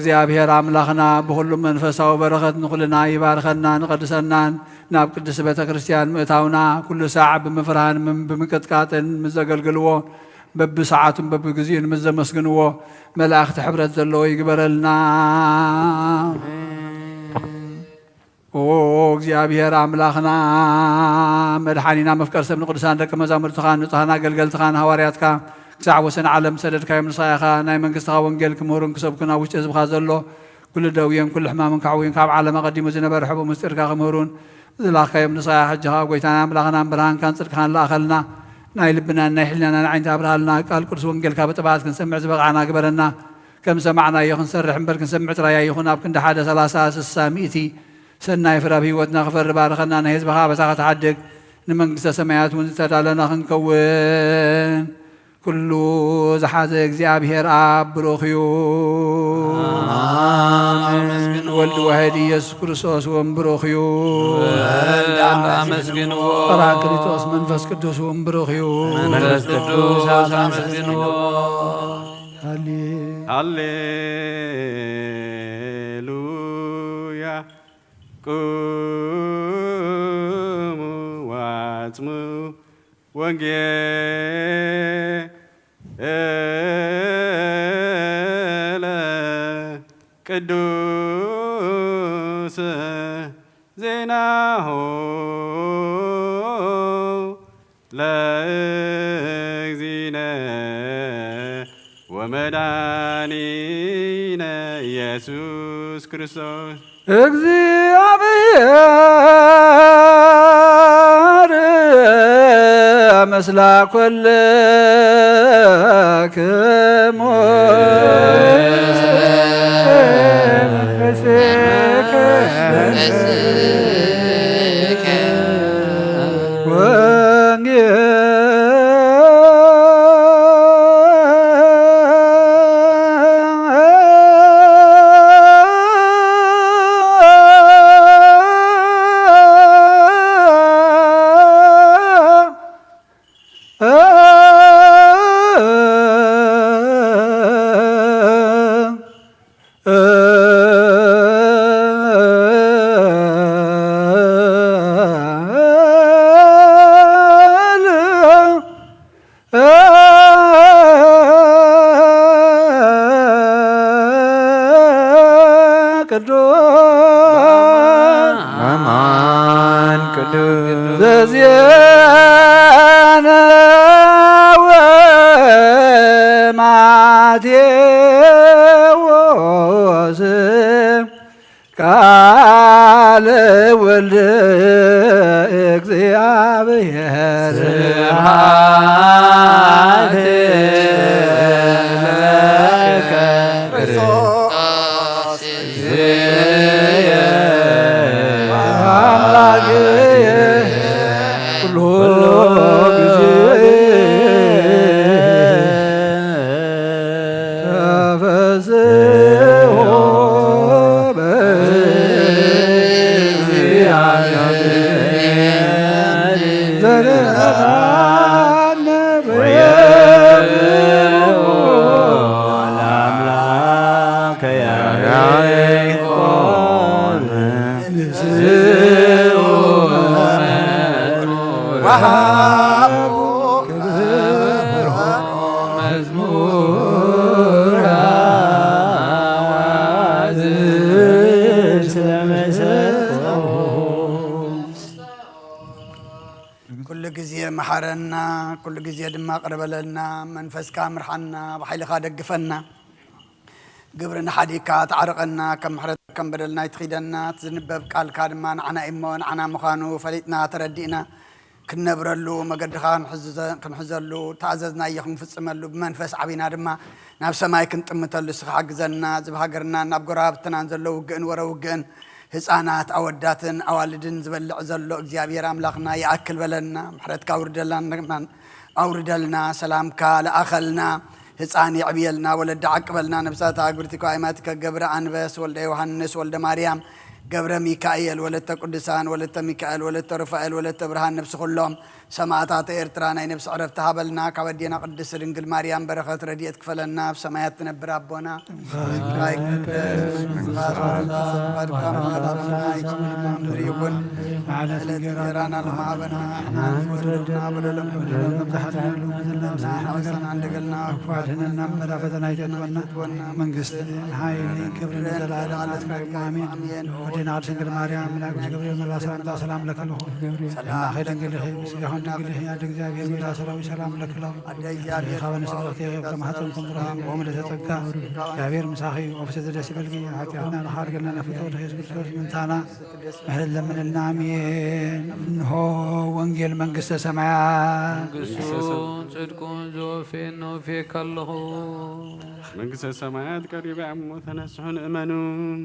እግዚኣብሔር ኣምላኽና ብኹሉ መንፈሳዊ በረኸት ንኹልና ይባርከና ንቐድሰናን፣ ናብ ቅድስቲ ቤተ ክርስቲያን ምእታውና ኩሉ ሳዕ ብምፍርሃን ምም-፣ ብምቅጥቃጥን ምስ ዘገልግልዎ፣ በብሰዓቱን በብግዚኡን ምስ ዘመስግንዎ መላእኽቲ ሕብረት ዘለዎ ይግበረልና። ኦ እግዚኣብሔር ኣምላኽና መድሓኒና መፍቀር ሰብ ንቅዱሳን ደቂ መዛሙርትኻን ንጹሃን ኣገልገልትኻን ሃዋርያትካ ክሳዕ ወሰን ዓለም ሰደድካዮም ንስኻ ኢኻ። ናይ መንግስትኻ ወንጌል ክምህሩን ክሰብኩን ኣብ ውሽጢ ህዝብኻ ዘሎ ኩሉ ደውየን ኩሉ ሕማምን ካዕውዩን ካብ ዓለም ኣቐዲሙ ዝነበረ ሕቡእ ምስጢርካ ክምህሩን ዝላኽካዮም ንስኻ ኢኻ። ሕጂ ኸኣ ጎይታና ኣምላኽናን ብርሃንካን ጽድቅኻን ለኣኸልና። ናይ ልብናን ናይ ሕልናናን ዓይንቲ ኣብርሃልና። ቃል ቅዱስ ወንጌልካ ብጥብዓት ክንሰምዕ ዝበቕዓና ግበረና። ከም ሰማዕናዮ ክንሰርሕ እምበር ክንሰምዕ ጥራይ ኣይኹን። ኣብ ክንዲ ሓደ ሰላሳ ስሳ ሚእቲ ሰናይ ፍረ ኣብ ህይወትና ክፈሪ ባርኸና። ናይ ህዝብኻ ኣበሳ ክትሓድግ ንመንግስተ ሰማያት እውን ዝተዳለና ክንከውን። ኩሉ ዝሓዘ እግዚኣብሔር ኣብ ብሩኽ እዩ። ኣመስግንዎ። ወልድ ዋሕድ ኢየሱስ ክርስቶስ እውን ብሩኽ እዩ። ወልድ ኣመስግንዎ። ጳራቅሊጦስ መንፈስ ቅዱስ እውን ብሩኽ እዩ። መንፈስ ቅዱስ ኣመስግንዎ። ሃሌ- ሃሌሉያ። ቁሙ ዋጽሙ ወንጌለ ቅዱስ ዜናሁ ለእግዚእነ ወመድኃኒነ ኢየሱስ ክርስቶስ። እግዚኣብሔር ምስላ ኩልክሙ። ቅዱስ አማን ቅዱስ ዘዜነ ወማቴዎስ ቃለ ወልድ እግዚአብሔር። ስብሐት ለከ ክርስቶስ አምላክየ ኩሉ ጊዜ። ተፈስሑ በእግዚአብሔር ዘርአነ ወየብኡ ለአምላከ ያዕቆብ። ንስኡ ወሃቡ ክብር መዝሙር አዋዝር ስለመሰልኩ። ኩሉ ግዜ መሓረና፣ ኩሉ ግዜ ድማ ቅር በለልና። መንፈስካ ምርሓና፣ ብሓይልኻ ደግፈና። ግብርና ሓዲግካ ተዓርቐና፣ ከም ምሕረት ከም በደልና ይትኺደና። እቲ ዝንበብ ቃልካ ድማ ንዓና እሞ ንዓና ምዃኑ ፈሊጥና ተረዲእና ክንነብረሉ፣ መገድኻ ክንሕዝዘ-፣ ክንሕዘሉ፣ ተኣዘዝናዮ ክንፍጽመሉ፣ ብመንፈስ ዓቢና ድማ ናብ ሰማይ ክንጥምተሉ እስኻ ሓግዘና። እዚ ብሃገርናን ናብ ጎረባብትናን ዘሎ ውግእን ወረ ውግእን ህፃናት፣ ኣወዳትን ኣዋልድን ዝበልዕ ዘሎ እግዚኣብሔር ኣምላኽና ይኣክል በለና። ምሕረትካ ኣውርደላና፣ ኣውርደልና፣ ሰላምካ ለኣኸልና። ህፃን የዕብየልና፣ ወለዲ ዓቅበልና። ነብሳት ኣግብርቲ ከዋይማቲከ ገብረ ኣንበስ፣ ወልደ ዮሃንስ፣ ወልደ ማርያም፣ ገብረ ሚካኤል፣ ወለተ ቅዱሳን፣ ወለተ ሚካኤል፣ ወለተ ሩፋኤል፣ ወለተ ብርሃን፣ ነብሲ ኩሎም ሰማዕታት ኤርትራ ናይ ነፍሲ ዕረፍቲ ሃበልና። ካብ ኣዴና ቅድስት ድንግል ማርያም በረኸት ረድኤት ክፈለና። ኣብ ሰማያት ትነብር ኣቦና፣ ስምካ ይትቀደስ፣ መንግስትኻ ትምጻእ፣ ፈቃድካ ኣብ ሰማይ ከምኡ ድማ ምድሪ ይኹን። ዕለት እንጀራና ለመሃበና ንሕና ንበድለና በደሎም በደሎም ከም ዝሓለና ንበድለና ንዓና ክሳና እንደገልና ክፉ ኣድሕነና እምበር ፈተና ኣይተእትወና። መንግስቲ፣ ሓይሊ፣ ክብሪ ንዘለዓለም ናትካ እዩ። ኣሜን። ኣሜን። ወዴና ቅድስት ድንግል ማርያም፣ መልኣክ ገብርኤል መልካ ሰላምታ ሰላም ለኪ ኣለኹ። ሰላም ለኪ ድንግል ኢኺ፣ ምስጋናኹም ድንግል ኢኺ፣ ኣደ እግዚኣብሔር፣ ምልዕተ ጸጋ ሰላም ለኪ ኣለኹ። ኣደ እግዚኣብሔር፣ ካብ ንስብእቲ ኢኺ፣ ካብ ማህፀን ከም ብሩኽ እዩ፣ ብሩኽ ፍሬ ጸጋ፣ ጸጋ፣ እግዚኣብሔር ምሳኺ እዩ። ኦፍሲ ዘደስ ይበልኪ፣ ኃጢአትና ንኻርገልና ፍቶ ኢየሱስ ክርስቶስ ምንታና ምሕረት ለምንልና። ኣሜን። እንሆ ወንጌል መንግስተ ሰማያት። መንግስቱን ጽድቁን ዝወፌን ነውፌካ ኣለኹ። መንግስተ ሰማያት ቀሪባ እያ እሞ ተነስሑን እመኑን።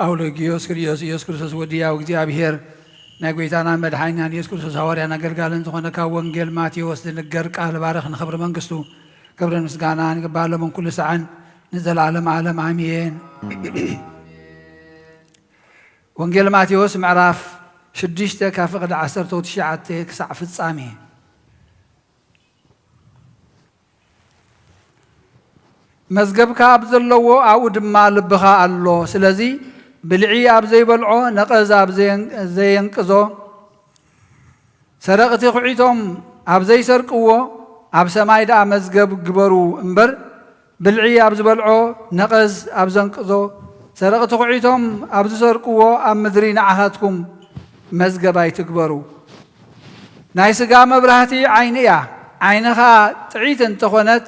ኣውሎጊዮስ ክርስቶስ፣ ኢየሱስ ክርስቶስ ወዲ ያው እግዚኣብሔር ናይ ጎይታናን መድሓኒናን ኢየሱስ ክርስቶስ ሃዋርያን ኣገልጋልን ዝኾነ ካብ ወንጌል ማቴዎስ ዝንገር ቃል ባርኽ ንኽብሪ መንግስቱ ክብርን ምስጋናን ይግባእ ሎምን ኩሉ ሰዓን ንዘለዓለም ዓለም ኣሜን። ወንጌል ማቴዎስ ምዕራፍ ሽዱሽተ ካብ ፍቕዲ ዓሰርተ ትሽዓተ ክሳዕ ፍጻሜ። መዝገብካ ኣብ ዘለዎ ኣብኡ ድማ ልብኻ ኣሎ። ስለዚ ብልዒ ኣብ ዘይበልዖ፣ ነቐዝ ኣብ ዘየን-፣ ዘየንቅዞ፣ ሰረቕቲ ኩዒቶም ኣብ ዘይሰርቅዎ ኣብ ሰማይ ደኣ መዝገብ ግበሩ እምበር፣ ብልዒ ኣብ ዝበልዖ፣ ነቐዝ ኣብ ዘንቅዞ፣ ሰረቕቲ ኩዒቶም ኣብ ዝሰርቅዎ ኣብ ምድሪ ንዓኻትኩም መዝገብ ኣይትግበሩ። ናይ ስጋ መብራህቲ ዓይኒ እያ። ዓይንኻ ጥዕይቲ እንተኾነት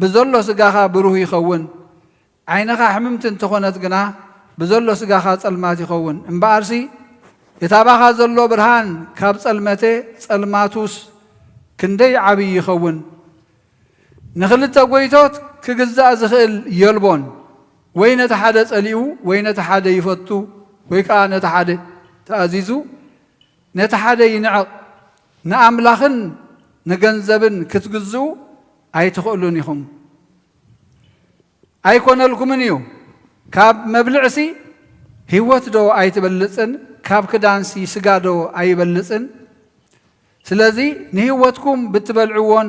ብዘሎ ስጋኻ ብሩህ ይኸውን። ዓይንኻ ሕምምቲ እንተኾነት ግና ብዘሎ ስጋኻ ጸልማት ይኸውን። እምበኣርሲ እቲ ኣባኻ ዘሎ ብርሃን ካብ ጸልመተ ጸልማቱስ ክንደይ ዓብዪ ይኸውን። ንኽልተ ጎይቶት ክግዛእ ዝኽእል የልቦን። ወይ ነቲ ሓደ ጸሊኡ ወይ ነቲ ሓደ ይፈቱ፣ ወይ ከኣ ነቲ ሓደ ተኣዚዙ ነቲ ሓደ ይንዕቕ። ንኣምላኽን ንገንዘብን ክትግዝኡ ኣይትኽእሉን ኢኹም። ኣይኮነልኩምን እዩ። ካብ መብልዕሲ ህይወት ዶ ኣይትበልጽን? ካብ ክዳንሲ ስጋ ዶ ኣይበልጽን? ስለዚ ንህይወትኩም ብትበልዕዎን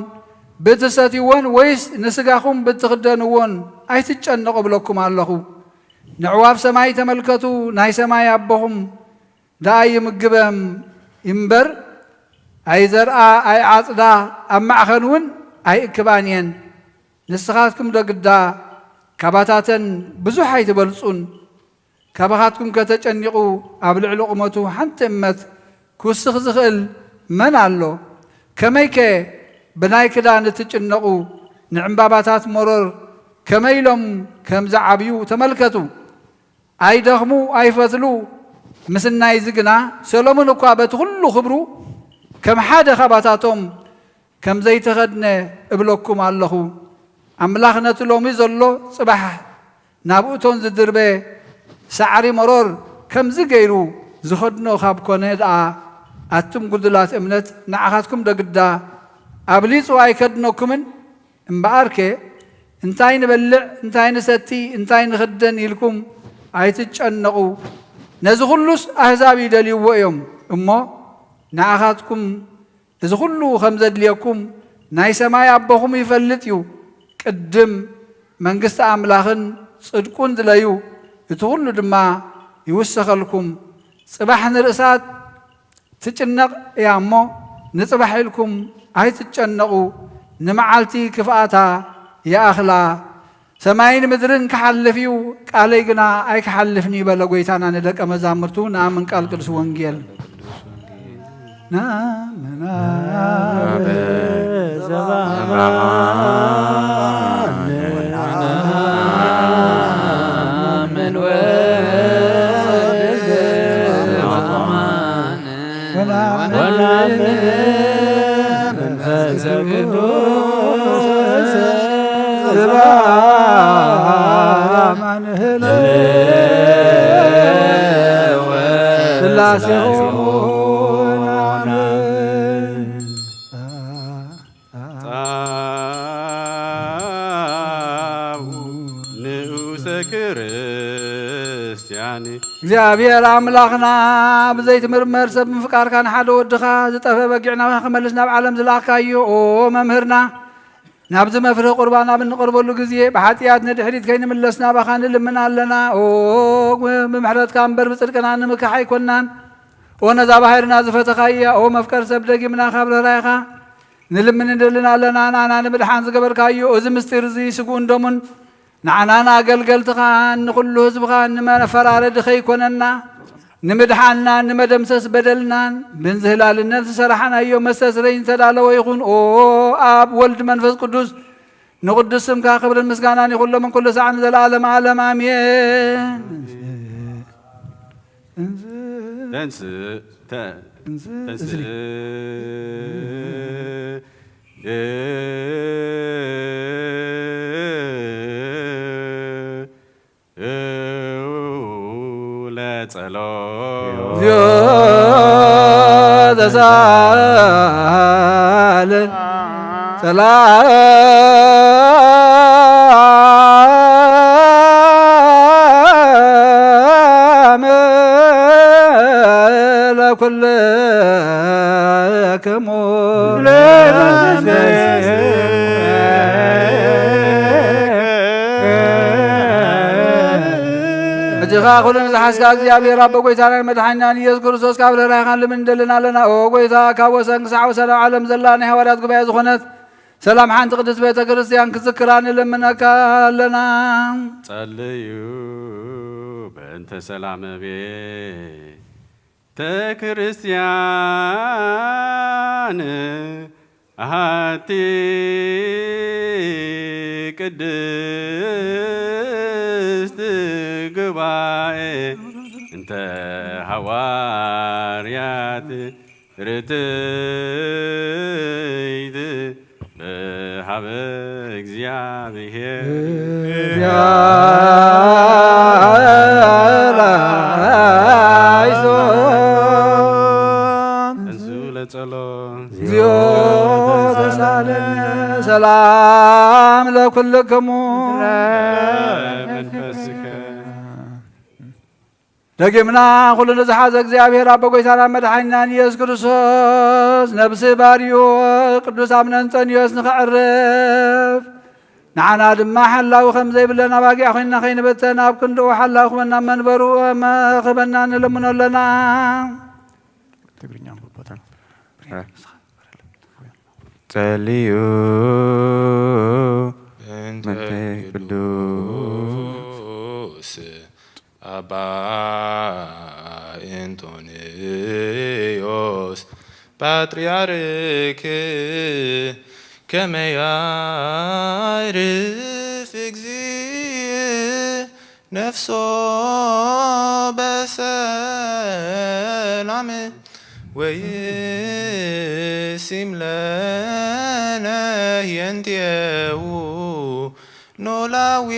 ብትሰትይዎን ወይስ ንስጋኹም ብትኽደንዎን ኣይትጨነቑ እብለኩም ኣለኹ። ንዕዋፍ ሰማይ ተመልከቱ፣ ናይ ሰማይ ኣቦኹም ደኣ ይምግበን እምበር ኣይዘርኣ ኣይዓጽዳ፣ ኣብ ማዕኸን እውን ኣይእክባን እየን። ንስኻትኩም ዶ ግዳ ካባታተን ብዙሕ ኣይትበልጹን? ካባኻትኩም ከተጨኒቑ ኣብ ልዕሊ ቁመቱ ሓንቲ እመት ክውስኽ ዝኽእል መን ኣሎ? ከመይከ ብናይ ክዳን እትጭነቑ? ንዕምባባታት መሮር ከመይ ኢሎም ከም ዝዓብዩ ተመልከቱ። ኣይደኽሙ ኣይፈትሉ። ምስናይዚ ግና ሰሎሞን እኳ በቲ ኹሉ ክብሩ ከም ሓደ ካባታቶም ከም ዘይተኸድነ እብለኩም ኣለኹ። ኣምላኽ ነቲ ሎሚ ዘሎ ጽባሕ ናብ እቶን ዝድርበ ሳዕሪ መሮር ከምዚ ገይሩ ዝኸድኖ ካብ ኮነ ደኣ፣ ኣቱም ጉዱላት እምነት ንዓኻትኩም ዶ ግዳ ኣብሊጹ ኣይከድነኩምን? እምበኣርከ እንታይ ንበልዕ፣ እንታይ ንሰቲ፣ እንታይ ንኽደን ኢልኩም ኣይትጨነቑ። ነዚ ኹሉስ ኣህዛብ ይደልይዎ እዮም። እሞ ንኣኻትኩም እዚ ኹሉ ከም ዘድልየኩም ናይ ሰማይ ኣቦኹም ይፈልጥ እዩ። ቅድም መንግስቲ ኣምላኽን ጽድቁን ድለዩ፣ እቲ ኹሉ ድማ ይውሰኸልኩም። ጽባሕ ንርእሳ ትጭነቕ እያ እሞ፣ ንጽባሕ ኢልኩም ኣይትጨነቑ፣ ንመዓልቲ ክፍኣታ ይኣኽላ። ሰማይን ምድርን ክሓልፍ እዩ፣ ቃለይ ግና ኣይክሓልፍን እዩ በለ ጎይታና ንደቀ መዛሙርቱ። ንኣምን ቃል ቅዱስ ወንጌል። ናምናብ ዘባን ወናምን ወልድ ወመንፈስ ቅዱስ ዘባን ስላሴ ሆና ጻው ንኡሰ ክርስቲያን እግዚኣብሔር ኣምላኽና፣ ብዘይትምርመር ሰብ ምፍቃርካ፣ ንሓደ ወድኻ ዝጠፍአ በጊዕ ናባኻ ክመልስ ናብ ዓለም ዝለኣኽካዮ፣ ኦ መምህርና፣ ናብዚ መፍርሂ ቁርባን ኣብ እንቐርበሉ ግዜ፣ ብሓጢኣት ንድሕሪት ከይንምለስ ናባኻ ንልምን ኣለና። ኦ፣ ብምሕረትካ እምበር ብጽድቅና ንምካሕ ኣይኮንናን። ኦ፣ ነዛ ባሕርና ዝፈተኻያ፣ ኦ መፍቀር ሰብ፣ ደጊምና ካብ ርህራይኻ ንልምን ንደልን ኣለና። ንኣና ንምድሓን ዝገበርካዮ እዚ ምስጢር እዚ፣ ስግኡን ደሙን ንዓናን ኣገልገልትኻን ንኹሉ ህዝብኻን ንመፈራረዲ ከይኮነና፣ ንምድሓንናን ንመደምሰስ በደልናን፣ ብንዝህላልነት ዝሰራሕናዮ መስተስረይ ዝተዳለወ ይኹን። ኦ ኣብ፣ ወልድ፣ መንፈስ ቅዱስ፣ ንቕዱስ ስምካ ክብርን ምስጋናን ይኹን ሎምን ኩሉ ሰዓን ንዘለዓለም ዓለም። ኣሜን። ተንስእ፣ ተ-፣ ተንስእ። ለጸሎት። እግዚኦ ተሳለ ሰላም ለኩልክሙ። ሕጂኻ ኩሉ ንዝሓዝካ እግዚኣብሔር ኣቦ፣ ጎይታናን መድሓኒናን ኢየሱስ ክርስቶስ፣ ካብ ርህራሄኻን ልምን እንደልን ኣለና። ኦ ጎይታ፣ ካብ ወሰን ክሳዕ ወሰን ኣብ ዓለም ዘላ ናይ ሃዋርያት ጉባኤ ዝኾነት ሰላም ሓንቲ ቅድስት ቤተ ክርስቲያን ክትዝክራ ንልምነካ ኣለና። ጸልዩ በእንተ ሰላም ቤተ ክርስቲያን ኣሐቲ ቅድስት ጉባኤ እንተ ሃዋርያት ርትይት በሃበ እግዚኣብሔር። ተንሱ ለጸሎ። እግዚኦ ተሳለነ ሰላም ለኩልክሙ። መንፈስከ። ደጊምና ኩሉ ንዝሓዘ እግዚኣብሔር ኣቦ፣ ጎይታና መድሓኒናን ኢየሱስ ክርስቶስ፣ ነብሲ ባርዮ ቅዱስ ኣምነንጠንዮስ ንኸዕርፍ፣ ንዓና ድማ ሓላዊ ከም ዘይብለን ኣባጊዕ ኮይንና ከይንበተን፣ ኣብ ክንድኡ ሓላዊ ክበና መንበሩ ክበና ንልምኖ ኣለና። ትግርኛ ኣንብቦታ። ጸልዩ በእንተ ቅዱስ ኣባ እንጦንዮስ ፓትርያርክ ከመ ያዕርፍ እግዚእ ነፍሶ በሰላም ወይሲም ለነ ህየንቴሁ ኖላዊ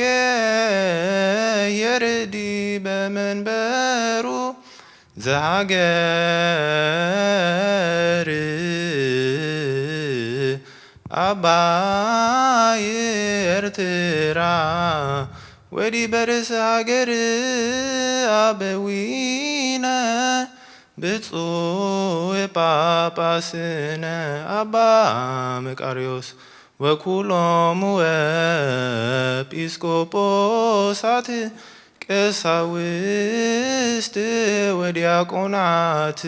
የርዲ በመንበሩ ዘሃገር ኣባይ ኤርትራ ወዲ በርስ ሃገር ኣበዊነ ብፁዕ ጳጳስነ ኣባ መቃርዮስ ወኩሎሙ ኤጲስቆጶሳት ቀሳውስት ወዲያቆናት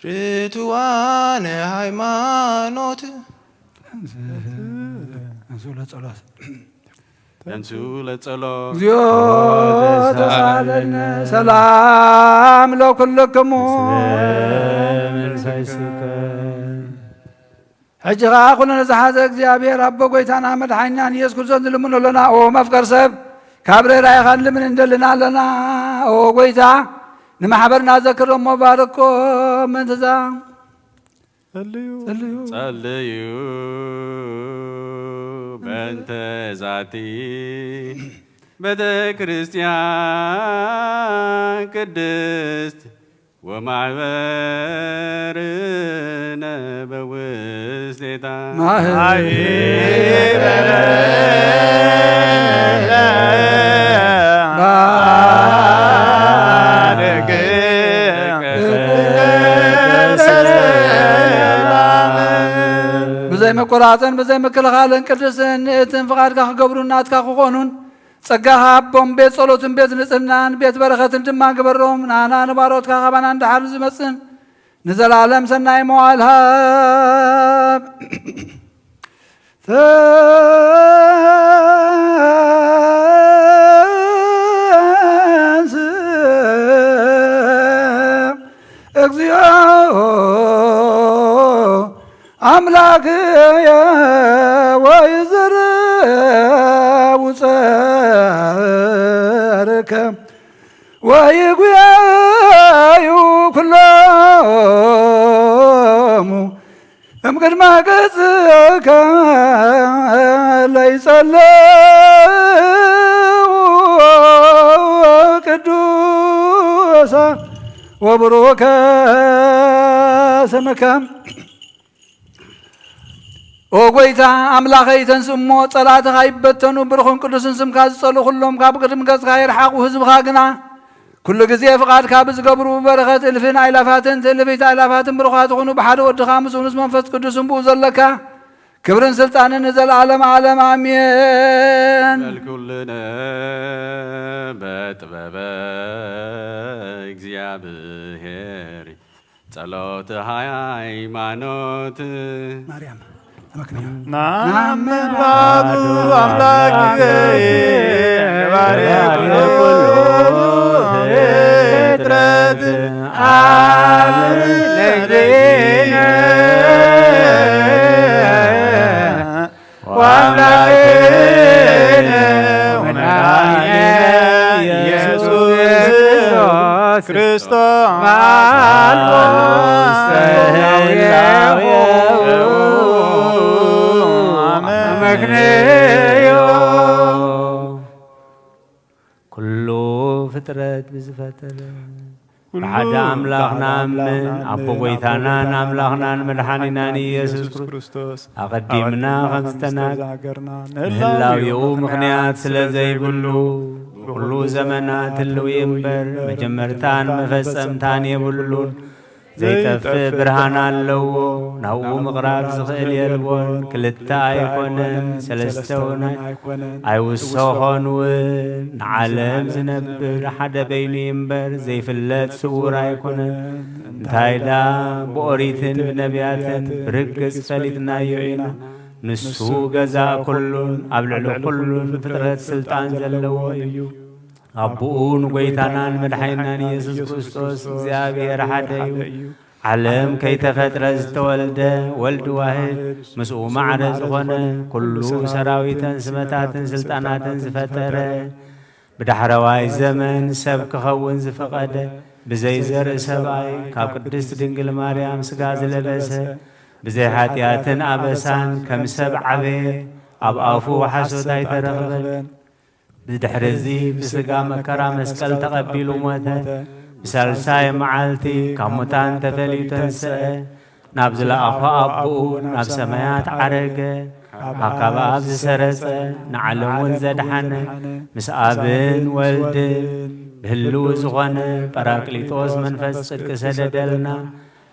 ርቱዓነ ሃይማኖት። ተንሱ ለጸሎት። ተንሱ ለጸሎት። እግዚኦ ተሳለነ ሰላም ለኩልክሙ። ሕጂ ኸዓ ኩሉ ንዝሓዘ እግዚኣብሔር ኣቦ ጎይታና መድሓኒናን ኢየሱስ ክርስቶስ ንልምኖ ኣለና። ኦ መፍቀር ሰብ፣ ካብ ርህራሄኻ ንልምን እንደልና ኣለና። ኦ ጎይታ፣ ንማሕበርና ዘክሮም እሞ ባርኮም። ምእንትዛ ጸልዩ። ጸልዩ። ጸልዩ በእንተ ዛቲ ቤተ ክርስቲያን ቅድስት ወማሕበርነ በውስቴታ ማህበረ ቆራጽን ብዘይ ምክልኻልን ቅድስትን ንእትን ፍቓድካ ክገብሩን ናትካ ክኾኑን ጸጋኻ ሃቦም። ቤት ጸሎትን ቤት ንጽህናን ቤት በረኸትን ድማ ግበሮም። ንኣና ንባሮትካ ካባና ንደሓር ዝመጽን ንዘለኣለም ሰናይ መዋእል ሃብ። ተንሥእ እግዚኦ አምላክየ ወይዝርው ጸርከ ወይጉየዩ ኩሎሙ እምቅድመ ገጽከ ለይጸልው ቅዱሰ ወብሩከ ስምከ። ኦ ጐይታ ኣምላኸይ፣ ተንስ እሞ ጸላእትኻ ይበተኑ፣ ብሩኽን ቅዱስን ስምካ ዝጸልኡ ኩሎም ካብ ቅድሚ ገጽካ ይርሓቑ። ህዝብኻ ግና ኩሉ ግዜ ፍቓድካ ብዝገብሩ ብበረኸት እልፍን ኣእላፋትን ትእልፊት ኣእላፋትን ብሩኻት ይኹኑ። ብሓደ ወድኻ ምስኡ ምስ መንፈስ ቅዱስን ብኡ ዘለካ ክብርን ስልጣንን ንዘለኣለም ዓለም ኣሜን። በል ኩልነ በጥበበ እግዚኣብሔር ጸሎተ ሃይማኖት ማርያም ተመክንዮ። ናምን ባቡ ኣምላክ ገባሬ ኩሉ ፍጥረት ኣብ ለእግዚእነ ወአምላክነ ወመድኃኒነ ኢየሱስ ክርስቶስ ምክንዮ ኩሉ ፍጥረት ብዝፈጠረ ብሓደ ኣምላኽ ንኣምን፣ ኣቦ ጐይታናን ኣምላኽናን መድሓኒናን ኢየሱስ ክርስቶስ ኣቐዲምና ከም ዝተናገርና ንህላዌኡ ምኽንያት ስለ ዘይብሉ፣ ብኹሉ ዘመናት ህልው እዩ እምበር፣ መጀመርታን መፈጸምታን የብሉን። ዘይጠፍእ ብርሃን ኣለዎ፣ ናብኡ ምቕራብ ዝኽእል የልቦን። ክልተ ኣይኮነን፣ ሰለስተ እውን ኣይኮነን፣ ኣይውሰኾን እውን። ንዓለም ዝነብር ሓደ በይኑ እዩ እምበር፣ ዘይፍለጥ ስውር ኣይኮነን። እንታይ ደኣ ብኦሪትን ብነቢያትን ብርግጽ ፈሊጥናዮ ኢና። ንሱ ገዛእ ኩሉን ኣብ ልዕሊ ኩሉን ፍጥረት ስልጣን ዘለዎ እዩ። ኣቦኡ ንጐይታናን መድሓኒናን ኢየሱስ ክርስቶስ እግዚኣብሔር ሓደ እዩ። ዓለም ከይተፈጥረ ዝተወልደ ወልድ ዋህድ ምስኡ ማዕረ ዝኾነ ኩሉ ሰራዊተን ስመታትን ስልጣናትን ዝፈጠረ ብዳሕረዋይ ዘመን ሰብ ክኸውን ዝፈቐደ ብዘይ ዘርኢ ሰብኣይ ካብ ቅድስት ድንግል ማርያም ስጋ ዝለበሰ ብዘይ ሓጢኣትን ኣበሳን ከም ሰብ ዓበየ። ኣብ ኣፉ ሓሶት ኣይተረኽበን። ብድሕርዚ ብስጋ መከራ መስቀል ተቐቢሉ ሞተ። ብሳልሳይ መዓልቲ ካብ ሙታን ተፈልዩ ተንስአ። ናብ ዝለኣኾ ኣቦኡ ናብ ሰማያት ዓረገ። ካብ ኣብ ዝሰረጸ ንዓለም እውን ዘድሓነ ምስ ኣብን ወልድን ብህልው ዝኾነ ጳራቅሊጦስ መንፈስ ጽድቂ ሰደደልና።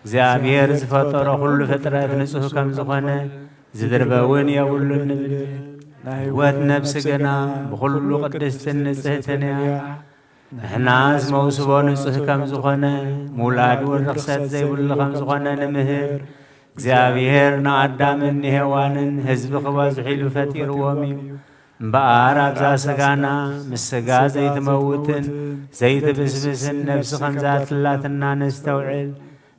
እግዚኣብሔር ዝፈጠሮ ኩሉ ፍጥረት ንጹህ ከም ዝኾነ ዝድርበ እውን የብሉን ንብል። ናይ ህይወት ነፍሲ ግና ብኹሉ ቅድስትን ንጽህትን እያ። ንሕናስ መውስቦ ንጹህ ከም ዝኾነ ምውላድ እውን ርኽሰት ዘይብሉ ከም ዝኾነ ንምህር። እግዚኣብሔር ንኣዳምን ንሄዋንን ህዝቢ ክበዝሑ ኢሉ ፈጢርዎም እዩ። እምበኣር ኣብዛ ስጋና ምስ ስጋ ዘይትመውትን ዘይትብስብስን ነፍሲ ከምዛ ትላትና ነስተውዕል።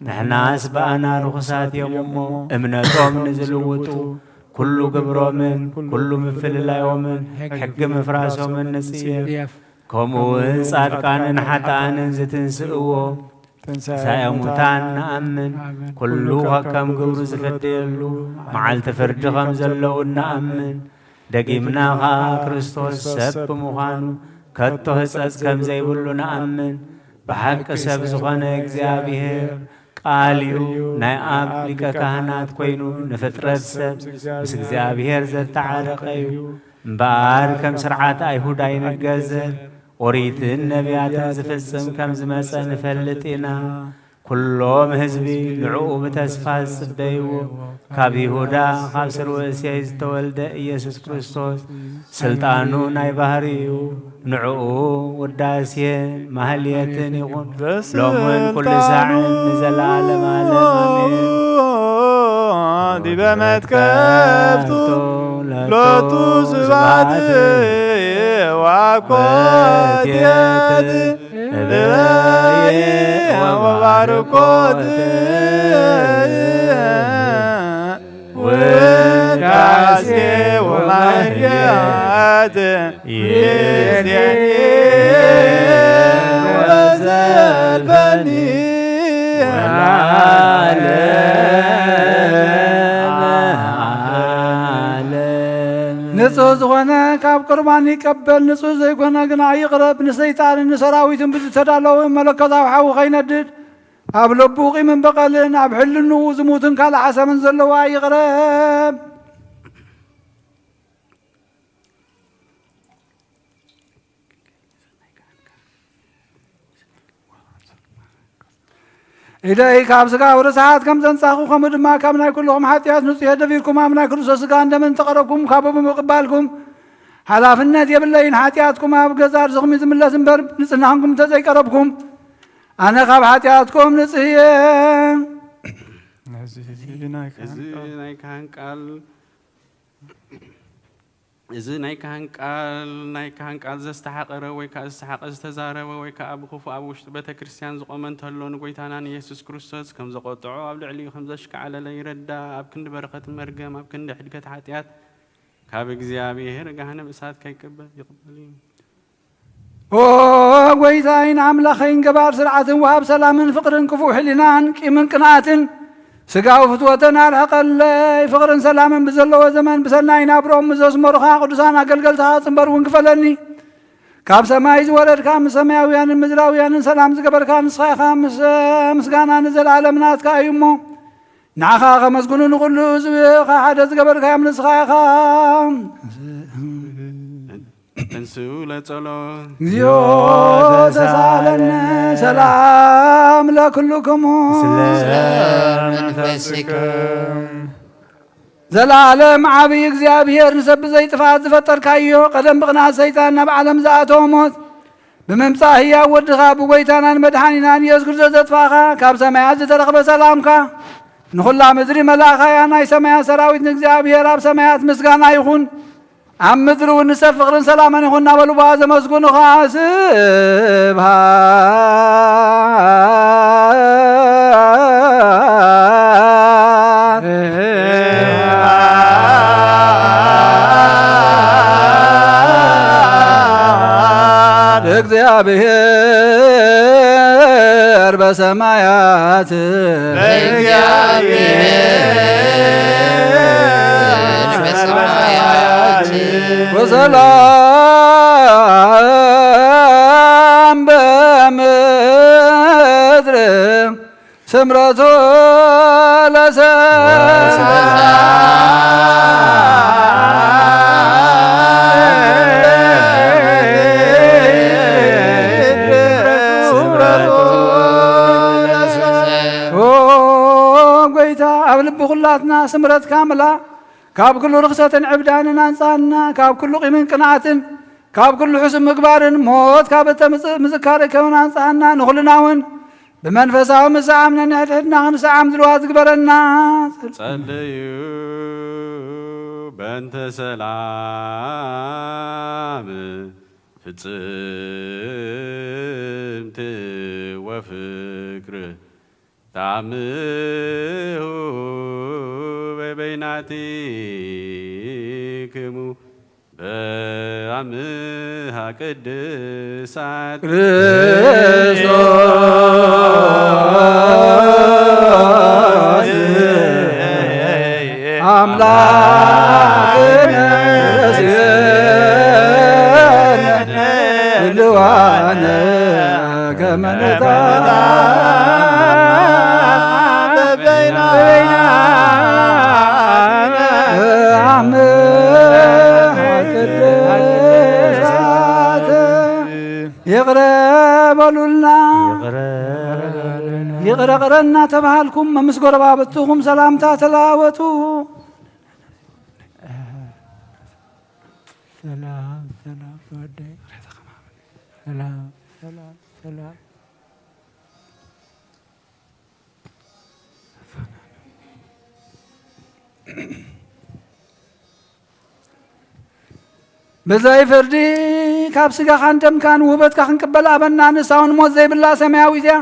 ንሕናስ ብኣና ርኹሳት እዮም እሞ እምነቶም ንዝልውጡ ኩሉ ግብሮምን ኩሉ ምፍልላዮምን ሕጊ ምፍራሶምን ንጽየፍ። ከምኡ እውን ጻድቃንን ሓጥኣንን ዝትንስእዎ ትንሳኤ ሙታን ንኣምን። ኩሉ ከከም ግብሩ ዝፍደየሉ መዓልቲ ፍርዲ ከም ዘለዉ ንኣምን። ደጊምና ኸኣ ክርስቶስ ሰብ ብምዃኑ ከቶ ህጸጽ ከም ዘይብሉ ንኣምን። ብሓቂ ሰብ ዝኾነ እግዚኣብሔር ቃል እዩ። ናይ ኣብ ሊቀ ካህናት ኮይኑ ንፍጥረት ሰብ ምስ እግዚኣብሔር ዘተዓረቐ እዩ። እምበኣር ከም ስርዓት ኣይሁድ ኣይንገዘር፣ ኦሪትን ነቢያትን ዝፍጽም ከም ዝመጸ ንፈልጥ ኢና። ኩሎም ህዝቢ ንዕኡ ብተስፋ ዝጽበይዎ፣ ካብ ይሁዳ ካብ ስርወ እሴይ ዝተወልደ ኢየሱስ ክርስቶስ፣ ስልጣኑ ናይ ባህሪ እዩ። ንዕኡ ውዳሴን ማህልየትን ይኹን፣ ሎምን ኩሉ ሳዕን ንዘለዓለም ዓለም። ኣሜን። ዲበ መትከፍቱ ሎቱ ስብሐት ወአኮቴት እበየ ወባርኮት ውዳሴ ወማህሌት ይእዜኒ ወዘልፈኒ ወለዓለመ ዓለም። ንጹህ ዝኾነ ካብ ቁርባን ይቀበል፣ ንጹህ ዘይኮነ ግና ይቕረብ። ንሰይጣንን ንሰራዊቱን ብዝተዳለወ መለኮታዊ ሓዊ ከይነድድ፣ ኣብ ልቡ ቂምን በቐልን፣ ኣብ ሕልንኡ ዝሙትን ካልእ ሓሳብን ዘለዎ ኣይቕረብ። ኢደይ ካብ ስጋዊ ርስሓት ከም ዘንጻኹ፣ ከምኡ ድማ ካብ ናይ ኩልኹም ሓጢኣት ንጹሕ እየ። ደፊርኩም ኣብ ናይ ክርስቶስ ስጋን ደምን እንተቐረብኩም፣ ካብኡ ብምቕባልኩም ሓላፍነት የብለይን። ሓጢኣትኩም ኣብ ገዛእ ርእስኹም እዩ ዝምለስ እምበር፣ ንጽህናኹም እንተዘይቀረብኩም፣ ኣነ ካብ ሓጢኣትኩም ንጹህ እየ። እዚ ናይ ካህን እዚ ቃል ናይ ካህን ቃል፣ እዚ ናይ ካህን ቃል፣ ናይ ካህን ቃል ዘስተሓቐረ ወይ ከኣ ዝሰሓቐ፣ ዝተዛረበ ወይ ከኣ ብኽፉእ ኣብ ውሽጢ ቤተ ክርስቲያን ዝቖመ እንተሎ፣ ንጐይታና ንየሱስ ክርስቶስ ከም ዘቖጥዖ፣ ኣብ ልዕሊኡ ከም ዘሽካዕለለ ይረዳእ። ኣብ ክንዲ በረኸትን መርገም፣ ኣብ ክንዲ ሕድገት ሓጢኣት፣ ካብ እግዚኣብሔር ገሃነም እሳት ከይቅበል ይቕበል እዩ። ኦ ጐይታይን ኣምላኸይን፣ ገባር ስርዓትን ወሃብ ሰላምን ፍቕርን ክፉእ ሕሊናን ቂምን ቅንኣትን ስጋዊ ፍትወተን ኣርሕቐለይ። ፍቕርን ሰላምን ብዘለዎ ዘመን ብሰናይ ናብርኦም ምስ ዘስመሩኻ ቅዱሳን ኣገልገልትኻ ጽንበር እውን ክፈለኒ። ካብ ሰማይ ዝወረድካ፣ ምስ ሰማያውያንን ምድራውያንን ሰላም ዝገበርካ ንስኻ ኢኻ። ምስ ምስጋና ንዘለኣለም ናትካ እዩ እሞ፣ ንዓኻ ከመስግኑ ንኹሉ ህዝቢ ሓደ ዝገበርካዮም ንስኻ ኢኻ። እንስኡ ለጸሎት። እግዚኦ ተሳለነ። ሰላም ለኩልክሙ። ስለ መንፈስክም። ዘላለም ዓብዪ እግዚኣብሔር፣ ንሰብ ብዘይ ጥፍኣት ዝፈጠርካዮ፣ ቀደም ብቕንኣት ሰይጣን ናብ ዓለም ዝኣተወ ሞት፣ ብምምጻእ ህያው ወድኻ ብጎይታናን መድሓኒናን ኢየሱስ ክርስቶስ ዘጥፋእኻ፣ ካብ ሰማያት ዝተረኽበ ሰላምካ ንኹላ ምድሪ መላእኻ እያ። ናይ ሰማያት ሰራዊት ንእግዚኣብሔር ኣብ ሰማያት ምስጋና ይኹን፣ ኣብ ምድሪ እውን ንሰብ ፍቕርን ሰላምን ይኹን እናበሉ ብኣ ዘመስግኑኻ። ስብሐት ለእግዚኣብሔር በሰማያት። ለእግዚኣብሔር በሰማያት። ወሰላም በምድር ስምረቱ ለሰ ኦ ጐይታ፣ ኣብ ልቢ ኹላትና ስምረትካ ምልኣ። ካብ ኩሉ ርኽሰትን ዕብዳንን ኣንጽሃና፣ ካብ ኩሉ ቂምን ቅንኣትን፣ ካብ ኩሉ ሕሱም ምግባርን ሞት ካብ እተምጽእ ምዝካር ከውን ኣንጽሃና። ንኹልና እውን ብመንፈሳዊ ምስዓም ነንሕድሕድና ክንስዓም ድልዋት ዝግበረና። ጸልዩ በእንተ ሰላም ፍጽምቲ ወፍቅር ተአምሁ በበይናቲክሙ በአምሃ ቅድሳት ክርስቶስ አምላክነ ህልዋነ ከመ ንታበይና አምሃ ቅድሳት ይቕረ በሉልና። ይቕረ በሉልና። ይቕረ ቅረ እናተባሃልኩም ምስ ጎረባብትኹም ሰላምታ ተለዋወጡ። ሰላም፣ ሰላም ተወደይ። ሰላም፣ ሰላም፣ ሰላም። ብዘይ ፍርዲ ካብ ስጋኻን ደምካን ውህበትካ ክንቅበል ኣበና። ንሳ እውን ሞት ዘይብላ ሰማያዊት እያ።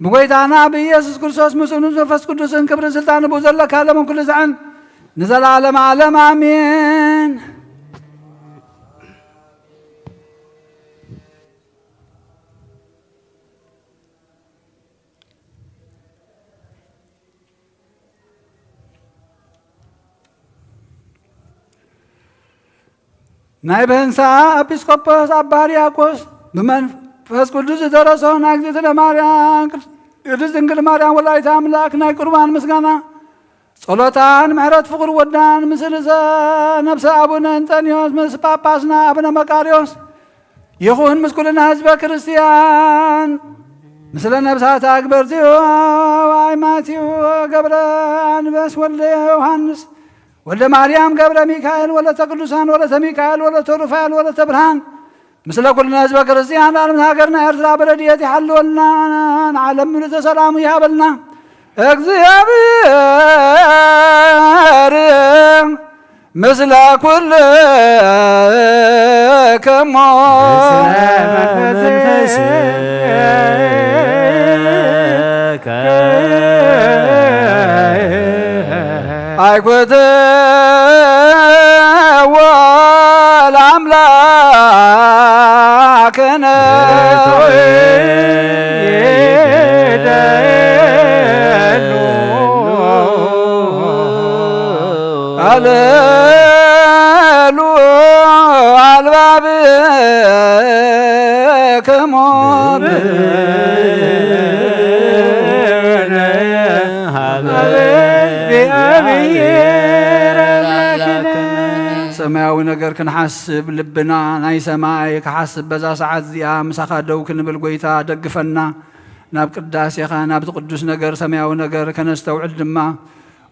ብጎይታና ብኢየሱስ ክርስቶስ ምስኡን መንፈስ ቅዱስን ክብርን ስልጣን ብኡ ዘለካ ለምን ኩሉ ዘዐን ንዘለዓለም ዓለም ኣሜን። ናይ በህንሳ ኤጲስቆጶስ ኣባ ሕርያቆስ ብመንፈስ ቅዱስ ዝደረሶ ናይ እግዝእትነ ማርያም ቅድስት ድንግል ማርያም ወላዲተ ኣምላክ ናይ ቁርባን ምስጋና ጸሎታን ምሕረት ፍቕሪ ወዳን ምስ ርእሰ ነብሰ ኣቡነ እንጠንዮስ ምስ ጳጳስና ኣቡነ መቃርዮስ ይኹን ምስ ኩልና ህዝበ ክርስቲያን ምስለ ነብሳት ኣግበርቲዮ ኣይ ማቲዎ ገብረ ኣንበስ ወልደ ዮሃንስ ወልደ ማርያም ገብረ ሚካኤል ወለተ ቅዱሳን ወለተ ሚካኤል ወለተ ሩፋኤል ወለተ ብርሃን ምስለ ኩልና ህዝበ ክርስቲያን ዳርም ሃገርና ኤርትራ ብረድኤት ይሓልወልና። ንዓለም ምሉእ ሰላሙ ይሃበልና እግዚኣብሔር ምስለ ኩልክሞ። ኣይኩትዎ ለኣምላክነ ኣለሉ ኣልባብክሞ። ሰማያዊ ነገር ክንሓስብ ልብና ናይ ሰማይ ክሓስብ በዛ ሰዓት እዚኣ ምሳኻ ደው ክንብል ጎይታ ደግፈና። ናብ ቅዳሴኻ ናብቲ ቅዱስ ነገር ሰማያዊ ነገር ከነስተውዕል ድማ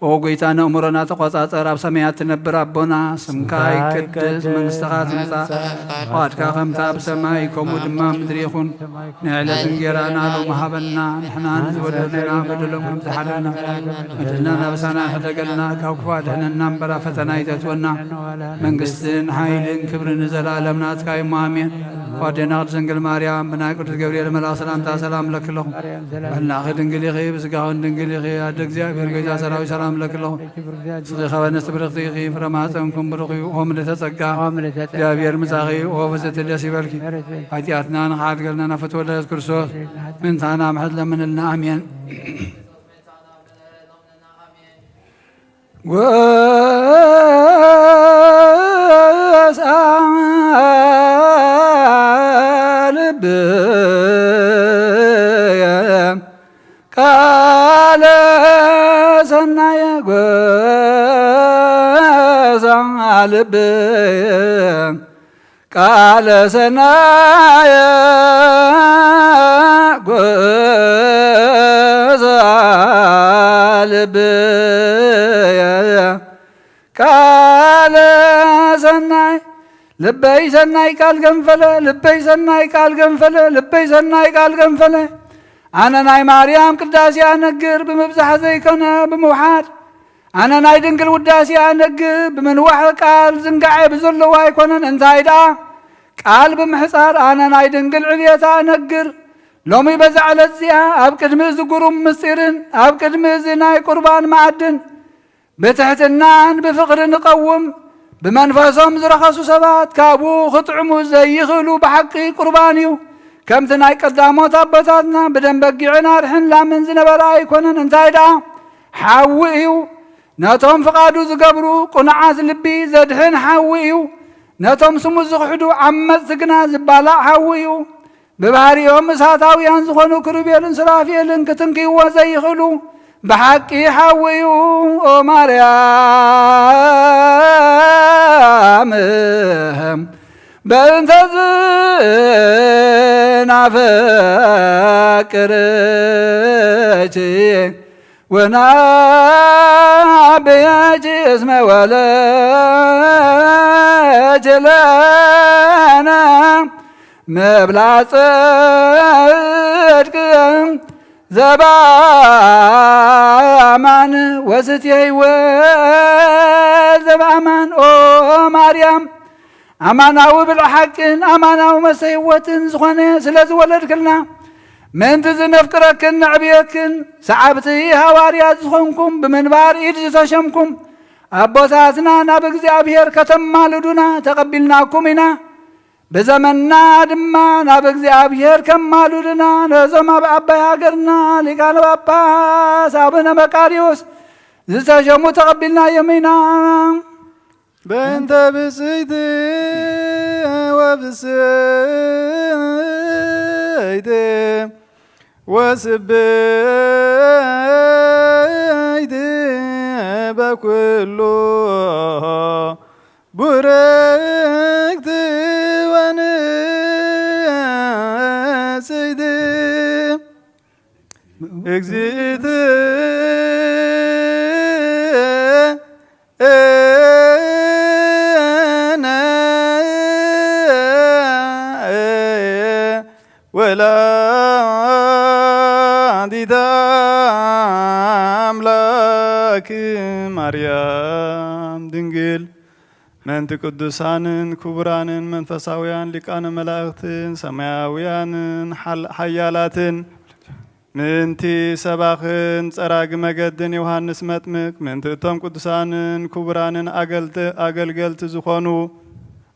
ኦ ጎይታ ነእምሮና ተቆጻጸር። ኣብ ሰማያት ትነብር ኣቦና ስምካ ይቀደስ መንግስትኻ ትምጻእ ፍቃድካ ከምታ ብሰማይ ከምኡ ድማ ምድሪ ይኹን። ናይ ዕለት እንጌራና ሎሚ ሃበና ንሕና ንዝበደሉና በደሎም ከም ዝሓለና በደልና ናብሳና ሕደገልና ካብ ክፉእ ኣድሕነና እምበር ኣብ ፈተና ኣይተእትወና። መንግስትን ሓይልን ክብርን ንዘለኣለም ናትካ እዩ ኣሜን። ኣዴና ቅድስት ድንግል ማርያም ብናይ ቅዱስ ገብርኤል መልኣኽ ሰላምታ ሰላም ለኪ ኣለኹ። በልናኺ ድንግል ኢኺ ብስጋኽን ድንግል ኢኺ ኣደ እግዚኣብሔር ጎይታ ሰራዊት ሰላም ለኪ ኣለኹ። ስኺ ከበነስ ብርኽቲ ኢኺ ፍረ ማህፀንኩም ብሩኽ እዩ። ኦም ልተጸጋ እግዚኣብሔር ምጻኺ ኦ ፍጽሕቲ ደስ ይበልኪ። ሓጢኣትና ንኽሓድገልና ናብ ፍትወ ለየሱስ ክርስቶስ ምንታና ምሕረት ለምንልና ኣሜን። ጎሳ ልብየ ቃለ ሰናየ ጎሳ ልብየ ቃለ ሰናየ ጎሳ ልብየ ቃለ ሰናይ ልበይ ሰናይ ቃል ገንፈለ ልበይ ሰናይ ቃል ገንፈለ ልበይ ሰናይ ቃል ገንፈለ ኣነ ናይ ማርያም ቅዳሴ ኣነግር ብምብዛሕ ዘይኮነ ብምውሓድ ኣነ ናይ ድንግል ውዳሴ ኣነግር ብምንዋሕ ቃል ዝንጋዐ ብዘለዎ ኣይኮነን እንታይ ደኣ ቃል ብምሕጻር ኣነ ናይ ድንግል ዕብየታ ኣነግር ሎሚ በዛ ዕለት እዚኣ ኣብ ቅድሚ እዚ ግሩም ምስጢርን ኣብ ቅድሚ እዚ ናይ ቁርባን መኣድን ብትሕትና ብፍቕሪ ንቐውም። ብመንፈሶም ዝረኸሱ ሰባት ካብኡ ክጥዕሙ ዘይኽእሉ ብሓቂ ቁርባን እዩ። ከምቲ ናይ ቀዳሞት ኣቦታትና ብደም በጊዕን ኣርሕን ላምን ዝነበረ ኣይኮነን፣ እንታይ ደኣ ሓዊ እዩ። ነቶም ፍቓዱ ዝገብሩ ቅኑዓት ልቢ ዘድሕን ሓዊ እዩ። ነቶም ስሙ ዝኽሕዱ ዓመጽቲ ግና ዝባላዕ ሓዊ እዩ። ብባህሪኦም እሳታውያን ዝኾኑ ክሩቤልን ሱራፌልን ክትንክይዎ ዘይኽእሉ ብሓቂ ሓዊ እዩ። ኦ ማርያም በእንተ ዝናፈቅር ወናብየኪ እስመ ወለኪ ለነ መብላ ጽድቅ ዘበአማን ወስትየ ሕይወት ዘበአማን። ኦ ማርያም፣ ኣማናዊ ብልዒ ሓቅን ኣማናዊ መስተ ሕይወትን ዝኾነ ስለ ዝወለድክልና፣ ምእንቲ ዝነፍቅረክን ነዕብየክን፣ ሰዓብቲ ሃዋርያት ዝኾንኩም፣ ብምንባር ኢድ ዝተሸምኩም ኣቦታትና፣ ናብ እግዚኣብሔር ከተማልዱና ተቐቢልናኩም ኢና። ብዘመንና ድማ ናብ እግዚኣብሔር ከማልዱና፣ ነዞም ኣብ ዓባይ ሃገርና ሊቃነ ጳጳስ ኣቡነ መቃርዮስ ዝተሸሙ ተቐቢልናዮም ኢና። በእንተ ብፅይቲ ወብፅይቲ ወስብይቲ በኩሉ ቡርክቲ ወንጽይቲ እግዝእትነ ወላዲተ ኣምላክ ማርያም ድንግል ምእንቲ ቅዱሳንን ክቡራንን መንፈሳውያን ሊቃነ መላእኽትን ሰማያውያንን ሓል-፣ ሓያላትን ምእንቲ ሰባኽን ጸራጊ መገድን ዮሃንስ መጥምቅ፣ ምእንቲ እቶም ቅዱሳንን ክቡራንን ኣገልተ-፣ ኣገልገልቲ ዝኾኑ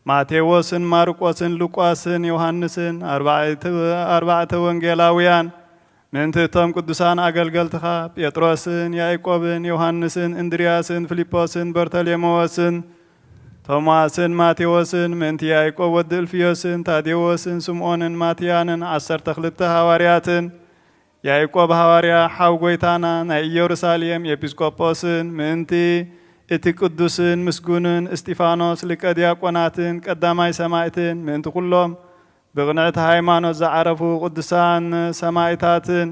ማቴዎስን ማርቆስን ሉቃስን ዮሃንስን ኣርባዕተ፣ ኣርባዕተ ወንጌላውያን፣ ምእንቲ እቶም ቅዱሳን ኣገልገልትኻ ጴጥሮስን ያዕቆብን ዮሃንስን እንድርያስን ፊልጶስን በርተሌሜዎስን ቶማስን ማቴዎስን፣ ምእንቲ ያዕቆብ ወዲ እልፍዮስን ታዴዎስን ስምዖንን ማትያንን ዓሰርተ ክልተ ሃዋርያትን፣ ያዕቆብ ሃዋርያ ሓው ጐይታና ናይ ኢየሩሳሌም ኤጲስቆጶስን፣ ምእንቲ እቲ ቅዱስን ምስጉንን እስጢፋኖስ ሊቀ ዲያቆናትን ቀዳማይ ሰማዕትን፣ ምእንቲ ኵሎም ብቕንዕቲ ሃይማኖት ዝዓረፉ ቅዱሳን ሰማዕታትን፣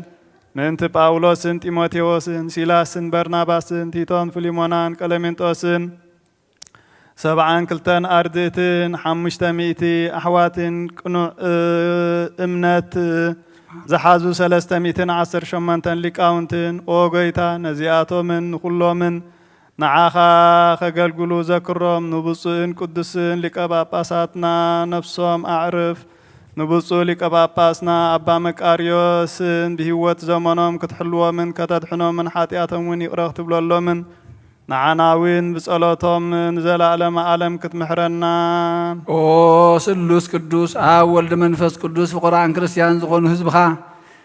ምእንቲ ጳውሎስን ጢሞቴዎስን ሲላስን በርናባስን ቲቶን ፊልሞናን ቀለሜንጦስን ሰብዓን ክልተን ኣርድእትን ሓሙሽተ ሚእቲ ኣሕዋትን ቅኑዕ እምነት ዝሓዙ ሰለስተ ሚእትን ዓሰርተ ሸሞንተን ሊቃውንትን፣ ኦ ጐይታ፣ ነዚኣቶምን ንኹሎምን ንዓኻ ኸገልግሉ ዘክሮም። ንብፁዕን ቅዱስን ሊቀ ጳጳሳትና ነፍሶም ኣዕርፍ። ንብፁዕ ሊቀ ጳጳስና ኣባ መቃርዮስን ብህይወት ዘመኖም ክትሕልዎምን ከተድሕኖምን ሓጢኣቶም እውን ይቕረ ክትብለሎምን ንዓና እውን ብጸሎቶም ንዘለዓለመ ዓለም ክትምሕረና። ኦ ስሉስ ቅዱስ ኣብ ወልድ መንፈስ ቅዱስ ፍቑራን ክርስቲያን ዝኾኑ ህዝብኻ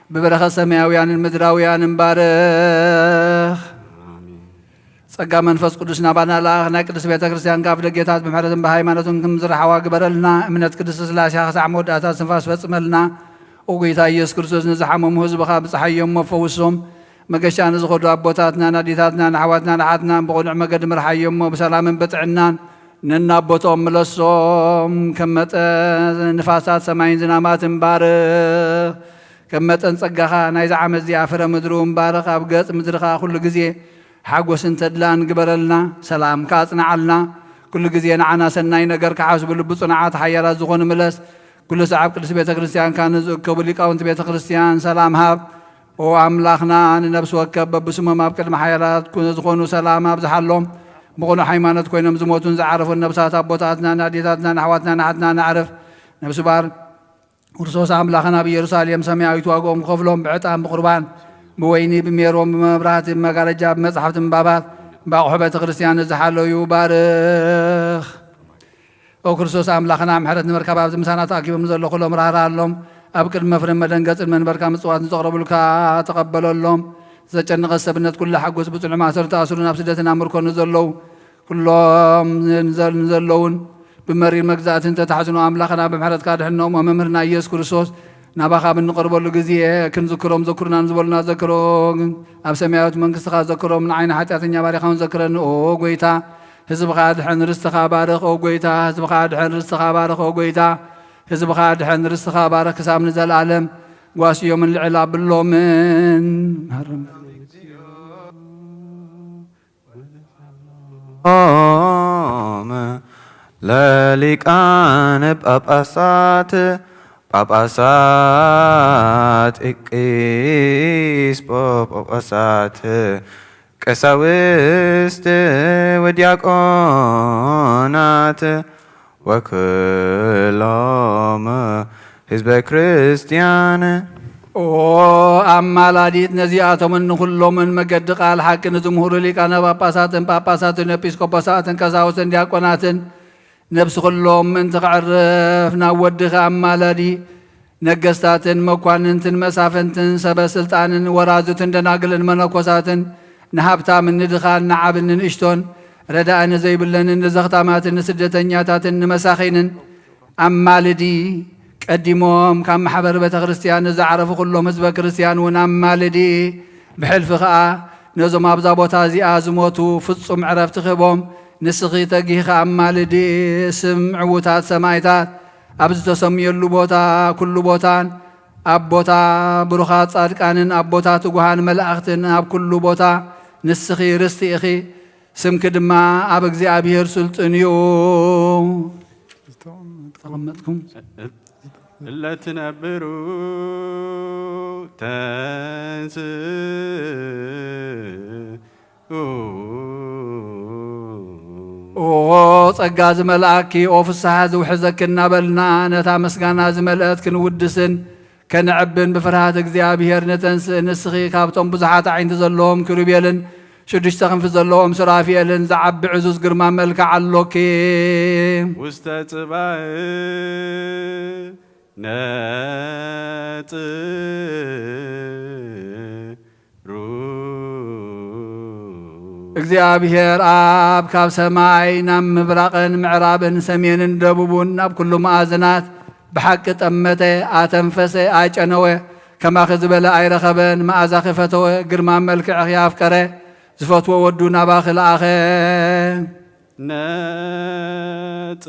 ብበረኸት ሰማያውያንን ምድራውያንን ባርኽ። ጸጋ መንፈስ ቅዱስ ናባና ለኣኽ። ናይ ቅድስት ቤተ ክርስቲያን ካብ ደጌታት ብምሕረትን ብሃይማኖትን ከም ዝረሓዋ ግበረልና። እምነት ቅድስት ስላሴኻ ክሳዕ መወዳእታ ትንፋስ ፈጽመልና። ኦ ጐይታ ኢየሱስ ክርስቶስ፣ ንዝሓመሙ ህዝብኻ ብጽሓዮም እሞ ፈውሶም። መገሻ ንዝኸዱ ኣቦታትናን ኣዴታትናን ኣሕዋትናን ኣሓትናን ብቕኑዕ መገዲ ምርሓዮም እሞ ብሰላምን ብጥዕናን ነናቦቶም ምለሶም። ከም መጠን ንፋሳት ሰማይን ዝናማትን ባርኽ። ከም መጠን ጸጋኻ ናይዛ ዓመት እዚኣ ፍረ ምድሪ እውን ባርኽ። ኣብ ገጽ ምድሪ ኸኣ ኩሉ ግዜ ሓጎስን ተድላን ግበረልና። ሰላምካ ኣጽንዓልና። ኩሉ ግዜ ንዓና ሰናይ ነገር ክሓስቡ ልቢ ጽኑዓት ሓያላት ዝኾኑ ምለስ። ኩሉ ሰዓብ ቅድስት ቤተ ክርስቲያንካ ንዝእከቡ ሊቃውንቲ ቤተ ክርስቲያን ሰላም ሃብ። ኦ ኣምላኽና፣ ንነፍሲ ወከፍ በብስሞም ኣብ ቅድሚ ሓያላት ኩ-፣ ዝኾኑ ሰላም ኣብዝሓሎም። ብቕኑዕ ሃይማኖት ኮይኖም ዝሞቱን ዝዓረፉን ነብሳት ኣቦታትናን ኣዴታትናን ኣሕዋትናን ኣሓትናን ኣዕርፍ። ነብሲ ባር ክርስቶስ ኣምላኽን ኣብ ኢየሩሳሌም ሰማያዊት ዋግኦም ክኸፍሎም ብዕጣን ብቑርባን ብወይኒ ብሜሮን ብመብራህቲ ብመጋረጃ ብመጻሕፍቲ ምንባባት ብኣቑሑ ቤተ ክርስቲያን ዝሓለዩ ባርኽ። ኦ ክርስቶስ ኣምላኽና፣ ምሕረት ንምርካብ ኣብዚ ምሳና ተኣኪቦም ንዘሎ ኩሎም ራህራሃሎም። ኣብ ቅድሚ መፍረን መደንገጽን መንበርካ ምጽዋት ንዘቕረቡልካ ተቐበለሎም። ዘጨነቐ ሰብነት ኩሉ ሓጎስ ብጽኑዕ ማእሰርቲ ተኣስሩ ናብ ስደትን ኣብ ምርኮ ንዘለዉ ኩሎም ንዘ-፣ ንዘለዉን ብመሪር መግዛእትን ተታሕዝኑ ኣምላኽና ብምሕረትካ ድሕኖም። ኦ መምህርና ኢየሱስ ክርስቶስ፣ ናባኻ ብንቐርበሉ ግዜ ክንዝክሮም ዘክሩና ንዝበሉና ዘክሮም። ኣብ ሰማያዊት መንግስትኻ ዘክሮም። ንዓይኒ ሓጢኣተኛ ባሪኻውን ዘክረኒ ኦ ጐይታ። ህዝብኻ ድሐን ርስትኻ ባርኽ ኦ ጐይታ። ህዝብኻ ድሐን ርስትኻ ባርኽ ኦ ጐይታ። ህዝብኻ ድሐን ርስትኻ ባርኽ ክሳብ ንዘለኣለም። ጓስዮምን ልዕል ኣብሎምን። ኦም ለሊቃነ ጳጳሳት፣ ጳጳሳት፣ ኤጲስቆጶሳት፣ ቀሳውስት ወዲያቆናት ወኩሎም ህዝበ ክርስቲያን። ኦ ኣማላዲት ነዚኣቶምን ንኹሎምን መገዲ ቃል ሓቂ ንዝምህሩ ሊቃነ ጳጳሳትን ጳጳሳትን ኤጲስቆጶሳትን ቀሳውስትን ዲያቆናትን ነብሲ ኩሎም ምእንቲ ክዕርፍ ናብ ወድኺ ኣማላዲ። ነገስታትን መኳንንትን መሳፍንትን ሰበ ስልጣንን ወራዙትን ደናግልን መነኮሳትን ንሃብታምን ንድኻን ንዓብን ንንእሽቶን ረዳኢ ንዘይብለንን ንዘኽታማትን ንስደተኛታትን ንመሳኺንን ኣማልዲ። ቀዲሞም ካብ ማሕበር ቤተ ክርስቲያን ንዝዓረፉ ኩሎም ህዝበ ክርስቲያን እውን ኣማልዲ። ብሕልፊ ኸኣ ነዞም ኣብዛ ቦታ እዚኣ ዝሞቱ ፍጹም ዕረፍቲ ክህቦም ንስኺ ተጊህኻ ኣማልዲ። ስም ዕዉታት ሰማይታት ኣብ ዝተሰምየሉ ቦታ ኩሉ ቦታን ኣብ ቦታ ብሩኻት ጻድቃንን ኣብ ቦታ ትጉሃን መላእኽትን ኣብ ኩሉ ቦታ ንስኺ ርስቲ ኢኺ። ስምኪ ድማ ኣብ እግዚኣብሔር ስልጡን እዩ። ተቐመጥኩም። እለ ትነብሩ ተንስኡ። ኦ ጸጋ ዝመልኣኪ፣ ኦ ፍስሓ ዝውሕዘኪ እናበልና ነታ ምስጋና ዝመልአት ክንውድስን ከነዕብን ብፍርሃት እግዚኣብሔር ንተንስእ። ንስኺ ካብቶም ብዙሓት ኣዒንቲ ዘለዎም ኪሩቤልን ሽዱሽተ ክንፊ ዘለዎም ሱራፊኤልን ዝዓቢ ዕዙዝ ግርማ መልክዕ ኣሎኪ። ውስተ ጽባእ ነጽሩ። እግዚኣብሔር ኣብ ካብ ሰማይ ናብ ምብራቕን ምዕራብን ሰሜንን ደቡቡን ናብ ኩሉ መኣዝናት ብሓቂ ጠመተ፣ ኣተንፈሰ፣ ኣጨነወ። ከማኺ ዝበለ ኣይረኸበን። መኣዛኺ ፈተወ፣ ግርማ መልክዕኺ ኣፍቀረ፣ ዝፈትዎ ወዱ ናባኺ ለኣኸ። ነጽ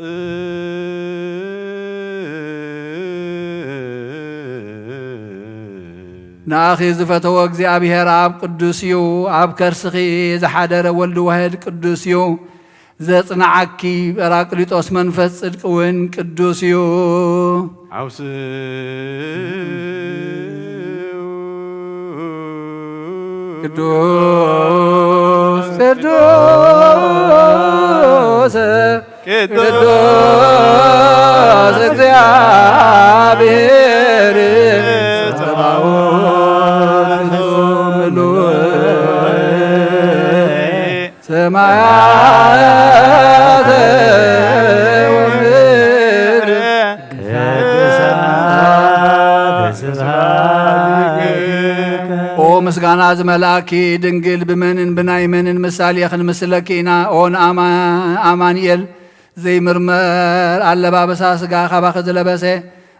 ንኣኺ ዝፈተዎ እግዚኣብሔር ኣብ ቅዱስ እዩ፣ ኣብ ከርስኺ ዝሓደረ ወልድ ዋህድ ቅዱስ እዩ። ዘጽንዓኪ ጳራቅሊጦስ መንፈስ ጽድቂ እውን ቅዱስ እዩ። ዓውስው ቅዱስ ቅዱስ ቅዱስ ቅዱስ እግዚአብሔር ጸባኦት ምሉእ ሰማያተ ወምድር ቅድሳት ስብሐትከ። ኦ ምስጋና ዝመልኣኪ ድንግል፣ ብመንን ብናይ መንን ምሳሌ ክንምስለኪ ኢና? ኦ ንኣማ-፣ ኣማኑኤል ዘይምርመር ኣለባብሳ ስጋ ካባኺ ዝለበሰ፣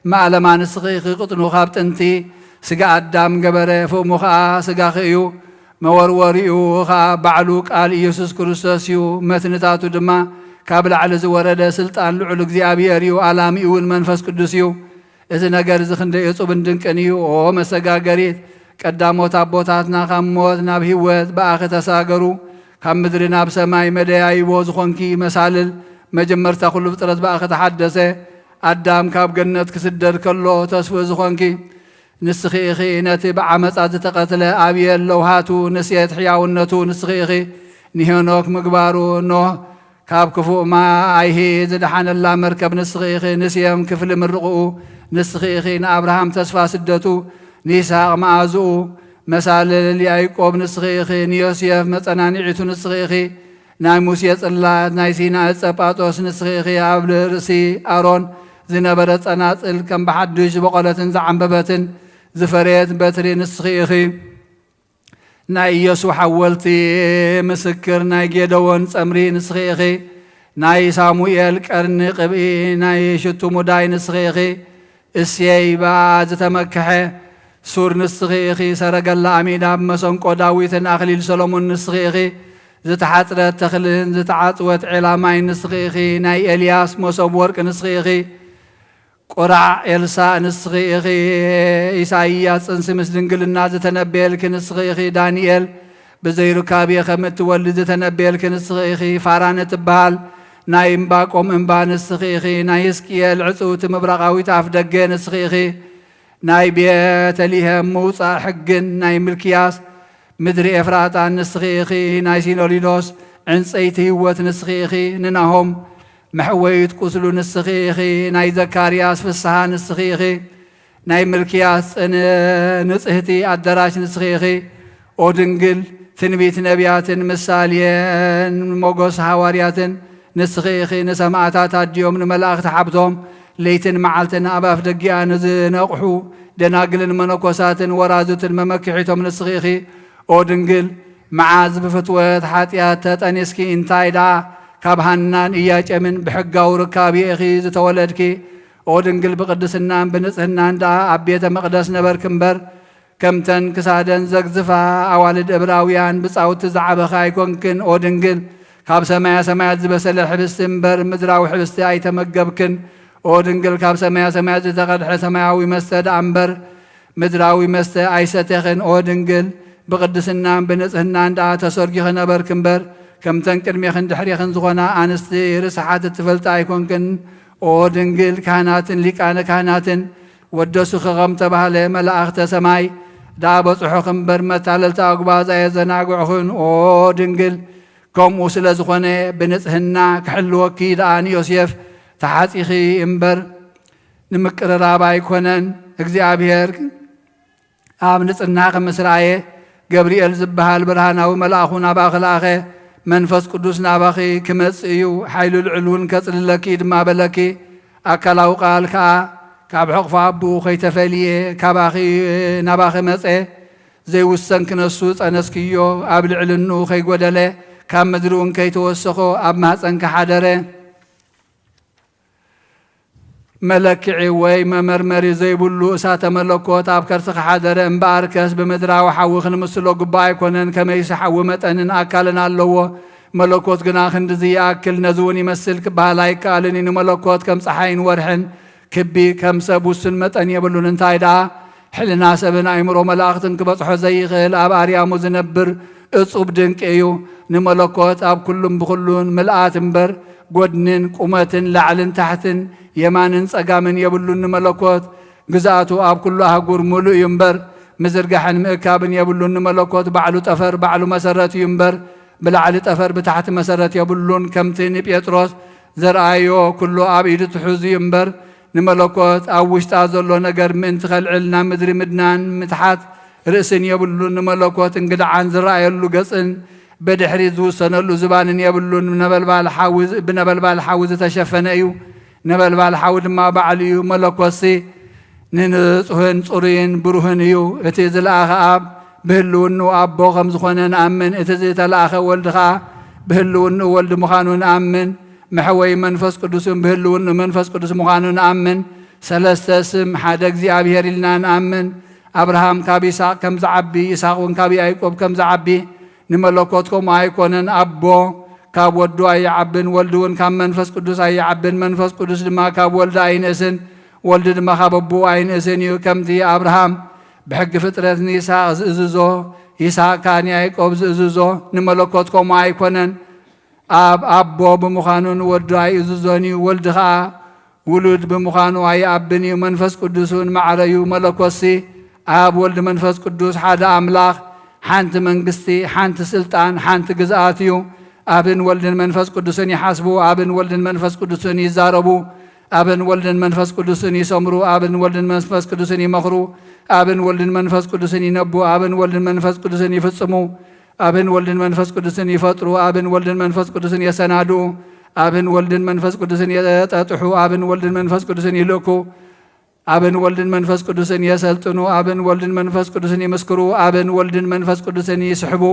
ማእለማ ንስኺ ኢኺ ቅጥኑ ካብ ጥንቲ ስጋ ኣዳም ገበረ፣ ፍእሙ ኸኣ ስጋኺ እዩ። መወርወሪኡ ኸኣ ባዕሉ ቃል ኢየሱስ ክርስቶስ እዩ። መትንታቱ ድማ ካብ ላዕሊ ዝወረደ ስልጣን ልዑል እግዚኣብሔር እዩ። ኣላሚኡ እውን መንፈስ ቅዱስ እዩ። እዚ ነገር እዚ ክንደይ እጹብን ድንቅን እዩ። ኦ መሰጋገሪት፣ ቀዳሞት ኣቦታትና ካብ ሞት ናብ ህይወት ብኣኺ ተሳገሩ። ካብ ምድሪ ናብ ሰማይ መደያይቦ ዝኾንኪ መሳልል፣ መጀመርታ ኩሉ ፍጥረት ብኣኺ ተሓደሰ። ኣዳም ካብ ገነት ክስደድ ከሎ ተስፍኡ ዝኾንኪ ንስኺ ኢኺ። ነቲ ብዓመጻ ዝተቐትለ ኣብየል ለውሃቱ ንሴት ሕያውነቱ ንስኺ ኢኺ። ንሄኖክ ምግባሩ ኖህ ካብ ክፉእ ማይ ዝደሓነላ መርከብ ንስኺ ኢኺ። ንሴም ክፍሊ ምርቕኡ ንስኺ ኢኺ። ንኣብርሃም ተስፋ ስደቱ፣ ንይስሃቅ መኣዝኡ፣ መሳልል ያዕቆብ ንስኺ ኢኺ። ንዮሴፍ መጸናንዒቱ ንስኺ ኢኺ። ናይ ሙሴ ጽላት፣ ናይ ሲና ዕጸ ጳጦስ ንስኺ ኢኺ። ኣብ ርእሲ ኣሮን ዝነበረ ጸናጽል ከም ብሓድሽ ዝበቖለትን ዝዓምበበትን ዝፈረየት በትሪ ንስኺ ኢኺ። ናይ ኢየሱ ሓወልቲ ምስክር ናይ ጌደዎን ጸምሪ ንስኺ ኢኺ። ናይ ሳሙኤል ቀርኒ ቅብኢ ናይ ሽቱ ሙዳይ ንስኺ ኢኺ። እሴይ ብኣ ዝተመክሐ ሱር ንስኺ ኢኺ። ሰረገላ ኣሚናብ መሰንቆ ዳዊትን ኣኽሊል ሰሎሞን ንስኺ ኢኺ። ዝተሓጽረት ተኽልን ዝተዓጽወት ዔላ ማይ ንስኺ ኢኺ። ናይ ኤልያስ መሶብ ወርቂ ንስኺ ኢኺ። ቁራዕ ኤልሳእ ንስኺ ኢኺ። ኢሳይያስ ጽንሲ ምስ ድንግልና ዝተነበየልኪ ንስኺ ኢኺ። ዳንኤል ብዘይሩካቤ ከም እትወልድ ዝተነበየልኪ ንስኺ ኢኺ። ፋራን እትበሃል ናይ እምባቆም እምባ ንስኺ ኢኺ። ናይ ህዝቅኤል ዕጽውቲ ምብራቓዊት ኣፍ ደገ ንስኺ ኢኺ። ናይ ቤተልሔም ምውጻእ ሕግን ናይ ምልክያስ ምድሪ ኤፍራጣን ንስኺ ኢኺ። ናይ ሲኖሊዶስ ዕንጸይቲ ህይወት ንስኺ ኢኺ። ንናሆም መሕወይት ቁስሉ ንስኺ ኢኺ። ናይ ዘካርያስ ፍስሓ ንስኺ ኢኺ። ናይ ምልክያስ ጽን-፣ ንጽህቲ ኣዳራሽ ንስኺ ኢኺ። ኦ ድንግል፣ ትንቢት ነቢያትን ምሳሌን ሞገስ ሃዋርያትን ንስኺ ኢኺ። ንሰማዕታት ኣዲኦም ንመላእኽቲ ሓብቶም ለይትን መዓልትን ኣብ ኣፍ ደጊኣ ንዝነቕሑ ደናግልን መነኮሳትን ወራዙትን መመክሒቶም ንስኺ ኢኺ። ኦ ድንግል፣ መዓዝ ብፍትወት ሓጢኣት ተጠኒስኪ፣ እንታይ ደኣ ካብ ሃናን ኢያቄምን ብሕጋዊ ርካብ ኢኺ ዝተወለድኪ? ኦ ድንግል፣ ብቅድስናን ብንጽህናን ደኣ ኣብ ቤተ መቕደስ ነበርኪ እምበር፣ ከምተን ክሳደን ዘግዝፋ ኣዋልድ እብራውያን ብጻውቲ ዝዓበኺ ኣይኮንክን። ኦ ድንግል፣ ካብ ሰማያ ሰማያት ዝበሰለ ሕብስቲ እምበር ምድራዊ ሕብስቲ ኣይተመገብክን። ኦ ድንግል፣ ካብ ሰማያ ሰማያት ዝተቐድሐ ሰማያዊ መስተ ደኣ እምበር ምድራዊ መስተ ኣይሰቴኽን። ኦ ድንግል፣ ብቅድስናን ብንጽህናን ደኣ ተሰርጊኺ ነበርኪ እምበር፣ ከምተን ቅድሜኽን ድሕሬኽን ዝኾና ኣንስቲ ርስሓት እትፈልጢ ኣይኮንክን። ኦ ድንግል፣ ካህናትን ሊቃነ ካህናትን ወደሱኺ ከም ተባህለ፣ መላእኽተ ሰማይ ደኣ በጽሑኺ እምበር፣ መታለልቲ ኣጉባዝ ኣየዘናግዑኽን። ኦ ድንግል፣ ከምኡ ስለ ዝኾነ፣ ብንጽህና ክሕልወኪ ደኣ ንዮሴፍ ተሓጺኺ እምበር፣ ንምቅርራብ ኣይኮነን። እግዚኣብሔር ኣብ ንጽህናኺ ምስ ረኣየ፣ ገብርኤል ዝበሃል ብርሃናዊ መልኣኹ ናባኺ ለኣኸ። መንፈስ ቅዱስ ናባኺ ክመጽእ እዩ፣ ሓይሉ ልዑል እውን ከጽልለኪ እዩ ድማ በለኪ። ኣካላዊ ቃል ከኣ ካብ ሕቕፎ ኣቦኡ ከይተፈልየ ካባኺ፣ ናባኺ መጸ። ዘይውሰን ክነሱ ጸነስክዮ፣ ኣብ ልዕልንኡ ከይጎደለ፣ ካብ ምድሪ እውን ከይተወሰኾ ኣብ ማህጸንኪ ሓደረ። መለክዒ ወይ መመርመሪ ዘይብሉ እሳተ መለኮት ኣብ ከርስኺ ሓደረ። እምበኣርከስ ብምድራዊ ሓዊ ክንምስሎ ግቡእ ኣይኮነን። ከመይሲ ሓዊ መጠንን ኣካልን ኣለዎ። መለኮት ግና ክንድዚ ይኣክል፣ ነዚ እውን ይመስል ክበሃል ኣይከኣልን እዩ። ንመለኮት ከም ጸሓይን ወርሕን ክቢ፣ ከም ሰብ ውሱን መጠን የብሉን። እንታይ ደኣ፣ ሕልና ሰብን ኣእምሮ መላእኽትን ክበጽሖ ዘይኽእል፣ ኣብ ኣርያሙ ዝነብር እጹብ ድንቂ እዩ። ንመለኮት ኣብ ኩሉን ብኹሉን ምልኣት እምበር፣ ጐድንን ቁመትን ላዕልን ታሕትን የማንን ጸጋምን የብሉን። ንመለኮት ግዝኣቱ ኣብ ኩሉ ኣህጉር ምሉእ እዩ እምበር፣ ምዝርጋሕን ምእካብን የብሉን። ንመለኮት ባዕሉ ጠፈር ባዕሉ መሰረት እዩ እምበር፣ ብላዕሊ ጠፈር ብታሕቲ መሰረት የብሉን። ከምቲ ንጴጥሮስ ዘርኣዮ፣ ኩሉ ኣብ ኢዱ ትሑዝ እዩ እምበር፣ ንመለኮት ኣብ ውሽጣ ዘሎ ነገር ምእንቲ ከልዕል ናብ ምድሪ ምድናን ምትሓት ርእስን የብሉን። ንመለኮት እንግድዓን ዝረኣየሉ ገጽን ብድሕሪት ዝውሰነሉ ዝባንን የብሉን። ነበልባል ሓዊ፣ ብነበልባል ሓዊ ዝተሸፈነ እዩ። ነበልባል ሓዊ ድማ ባዕሉ እዩ። መለኮትሲ ንንጹህን ጽሩይን ብሩህን እዩ። እቲ ዝለኣኸ ኣብ ብህልውንኡ ኣቦ ከም ዝኾነ ንኣምን። እቲ ዝተለኣኸ ወልድ ኸኣ ብህልውንኡ ወልድ ምዃኑ ንኣምን። መሕወይ መንፈስ ቅዱስን ብህልውንኡ መንፈስ ቅዱስ ምዃኑ ንኣምን። ሰለስተ ስም ሓደ እግዚኣብሔር ኢልና ንኣምን። ኣብርሃም ካብ ይስሐቅ ከም ዝዓቢ፣ ይስሐቅ እውን ካብ ያዕቆብ ከም ዝዓቢ፣ ንመለኮት ከምኡ ኣይኮነን። ኣቦ ካብ ወዱ ኣይዓብን፣ ወልድ እውን ካብ መንፈስ ቅዱስ ኣይዓብን፣ መንፈስ ቅዱስ ድማ ካብ ወልድ ኣይንእስን፣ ወልድ ድማ ካብ ኣቦኡ ኣይንእስን እዩ። ከምቲ ኣብርሃም ብሕጊ ፍጥረት ንይስሐቅ ዝእዝዞ፣ ይስሐቅ ከኣ ንያዕቆብ ዝእዝዞ፣ ንመለኮት ከምኡ ኣይኮነን። ኣብ ኣቦ ብምዃኑ ንወዱ ኣይእዝዞን እዩ። ወልድ ኸኣ ውሉድ ብምዃኑ ኣይኣብን እዩ። መንፈስ ቅዱስ እውን ማዕረ እዩ። መለኮትሲ ኣብ ወልድ መንፈስ ቅዱስ ሓደ ኣምላኽ፣ ሓንቲ መንግስቲ፣ ሓንቲ ስልጣን፣ ሓንቲ ግዝኣት እዩ። ኣብን ወልድን መንፈስ ቅዱስን ይሓስቡ፣ ኣብን ወልድን መንፈስ ቅዱስን ይዛረቡ፣ ኣብን ወልድን መንፈስ ቅዱስን ይሰምሩ፣ ኣብን ወልድን መንፈስ ቅዱስን ይመኽሩ፣ ኣብን ወልድን መንፈስ ቅዱስን ይነቡ፣ ኣብን ወልድን መንፈስ ቅዱስን ይፍጽሙ፣ ኣብን ወልድን መንፈስ ቅዱስን ይፈጥሩ፣ ኣብን ወልድን መንፈስ ቅዱስን የሰናድኡ፣ ኣብን ወልድን መንፈስ ቅዱስን የጠጥሑ፣ ኣብን ወልድን መንፈስ ቅዱስን ይልእኩ፣ ኣብን ወልድን መንፈስ ቅዱስን የሰልጥኑ፣ ኣብን ወልድን መንፈስ ቅዱስን ይምስክሩ፣ ኣብን ወልድን መንፈስ ቅዱስን ይስሕቡ፣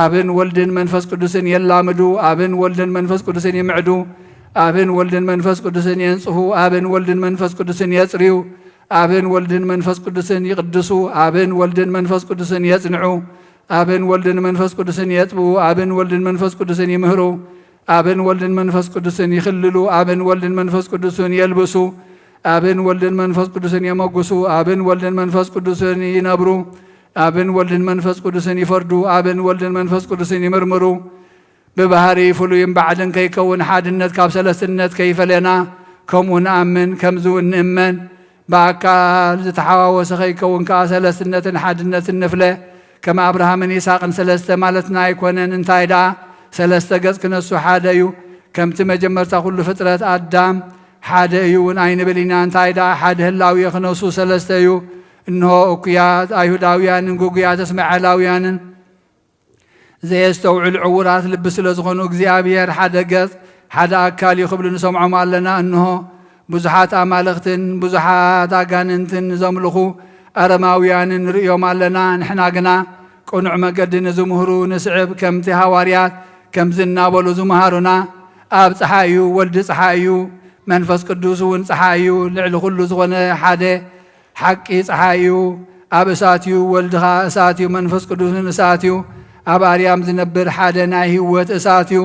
ኣብን ወልድን መንፈስ ቅዱስን የላምዱ፣ ኣብን ወልድን መንፈስ ቅዱስን ይምዕዱ፣ ኣብን ወልድን መንፈስ ቅዱስን የንጽሁ፣ ኣብን ወልድን መንፈስ ቅዱስን የጽርዩ፣ ኣብን ወልድን መንፈስ ቅዱስን ይቅድሱ፣ ኣብን ወልድን መንፈስ ቅዱስን የጽንዑ፣ ኣብን ወልድን መንፈስ ቅዱስን የጥብኡ፣ ኣብን ወልድን መንፈስ ቅዱስን ይምህሩ፣ ኣብን ወልድን መንፈስ ቅዱስን ይኽልሉ፣ ኣብን ወልድን መንፈስ ቅዱስን የልብሱ፣ ኣብን ወልድን መንፈስ ቅዱስን የመጉሱ፣ ኣብን ወልድን መንፈስ ቅዱስን ይነብሩ፣ ኣብን ወልድን መንፈስ ቅዱስን ይፈርዱ፣ ኣብን ወልድን መንፈስ ቅዱስን ይምርምሩ። ብባህሪ ፍሉይን ባዕልን ከይከውን ሓድነት ካብ ሰለስትነት ከይፈለና ከምኡ ንኣምን። ከምዚ እውን ንእመን ብኣካል ዝተሓዋወሰ ከይከውን ከኣ ሰለስትነትን ሓድነትን ንፍለ። ከም ኣብርሃምን ይስሐቅን ሰለስተ ማለትና ኣይኮነን። እንታይ ደኣ ሰለስተ ገጽ ክነሱ ሓደ እዩ። ከምቲ መጀመርታ ኩሉ ፍጥረት ኣዳም ሓደ እዩ እውን ኣይንብል ኢና። እንታይ ደኣ ሓደ ህላዌ ክነሱ ሰለስተ እዩ። እንሆ እኩያት ኣይሁዳውያንን ግጉያት እስማኤላውያንን ዘየስተውዕሉ ዕዉራት ልቢ ስለ ዝኾኑ እግዚኣብሔር ሓደ ገጽ ሓደ ኣካል እዩ ክብሉ ንሰምዖም ኣለና። እንሆ ብዙሓት ኣማልኽትን ብዙሓት ኣጋንንትን ዘምልኹ ኣረማውያንን ንርእዮም ኣለና። ንሕና ግና ቅኑዕ መገዲ ንዝምህሩ ንስዕብ፣ ከምቲ ሃዋርያት ከምዚ እናበሉ ዝመሃሩና፣ ኣብ ጸሓይ እዩ፣ ወልዲ ጸሓይ እዩ፣ መንፈስ ቅዱስ እውን ጸሓይ እዩ፣ ልዕሊ ኩሉ ዝኾነ ሓደ ሓቂ ጸሓይ እዩ። ኣብ እሳት እዩ፣ ወልዲ ኸኣ እሳት እዩ፣ መንፈስ ቅዱስን እሳት እዩ። ኣብ ኣርያም ዝነብር ሓደ ናይ ህይወት እሳት እዩ።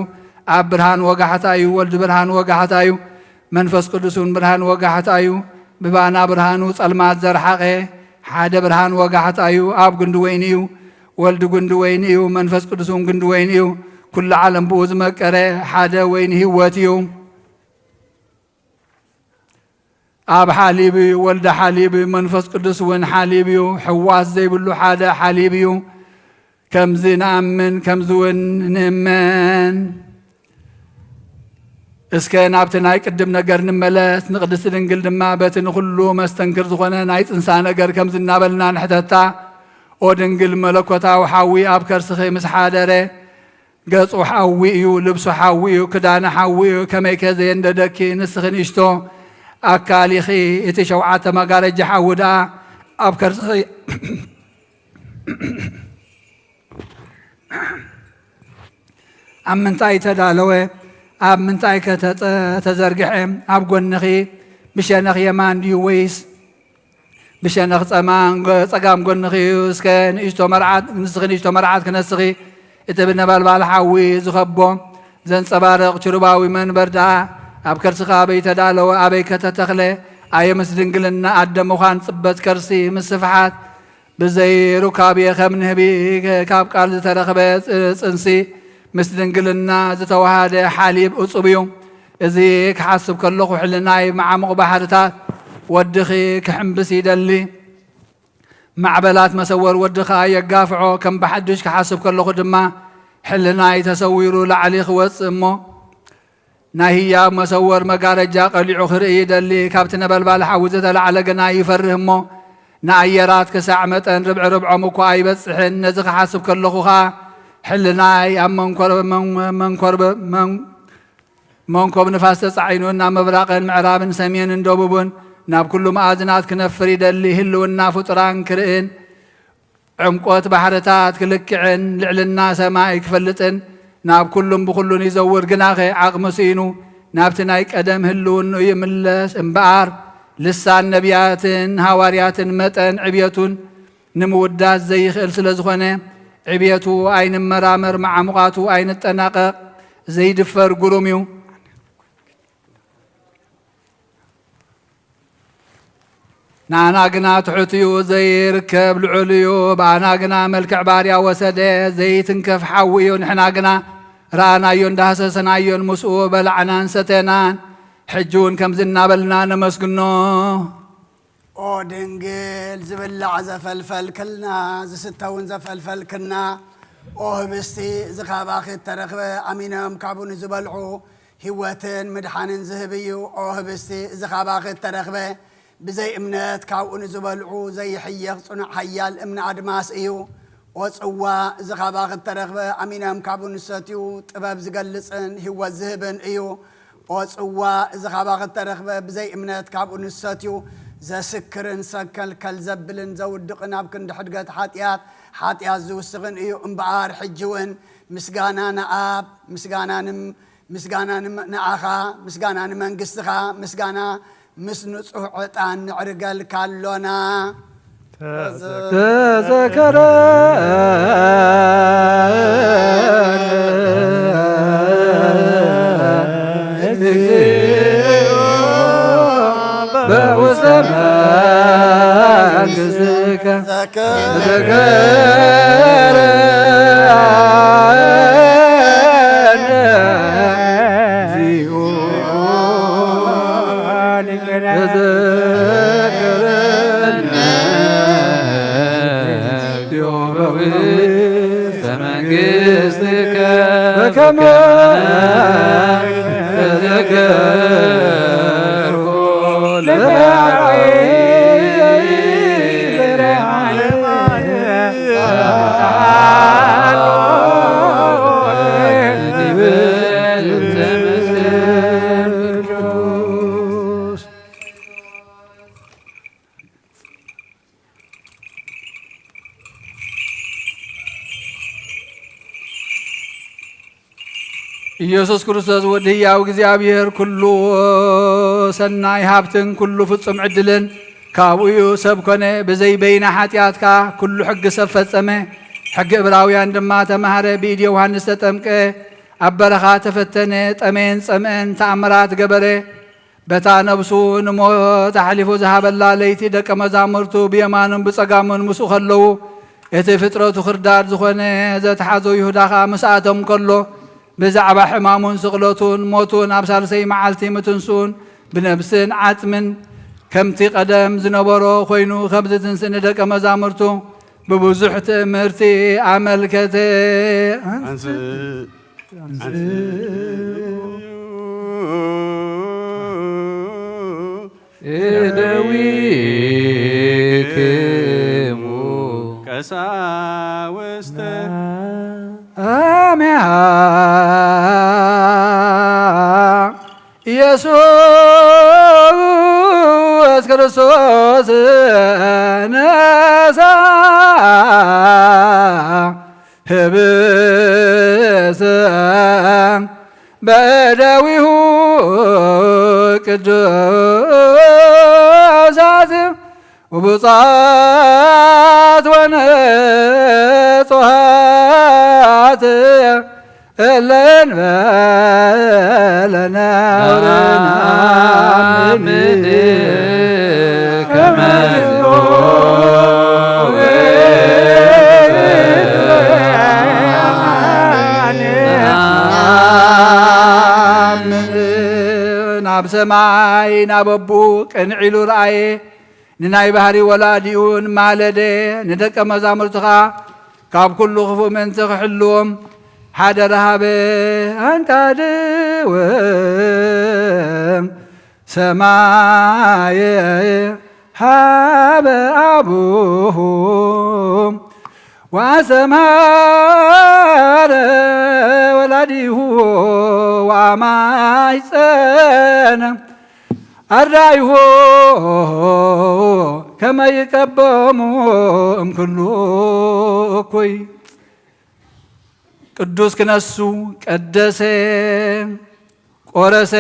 ኣብ ብርሃን ወጋሕታ እዩ፣ ወልዲ ብርሃን ወጋሕታ እዩ፣ መንፈስ ቅዱስ እውን ብርሃን ወጋሕታ እዩ። ብባና ብርሃኑ ጸልማት ዘርሓቐ ሓደ ብርሃን ወጋሕታ እዩ። ኣብ ጉንዲ ወይኒ እዩ፣ ወልዲ ጉንዲ ወይኒ እዩ፣ መንፈስ ቅዱስ እውን ጉንዲ ወይኒ እዩ። ኩሉ ዓለም ብኡ ዝመቀረ ሓደ ወይኒ ህይወት እዩ። ኣብ ሓሊብ እዩ፣ ወልደ ሓሊብ እዩ፣ መንፈስ ቅዱስ እውን ሓሊብ እዩ። ሕዋስ ዘይብሉ ሓደ ሓሊብ እዩ። ከምዚ ንኣምን፣ ከምዚ እውን ንእመን። እስከ ናብቲ ናይ ቅድም ነገር ንመለስ። ንቅድስቲ ድንግል ድማ በቲ ንኹሉ መስተንክር ዝኾነ ናይ ጽንሳ ነገር ከምዚ እናበልና ንሕተታ። ኦ ድንግል፣ መለኮታዊ ሓዊ ኣብ ከርስኺ ምስ ሓደረ፣ ገጹ ሓዊ እዩ፣ ልብሱ ሓዊ እዩ፣ ክዳነ ሓዊ እዩ። ከመይከ ዘየንደደኪ ንስኺ ንእሽቶ ኣካል ኢኺ፣ እቲ ሸውዓተ መጋረጃ ሓዊ ደኣ ኣብ ከርስኺ ኣብ ምንታይ ተዳለወ? ኣብ ምንታይ ከ ተጸ-፣ ተዘርግሐ? ኣብ ጎንኺ ብሸነኽ የማን ድዩ ወይስ ብሸነኽ ጸማን ጎ-፣ ጸጋም ጎንኺ እዩ? እስከ ንእሽቶ መርዓት፣ ንስኺ ንእሽቶ መርዓት ክነስኺ፣ እቲ ብነበልባል ሓዊ ዝኸቦ ዘንጸባርቕ ችሩባዊ መንበር ደኣ ኣብ ከርስኻ ኣበይ ተዳለወ? ኣበይ ከ ተተኽለ? ኣየ ምስ ድንግልና ኣደ ምዃን ጽበት ከርሲ ምስ ስፍሓት ብዘይ ሩካቤ ከም ንህቢ ካብ ቃል ዝተረኽበ ጽ-፣ ጽንሲ ምስ ድንግልና ዝተዋሃደ ሓሊብ እጹብ እዩ። እዚ ክሓስብ ከለኹ ሕልናይ መዓሙቕ ባሕርታት ወድኺ ክሕምብስ ይደሊ። ማዕበላት መሰወር ወዲ ኸኣ የጋፍዖ። ከም ብሓድሽ ክሓስብ ከለኹ ድማ ሕልናይ ተሰዊሩ ላዕሊ ክወጽእ እሞ ናይ ህያብ መሰወር መጋረጃ ቀሊዑ ክርኢ ይደሊ። ካብቲ ነበልባል ሓዊ ዝተላዕለ ግና ይፈርህ እሞ ንኣየራት ክሳዕ መጠን ርብዒ ርብዖም እኳ ኣይበጽሕን። ነዚ ክሓስብ ከለኹ ኸኣ ሕልናይ ኣብ መንኮር-፣ መን-፣ መንኮርበ-፣ መን-፣ መንኮብ ንፋስ ተጻዒኑ ናብ ምብራቕን ምዕራብን ሰሜንን ደቡብን ናብ ኩሉ መኣዝናት ክነፍር ይደሊ። ህልውና ፍጡራን ክርእን ዕምቆት ባሕርታት ክልክዕን ልዕልና ሰማይ ክፈልጥን ናብ ኩሉን ብኹሉን ይዘውር። ግናኸ ዓቕሚ ስኢኑ ናብቲ ናይ ቀደም ህልውንኡ ይምለስ እምበኣር፣ ልሳን ነቢያትን ሃዋርያትን መጠን ዕብየቱን ንምውዳስ ዘይኽእል ስለ ዝኾነ፣ ዕብየቱ ኣይንመራመር፣ መዓሙቓቱ ኣይንጠናቐቕ፣ ዘይድፈር ግሩም እዩ። ንኣና ግና ትሑት እዩ፣ ዘይርከብ ልዑል እዩ። ብኣና ግና መልክዕ ባርያ ወሰደ፣ ዘይትንከፍ ሓዊ እዩ። ንሕና ግና ረኣናዮን ዳህሰሰናዮን፣ ምስኡ በላዕናን ሰተናን። ሕጂ እውን ከምዚ እናበልና ነመስግኖ። ኦ ድንግል፣ ዝብላዕ ዘፈልፈልክልና፣ ዝስተ እውን ዘፈልፈልክና፣ ኦ ህብስቲ፣ እዚ ካባኺ እተረኽበ፣ ኣሚኖም ካብኡ ንዝበልዑ ህይወትን ምድሓንን ዝህብ እዩ። ኦ ህብስቲ፣ እዚ ካባኺ እተረኽበ፣ ብዘይ እምነት ካብኡ ንዝበልዑ ዘይሕየኽ ጽኑዕ ሓያል እምኒ ኣድማስ እዩ። ኦ ጽዋ፣ እዚ ካባኺ እተረኽበ፣ ኣሚኖም ካብኡ ንሰትዩ፣ ጥበብ ዝገልጽን ህይወት ዝህብን እዩ። ኦ ጽዋ፣ እዚ ካባኺ እተረኽበ፣ ብዘይ እምነት ካብኡ ንሰትዩ፣ ዘስክርን ሰንከልከል ዘብልን ዘውድቕን፣ ኣብ ክንዲ ሕድገት ሓጢኣት፣ ሓጢኣት ዝውስኽን እዩ። እምበኣር ሕጂ እውን ምስጋና ንኣብ፣ ምስጋና ንም-፣ ምስጋና ንም-፣ ንኣኻ፣ ምስጋና ንመንግስትኻ፣ ምስጋና ምስ ንጹህ ዕጣን ንዕርገልካ ኣሎና። ተዘከረን እግዚኦ ውስተ መንግሥትከ ተዘከረነ እግዚኦ። ተዘከረነ እግዚኦ በውስተ መንግሥትከ በከመ ተዘከርኩ ለዳዊት። ኢየሱስ ክርስቶስ ወዲ ህያው እግዚኣብሔር ኩሉ ሰናይ ሃብትን ኩሉ ፍጹም ዕድልን ካብኡ እዩ። ሰብ ኮነ፣ ብዘይ በይና ሓጢኣት ከኣ ኩሉ ሕጊ ሰብ ፈጸመ። ሕጊ ዕብራውያን ድማ ተማህረ፣ ብኢድ ዮሃንስ ተጠምቀ፣ ኣብ በረኻ ተፈተነ፣ ጠመየን ጸምአን ተኣምራት ገበረ። በታ ነብሱ ንሞት ኣሕሊፉ ዝሃበላ ለይቲ ደቀ መዛሙርቱ ብየማኑን ብጸጋሙን ምስኡ ከለዉ፣ እቲ ፍጥረቱ ክርዳድ ዝኾነ ዘተሓዞ ይሁዳ ኸኣ ምስኣቶም ከሎ፣ ብዛዕባ ሕማሙን ስቕለቱን ሞቱን ኣብ ሳልሰይ መዓልቲ ምትንስኡን ብነብስን ዓጽምን ከምቲ ቀደም ዝነበሮ ኮይኑ ከም ዝትንስእ ንደቀ መዛሙርቱ ብብዙሕ ትእምርቲ ኣመልከተ። ኣንስ እደዊክሙ ቀሳውስተ አሜሃ ኢየሱስ ክርስቶስ ነሳ ህብስተ በእደዊሁ ቅዱሳት ውቡጻት ወንጹሃት እለ እንበለ ነውር ነአምን ከመ ናብ ሰማይ ናብ ኣቦኡ ቅንዕ ኢሉ ረኣየ። ንናይ ባህሪ ወላዲኡን ማለደ። ንደቀ መዛሙርትኻ ካብ ኩሉ ክፉእ ምእንቲ ክሕልዎም ሓደራ ሃበ። ኣንታ ድወም ሰማየ ሃበ ኣቡሁ ወአስተምሃረ ወላዲሁ ወአማይጸነ ኣርዳይሁ ከመ ይቀበሙ እምኩሉ እኩይ። ቅዱስ ክነሱ ቀደሰ ቆረሰ።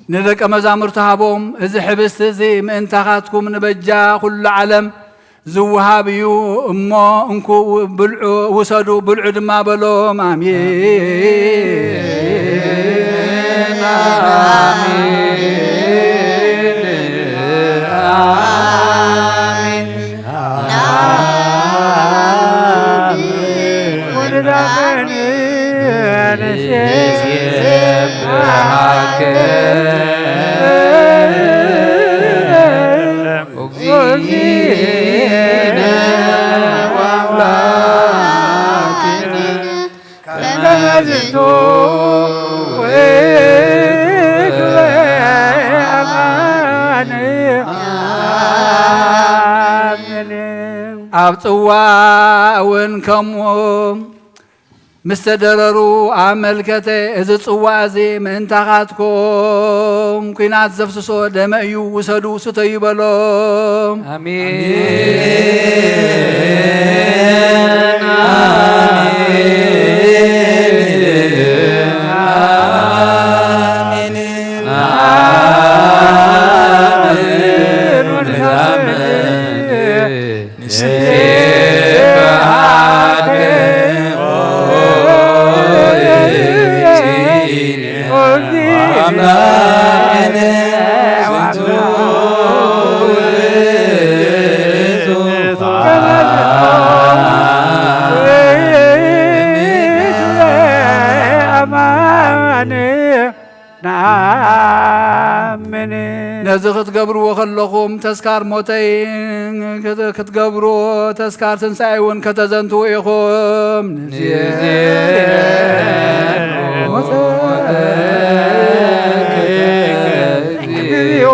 ንደቀ መዛሙርቱ ሃቦም፣ እዚ ሕብስቲ እዚ ምእንታኻትኩም ንበጃ ኩሉ ዓለም ዝወሃብ እዩ እሞ፣ እንኩ ብልዑ፣ ውሰዱ፣ ብልዑ ድማ በሎም። ኣሜን። ኣሜን። ኣሜን። ወልድ ኣሜን። ንሴብሐከ እግዚእነ ወአምላክነ ከመ ዝንቱ ውእቱ አማን። ኣሜን። ኣብ ጽዋ እውን ከምኡ ምስ ተደረሩ ኣመልከተ። እዚ ጽዋ እዚ ምእንታኻትኩም ኲናት ዘፍስሶ ደመ እዩ፣ ውሰዱ፣ ስተዩ በሎም። ኣሜን። ንሴብሐከ ኦ እግዚእነ አማን ውእቱ። አማን ነአምን። ነዚ ክትገብርዎ ከለኹም ተስካር ሞተይ ክት-፣ ክትገብሩ፣ ተስካር ትንሳኤ እውን ከተዘንትዉ ኢኹም። ንዜ ሞተ እግዚኦ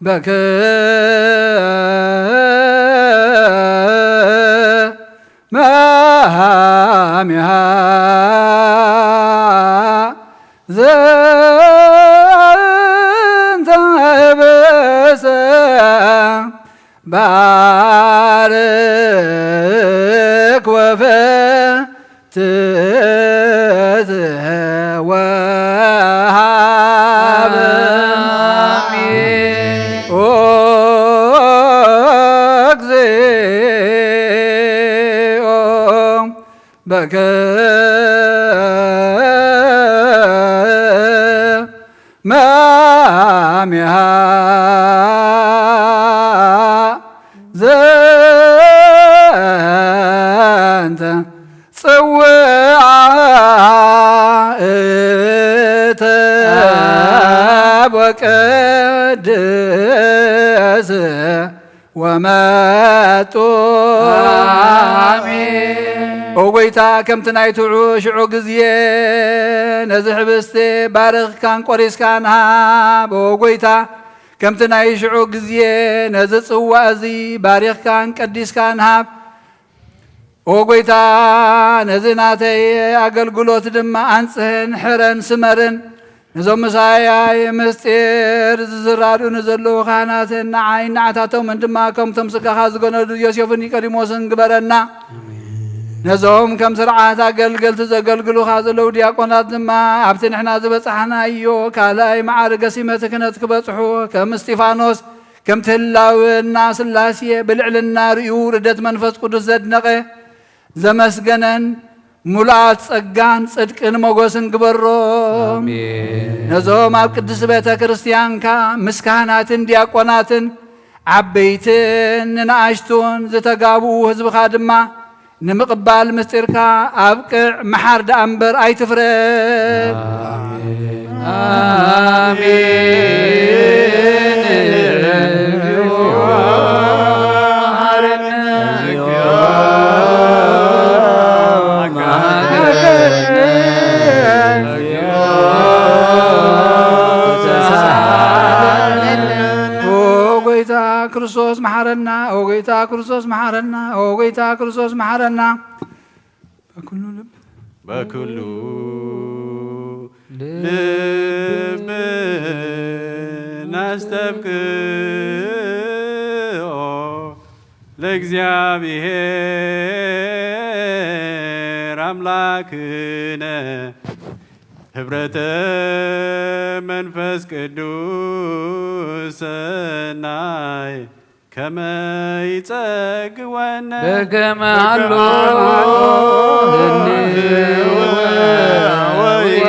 በከ መሃሚሃ ዘንተ በሰ ባርክ ወፈትት ወሃብ። ኦ እግዚኦ በከ ማሚሃ ዘንተ ጽውዓ እተ ወቀድስ ወመጡ። ኣሜን። ኦ ጐይታ፣ ከምቲ ናይ ትዑ-፣ ሽዑ ግዜ ነዚ ኅብስቲ ባርኽካን ቈሪስካን ሃብ። ኦ ጐይታ፣ ከምቲ ናይ ሽዑ ግዜ ነዚ ጽዋ እዚ ባሪኽካን ቀዲስካን ሃብ። ኦ ጐይታ፣ ነዚ ናተይ ኣገልግሎት ድማ ኣንጽህን፣ ሕረን፣ ስመርን። ነዞም ምሳይ ምስጢር ዝዝራድኡ ንዘለዉ ካህናትን ንዓይ ንዓታቶምን ድማ ከምቶም ስጋኻ ዝገነዱ ዮሴፍን ኒቆዲሞስን ግበረና። ኣሜን። ነዞም ከም ስርዓት ኣገልገልቲ ዘገልግሉኻ ዘለዉ ዲያቆናት ድማ ኣብቲ ንሕና ዝበጻሕናዮ ካልኣይ መዓርገ ሲመት ክህነት ክበጽሑ ከም እስጢፋኖስ ከምቲ ህላውና ሥላሴ ብልዕልና ርእዩ ርደት መንፈስ ቅዱስ ዘድነቐ ዘመስገነን ምሉኣት ጸጋን ጽድቅን ሞገስን ግበሮም። ኣሜን። ነዞም ኣብ ቅድስት ቤተ ክርስቲያንካ ምስ ካህናትን ዲያቆናትን ዓበይትን ንንኣሽቱን ዝተጋብኡ ህዝብኻ ድማ ንምቕባል ምስጢርካ ኣብቅዕ፣ መሓር ደኣ እምበር ኣይትፍረድ። ኣሜን። ኣሜን። ኦ ጐይታ ክርስቶስ መሓረና፣ ኦ ጐይታ ክርስቶስ መሓረና፣ ኦ ጐይታ ክርስቶስ መሓረና። በኩሉ ልብ በኩሉ ልብ ናስተብቅዖ ለእግዚኣብሔር ኣምላክነ ህብረተ መንፈስ ቅዱስ ሰናይ ከመ ይጸግወነ በከመ ሃሎ ህልው ወይሉ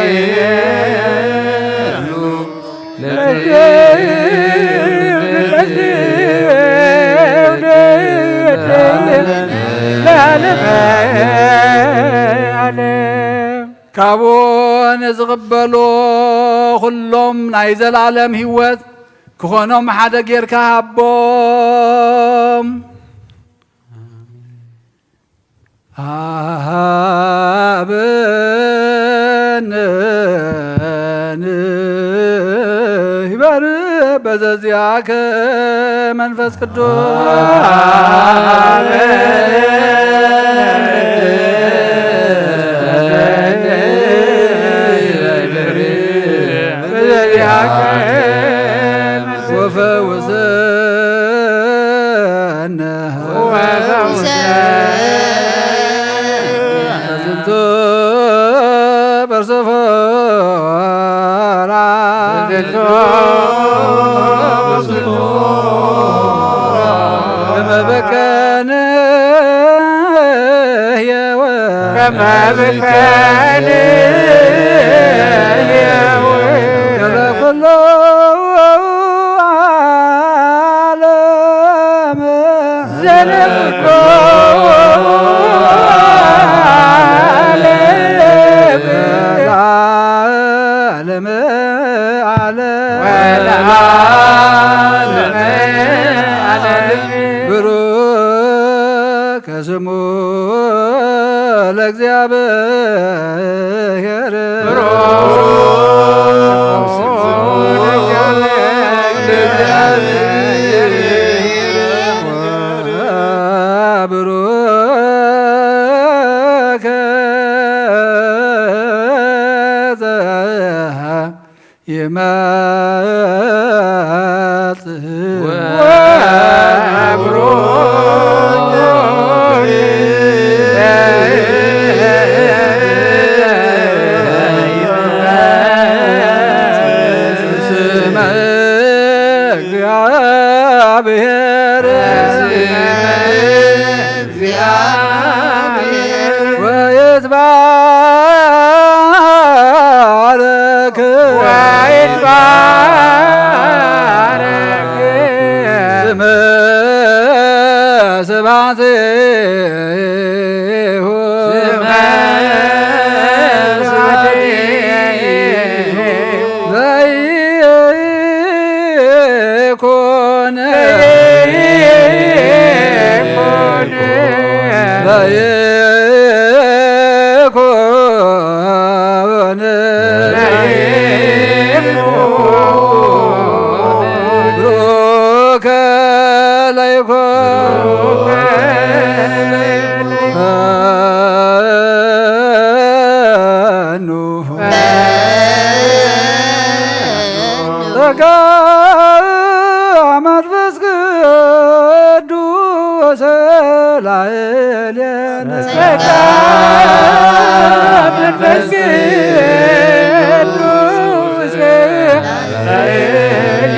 ለዘይብሉ ለዓለመ ዓለም። ካብኡ ንዝቕበሎ ኹሎም ናይ ዘለዓለም ህይወት ክኾኖም ሓደ ጌርካ ሃቦም። አሃበነ ንህበር በዘዚአከ መንፈስ ቅዱስ። በዘዚአከ ወፈውሰነ ዝንቱ በርሶፎራ በመበከነ የወ በመበከነ የወ ለኩሎ ዓለም ዘለኩሎ ዓለም ዓለም ወለዓለመ ዓለም ብሩክ ስሙ ለእግዚአብሔር። ብሩክ ይመጽእ ወብሩክ ስመ እግዚአብሔር። እግዚአብሔር ወይትባረክ ወይትባረክ ስመ ስብሐቲሁ ስመ ስብሐቲሁ ዘይኮነ ዘይኮነ ዘይኮነ ዘይኮነ ብሩከ ለይኮነ ጸጋ መንፈስ ቅዱስ ላዕሌነ። ጸጋ መንፈስ ቅዱስ ላዕሌነ።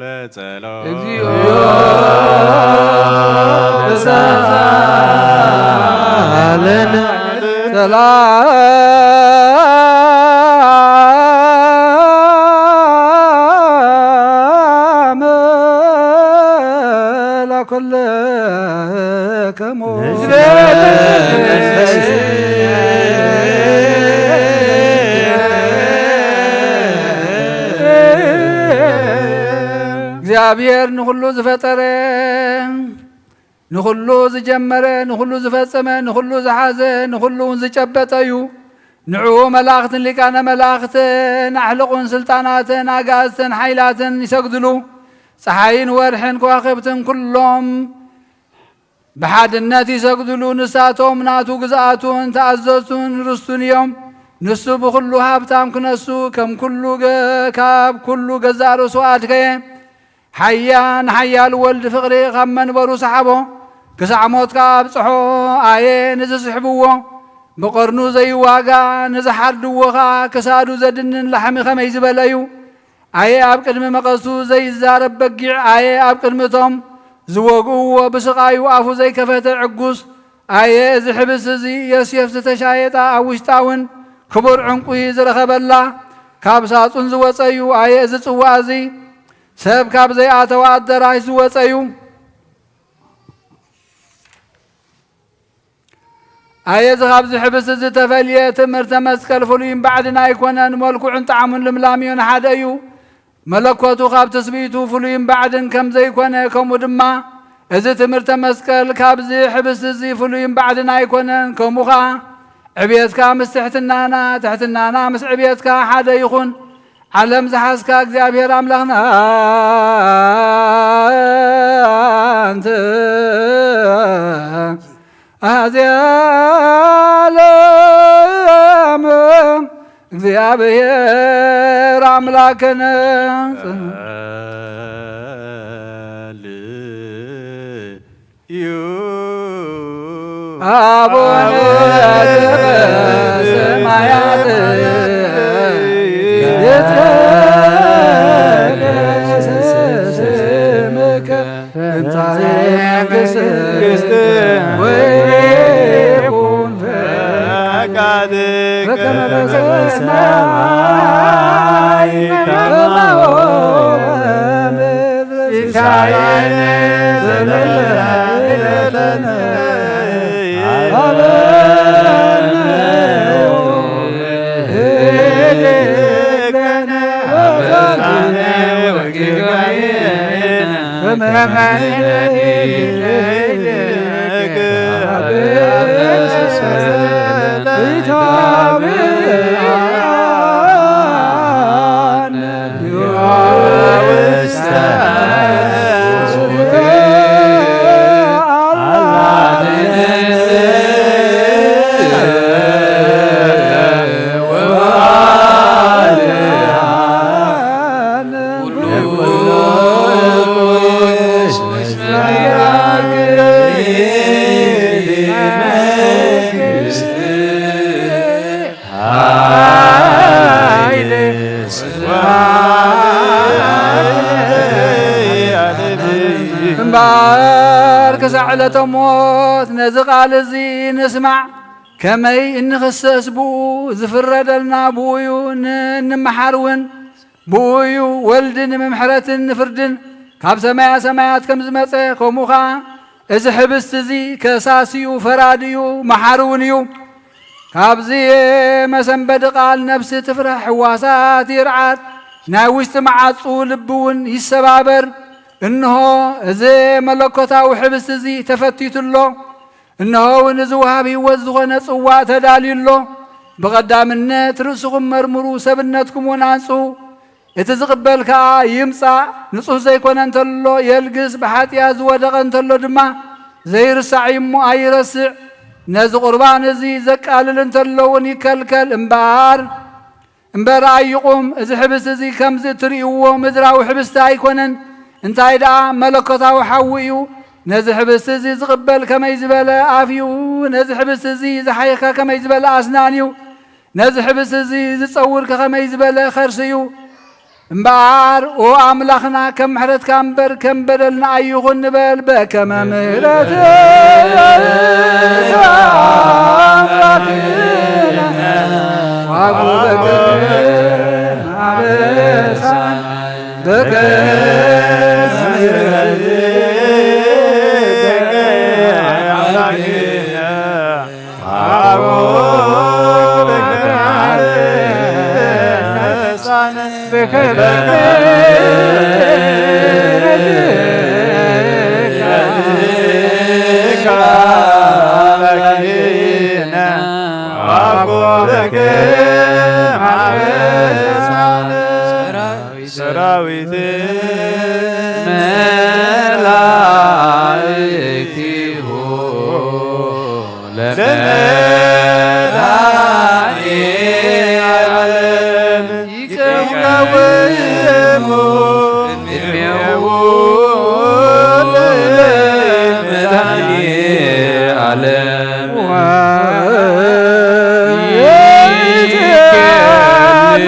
ለጸሎት እግዚኦ ተሳለን ሰላም ለኩልክሙ። እግዚኣብሔር ንኹሉ ዝፈጠረ፣ ንኹሉ ዝጀመረ፣ ንኹሉ ዝፈጸመ፣ ንኹሉ ዝሓዘ፣ ንኹሉ እውን ዝጨበጠ እዩ። ንዕኡ መላእኽትን ሊቃነ መላእኽትን፣ ኣሕልቑን ስልጣናትን ኣጋእዝትን ሓይላትን ይሰግድሉ። ጸሓይን ወርሕን ከዋኽብትን ኩሎም ብሓድነት ይሰግድሉ። ንሳቶም ናቱ ግዝኣቱን ተኣዘዝቱን ርስቱን እዮም። ንሱ ብኹሉ ሃብታም ክነሱ ከም ኩሉ ገ-፣ ካብ ኩሉ ገዛእ ርእሱ ኣድከየ። ሓያ-፣ ንሓያል ወልድ ፍቕሪ ካብ መንበሩ ሰሓቦ፣ ክሳዕ ሞት ከኣ ኣብጽሖ። ኣየ ንዝስሕብዎ፣ ብቐርኑ ዘይዋጋእ፣ ንዝሓርድዎ ኸኣ ክሳዱ ዘድንን ላሕሚ ኸመይ ዝበለ እዩ። ኣየ ኣብ ቅድሚ መቐሱ ዘይዛረብ በጊዕ፣ ኣየ ኣብ ቅድሚ እቶም ዝወግእዎ ብስቓዩ ኣፉ ዘይከፈተ ዕጉስ፣ ኣየ እዚ ሕብስ እዚ ዮሴፍ ዝተሻየጣ ኣብ ውሽጣ እውን ክቡር ዕንቁ ዝረኸበላ፣ ካብ ሳጹን ዝወጸ እዩ። ኣየ እዚ ጽዋእ እዚ ሰብ ካብ ዘይኣተወ ኣደራሽ ዝወጸ እዩ። ኣየ እዚ ካብዚ ሕብስቲ ዝተፈልየ ትምህርተ መስቀል ፍሉይን ባዕድን ኣይኮነን፣ መልክዑን ጣዕሙን ልምላሜኡን ሓደ እዩ። መለኮቱ ካብ ትስብእቱ ፍሉይን ባዕድን ከም ዘይኮነ፣ ከምኡ ድማ እዚ ትምህርተ መስቀል ካብዚ ሕብስቲ እዚ ፍሉይን ባዕድን ኣይኮነን። ከምኡ ኸኣ ዕብየትካ ምስ ትሕትናና፣ ትሕትናና ምስ ዕብየትካ ሓደ ይኹን። ዓለም ዝሓዝካ እግዚኣብሔር ኣምላኽና ኣንተ ኣዜ ዓለም እግዚኣብሔር ኣምላክነ ዩ። ኣቡነ ዘበሰማያት ይትቀደስ ስምከ ትምጻእ መንግስትከ ወይኩን ፈቃድከ በከመ በሰማይ ከማሁ በምድር። ሲሳየነ ዘለለዕለትነ ሀበነ ሀበነ ወጌጋየነ ከመ ንሕነኒ ንሕነኒ እምበኣር ክሳዕ ዕለተ ሞት ነዚ ቃል እዚ ንስማዕ። ከመይ እንኽሰስ ብኡ፣ ዝፍረደልና ብኡ እዩ፣ ን-፣ እንመሓር እውን ብኡ እዩ። ወልድ ንምምሕረትን ንፍርድን ካብ ሰማያ ሰማያት ከም ዝመጸ፣ ከምኡ ኸዓ እዚ ሕብስቲ እዚ ከሳሲ እዩ፣ ፈራዲ እዩ፣ መሓሪ እውን እዩ። ካብዚ መሰንበዲ ቃል ነፍሲ ትፍራሕ፣ ሕዋሳት ይርዓድ፣ ናይ ውሽጢ መዓጹ ልቢ እውን ይሰባበር። እንሆ እዚ መለኮታዊ ሕብስቲ እዚ ተፈቲቱ ኣሎ። እንሆ እውን እዚ ወሃብ ህይወት ዝኾነ ጽዋእ ተዳልዩ ኣሎ። ብቐዳምነት ርእስኹም መርምሩ፣ ሰብነትኩም እውን ኣንጽሁ። እቲ ዝቕበል ከኣ ይምጻእ፣ ንጹህ ዘይኮነ እንተሎ የልግስ፣ ብሓጢኣት ዝወደቐ እንተሎ ድማ ዘይርሳዕ እዩ እሞ ኣይረስዕ። ነዚ ቁርባን እዚ ዘቃልል እንተሎ እውን ይከልከል እምበኣር፣ እምበር ኣይቑም። እዚ ሕብስቲ እዚ ከምዚ እትርእይዎ ምድራዊ ሕብስቲ ኣይኮነን፣ እንታይ ደኣ መለኮታዊ ሓዊ እዩ። ነዚ ሕብስቲ እዚ ዝቕበል ከመይ ዝበለ ኣፍ እዩ! ነዚ ሕብስቲ እዚ ዝሓየካ ከመይ ዝበለ ኣስናን እዩ! ነዚ ሕብስቲ እዚ ዝጸውር ከ ከመይ ዝበለ ኸርሲ እዩ! እምበኣር፣ ኦ ኣምላኽና፣ ከም ምሕረትካ እምበር ከም በደልና ኣይኹን ንበል። በከመ ምሕረትከ ኣምላክነ ዋጉበከ ኣበሳን በከመ ምሕረትከ ኣምላክነ ሰራዊት መላእክቲሁ ለመድኃኔዓለም ይቀውሙ ቅድሜሁ ለመድኃኔዓለም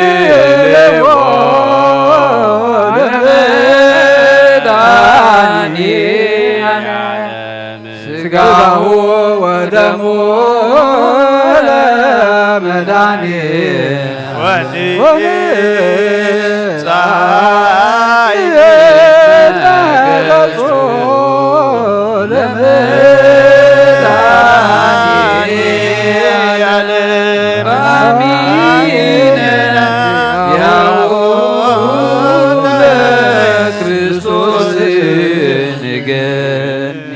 ወይትኬልዎ ለመድኃኔዓለም ሥጋሁ ወደሙ ለመድኃኒት ወንጻይ ገጹ ለመድኃኒት ያው ለክርስቶስ ንገኒ።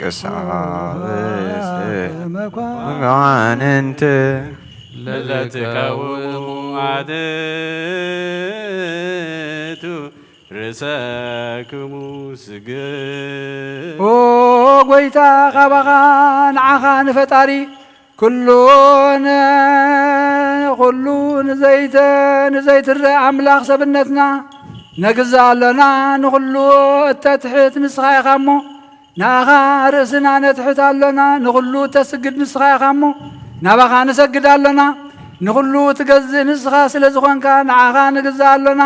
ቅሳብስ መኳንንት ለዘትቀውሙ አትቱ ርእሰክሙ ስግድ። ኦ ጎይታ፣ ካባኻ ንዓኻ ንፈጣሪ ኩሉን ኩሉ ንዘይተ-፣ ንዘይትረእ ኣምላኽ ሰብነትና ነግዛ ኣሎና። ንኹሉ እተትሕት ንስኻ ኢኻ እሞ፣ ንኣኻ ርእስና ነትሕት ኣሎና። ንኹሉ እተስግድ ንስኻ ኢኻ እሞ፣ ናባኻ ንሰግድ ኣሎና። ንኹሉ ትገዝእ ንስኻ ስለ ዝኾንካ፣ ንዓኻ ንግዛእ ኣሎና።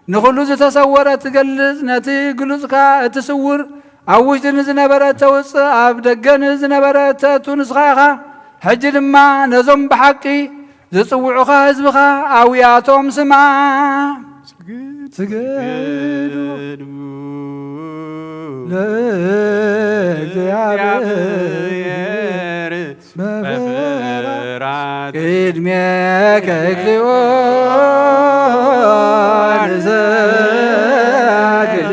ንኹሉ ዝተሰወረ ትገልጽ፣ ነቲ ግሉጽካ እቲ ስውር ኣብ ውሽጢ ንዝነበረ እተውጽእ፣ ኣብ ደገ ንዝነበረ እተእቱ ንስኻ ኢኻ። ሕጂ ድማ ነዞም ብሓቂ ዝጽውዑኻ ህዝብኻ ኣውያቶም ስማዕ። ስግዱ ለእግዚኣብሔር ቅድሜከ እግዚኦ ንሰግድ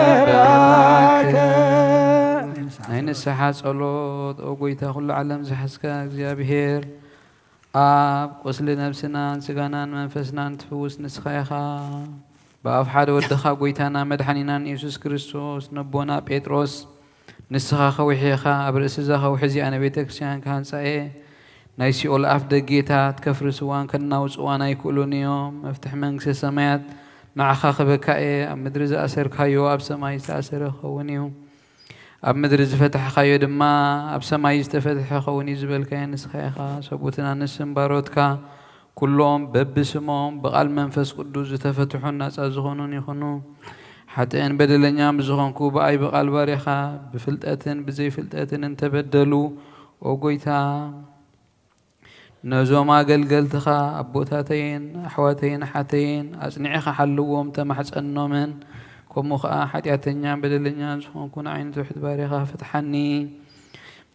ወንሴብሐከ። ናይ ንስሓ ጸሎት። ኦ ጎይታ፣ ኩሉ ዓለም ዝሓዝካ እግዚኣብሔር፣ ኣብ ቁስሊ ነብስናን ስጋናን መንፈስናን ትፍውስ ንስኻ ኢኻ። ብኣፍ ሓደ ወድኻ ጎይታና መድሓኒናን የሱስ ክርስቶስ ነቦና ጴጥሮስ፣ ንስኻ ከውሒ ኢኻ፣ ኣብ ርእሲ እዛ ከውሒ እዚኣ ንቤተ ክርስቲያን ክሃንጻ እየ፣ ናይ ሲኦል ኣፍ ደጌታት ከፍርስዋን ከናውጽዋን ኣይክእሉን እዮም፣ መፍትሒ መንግስተ ሰማያት ንዓኻ ክበካ እየ፣ ኣብ ምድሪ ዝኣሰርካዮ ኣብ ሰማይ ዝተኣሰረ ክኸውን እዩ፣ ኣብ ምድሪ ዝፈታሕካዮ ድማ ኣብ ሰማይ ዝተፈትሐ ክኸውን እዩ ዝበልካዮ ንስኻ ኢኻ። ሰብኡትን ኣንስትን ባሮትካ ኩሎም በብስሞም ብቓል መንፈስ ቅዱስ ዝተፈትሑን ናጻ ዝኾኑን ይኹኑ። ሓጥእን በደለኛን ብዝኾንኩ ብኣይ ብቓል ባሪኻ ብፍልጠትን ብዘይፍልጠትን እንተበደሉ፣ ኦ ጎይታ፣ ነዞም ኣገልገልትኻ ኣቦታተይን ኣሕዋተይን ኣሓተይን ኣጽኒዕኻ ሓልዎም፣ ተማሕጸኖምን፣ ከምኡ ኸኣ ሓጢኣተኛን በደለኛን ዝኾንኩ ንዓይ ንትሑት ባሪኻ ፍትሓኒ።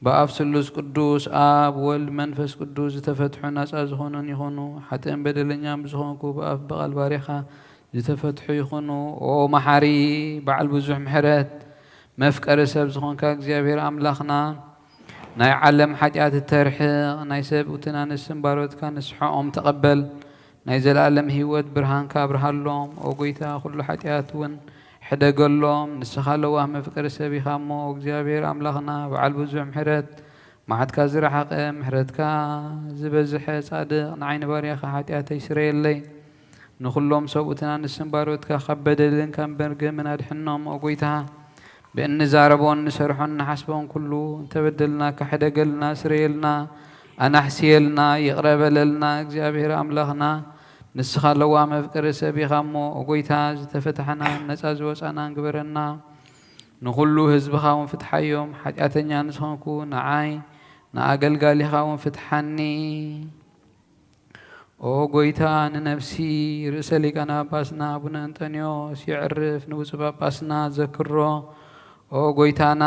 ብኣብ ስሉስ ቅዱስ፣ ኣብ ወልድ መንፈስ ቅዱስ ዝተፈትሑ ናጻ ዝኾኑን ይኹኑ። ሓጥእን በደለኛን ብዝኾንኩ ብኣፍ ብቓል ባሪኻ ዝተፈትሑ ይኹኑ። ኦ መሓሪ፣ በዓል ብዙሕ ምሕረት፣ መፍቀሪ ሰብ ዝኾንካ እግዚኣብሔር ኣምላኽና፣ ናይ ዓለም ሓጢኣት እተርሕቕ፣ ናይ ሰብኡትን ኣንስትን ባሮትካ ንስሐኦም ተቐበል። ናይ ዘለኣለም ህይወት ብርሃንካ ኣብርሃሎም። ኦ ጎይታ፣ ኩሉ ሓጢኣት እውን ሕደገሎም። ንስኻ ለዋህ መፍቀሪ ሰብ ኢኻ እሞ፣ ኦ እግዚኣብሔር ኣምላኽና፣ በዓል ብዙሕ ምሕረት፣ መዓትካ ዝረሓቐ፣ ምሕረትካ ዝበዝሐ ጻድቕ፣ ንዓይ ንባርያኻ ሓጢኣተይ ስረየለይ። ንኹሎም ሰብኡትን ኣንስትን ባሮትካ ካብ በደልን ካብ መርገምን ኣድሕኖም። ኦ ጎይታ፣ ብእንዛረቦን ንሰርሖን ንሓስቦን ኩሉ እንተበደልናካ ሕደገልና፣ ስረየልና፣ ኣናሕስየልና፣ ይቕረ በለልና። እግዚኣብሔር ኣምላኽና፣ ንስኻ ለዋህ መፍቀሪ ሰብ ኢኻ እሞ፣ ኦ ጎይታ፣ ዝተፈታሕናን ነጻ ዝወጻናን ግበረና። ንኹሉ ህዝብኻ እውን ፍትሓዮም። ሓጢኣተኛ ንዝኾንኩ ንዓይ ንኣገልጋሊኻ እውን ፍትሓኒ። ኦ ጎይታ፣ ንነፍሲ ርእሰ ሊቃነ ጳጳስና ኣቡነ እንጠንዮስ የዕርፍ፣ ንብፁዕ ጳጳስና ዘክሮ። ኦ ጎይታና፣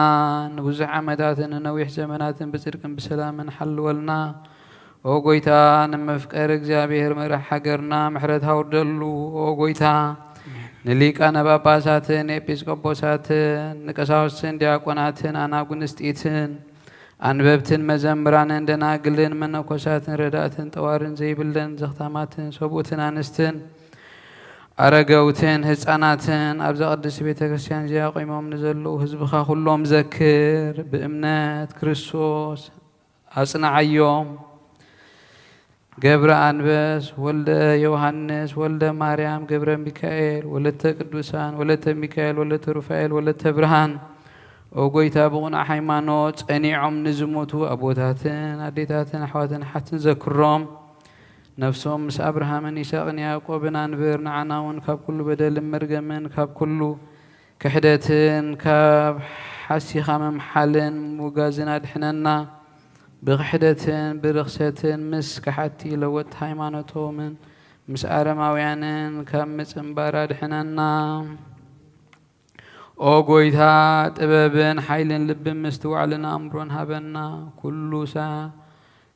ንብዙሕ ዓመታትን ንነዊሕ ዘመናትን ብጽድቅን ብሰላምን ሓልወልና። ኦ ጎይታ፣ ንመፍቀሪ እግዚኣብሔር መራሕ ሃገርና ምሕረት ኣውርደሉ። ኦ ጎይታ፣ ንሊቃነ ጳጳሳትን ኤጲስቆጶሳትን ንቀሳውስትን ዲያቆናትን ኣናጉንስጢትን ኣንበብትን መዘምራንን ደናግልን መነኮሳትን ረዳእትን ጠዋርን ዘይብለን ዘኽታማትን ሰብኡትን ኣንስትን ኣረገውትን ህፃናትን ኣብዛ ቅድስቲ ቤተ ክርስቲያን እዚኣ ቆይሞም ንዘለዉ ህዝብኻ ኩሎም ዘክር። ብእምነት ክርስቶስ ኣጽንዓዮም። ገብረ ኣንበስ ወልደ ዮሃንስ ወልደ ማርያም ገብረ ሚካኤል ወለተ ቅዱሳን ወለተ ሚካኤል ወለተ ሩፋኤል ወለተ ብርሃን። ኦ ጎይታ፣ ብቕኑዕ ሃይማኖት ጸኒዖም ንዝሞቱ ኣቦታትን ኣዴታትን ኣሕዋትን ሓትን ዘክሮም። ነፍሶም ምስ ኣብርሃምን ይስሐቅን ያዕቆብን ኣንብር። ንዓና እውን ካብ ኩሉ በደልን መርገምን ካብ ኩሉ ክሕደትን ካብ ሓሲኻ ምምሓልን ምውጋዝን ኣድሕነና። ብክሕደትን ብርኽሰትን ምስ ከሓድቲ ለወጥቲ ሃይማኖቶምን ምስ ኣረማውያንን ካብ ምጽንባር ኣድሕነና። ኦ ጎይታ፣ ጥበብን ሓይልን ልብን ምስትውዓልን ኣእምሮን ሃበና። ኩሉ ሳ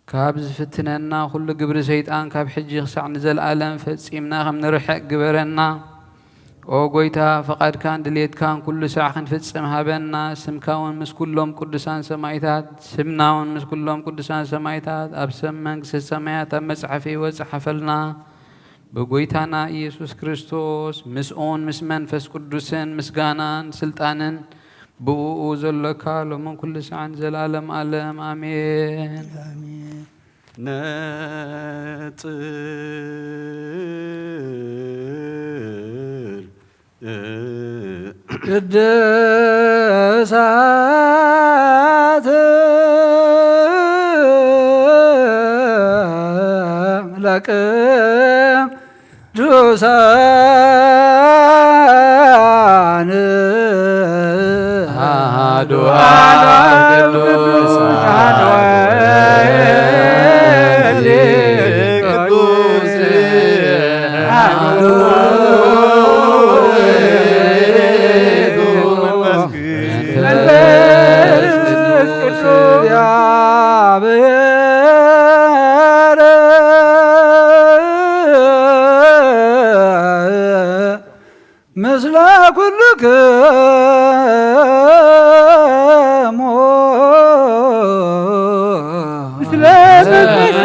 ካብ ዝፍትነና ኩሉ ግብሪ ሰይጣን ካብ ሕጂ ክሳዕ ንዘለኣለም ፈጺምና ከም ንርሕቕ ግበረና። ኦ ጎይታ፣ ፈቓድካን ድሌትካን ኩሉ ሳዕ ክንፍጽም ሃበና። ስምካ እውን ምስ ኩሎም ቅዱሳን ሰማይታት፣ ስምና እውን ምስ ኩሎም ቅዱሳን ሰማይታት ኣብ ሰብ መንግስቲ ሰማያት ኣብ መጽሓፍ ህይወት ጸሓፈልና። ብጎይታና ኢየሱስ ክርስቶስ ምስኡን ምስ መንፈስ ቅዱስን ምስጋናን ስልጣንን ብእኡ ዘሎካ ሎምን ኩሉ ሳዕን ዘላለም ኣለም ኣሜን። ኣሜን። ነጽር ቅድሳት ለቅዱሳን አሐዱ አብ ቅዱስ አሐዱ ቅዱስ አሐዱ መንፈስ ቅዱስ እግዚአብሔር ምስለ ኩልክሙ። ምስለ መንፈስከ።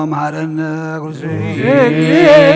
መሐረነ ክርስቶስ።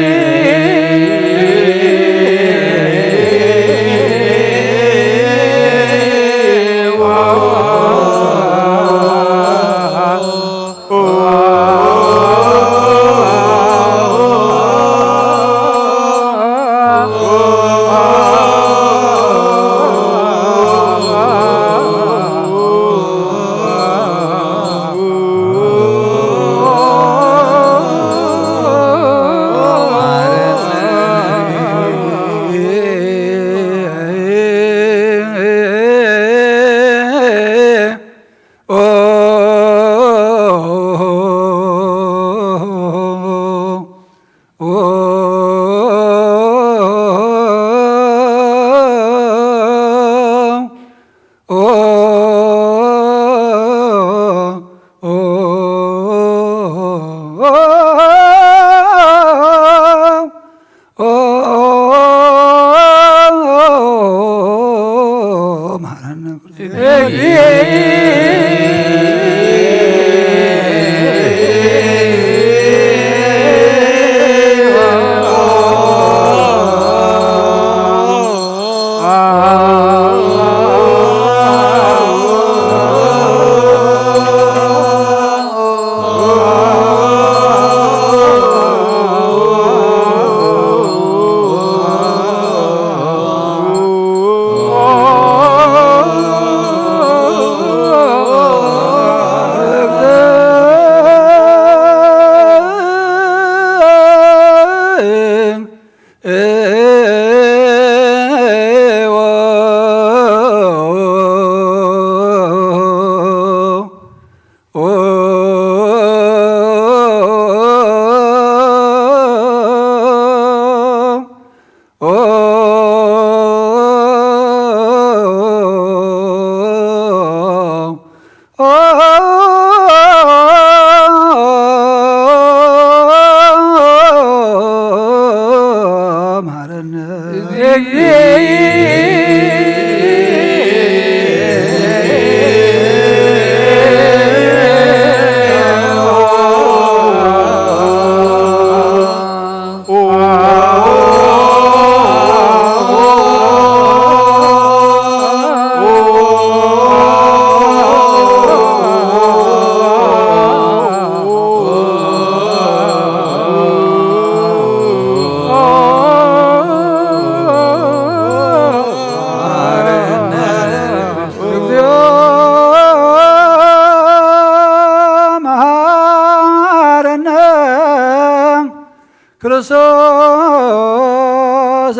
ክርስቶስ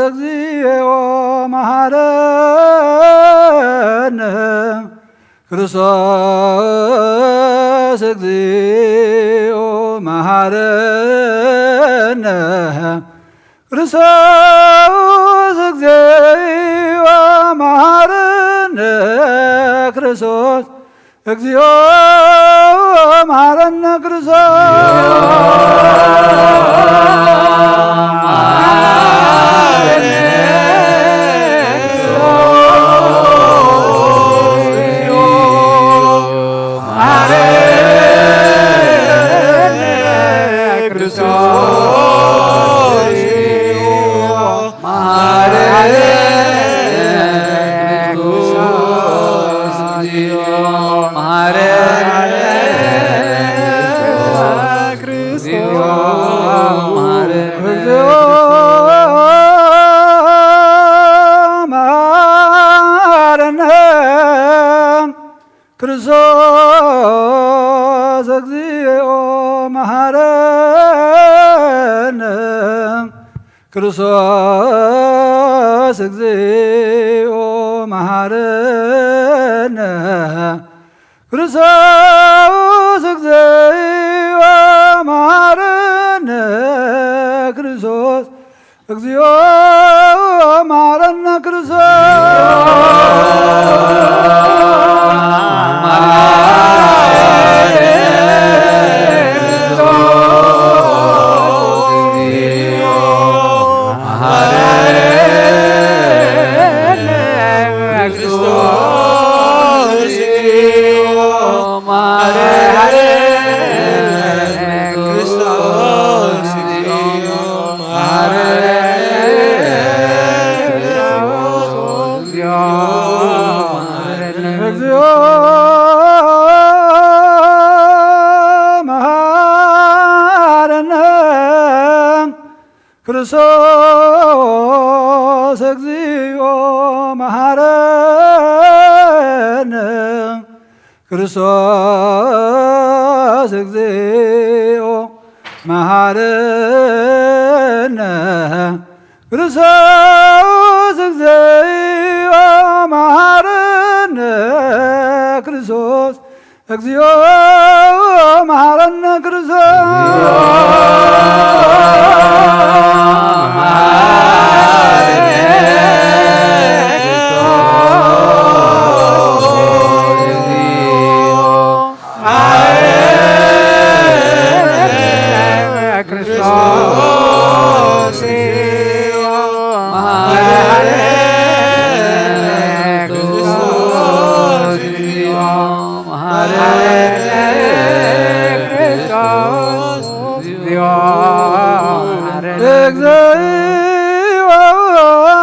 እግዚኦ መሐረነ። ክርስቶስ እግዚኦ መሐረነ። ክርስቶስ እግዚኦ መሐረነ። ክርስቶስ እግዚኦ መሐረነ። ክርስቶስ ክርስቶስ እግዚኦ መሐረነ። ክርስቶስ እግዚኦ መሐረነ። ክርስቶስ እግዚኦ መሐረነ። ክርስቶስ እግዚኦ መሐረነ። ክርስቶስ እግዚኦ መሐረነ። ክርስቶስ እግዚኦ መሐረነ። ክርስቶስ እግዚኦ መሐረነ። ክርስቶስ እግዚኦ መሐረነ። ክርስቶስ እግዚኦ መሐረነ። ክርስቶስ እግዚኦ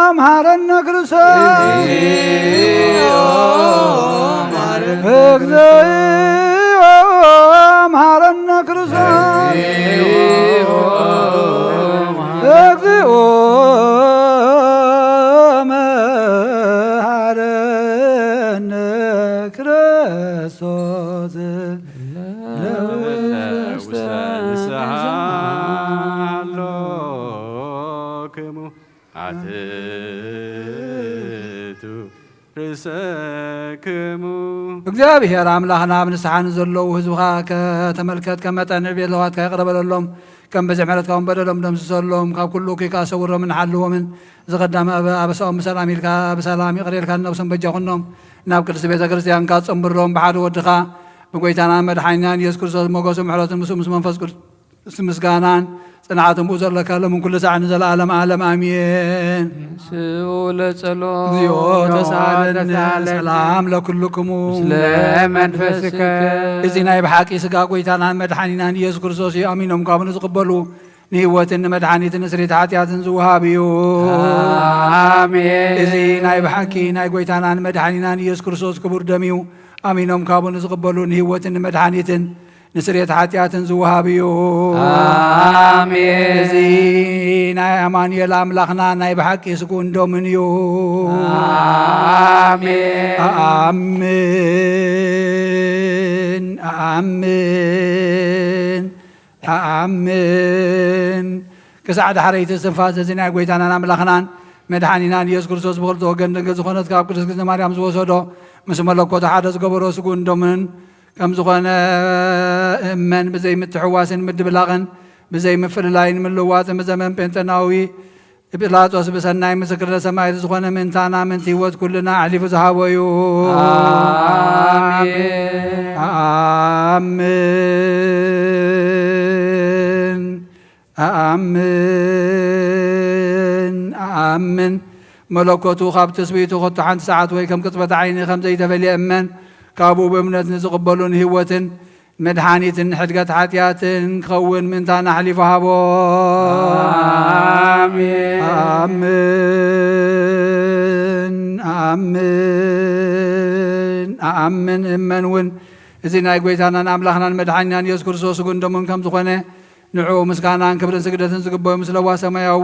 መሐረነ። ክርስቶስ እግዚኦ መሐረነ። ክርስቶስ እግዚኦ መሐረነ። ክርስቶስ ለውስተ ንስሐ ኣሎክሙ ኣትቱ ርእሰክሙ። እግዚኣብሔር ኣምላኽና፣ ኣብ ንስሓ ንዘለዉ ህዝብኻ ከተመልከት፣ ከም መጠን ቤለዋትካ ይቕረ በለሎም፣ ከም ብዝሒ ምሕረትካ እውን በደሎም ደምስሰሎም፣ ካብ ኩሉ እኩይ ከኣ ሰውሮምን ሓልዎምን። እዚ ቀዳሚ ኣብ ኣበሳኦም ብሰላም ኢልካ ብሰላም ይቕረ ኢልካ ንነብሶም በጃ ኩኖም፣ ናብ ቅድስቲ ቤተ ክርስቲያንካ ጸንብሮም፣ ብሓደ ወድኻ ብጎይታናን መድሓኒናን ኢየሱስ ክርስቶስ ሞገሱ ምሕረቱን ምስኡ ምስ መንፈስ ቅዱስ ምስጋናን ጽንዓትን ብኡ ዘለካ ሎምን ኩሉ ሳዕ ንዘለዓለም ዓለም ኣሜን። ስኡ ለጸሎ እግዚኦ ተሳለነ። ተሳለነ። ሰላም ለኩልክሙ። ምስለ መንፈስከ። እዚ ናይ ብሓቂ ስጋ ጎይታናን መድሓኒናን ኢየሱስ ክርስቶስ እዩ። ኣሚኖም ካብኡ ንዝቕበሉ ንህይወትን ንመድሓኒትን ንስርየት ሓጢኣትን ዝወሃብ እዩ። ኣሜን። እዚ ናይ ብሓቂ ናይ ጎይታናን መድሓኒናን ኢየሱስ ክርስቶስ ክቡር ደም እዩ። ኣሚኖም ካብኡ ንዝቕበሉ ንህይወትን ንመድሓኒትን ንስርየት ሓጢኣትን ዝወሃብ እዩ። ኣሜን። እዚ ናይ ኣማኑኤል ኣምላኽና ናይ ብሓቂ ስግኡን ደሙን እዩ። ኣሜን። ኣኣምን፣ ኣኣምን፣ ኣኣምን። ክሳዕ ዳሕረይቲ እስትንፋስ እዚ ናይ ጐይታናን ኣምላኽናን መድሓኒናን ኢየሱስ ክርስቶስ ብኽልተ ወገን ድንግል ዝኾነት ካብ ቅድስት ግዝነ ማርያም ዝወሰዶ፣ ምስ መለኮቱ ሓደ ዝገበሮ ስግኡን ደሙን ከም ዝኾነ እመን። ብዘይ ምትሕዋስን ምድብላቕን ብዘይ ምፍልላይን ምልዋጥን ብዘመን ጴንጠናዊ ጲላጦስ ብሰናይ ምስክርነት ሰማዕት ዝኾነ ምእንታና ምእንቲ ህይወት ኩልና ኣሕሊፉ ዝሃቦ እዩ። ኣሜን። ኣኣምን፣ ኣኣምን፣ ኣኣምን። መለኮቱ ካብ ትስብእቱ ከቶ ሓንቲ ሰዓት ወይ ከም ቅጽበት ዓይኒ ከም ዘይተፈልየ እመን። ካብኡ ብእምነት ንዝቕበሉን ህይወትን መድሓኒትን ሕድገት ሓጢኣትን ክኸውን ምእንታና ኣሕሊፉ ሃቦ። ኣሜን። ኣኣምን፣ ኣኣምን፣ ኣኣምን። እመን እውን እዚ ናይ ጐይታናን ኣምላኽናን መድሓኒናን ኢየሱስ ክርስቶስ ስግኡን ደሙን ከም ዝኾነ ንዕኡ ምስጋናን ክብርን ስግደትን ዝግበኦ ምስ ለዋ ሰማያዊ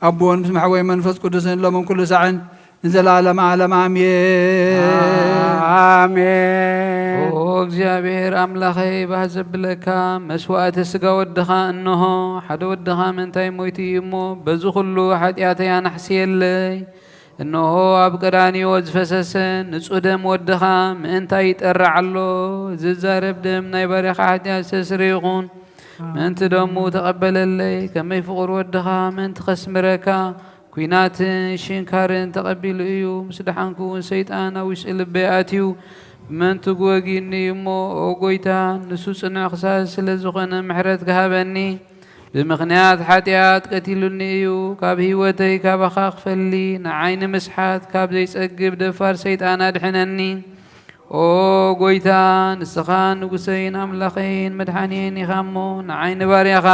ኣቦን ምስ መሕወይ መንፈስ ቅዱስን ሎምን ኩሉ ሳዕን ንዘለኣለም ዓለም ኣሜን። ኣሜን። ኦ እግዚኣብሔር ኣምላኸይ፣ ባህ ዘብለካ መስዋእቲ ስጋ ወድኻ እንሆ፣ ሓደ ወድኻ ምእንታይ ሞይቱ እዩ እሞ፣ በዚ ኩሉ ሓጢኣተይ ኣናሕስየለይ። እንሆ ኣብ ቀራንዮ ዝፈሰሰ ንጹህ ደም ወድኻ ምእንታይ ይጠርዕ ኣሎ። ዝዛረብ ደም ናይ ባርያኻ ሓጢኣት ዝተስረ ይኹን። ምእንቲ ደሙ ተቐበለለይ፣ ከመይ ፍቑር ወድኻ ምእንቲ ከስምረካ፣ ኲናትን ሽንካርን ተቐቢሉ እዩ። ምስ ደሓንኩ እውን ሰይጣን ኣብ ውሽጢ ልበይ ኣትዩ፣ ምእንቲ ክወግእኒ እዩ እሞ፣ ኦ ጐይታ፣ ንሱ ጽኑዕ ክሳስ ስለ ዝኾነ ምሕረት ክሃበኒ። ብምኽንያት ሓጢኣት ቀቲሉኒ እዩ። ካብ ህይወተይ ካባኻ ክፈሊ፣ ንዓይ ንምስሓት ካብ ዘይጸግብ ደፋር ሰይጣን ኣድሕነኒ። ኦ ጐይታ፣ ንስኻ ንጉሰይን ኣምላኸይን መድሓኒየይን ኢኻ እሞ፣ ንዓይ ንባርያኻ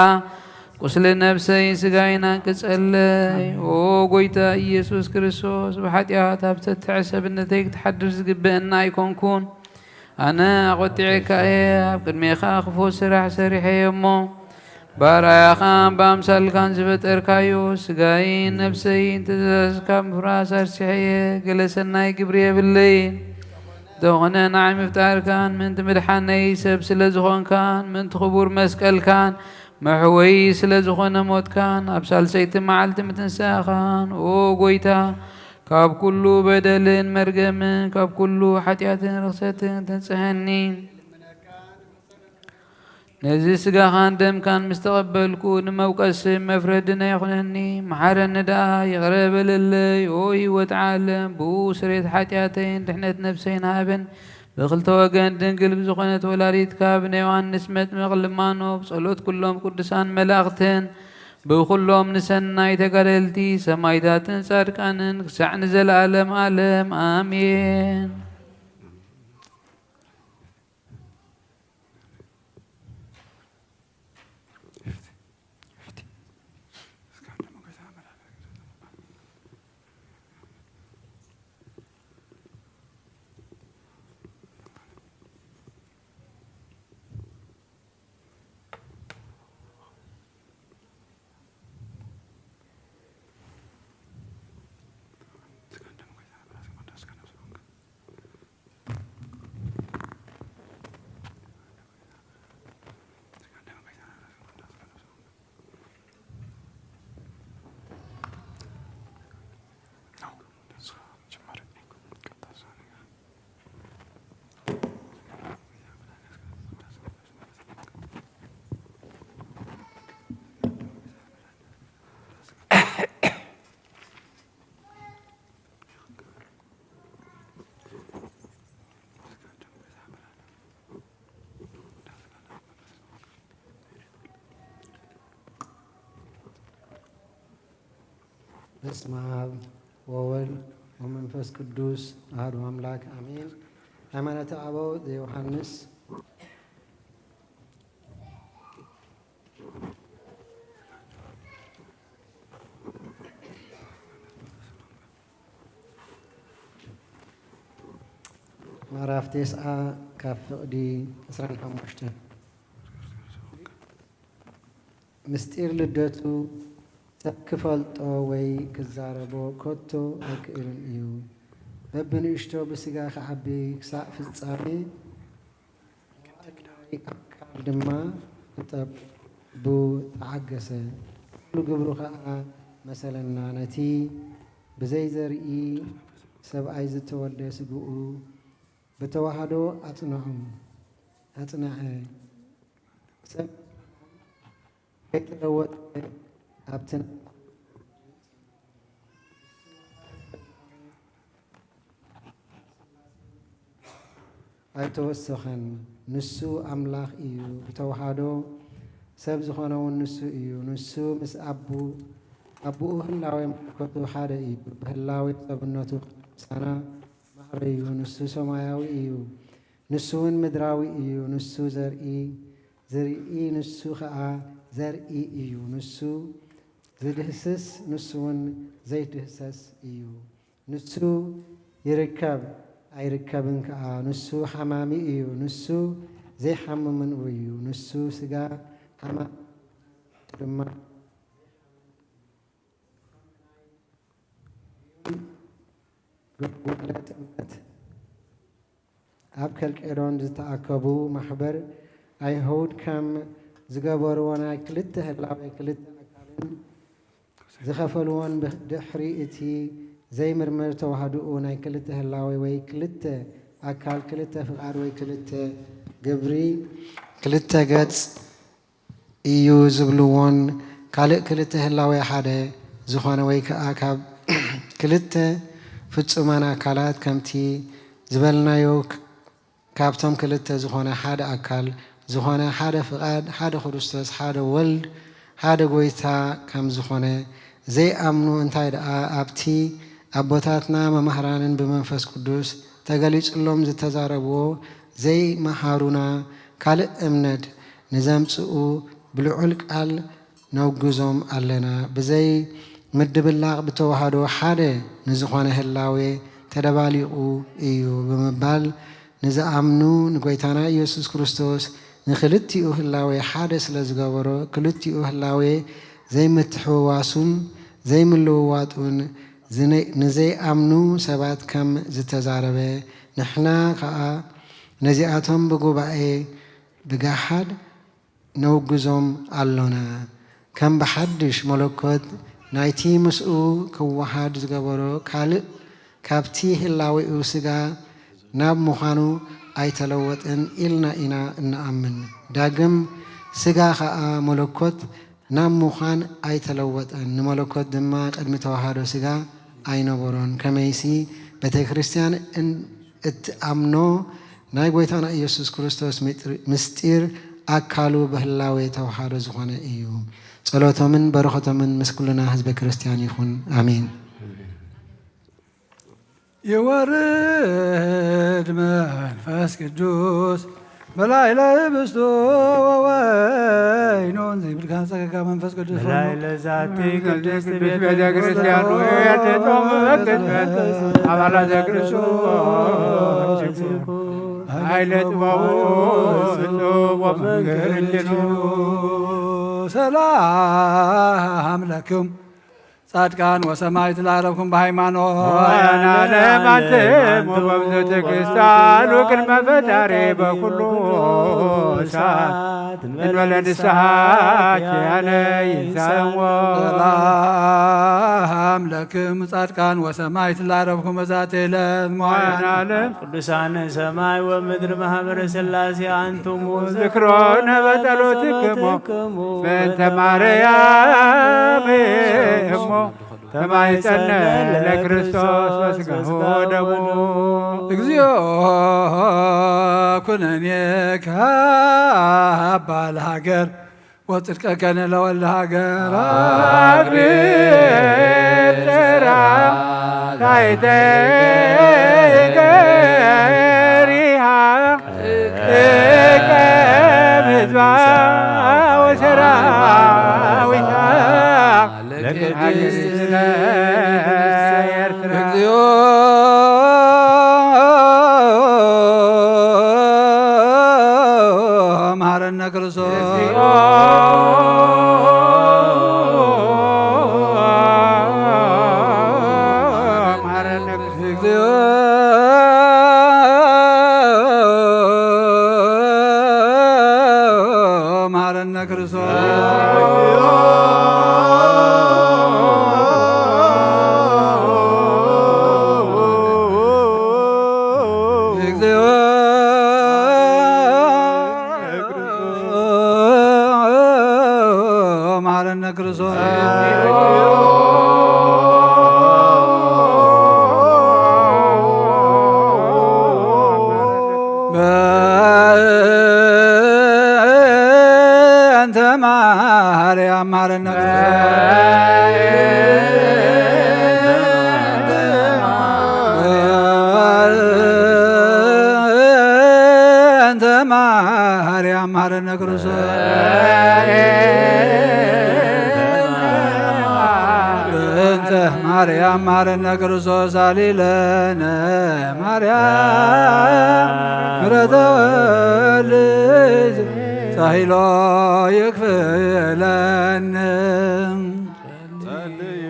ቁስሊ ነብሰይን ስጋይን ኣንቅጸለይ። ኦ ጐይታ ኢየሱስ ክርስቶስ፣ ብሓጢኣት ኣብ ዝተትሐ ሰብነተይ ክትሓድር ዝግበአና ኣይኮንኩን። ኣነ ኣቖጢዐካ እየ፣ ኣብ ቅድሜኻ ክፉእ ስራሕ ሰሪሐ እየ እሞ፣ ብኣርኣያኻን ብኣምሳልካን ዝፈጠርካዮ ስጋይን ነብሰይን ትእዛዝካ ምፍራስ ኣርሲሐ እየ። ገለ ሰናይ ግብሪ የብለይን። እንተኾነ ንዓይ ምፍጣርካን ምእንቲ ምድሓነይ ሰብ ስለ ዝኾንካን ምእንቲ ክቡር መስቀልካን መሕወዪ ስለ ዝኾነ ሞትካን ኣብ ሳልሰይቲ መዓልቲ ምትንሳእኻን፣ ኦ ጐይታ፣ ካብ ኩሉ በደልን መርገምን ካብ ኩሉ ሓጢኣትን ርኽሰትን ተንጽሐኒ። ነዚ ስጋኻን ደምካን ምስ ተቐበልኩ፣ ንመውቀስን መፍረድን ኣይኹነኒ። መሓረኒ ደኣ፣ ይቕረ በለለይ። ኦ ህይወት ዓለም፣ ብኡ ስርየት ሓጢኣተይን ድሕነት ነፍሰይን ሃበን። ብኽልተ ወገን ድንግል ብዝኾነት ወላዲትካ፣ ብናይ ዮሃንስ መጥምቕ ልማኖ፣ ብጸሎት ኩሎም ቅዱሳን መላእኽትን፣ ብኹሎም ንሰናይ ተጋደልቲ ሰማይታትን ጻድቃንን፣ ክሳዕ ንዘለኣለም ዓለም። ኣሜን። በስመ አብ ወወልድ ወመንፈስ ቅዱስ አሐዱ አምላክ አሜን። ሃይማኖተ አበው ዘዮሐንስ። ምዕራፍ ተስዓ ካብ ፍቕዲ ዕስራን ሓሙሽተን። ምስጢር ልደቱ ሰብ ክፈልጦ ወይ ክዛረቦ ከቶ ኣይክእልን እዩ። በብንእሽቶ ብስጋ ክዓቢ ክሳዕ ፍጻሜ፣ ብኣካል ድማ ክጠቡ ተዓገሰ። ኩሉ ግብሩ ኸኣ መሰለና። ነቲ ብዘይ ዘርኢ ሰብኣይ ዝተወልደ ስግኡ ብተዋህዶ ኣጽንዖም፣ ኣጽንዐ። ሰብ ከይተለወጠ ኣብቲ ኣይተወሰኸን። ንሱ ኣምላኽ እዩ። ብተዋህዶ ሰብ ዝኾነ እውን ንሱ እዩ። ንሱ ምስ ኣቡ፣ ኣቡኡ ህላዌ መለኮቱ ሓደ እዩ። ብህላዌ ሰብነቱ ምሳና ማዕረ እዩ። ንሱ ሰማያዊ እዩ። ንሱ እውን ምድራዊ እዩ። ንሱ ዘርኢ፣ ዝርኢ፣ ንሱ ኸኣ ዘርኢ እዩ። ንሱ ዝድህስስ፣ ንሱ እውን ዘይድህሰስ እዩ። ንሱ ይርከብ ኣይርከብን ከኣ፣ ንሱ ሓማሚ እዩ፣ ንሱ ዘይሓምምን እዩ። ንሱ ስጋ ሓማሚ ድማ ጉባኤ ጥምቀት ኣብ ከልቄዶን ዝተኣከቡ ማሕበር ኣይሁድ ከም ዝገበርዎ ናይ ክልተ ህላዌ ክልተ ኣካልን ዝኸፈልዎን ብድሕሪ እቲ ዘይምርምር ተዋህዶኡ ናይ ክልተ ህላዌ ወይ ክልተ ኣካል ክልተ ፍቓድ ወይ ክልተ ግብሪ ክልተ ገጽ እዩ ዝብልዎን ካልእ ክልተ ህላዌ ሓደ ዝኾነ ወይ ከኣ ካብ ክልተ ፍጹማን ኣካላት ከምቲ ዝበልናዮ ካብቶም ክልተ ዝኾነ ሓደ ኣካል፣ ዝኾነ ሓደ ፍቓድ፣ ሓደ ክርስቶስ፣ ሓደ ወልድ፣ ሓደ ጐይታ ከም ዝኾነ ዘይኣምኑ እንታይ ደኣ ኣብቲ ኣቦታትና መማህራንን ብመንፈስ ቅዱስ ተገሊጹሎም ዝተዛረብዎ ዘይመሃሩና ካልእ እምነት ንዘምጽኡ ብልዑል ቃል ነውግዞም ኣለና። ብዘይ ምድብላቕ ብተዋህዶ ሓደ ንዝኾነ ህላዌ ተደባሊቑ እዩ ብምባል ንዝኣምኑ ንጎይታና ኢየሱስ ክርስቶስ ንክልቲኡ ህላዌ ሓደ ስለ ዝገበሮ ክልቲኡ ህላዌ ዘይምትሕውዋሱን ዘይምልውዋጡን ዝነ-፣ ንዘይኣምኑ ሰባት ከም ዝተዛረበ ንሕና ከኣ ነዚኣቶም ብጉባኤ ብገሓድ ነውግዞም ኣሎና። ከም ብሓድሽ መለኮት ናይቲ ምስኡ ክወሃድ ዝገበሮ ካልእ ካብቲ ህላዌኡ ስጋ ናብ ምዃኑ ኣይተለወጠን ኢልና ኢና እንኣምን። ዳግም ስጋ ኸኣ መለኮት ናብ ምዃን ኣይተለወጠን። ንመለኮት ድማ ቅድሚ ተዋህዶ ስጋ ኣይነበሮን። ከመይሲ ቤተ ክርስቲያን እን-፣ እትኣምኖ ናይ ጐይታና ኢየሱስ ክርስቶስ ሚጥር-፣ ምስጢር ኣካሉ ብህላዌ ተዋህዶ ዝኾነ እዩ። ጸሎቶምን በረኸቶምን ምስ ኩልና ህዝበ ክርስቲያን ይኹን። ኣሜን። ይወርድ መንፈስ ቅዱስ በላዕለ ህብስቱ ወወይኑ እንዘይብል ካህን ጸጋጋ መንፈስ ቅዱስ በላዕለ ዛቲ ቅድስት ቤተ ክርስቲያኑ ያደቶም በቅድመት አባላት ዘክርስቶስ ኃይለ ጥበቡ እጹብ ወመንክር እንዲሉ ሰላም ለክም ጻድቃን ወሰማዕት ለዓረፍኩም በሃይማኖት። ወያነ ለማንትሙ በብዙ ትዕግስት አሉ ቅድመ ፈጣሪ በኩሉ ሰዓት እንበለ ንስሐ ኪያነ ይንሳዎ። ሰላም ለክም ጻድቃን ወሰማዕት ለዓረፍኩም በዛቲ ዕለት መዋዕለ ዓለም ቅዱሳነ ሰማይ ወምድር ማህበረ ሥላሴ አንትሙ ዝክሮነ በጸሎትክሙ በእንተ ማርያም እሞ ተማይጸነ ለክርስቶስ በስጋሁ ወደሙ። እግዚኦ ኩነኔ ካባ ለሃገር ወጽድቀከነ ለወልደ ሃገር። አግሪ ጽራ ታይተ ገሪሃ እቀም ህዝባ ወሰራዊታ ለቅድስት ኤርትራ። እግዚኦ መሐረነ ክርስቶስ። እግዚኦ መሐረነ ክርስቶስ። እግዚኦ መሐረነ ክርስቶስ። ማረነ ክርስቶስ። በእንተ ማርያም ማረነ ክርስቶስ። በእንተ ማርያም ማረነ ክርስቶስ። አሊለነ ማርያም ምሕረተ ወልድ ጸሂሎ ይክፍለነ። ጸልዩ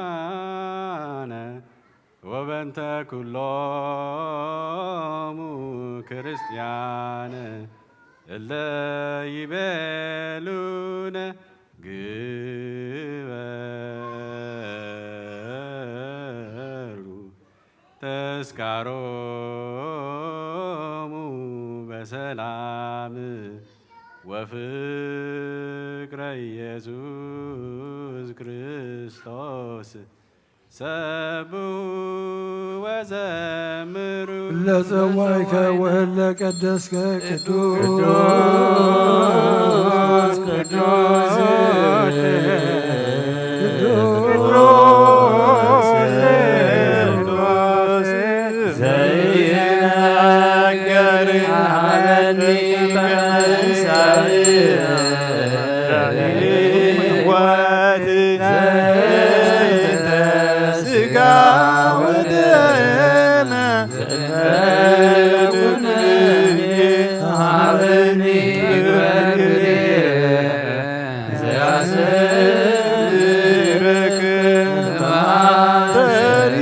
በእንቲአነ ወበእንተ ኩሎሙ ክርስቲያን እለ ይቤሉነ ግበሩ ተስካሮሙ በሰላም ወፍቅረ ኢየሱስ ክርስቶስ። ሰብሑ ወዘምሩ። ለጸዋይከ ወለ ቀደስከ ቅዱስ ቅዱስ ቅዱስ ቅዱስ ዘይነገር ሀበኒ ተንሳእ ሕይወት ዘንተ ስጋ ወደመ ዘንተ ኩነኔ ሀበኒ ግበርኒ ዘያስርክ ማተሪ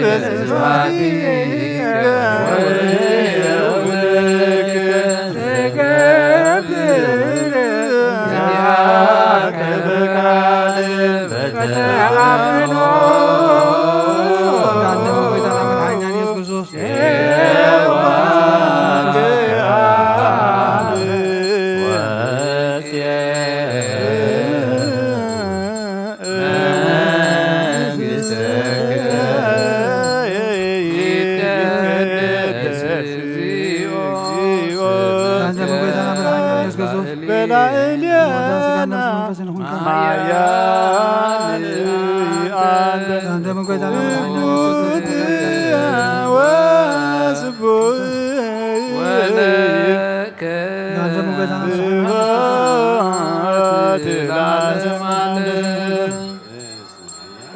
በስባቲከ ወየውልክ ትገብር ያከ በቃል በተአምኖ።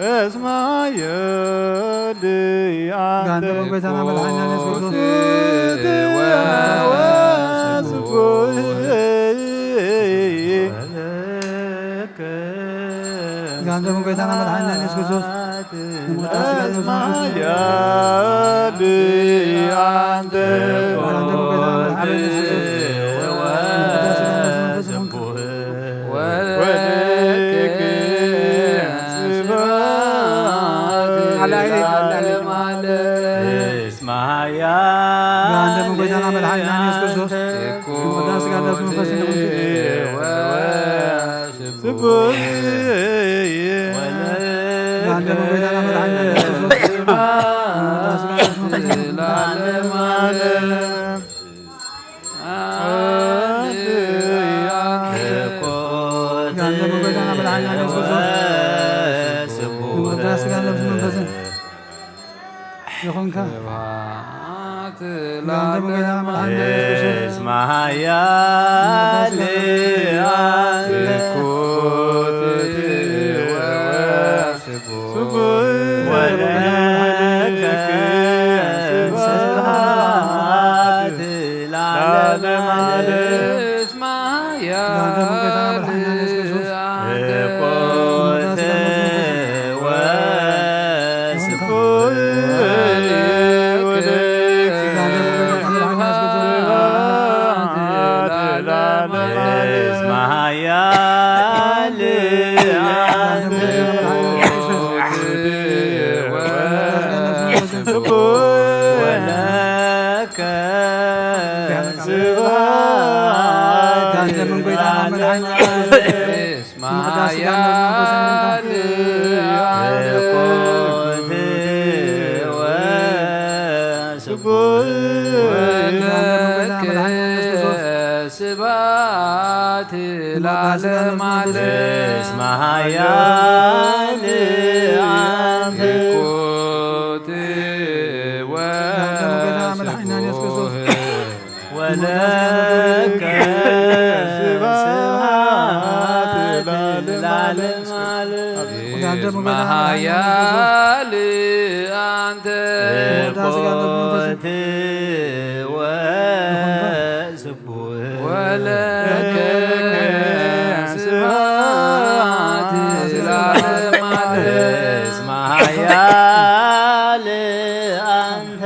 እስማ የድይ አንተ ጋንተ በጎይታና መድኃኒና ኢየሱስ ክርስቶስ። ጋንተ በጎይታና መድኃኒና ኢየሱስ ክርስቶስ። እስማ የድይ አንተ ጋንተ በጎይታና መድኃኒና ኢየሱስ ክርስቶስ። ወልክ ስብሐት ለዓለመ ዓለም። እስመ ኃያል ጋንደ መጎይታና መድኃኒና ኢየሱስ ክርስቶስ። ይኩን ስጋ ነፍስ መንፈስ ይሁን። ስቡሕ ጋንደ መጎይታና መድኃኒና ኢየሱስ ክርስቶስ። ስጋ ነፍስ መንፈስ ይሁን። ለዓለመ ዓለም። ያንተ በጎይታና መድኃኒና ኢየሱስ ክርስቶስ። ስጋ ነፍስ መንፈስን የኾንካ። ያንተ በጎይታና መድኃኒና ኢየሱስ ክርስቶስ። እስመ ኃያል አለ። ስቡሕ ወለከ ስብሐት ለዓለመ ዓለም። ለዓለመ ዓለም። እስመ ኃያል ለዓለመ ዓለም። እኮተ ወስቡሕ ወለከ ስብሐት ለዓለመ ዓለም። እስመ ኃያል ለዓለም ዓለም እስመ ኃያል አንተ። ወለከ ስብሐት ለዓለም ዓለም። እስመ ኃያል አንተ። ወለከ ስብሐት ለዓለም ዓለም። እስመ ኃያል አንተ።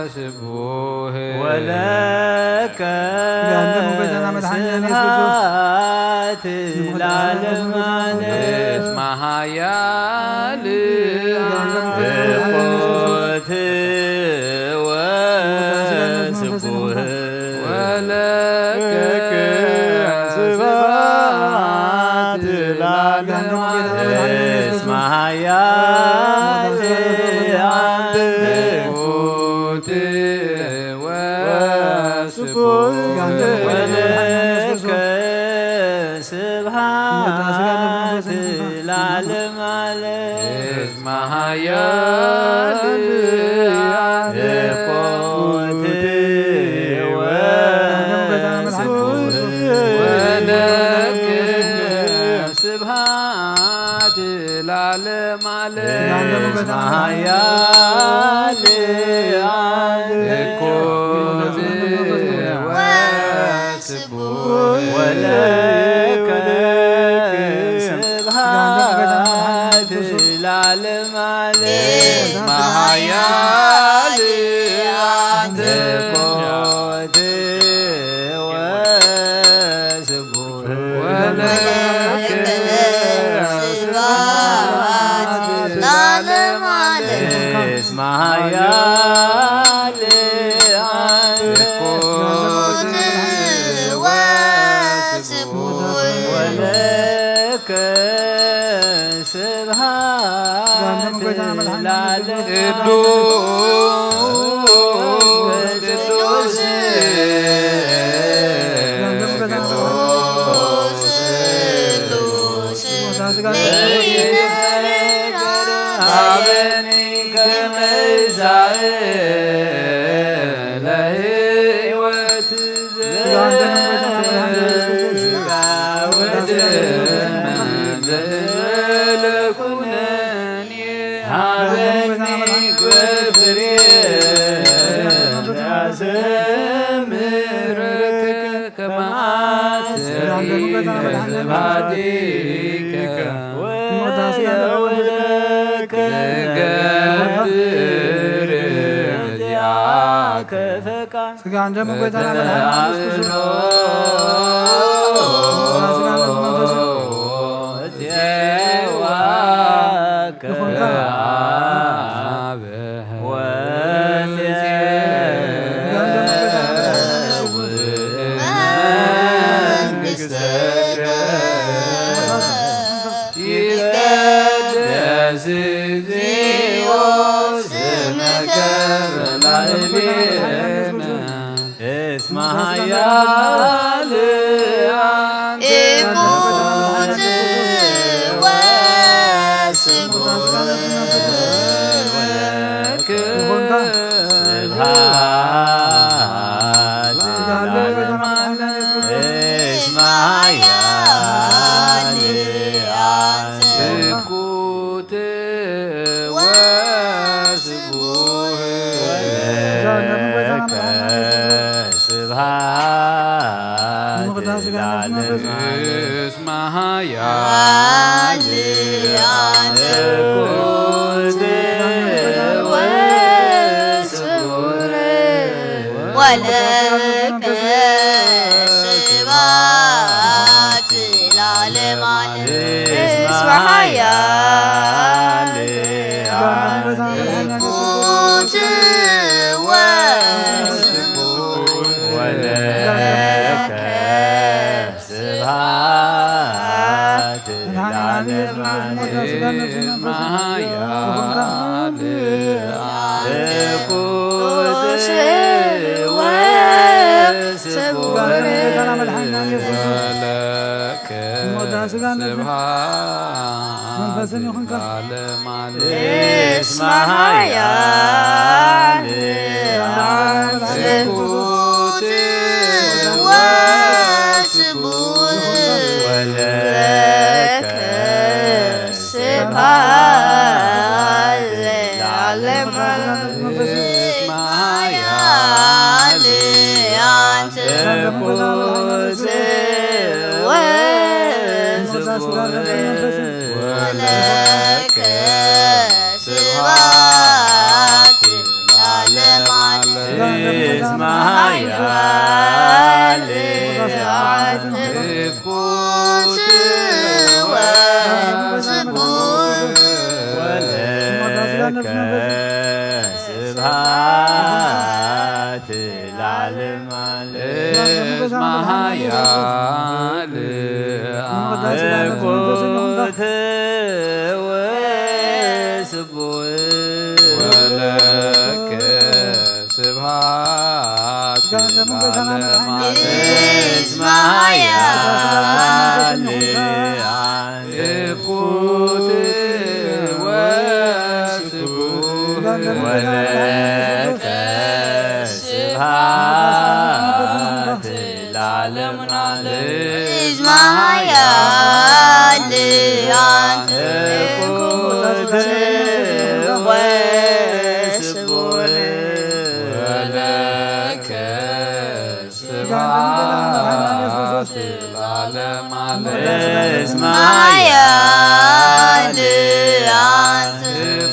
ወስቡህ ወለከ ስብሐት ለዓለም ዓለም። እስመ ኃያል አንተ። ወለከ ስብሐት ለዓለም ዓለም። እስመ ኃያል አንተ። ወለከ ስብሐት ለዓለም ዓለም። እስመ ኃያል አንተ። ወለከ ስብሐት ለዓለም ዓለም። እስመ ኃያል አንተ። ወለከ ስብሐት ለዓለም ዓለም። እስመ ኃያል አንተ። ወለከ ስብሐት ለዓለም ዓለም። እስመ ኃያል አንተ። ወስቡህ ወለከ ስብሐት ለዓለም። ቅዱስ ቅዱስ ቅዱስ ቅዱስ ሀበኒ ከመ ይዛእ ለሕይወት ዘወድመ ዘለኩነኒ ሀበኒ ፍሬ ያዘምረከ ከማሰሪ ስብሐቲከ ወየውለከ ገብር ዚአከ ፈቃድ። ስጋ እንደምን ጎይታና መድኃኒት ኢየሱስ ክርስቶስ። ስጋ እንደምን መንፈስ ቅዱስ። ጽዋ ይኹንካ። መንግሥትከ ይትቀደስ እግዚኦ ስምከ በላዕሌነ እስመ ኃያል አንተ ኢኮት ወስቡሕ ወለከ ስብሐት ለዓለመ ዓለም። እስመ ኃያል አንተ ኢኮት ወስቡሕ ወለከ ስብሐት ለዓለመ ዓለም። እስመ ኃያል ኢኮት ወስቡሕ ወለከ ስብሐት ለዓለመ ዓለም። እስመ ኃያል ኢኮት ወስቡሕ ወለከ ስብሐት ለዓለመ ዓለም። እስመ ኃያል ኢኮት ስብሐት ስጋን ደምን ጎይታና መድሓኒና ኢየሱስ ክርስቶስ። ወለከ ስብሐት መንፈስን ይኹንካ። ለዓለመ ዓለም። እስመ ኃያል አንተ። ስብሐት ወለከ ስብሐት ለዓለመ ዓለም። እስመ ኃያል አንተ ቅዱስ ወስቡሕ ወለከ ስብሐት ለዓለመ ዓለም። እስመ ኃያል አንተ ቅዱስ ወስቡሕ ወለከ ስብሐት ለዓለመ ዓለም። እስመ ኃያል አንተ ቅዱስ ወስቡሕ ወለከ ስብሐት ለዓለመ ዓለም። እስመ ኃያል አንተ ቅዱስ ወስቡሕ ወለከ ስብሐት ለዓለመ ዓለም። እስመ ኃያል አንተ ቅዱስ ወስቡሕ ወለከ ስብሐት ለዓለመ ዓለም። እስመ ኃያል አንተ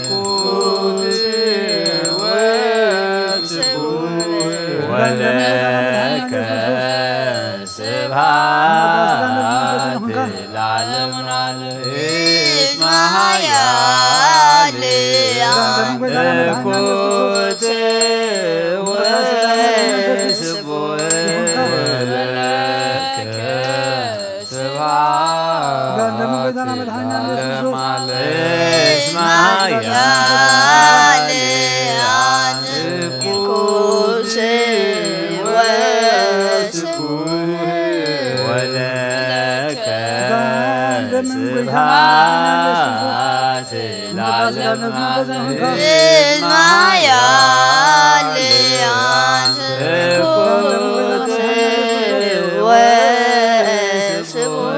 ቅዱስ ወስቡሕ ወለከ ስብሐት ለዓለመ ዓለም። እስመ ኃያል አንተ ቅዱስ ወስቡሕ ወለከ ስብሐት ለዓለመ ዓለም። እስመ ኃያል አንተ ቅዱስ ወስቡሕ ወለከ ስብሐት ለዓለመ ዓለም። እስመ ኃያል አንተ ቅዱስ ወስቡሕ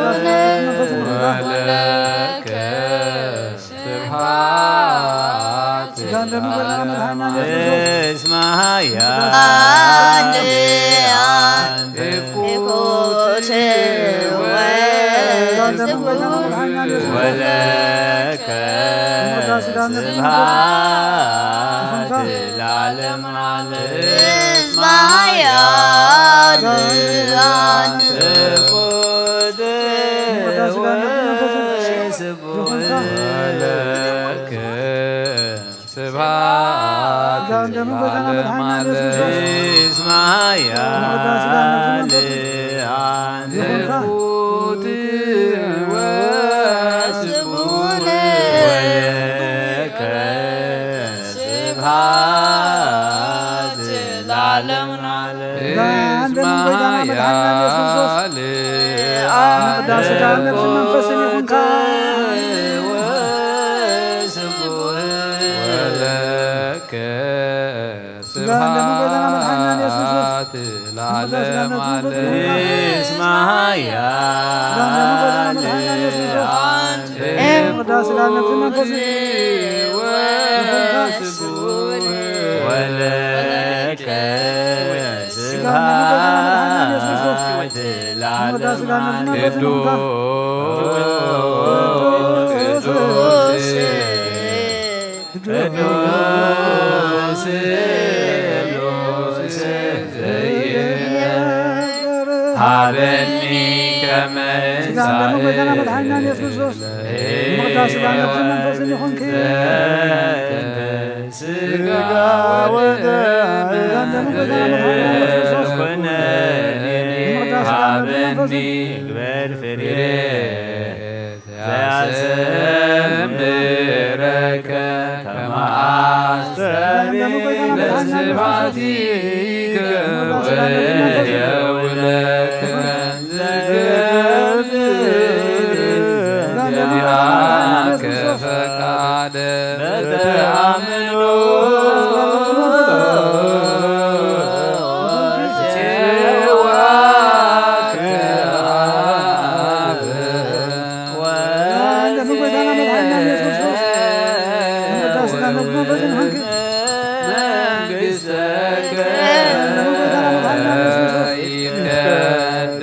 ወለከ ስብሐት ለዓለመ ዓለም። እስመ ኃያል አንተ ቅዱስ ወስቡሕ ወለከ ስብሐት ለዓለመ ዓለም። እስመ ኃያል አንተ ቅዱስ ወስቡሕ ወለከ ስብሐት ለዓለመ ዓለም። እስመ ኃያል አንተ ቅዱስ ወስቡሕ ወለከ ስብሐት ለዓለመ ዓለም። እስመ ኃያል አንተ ቅዱስ ወስቡሕ ወለከ ስብሐት ለዓለመ ዓለም። እስመ ኃያል አንተ ቅዱስ ወስቡሕ ወለከ ስብሐት ለዓለመ ዓለም። ቅዱስ ቅዱስ ቅዱስ ዘይነገር ሀበኒ ከመ ስጋ ደሙ ጎይታና መድሓኒና ኢየሱስ ክርስቶስ፣ ምቕዳስ ስጋ ነፍስን መንፈስን ይኹንኪ። ስጋ ወደም ስጋ ደሙ ጎይታና መድሓኒና ኢየሱስ ክርስቶስ፣ ኮነኒ ምቕዳስ ስጋ ነፍስን መንፈስን ይግበር ፍሬ ዘያሰምረከ ከመ አስተርአየ ለስብሐቲከ ወለ በተአምኖ ጽዋከ አብ መንግሥተከ ይትቀደስ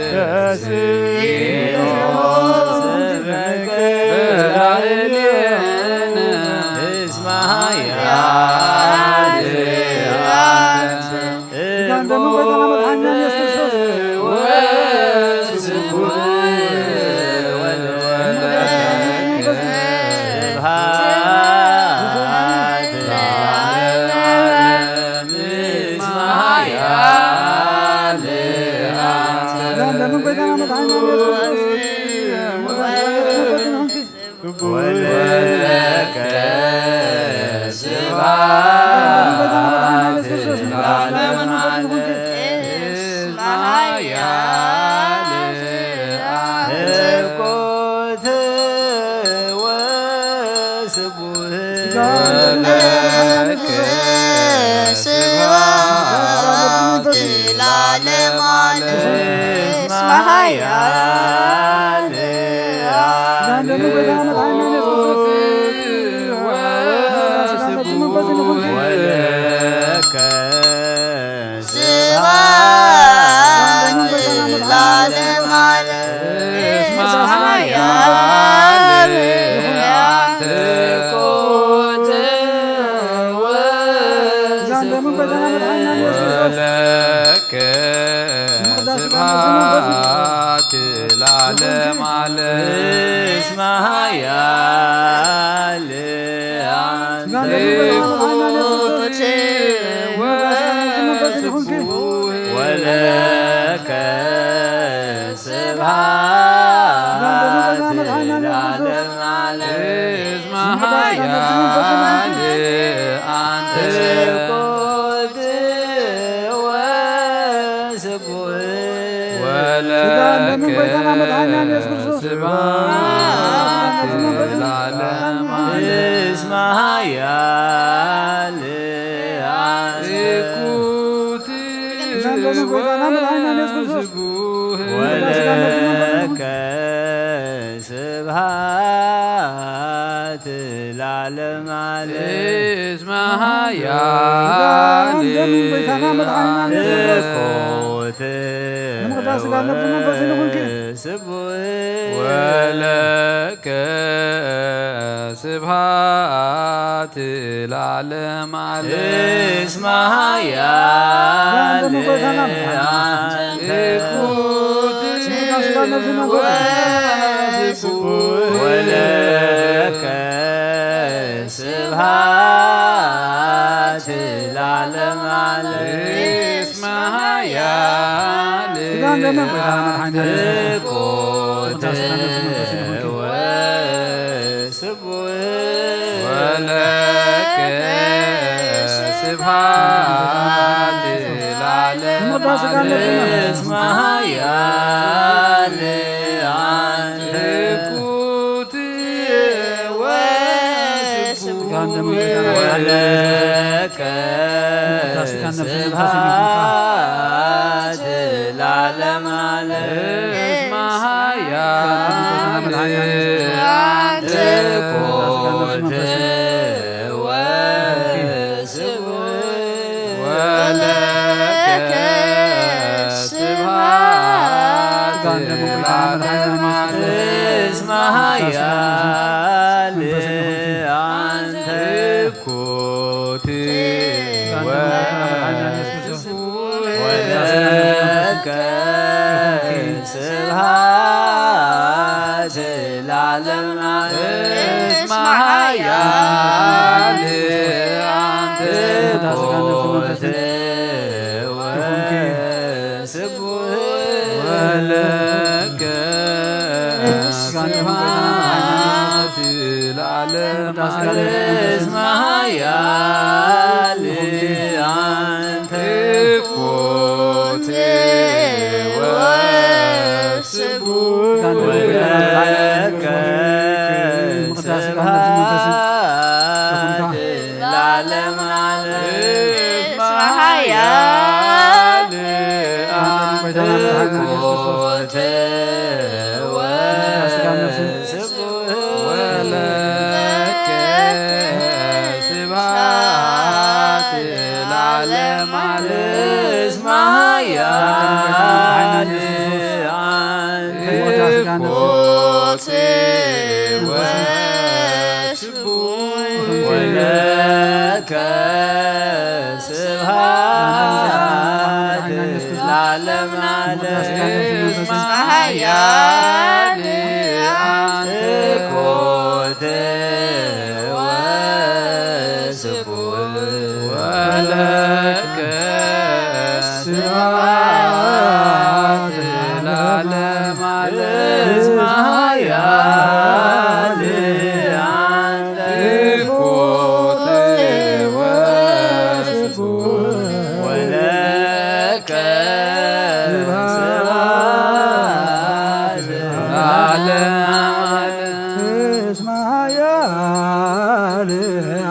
እስመ ኃያል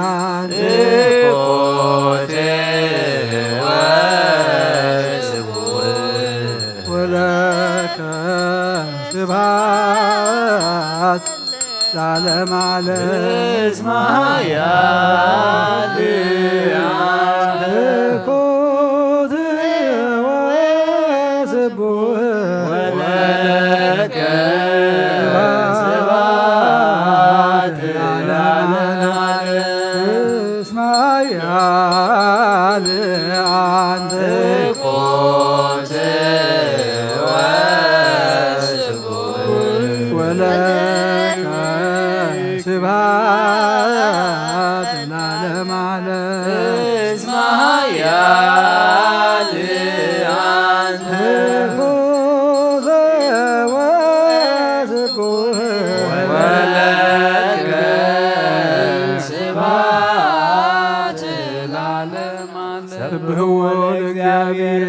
አንተ ኮቴ ወስቡሕ ወለከ ስብሐት ለዓለመ ዓለም። እስመ ኃያል አንተ ኮቴ ወስቡሕ ወለከ ስብሐት ለዓለመ ዓለም። እስመ ኃያል አንተ ኮቴ ወስቡሕ ወለከ ስብሐት ለዓለመ ዓለም። እስመ ኃያል አንተ ኮቴ ወስቡሕ ወለከ ስብሐት ለዓለመ ዓለም። ሰብሕዎ ለእግዚአብሔር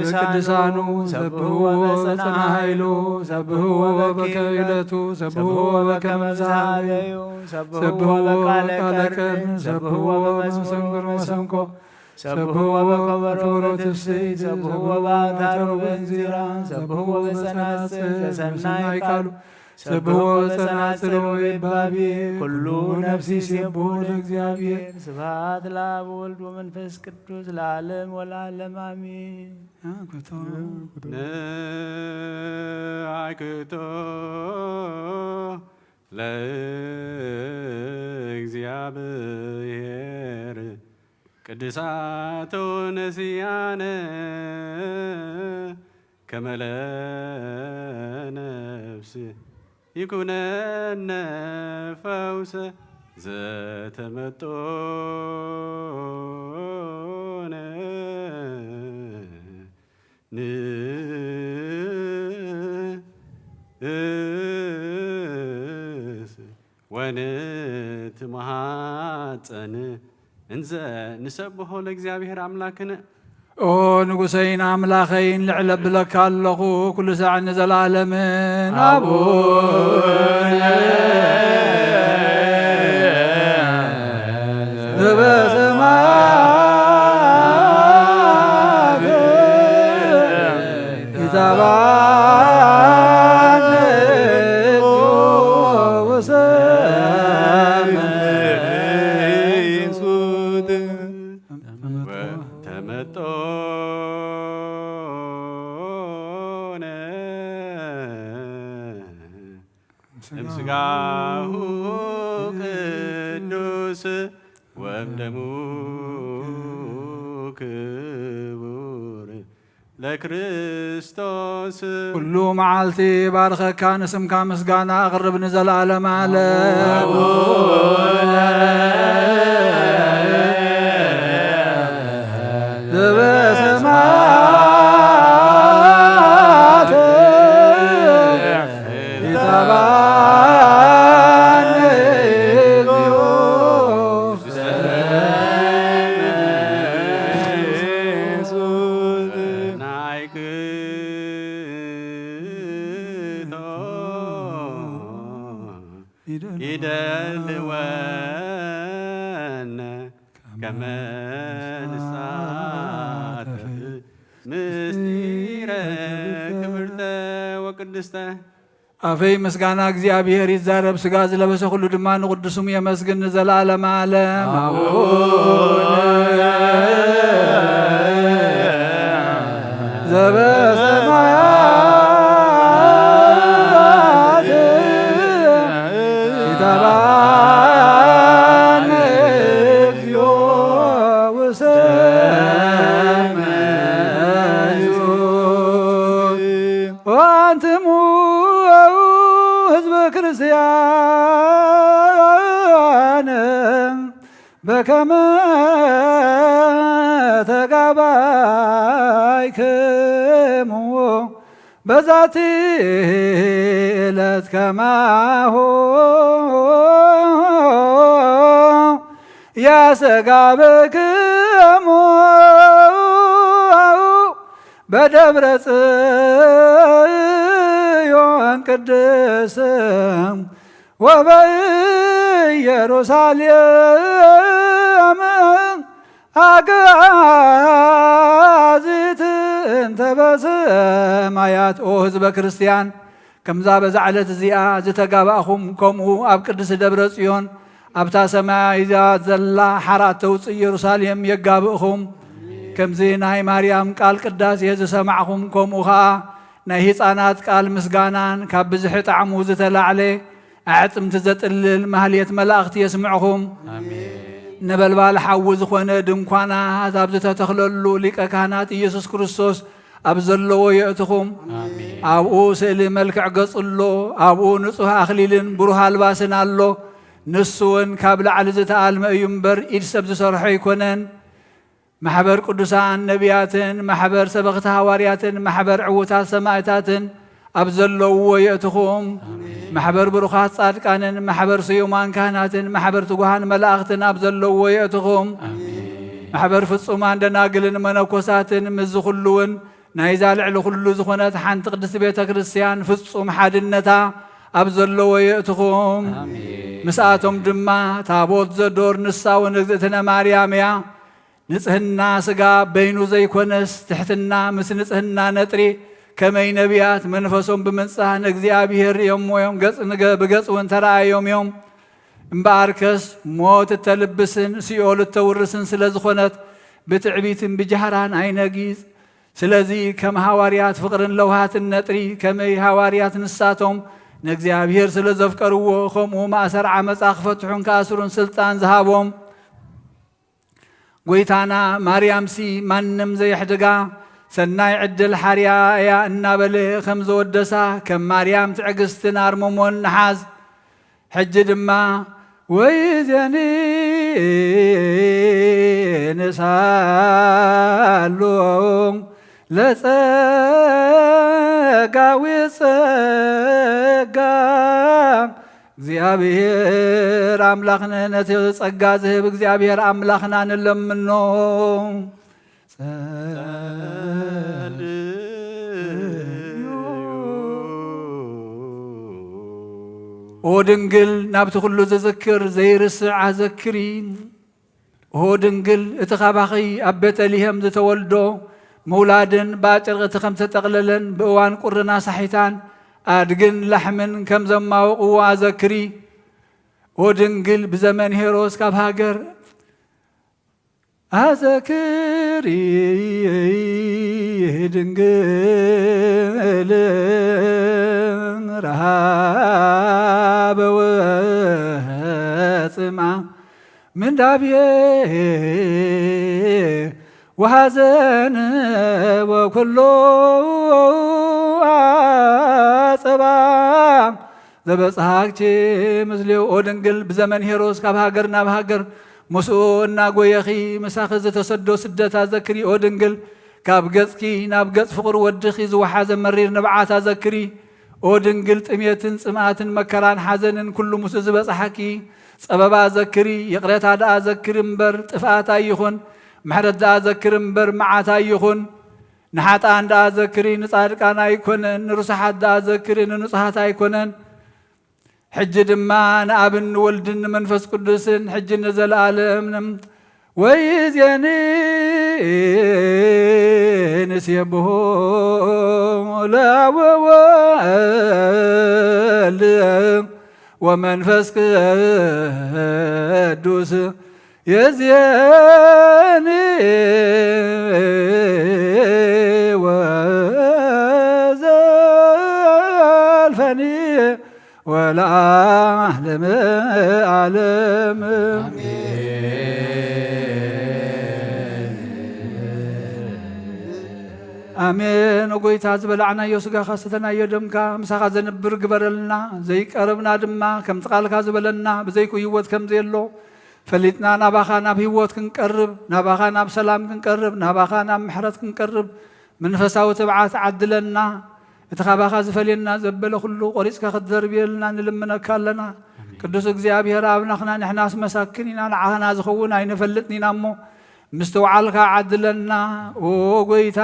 በቅዱሳኑ፣ ሰብሕዎ በጸና ኃይሉ፣ ሰብሕዎ በክህለቱ፣ ሰብሕዎ በከመ ዛህበዩ፣ ሰብሕዎ በቃለ ከርነ፣ ሰብሕዎ በመዝሙር ወመሰንቆ፣ ሰብሕዎ በከበሮ ወትፍስሕት፣ ሰብሕዎ በአውታሩ በእንዚራ፣ ሰብሕዎ በጸናጽል ዘሰናይ ቃሉ፣ ሰብሕዎ በጸናጽል ወበይባቤ፣ ኩሉ ነፍሲ ሴብሖ ለእግዚአብሔር። ስብሐት ለአብ ወወልድ ወመንፈስ ቅዱስ ለዓለም ወለዓለም አሜን። ነአክቶ ለእግዚአብሔር ቅድሳቶ ነስያነ ከመ ለነፍስ ይኩነነ ፈውሰ ዘተመጦነ ንእስ ወንትመሃፀን እንዘ ንሰብሖ ለእግዚአብሔር አምላክነ። ኦ ንጉሰይን አምላኸይን ልዕል እብለካ ኣለኹ ኩሉ ሳዕ ንዘለዓለምን። አቡነ ዘበሰማያት ይትባረክ ስምከ። ተመጦነ እምስጋሁ ቅዱስ ወእምደሙ ክቡር ለክርስቶስ። ኩሉ መዓልቲ ባርኸካ፣ ንስምካ ምስጋና ኣቕርብ ንዘለዓለም ዓለም። ዘበሰማያት ይትባረክ ስምከ። ይደልወነ ከመ ንሳተፍ ምስጢረ ክብርተ ወቅድስተ። ኣፈይ ምስጋና እግዚኣብሔር ይዛረብ፣ ሥጋ ዝለበሰ ኩሉ ድማ ንቅዱስሙ የመስግን ንዘለዓለመ ዓለም። አቡነ ዘበሰማያት ይትባረክ እግዚኦ ውሰነ። ወአንትሙ ህዝበ ክርስቲያን በከመ ተጋባይክሙ በዛቲ ዕለት ከማሁ ያስተጋብክሙ በደብረ ጽዮን ቅድስት ወበኢየሩሳሌም አግአዚት እንተ በሰማያት። ኦ ህዝበ ክርስቲያን፣ ከምዛ በዛ ዕለት እዚኣ ዝተጋባእኹም፣ ከምኡ ኣብ ቅድስቲ ደብረ ጽዮን ኣብታ ሰማይ እዚኣ ዘላ ሓራ እተውፅእ ኢየሩሳሌም የጋብእኹም። ከምዚ ናይ ማርያም ቃል ቅዳሴ ዝሰማዕኹም፣ ከምኡ ኸዓ ናይ ህፃናት ቃል ምስጋናን ካብ ብዝሒ ጣዕሙ ዝተላዕለ ኣዕፅምቲ ዘጥልል ማህሌት መላእኽቲ የስምዕኹም። ኣሜን። ነበልባል ሓዊ ዝኾነ ድንኳናት ኣብ ዝተተኽለሉ ሊቀ ካህናት ኢየሱስ ክርስቶስ ኣብ ዘለዎ የእትኹም። ኣሜን። ኣብኡ ስእሊ መልክዕ ገጹ ኣሎ፣ ኣብኡ ንጹሕ ኣኽሊልን ብሩህ ኣልባስን ኣሎ። ንሱ እውን ካብ ላዕሊ ዝተኣልመ እዩ እምበር፣ ኢድ ሰብ ዝሰርሖ ኣይኮነን። ማሕበር ቅዱሳን ነቢያትን፣ ማሕበር ሰበኽቲ ሃዋርያትን፣ ማሕበር ዕዉታት ሰማዕታትን ኣብ ዘለውዎ የእትኹም። ኣሜን። ማሕበር ብሩኻት ጻድቃንን፣ ማሕበር ስዩማን ካህናትን፣ ማሕበር ትጉሃን መላእኽትን ኣብ ዘለውዎ የእትኹም። ኣሜን። ማሕበር ፍጹማን ደናግልን መነኮሳትን፣ ምስዚ ኩሉ እውን ናይዛ ልዕሊ ኩሉ ዝኾነት ሓንቲ ቅድስቲ ቤተ ክርስቲያን ፍጹም ሓድነታ ኣብ ዘለዎ የእትኹም። ኣሜን። ምስኣቶም ድማ ታቦት ዘዶር ንሳ እውን እግዝእትነ ማርያም እያ። ንጽህና ስጋ በይኑ ዘይኮነስ፣ ትሕትና ምስ ንጽህና ነጥሪ፣ ከመይ ነቢያት መንፈሶም ብምንጻህ ንእግዚኣብሔር ርእዮምዎ እዮም፣ ገጽ ንገ-፣ ብገጽ እውን ተረኣዮም እዮም። እምበኣርከስ ሞት እተልብስን ሲኦል እተውርስን ስለ ዝኾነት፣ ብትዕቢትን ብጃህራን ኣይነጊጽ። ስለዚ ከም ሃዋርያት ፍቕርን ለውሃትን ነጥሪ፣ ከመይ ሃዋርያት ንሳቶም ንእግዚኣብሔር ስለ ዘፍቀርዎ፣ ከምኡ ማእሰር ዓመጻ ክፈትሑን ክኣስሩን ስልጣን ዝሃቦም ጎይታና፣ ማርያምሲ ማንም ዘየሕድጋ ሰናይ ዕድል ሓርያ እያ እናበለ ከም ዘወደሳ፣ ከም ማርያም ትዕግስትን ኣርምሞን ንሓዝ። ሕጂ ድማ ወይዜኒ ንሳሉ ለጸጋዊ ጸጋ እግዚኣብሔር ኣምላኽነ፣ ነቲ ጸጋ ዝህብ እግዚኣብሔር ኣምላኽና ንለምኖ። ጸልዩ። ኦ ድንግል፣ ናብቲ ኩሉ ዝዝክር ዘይርስዕ ኣዘክሪ። ኦ ድንግል፣ እቲ ካባኺ ኣብ ቤተልሔም ዝተወልዶ ምውላድን ብኣጭርቕቲ ከም ተጠቕለለን ብእዋን ቁርና ሳሒታን ኣድግን ላሕምን ከም ዘማወቕዎ ኣዘክሪ። ኦ ድንግል፣ ብዘመን ሄሮስ ካብ ሃገር ኣዘክሪ ድንግል ረሃበ ወጽማ ምንዳቤ ወሐዘን ወኩሎ ኣጸባ ዘበጽሐኪ ምስሌው። ኦ ድንግል፣ ብዘመን ሄሮስ ካብ ሃገር ናብ ሃገር ምስኡ እናጎየኺ ምሳኺ ዝተሰዶ ስደት ኣዘክሪ። ኦ ድንግል፣ ካብ ገጽኪ ናብ ገጽ ፍቑር ወድኺ ዝወሓዘ መሪር ንብዓት ኣዘክሪ። ኦ ድንግል፣ ጥሜትን ጽምኣትን መከራን ሓዘንን ኩሉ ምስኡ ዝበጽሓኪ ጸበባ ኣዘክሪ። ይቕሬታ ደኣ ዘክሪ እምበር ጥፍኣት ኣይኹን፣ ምሕረት ደኣ ዘክሪ እምበር መዓት ኣይኹን። ንሓጥኣን ደኣ ዘክሪ፣ ንጻድቃን ኣይኮነን፣ ንርሱሓት ደኣ ዘክሪ፣ ንንጹሃት ኣይኮነን። ሕጂ ድማ ንኣብን ንወልድን ንመንፈስ ቅዱስን፣ ሕጂ ንዘለኣለምን። ወይዜኒ ንሴብሖ ለአብ ወወልድ ወመንፈስ ቅዱስ። የዜኒ ወዘልፈኒ ወለዓለመ ዓለም። ኣሜን። ኦ ጎይታ፣ ዝበላዕናዮ ስጋኻ፣ ዝተናዮ ደምካ ምሳኻ ዘንብር ግበረልና። ዘይቀረብና ድማ ከምቲ ቃልካ ዝበለና፣ ብዘይኩ ህይወት ከም ዘየሎ ፈሊጥና ናባኻ ናብ ህይወት ክንቀርብ፣ ናባኻ ናብ ሰላም ክንቀርብ፣ ናባኻ ናብ ምሕረት ክንቀርብ መንፈሳዊ ትብዓት ዓድለና። እቲ ካባኻ ዝፈልየና ዘበለ ኩሉ ቆሪጽካ ክትደርብየልና ንልምነካ ኣለና። ኣሜን። ቅዱስ እግዚኣብሔር ኣብናኽና፣ ንሕናስ መሳኪን ኢና፣ ንዓኽና ዝኸውን ኣይንፈልጥን ኢና እሞ፣ ምስትውዓልካ ዓድለና። ኦ ጎይታ፣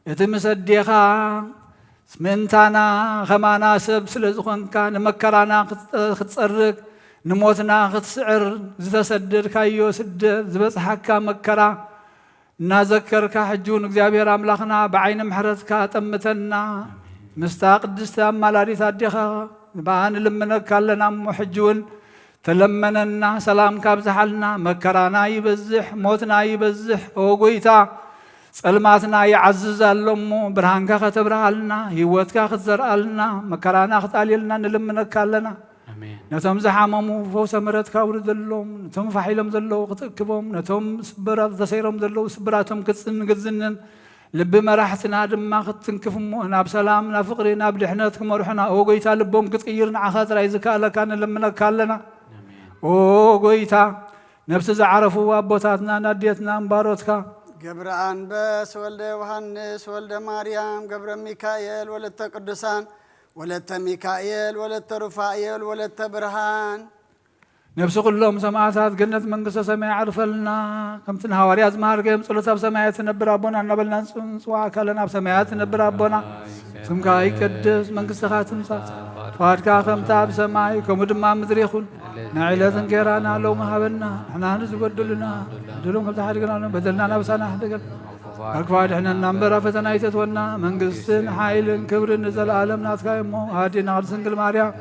እቲ ምስ ኣዴኻ ምእንታና ኸማና ሰብ ስለ ዝኾንካ፣ ንመከራና ክትጸ-፣ ክትጸርግ፣ ንሞትና ክትስዕር፣ ዝተሰደድካዮ ስደት፣ ዝበጽሓካ መከራ እናዘከርካ፣ ሕጂ እውን እግዚኣብሔር ኣምላኽና ብዓይኒ ምሕረትካ ጠምተና። ምስታ ቅድስቲ ኣማላዲት ኣዴኻ ብኣ ንልምነካ ኣለና እሞ፣ ሕጂ እውን ተለመነና፣ ሰላምካ ኣብዝሓልና። መከራና ይበዝሕ፣ ሞትና ይበዝሕ። ኦ ጎይታ፣ ጸልማትና ይዓዝዝ ኣሎ እሞ፣ ብርሃንካ ከተብርሃልና፣ ህይወትካ ክትዘርኣልና፣ መከራና ክትኣልየልና ንልምነካ ኣለና። ኣሜን። ነቶም ዝሓመሙ ፈውሰ ምሕረትካ ኣውርደሎም፣ ነቶም ፋሕ ኢሎም ዘለዉ ክትእክቦም፣ ነቶም ስብራት ተሰይሮም ዘለዉ ስብራቶም ክትጽንግዝንን፣ ልቢ መራሕትና ድማ ክትትንክፍ እሞ፣ ናብ ሰላም፣ ናብ ፍቕሪ፣ ናብ ድሕነት ክመርሑና፣ ኦ ጎይታ፣ ልቦም ክትቅይር ንዓኻ ጥራይ ዝከኣለካ ንልምነካ ኣለና። ኣሜን። ኦ ጎይታ፣ ነፍሲ ዝዓረፉ ኣቦታትናን ኣዴትናን ባሮትካ፣ ገብረ ኣንበስ ወልደ ዮሃንስ ወልደ ማርያም ገብረ ሚካኤል ወለተ ቅዱሳን ወለተ ሚካኤል ወለተ ሩፋኤል ወለተ ብርሃን፣ ነፍሲ ኩሎም ሰማዕታት ገነት መንግስተ ሰማይ ዓርፈልና። ከምቲ ንሃዋርያት ዝመሃርካዮም፣ ጸሎት ኣብ ሰማያት ትነብር ኣቦና እናበልና ንጽ-፣ ንጽዋዕካ ኣለና። ኣብ ሰማያት ትነብር ኣቦና፣ ስምካ ይቀደስ፣ መንግስትኻ ትምጻእ፣ ፍቓድካ ከምቲ ኣብ ሰማይ ከምኡ ድማ ኣብ ምድሪ ይኹን። ናይ ዕለት እንጌራና ሎሚ ሃበና፣ ንሕና ንዝበደሉና በደሎም ከም ዝሓድገና፣ በደልና ናብሳና ሕደገን፣ ካብ ክፉ ኣድሕነና እምበር፣ ኣብ ፈተና ኣይተእትወና። መንግስትን ሓይልን ክብርን ንዘለኣለም ናትካ እሞ፣ ኣዴና ቅድስት ድንግል ማርያም፣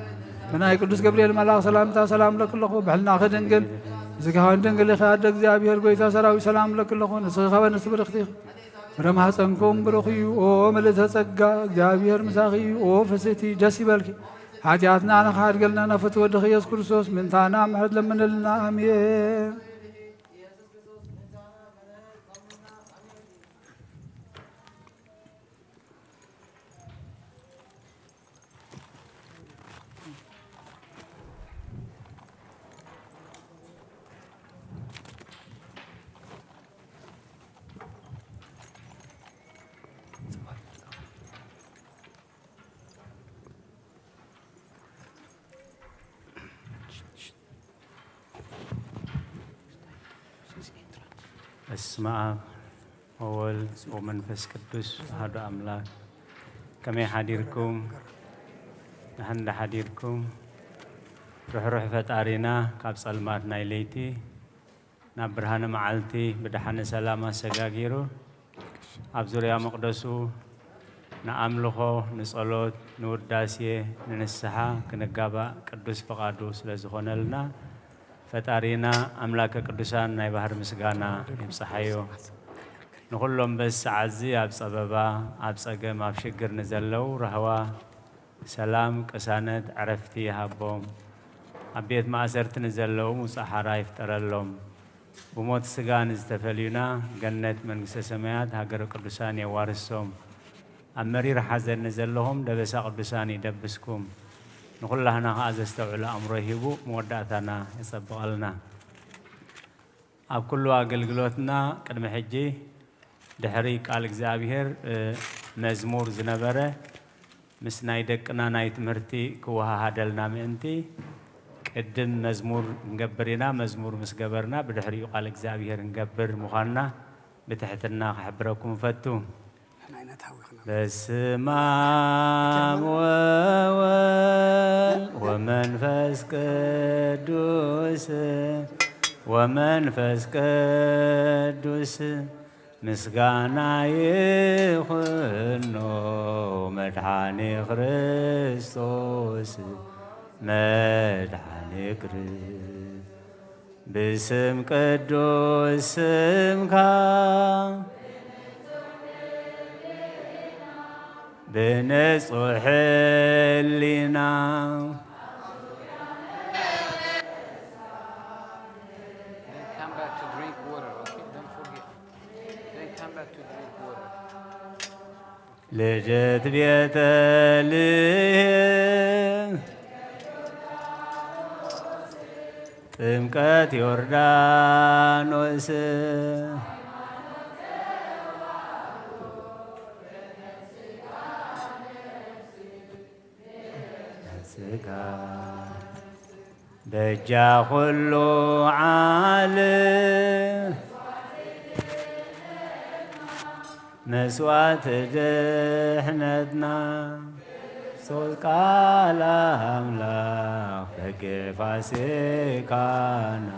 ብናይ ቅዱስ ገብርኤል መልኣኽ ሰላምታ ሰላም እብለኪ ኣለኹ። ብሕልናኺ ድንግል፣ ብስጋኺ ድንግል ኢኺ፣ ኣደ እግዚኣብሔር፣ ጎይታ ሰራዊት፣ ሰላም እብለኪ ኣለኹ። ንስኺ ካብ ኣንስቲ ብርኽቲ ኢኺ፣ ፍረ ማህፀንኩም ብሩኽ እዩ። ኦ ምልእተ ጸጋ፣ እግዚኣብሔር ምሳኺ እዩ። ኦ ፍስሕቲ፣ ደስ ይበልኪ። ሓጢኣትና ንኽሓድገልና፣ ናብ ፍትወ ወድኺ ኢየሱስ ክርስቶስ ምእንታና ምሕረት ለምንልና። ኣሜን። በስመ አብ ወወልድ ወመንፈስ ቅዱስ አሐዱ አምላክ። ከመይ ሓዲርኩም? ደሓን ዶ ሓዲርኩም? ርሕሩሕ ፈጣሪና ካብ ጸልማት ናይ ለይቲ ናብ ብርሃነ መዓልቲ ብደሓነ ሰላም ኣሰጋጊሩ ኣብ ዙርያ መቕደሱ ንኣምልኾ፣ ንጸሎት፣ ንውዳሴ፣ ንንስሓ ክንጋባእ ቅዱስ ፍቓዱ ስለ ዝኾነልና፣ ፈጣሪና ኣምላከ ቅዱሳን ናይ ባህር ምስጋና ይብጽሓዮ። ንኹሎም በዚ ሰዓትዚ ኣብ ጸበባ፣ ኣብ ጸገም፣ ኣብ ሽግር ንዘለዉ ራህዋ፣ ሰላም፣ ቅሳነት፣ ዕረፍቲ ይሃቦም። ኣብ ቤት ማእሰርቲ ንዘለዉ ውጹእ ሓራ ይፍጠረሎም። ብሞት ስጋ ንዝተፈልዩና ገነት መንግስተ ሰማያት ሃገረ ቅዱሳን የዋርሶም። ኣብ መሪር ሓዘን ንዘለኹም ደበሳ ቅዱሳን ይደብስኩም። ንኹላህና ኸኣ ዘስተውዕል ኣእምሮ ሂቡ መወዳእታና የጸብቐልና። ኣብ ኩሉ ኣገልግሎትና ቅድሚ ሕጂ ድሕሪ ቃል እግዚኣብሔር፣ እ፣ መዝሙር ዝነበረ ምስ ናይ ደቅና ናይ ትምህርቲ ክወሃሃደልና ምእንቲ ቅድም መዝሙር ክንገብር ኢና። መዝሙር ምስ ገበርና ብድሕሪኡ ቃል እግዚኣብሔር ክንገብር ምዃንና ብትሕትና ክሕብረኩም እፈቱ። በስመ አብ ወወልድ ወመንፈስ ቅዱስ፣ ወመንፈስ ቅዱስ ምስጋና ይኹኖ መድኃኒ ክርስቶስ፣ መድኃኒ ክርስ-፣ ብስም ቅዱስ ስምካ ብንጹሕ ሕሊና። Then come back to drink water, okay? Don't forget. Then come back to drink water. ልደት ቤተልሔም፣ ጥምቀት ዮርዳኖስ፣ ስጋ በጃ ኩሉ ዓለም። መስዋዕቲ ድሕነትና፣ ክርስቶስ ቃል ኣምላኽ በጊዕ ፋሲካና፣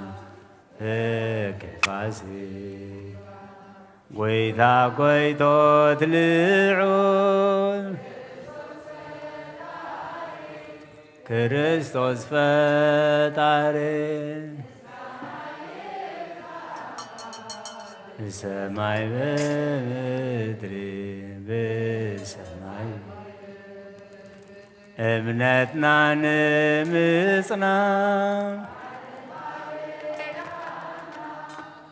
በጊዕ ፋሲካ፣ ጎይታ ጎይቶት ልዑል ክርስቶስ ፈጣሪ፣ ብሰማይ ብምድሪ፣ ብሰማይ እምነትና ንምጽና፣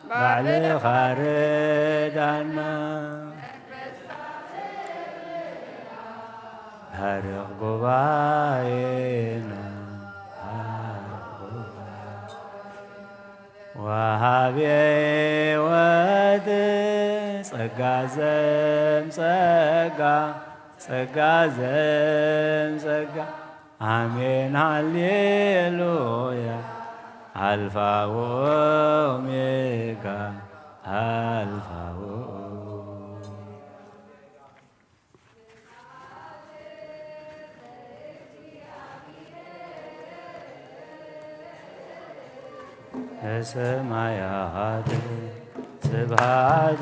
ባዕልኻ ርዳና። ባርኽ ጉባኤና፣ ባርኽ ጉባኤ። ወሃቤ ሕይወት ጸጋ ዘም ጸጋ፣ ጸጋ ዘም ጸጋ። ኣሜን ሃሌሉያ። ኣልፋ ወኦሜጋ፣ ኣልፋ ወኦሜጋ። በሰማያት ስብሐት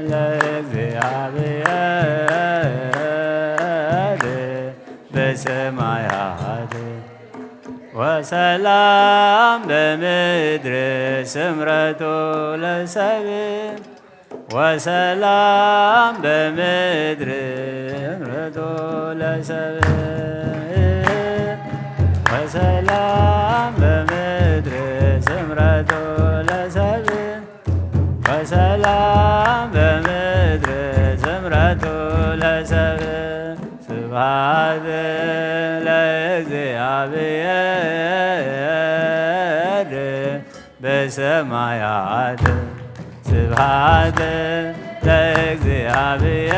ለእግዚኣብሔር በሰማያት ወሰላም በምድር ስምረቱ ለሰብ ወሰላም በምድር ስምረቱ ለሰብ ወሰላም በምድር ስምረቱ ለሰብ ወሰላም በምድር ስምረቱ ለሰብ። ስብሐት ለእግዚኣብሔር በሰማያት፣ ስብሐት ለእግዚኣብሔር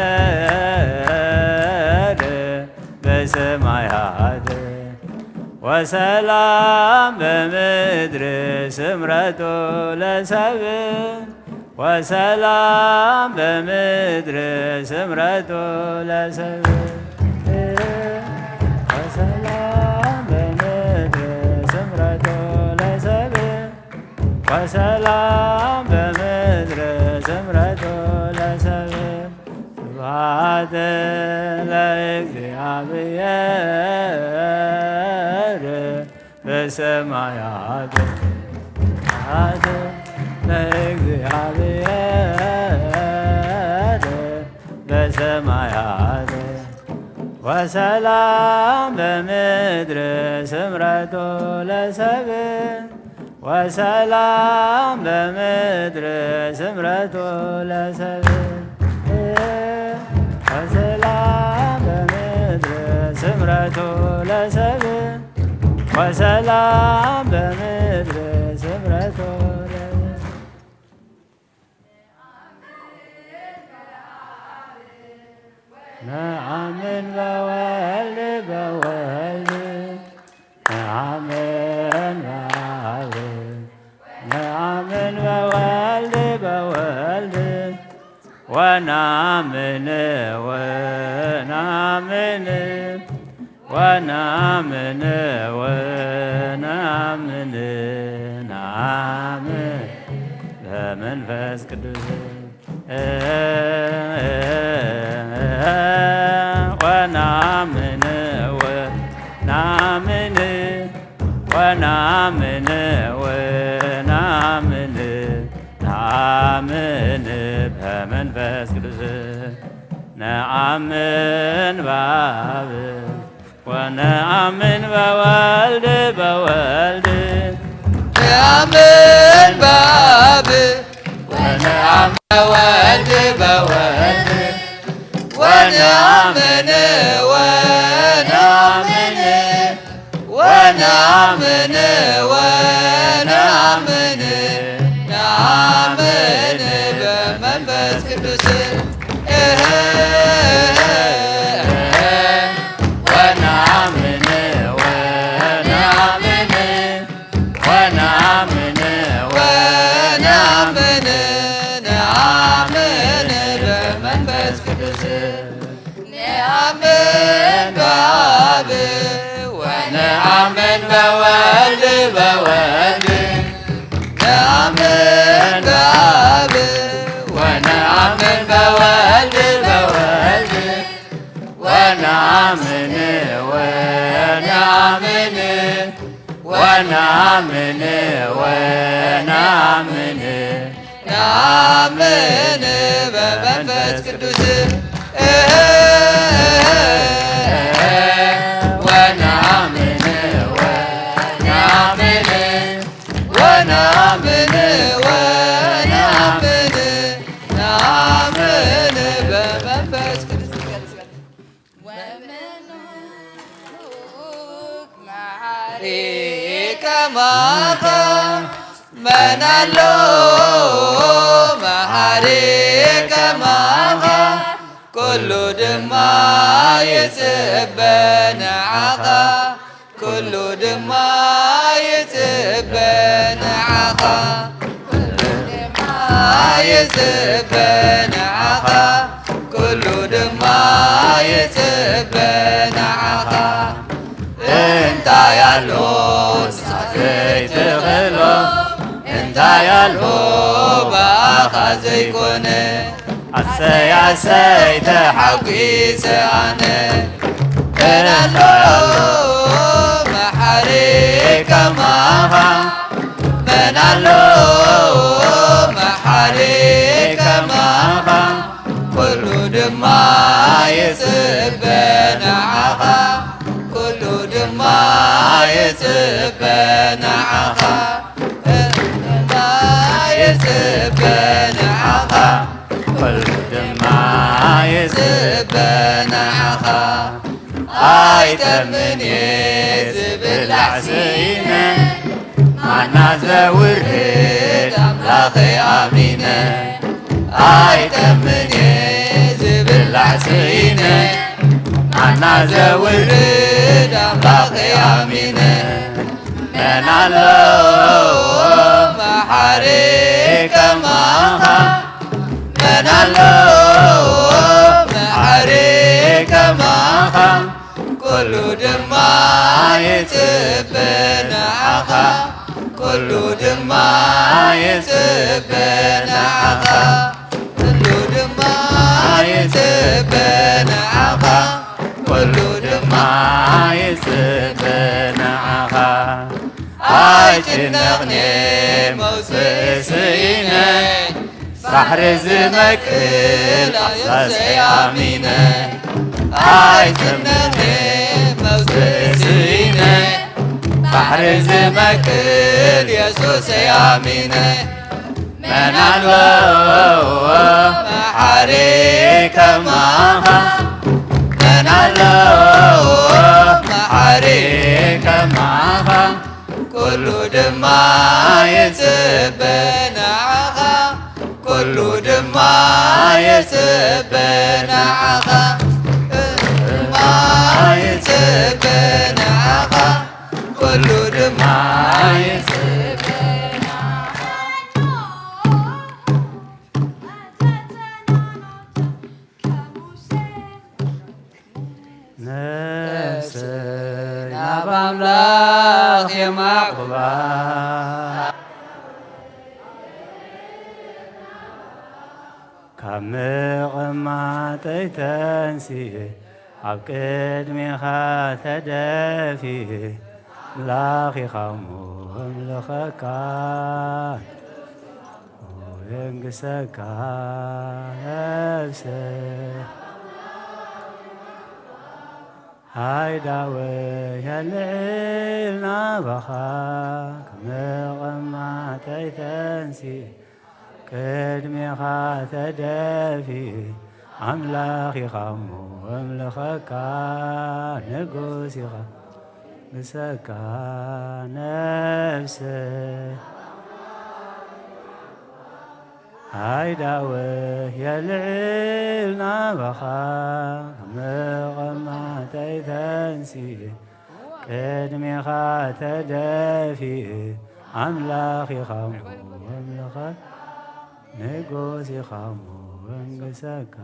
በሰማያት፣ ወሰላም በምድር ስምረቱ ለሰብ፣ ወሰላም በምድር ስምረቱ ለሰብ፣ ወሰላም በምድር ስምረቱ ለሰብ፣ ወሰላም በምድር ስምረቱ ለሰብ። ስብሐት ለእግዚኣብሔር በሰማያት፣ ስብሐት ለእግዚኣብሔር በሰማያት፣ ወሰላም በምድር ስምረቱ ለሰብ፣ ወሰላም በምድር ስምረቱ ለሰብ፣ ወሰላም በምድር ስምረቱ ለሰብ፣ ወሰላም በምድር ስምረቱ ለሰብ። ነአምን በወልድ በወልድ ነአምን በአብ ነአምን በወልድ በወልድ ወነአምን ወነአምን ወነአምን ወነአምን ነአምን በመንፈስ ቅዱስ ወነአምን ወነአምን ወነአምን ወነአምን ነአምን በመንፈስ ቅዱስ ነአምን በአብ ወነአምን በወልድ በወልድ ነአምን በአብ ወነአምን በወልድ በወልድ ወነአምን ወነአምን ወነአምን ወነአምን ነአምን በመንፈስ ቅዱስ ወነአምን ወነአምን ወነአምን ወነአምን ነአምን በመንፈስ በወልድ በወልድ ነአምን በአብ ወነአምን በወልድ በወልድ ወነአምን ወነአምን ወነአምን ወነአምን ነአምን በመንፈስ ቅዱስ ወነአምን ወነአምን ወነአምን ወነአምን ነአምን በመንፈስ ቅዱስ። ወመኑ መሓሪ ከማኻ መን ኣሎ መሓሪ ከማኻ ኩሉ ድማ ይጽበ ንዓኻ ኩሉ ድማ ይጽበ ንዓኻ ኩሉ ድማ ይጽበ ንዓኻ ኩሉ ድማ ይጽበ ንዓኻ እንታይ ኣሎ ንስኻ ዘይትኽእሎ እንታይ ኣሎ ብኣኻ ዘይኮነ ኣሰይ ኣሰይ ተሓጒሰ ኣነ መን ኣሎ መሓሪ ከማኻ መን ኣሎ መሓሪ ከማኻ ኩሉ ድማ ይጽበ ንዓኻ ኩሉ ድማ ይጽበ ንዓኻ ኩሉ ድማ ይጽበ ንዓኻ ኩሉ ድማ ይጽበ ንዓኻ ኣይጠምን እየ ዝብላዕ ስኢነ ማና ዘውርድ ኣምላኸይ ኣሚነ ኣይጠምን እየ ዝብላዕ ስኢነ ማና ዘውርድ ኣምላኸይ ኣሚነ መን ኣሎ መሓሪ ከማኻ መን ኣሎ መሓሪ ከማኻ ኩሉ ድማ ይጽበ ንዓኻ ኩሉ ድማ ይጽበ ንዓኻ ኩሉ ድማ ይጽበ ንዓኻ ኩሉ ድማ ይጽበ ንዓኻ ኣይጭነቕን እየ መውፅእ ስኢነ ባሕሪ ዝመክል ኣፍሳሰይ ኣሚነ ኣይጥምነ መውፅእ ስኢነ ባሕሪ ዝመክል የሱሰይ ኣሚነ መን ኣሎ መሓሪ ከማኻ መን ኣሎ መሓሪ ከማኻ ኩሉ ድማ ይጽበ ንዓኻ ኩሉ ድማ ይጽበ ንዓኻ ድማ ይጽበ ንዓኻ ኩሉ ድማ ይጽበ ንዓኻ ነፍሰይ ናብ ኣምላኽ የማዕቑባ ካብ ምቕማጠይ ተንሲኤ ኣብ ቅድሜኻ ተደፊኤ ኣምላኽ ኢኻ እሞ እምልኸካ የንግሰካ ነፍሰይ ኣይዳወይ የልዕል ናባኻ ካብ መቐማጠይ ተንሲኤ ቅድሜኻ ተደፊኤ ኣምላኽ ኢኻ እሞ እምልኸካ ንጉስ ኢኻ ንግሰካ ነፍሰይ ኣይዳወ የልዕል ናባኻ መቐማጠይ ተንሲኤ ቅድሜኻ ተደፊኤ ኣምላኽ ኢኻ እሞ እምልኸካ ንጉስ ኢኻ እሞ እንግሰካ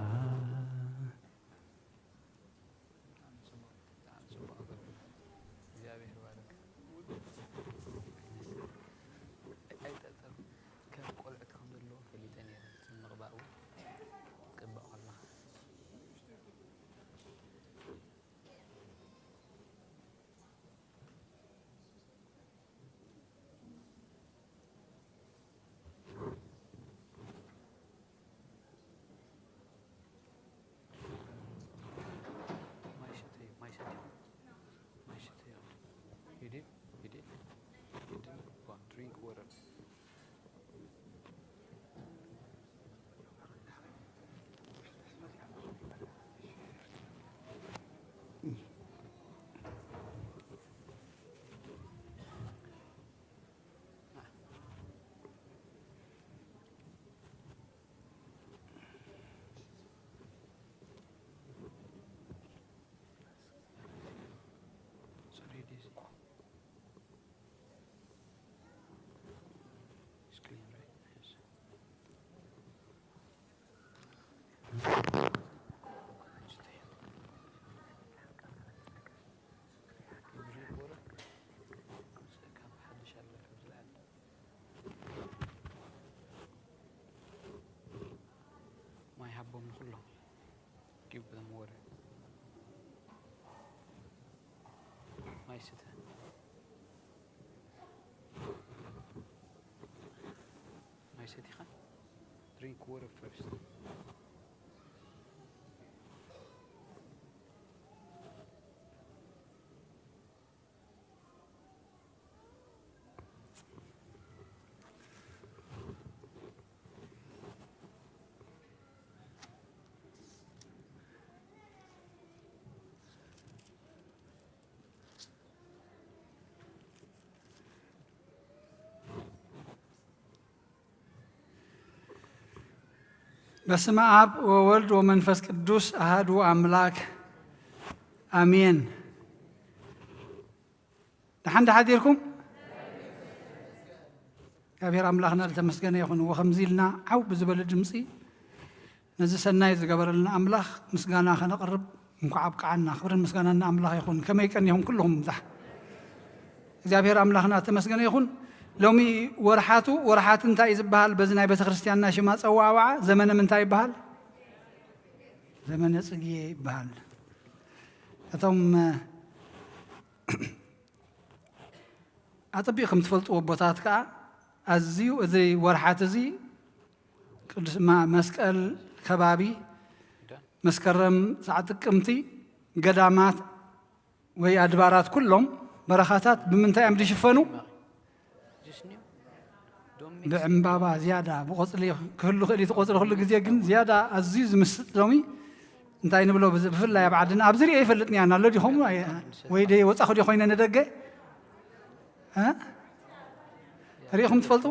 ንኹሎም give them water። ማይ ስተ። ማይ ሰቲኻ? Drink water first። በስመ አብ ወወልድ ወመንፈስ ቅዱስ አሐዱ አምላክ አሜን። ደሓን ዶ ሓዲርኩም? እግዚኣብሔር ኣምላኽና ዝተመስገነ ይኹን። ወኸምዚ ኢልና ዓው ብዝበለ ድምፂ ነዚ ሰናይ ዝገበረልና ኣምላኽ ምስጋና ከነቕርብ እንኳዕ ኣብቅዓና። ክብርን ምስጋናን ንኣምላኽ ይኹን። ከመይ ቀኒኹም ኩልኹም? ዛሕ እግዚኣብሔር ኣምላኽና ተመስገነ ይኹን። ሎሚ ወርሓቱ፣ ወርሓት እንታይ እዩ ዝበሃል? በዚ ናይ ቤተ ክርስቲያንና ሽማ ጸዋዕዋዓ ዘመነ ምንታይ ይበሃል? ዘመነ ጽጌ ይበሃል። እቶም ኣጸቢቕኩም ትፈልጥዎ ኣቦታት ከኣ ኣዝዩ እዚ ወርሓት እዚ ቅዱስ ማ-፣ መስቀል ከባቢ መስከረም ሰዓት ጥቅምቲ ገዳማት ወይ ኣድባራት ኩሎም በረኻታት ብምንታይ እዮም ዝሽፈኑ? ብዕምባባ ዝያዳ ብቆጽሊ ክህሉ ክእል እዩ። እቲ ቆጽሊ ኩሉ ግዜ ግን ዝያዳ ኣዝዩ ዝምስጥ ሎሚ እንታይ ንብሎ ብዝ-፣ ብፍላይ ኣብ ዓድና ኣብዚ ሪኦ ይፈልጥኒ ኣነ ኣሎ ዲኹም ኣይ-፣ ወይ ደይ ወጻኹ ዲ ኮይነ ንደገ እ? ሪኢኹም ትፈልጡ?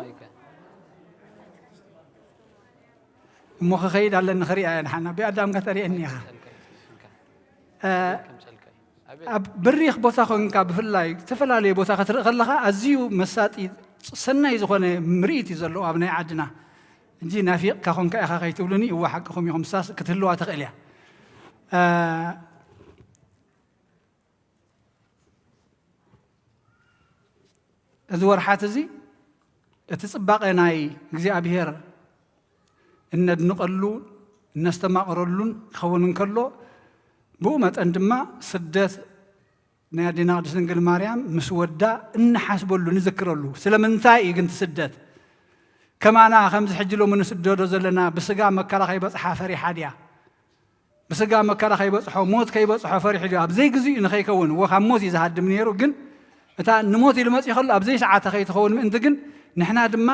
እሞ ክኸይድ ኣለኒ ክሪኣ እየ። ንሓና ብኣዳም ከተሪአኒ ኢኻ። እ፣ ኣብ በሪኽ ቦታ ኮንካ ብፍላይ ዝተፈላለየ ቦታ ክትርኢ ከለኻ ኣዝዩ መሳጢ ሰናይ ዝኾነ ምርኢት እዩ ዘለዎ ኣብ ናይ ዓድና። እንጂ ናፊቕካ ኮንካ ኢኻ ከይትብሉኒ፣ እወ ሓቅኹም ኢኹም፣ ሳስ ክትህልዋ ትኽእል እያ። እ፣ እዚ ወርሓት እዚ እቲ ጽባቐ ናይ እግዚኣብሔር እነድንቐሉ፣ እነስተማቕረሉን ክኸውን እንከሎ፣ ብኡ መጠን ድማ ስደት ናይ ኣዴና ቅድስት ድንግል ማርያም ምስ ወዳ እንሓስበሉ፣ ንዝክረሉ። ስለምንታይ እዩ ግን እቲ ስደት? ከማና ከምዚ ሕጂ ሎሚ ንስደዶ ዘለና ብስጋ መከራ ከይበጽሓ ፈሪሓ ድያ? ብስጋ መከራ ከይበጽሖ፣ ሞት ከይበጽሖ ፈሪሑ ድዩ? ኣብ ዘይግዚኡ ንኸይከውን፣ እወ፣ ካብ ሞት እዩ ዝሃድም ነይሩ፣ ግን እታ ንሞት ኢሉ መጺኡ ከሎ፣ ኣብ ዘይሰዓተ ከይትኸውን ምእንቲ ግን፣ ንሕና ድማ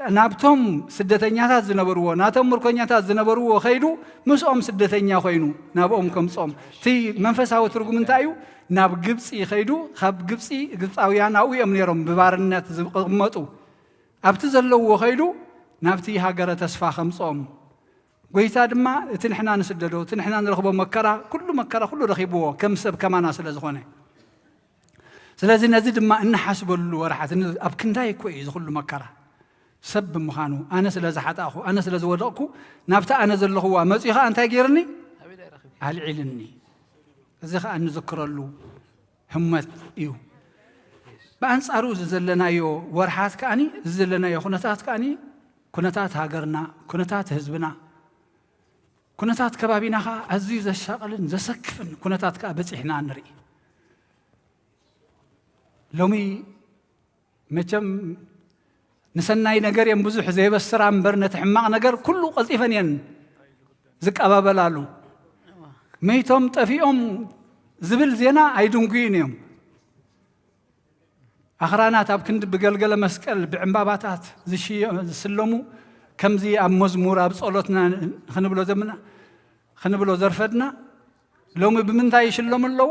ናብቶም ስደተኛታት ዝነበርዎ፣ ናቶም ምርኮኛታት ዝነበርዎ ከይዱ፣ ምስኦም ስደተኛ ኮይኑ፣ ናብኦም ከምጽኦም። እቲ መንፈሳዊ ትርጉም እንታይ እዩ? ናብ ግብጺ ከይዱ፣ ካብ ግብጺ፣ ግብጻውያን ኣብኡ እዮም ነይሮም ብባርነት ዝቕመጡ። ኣብቲ ዘለውዎ ከይዱ፣ ናብቲ ሃገረ ተስፋ ከምጽኦም። ጎይታ ድማ እቲ ንሕና ንስደዶ፣ እቲ ንሕና ንረኽቦ መከራ፣ ኩሉ መከራ፣ ኩሉ ረኺብዎ፣ ከም ሰብ ከማና ስለ ዝኾነ። ስለዚ ነዚ ድማ እንሓስበሉ ወርሓት፣ ን-፣ ኣብ ክንዳይ እኮ እዩ እዚ ኩሉ መከራ። ሰብ ብምዃኑ፣ ኣነ ስለ ዝሓጣእኩ፣ ኣነ ስለ ዝወደቕኩ፣ ናብቲ ኣነ ዘለኹዋ መጺኡ ኸኣ እንታይ ገይርኒ? ኣልዒልኒ። እዚ ኸኣ እንዝክረሉ ህሞት እዩ። ብኣንጻሩ እዚ ዘለናዮ ወርሓት ከኣኒ፣ እዚ ዘለናዮ ኩነታት ከኣኒ፣ ኩነታት ሃገርና፣ ኩነታት ህዝብና፣ ኩነታት ከባቢና ከኣ ኣዝዩ ዘሻቕልን ዘሰክፍን ኩነታት ከኣ በጺሕና ንርኢ። ሎሚ መቸም ንሰናይ ነገር እየን ብዙሕ ዘየበስራ እምበር፣ ነቲ ሕማቕ ነገር ኩሉ ቀልጢፈን እየን ዝቀባበላሉ። መይቶም ጠፊኦም ዝብል ዜና ኣይድንጉዩን እዮም። ኣኽራናት ኣብ ክንዲ ብገልገለ መስቀል ብዕምባባታት ዝሽየ-፣ ዝስለሙ፣ ከምዚ ኣብ መዝሙር ኣብ ጸሎትና ክንብሎ ዘምና-፣ ክንብሎ ዘርፈድና፣ ሎሚ ብምንታይ ይሽለሙ ኣለዉ?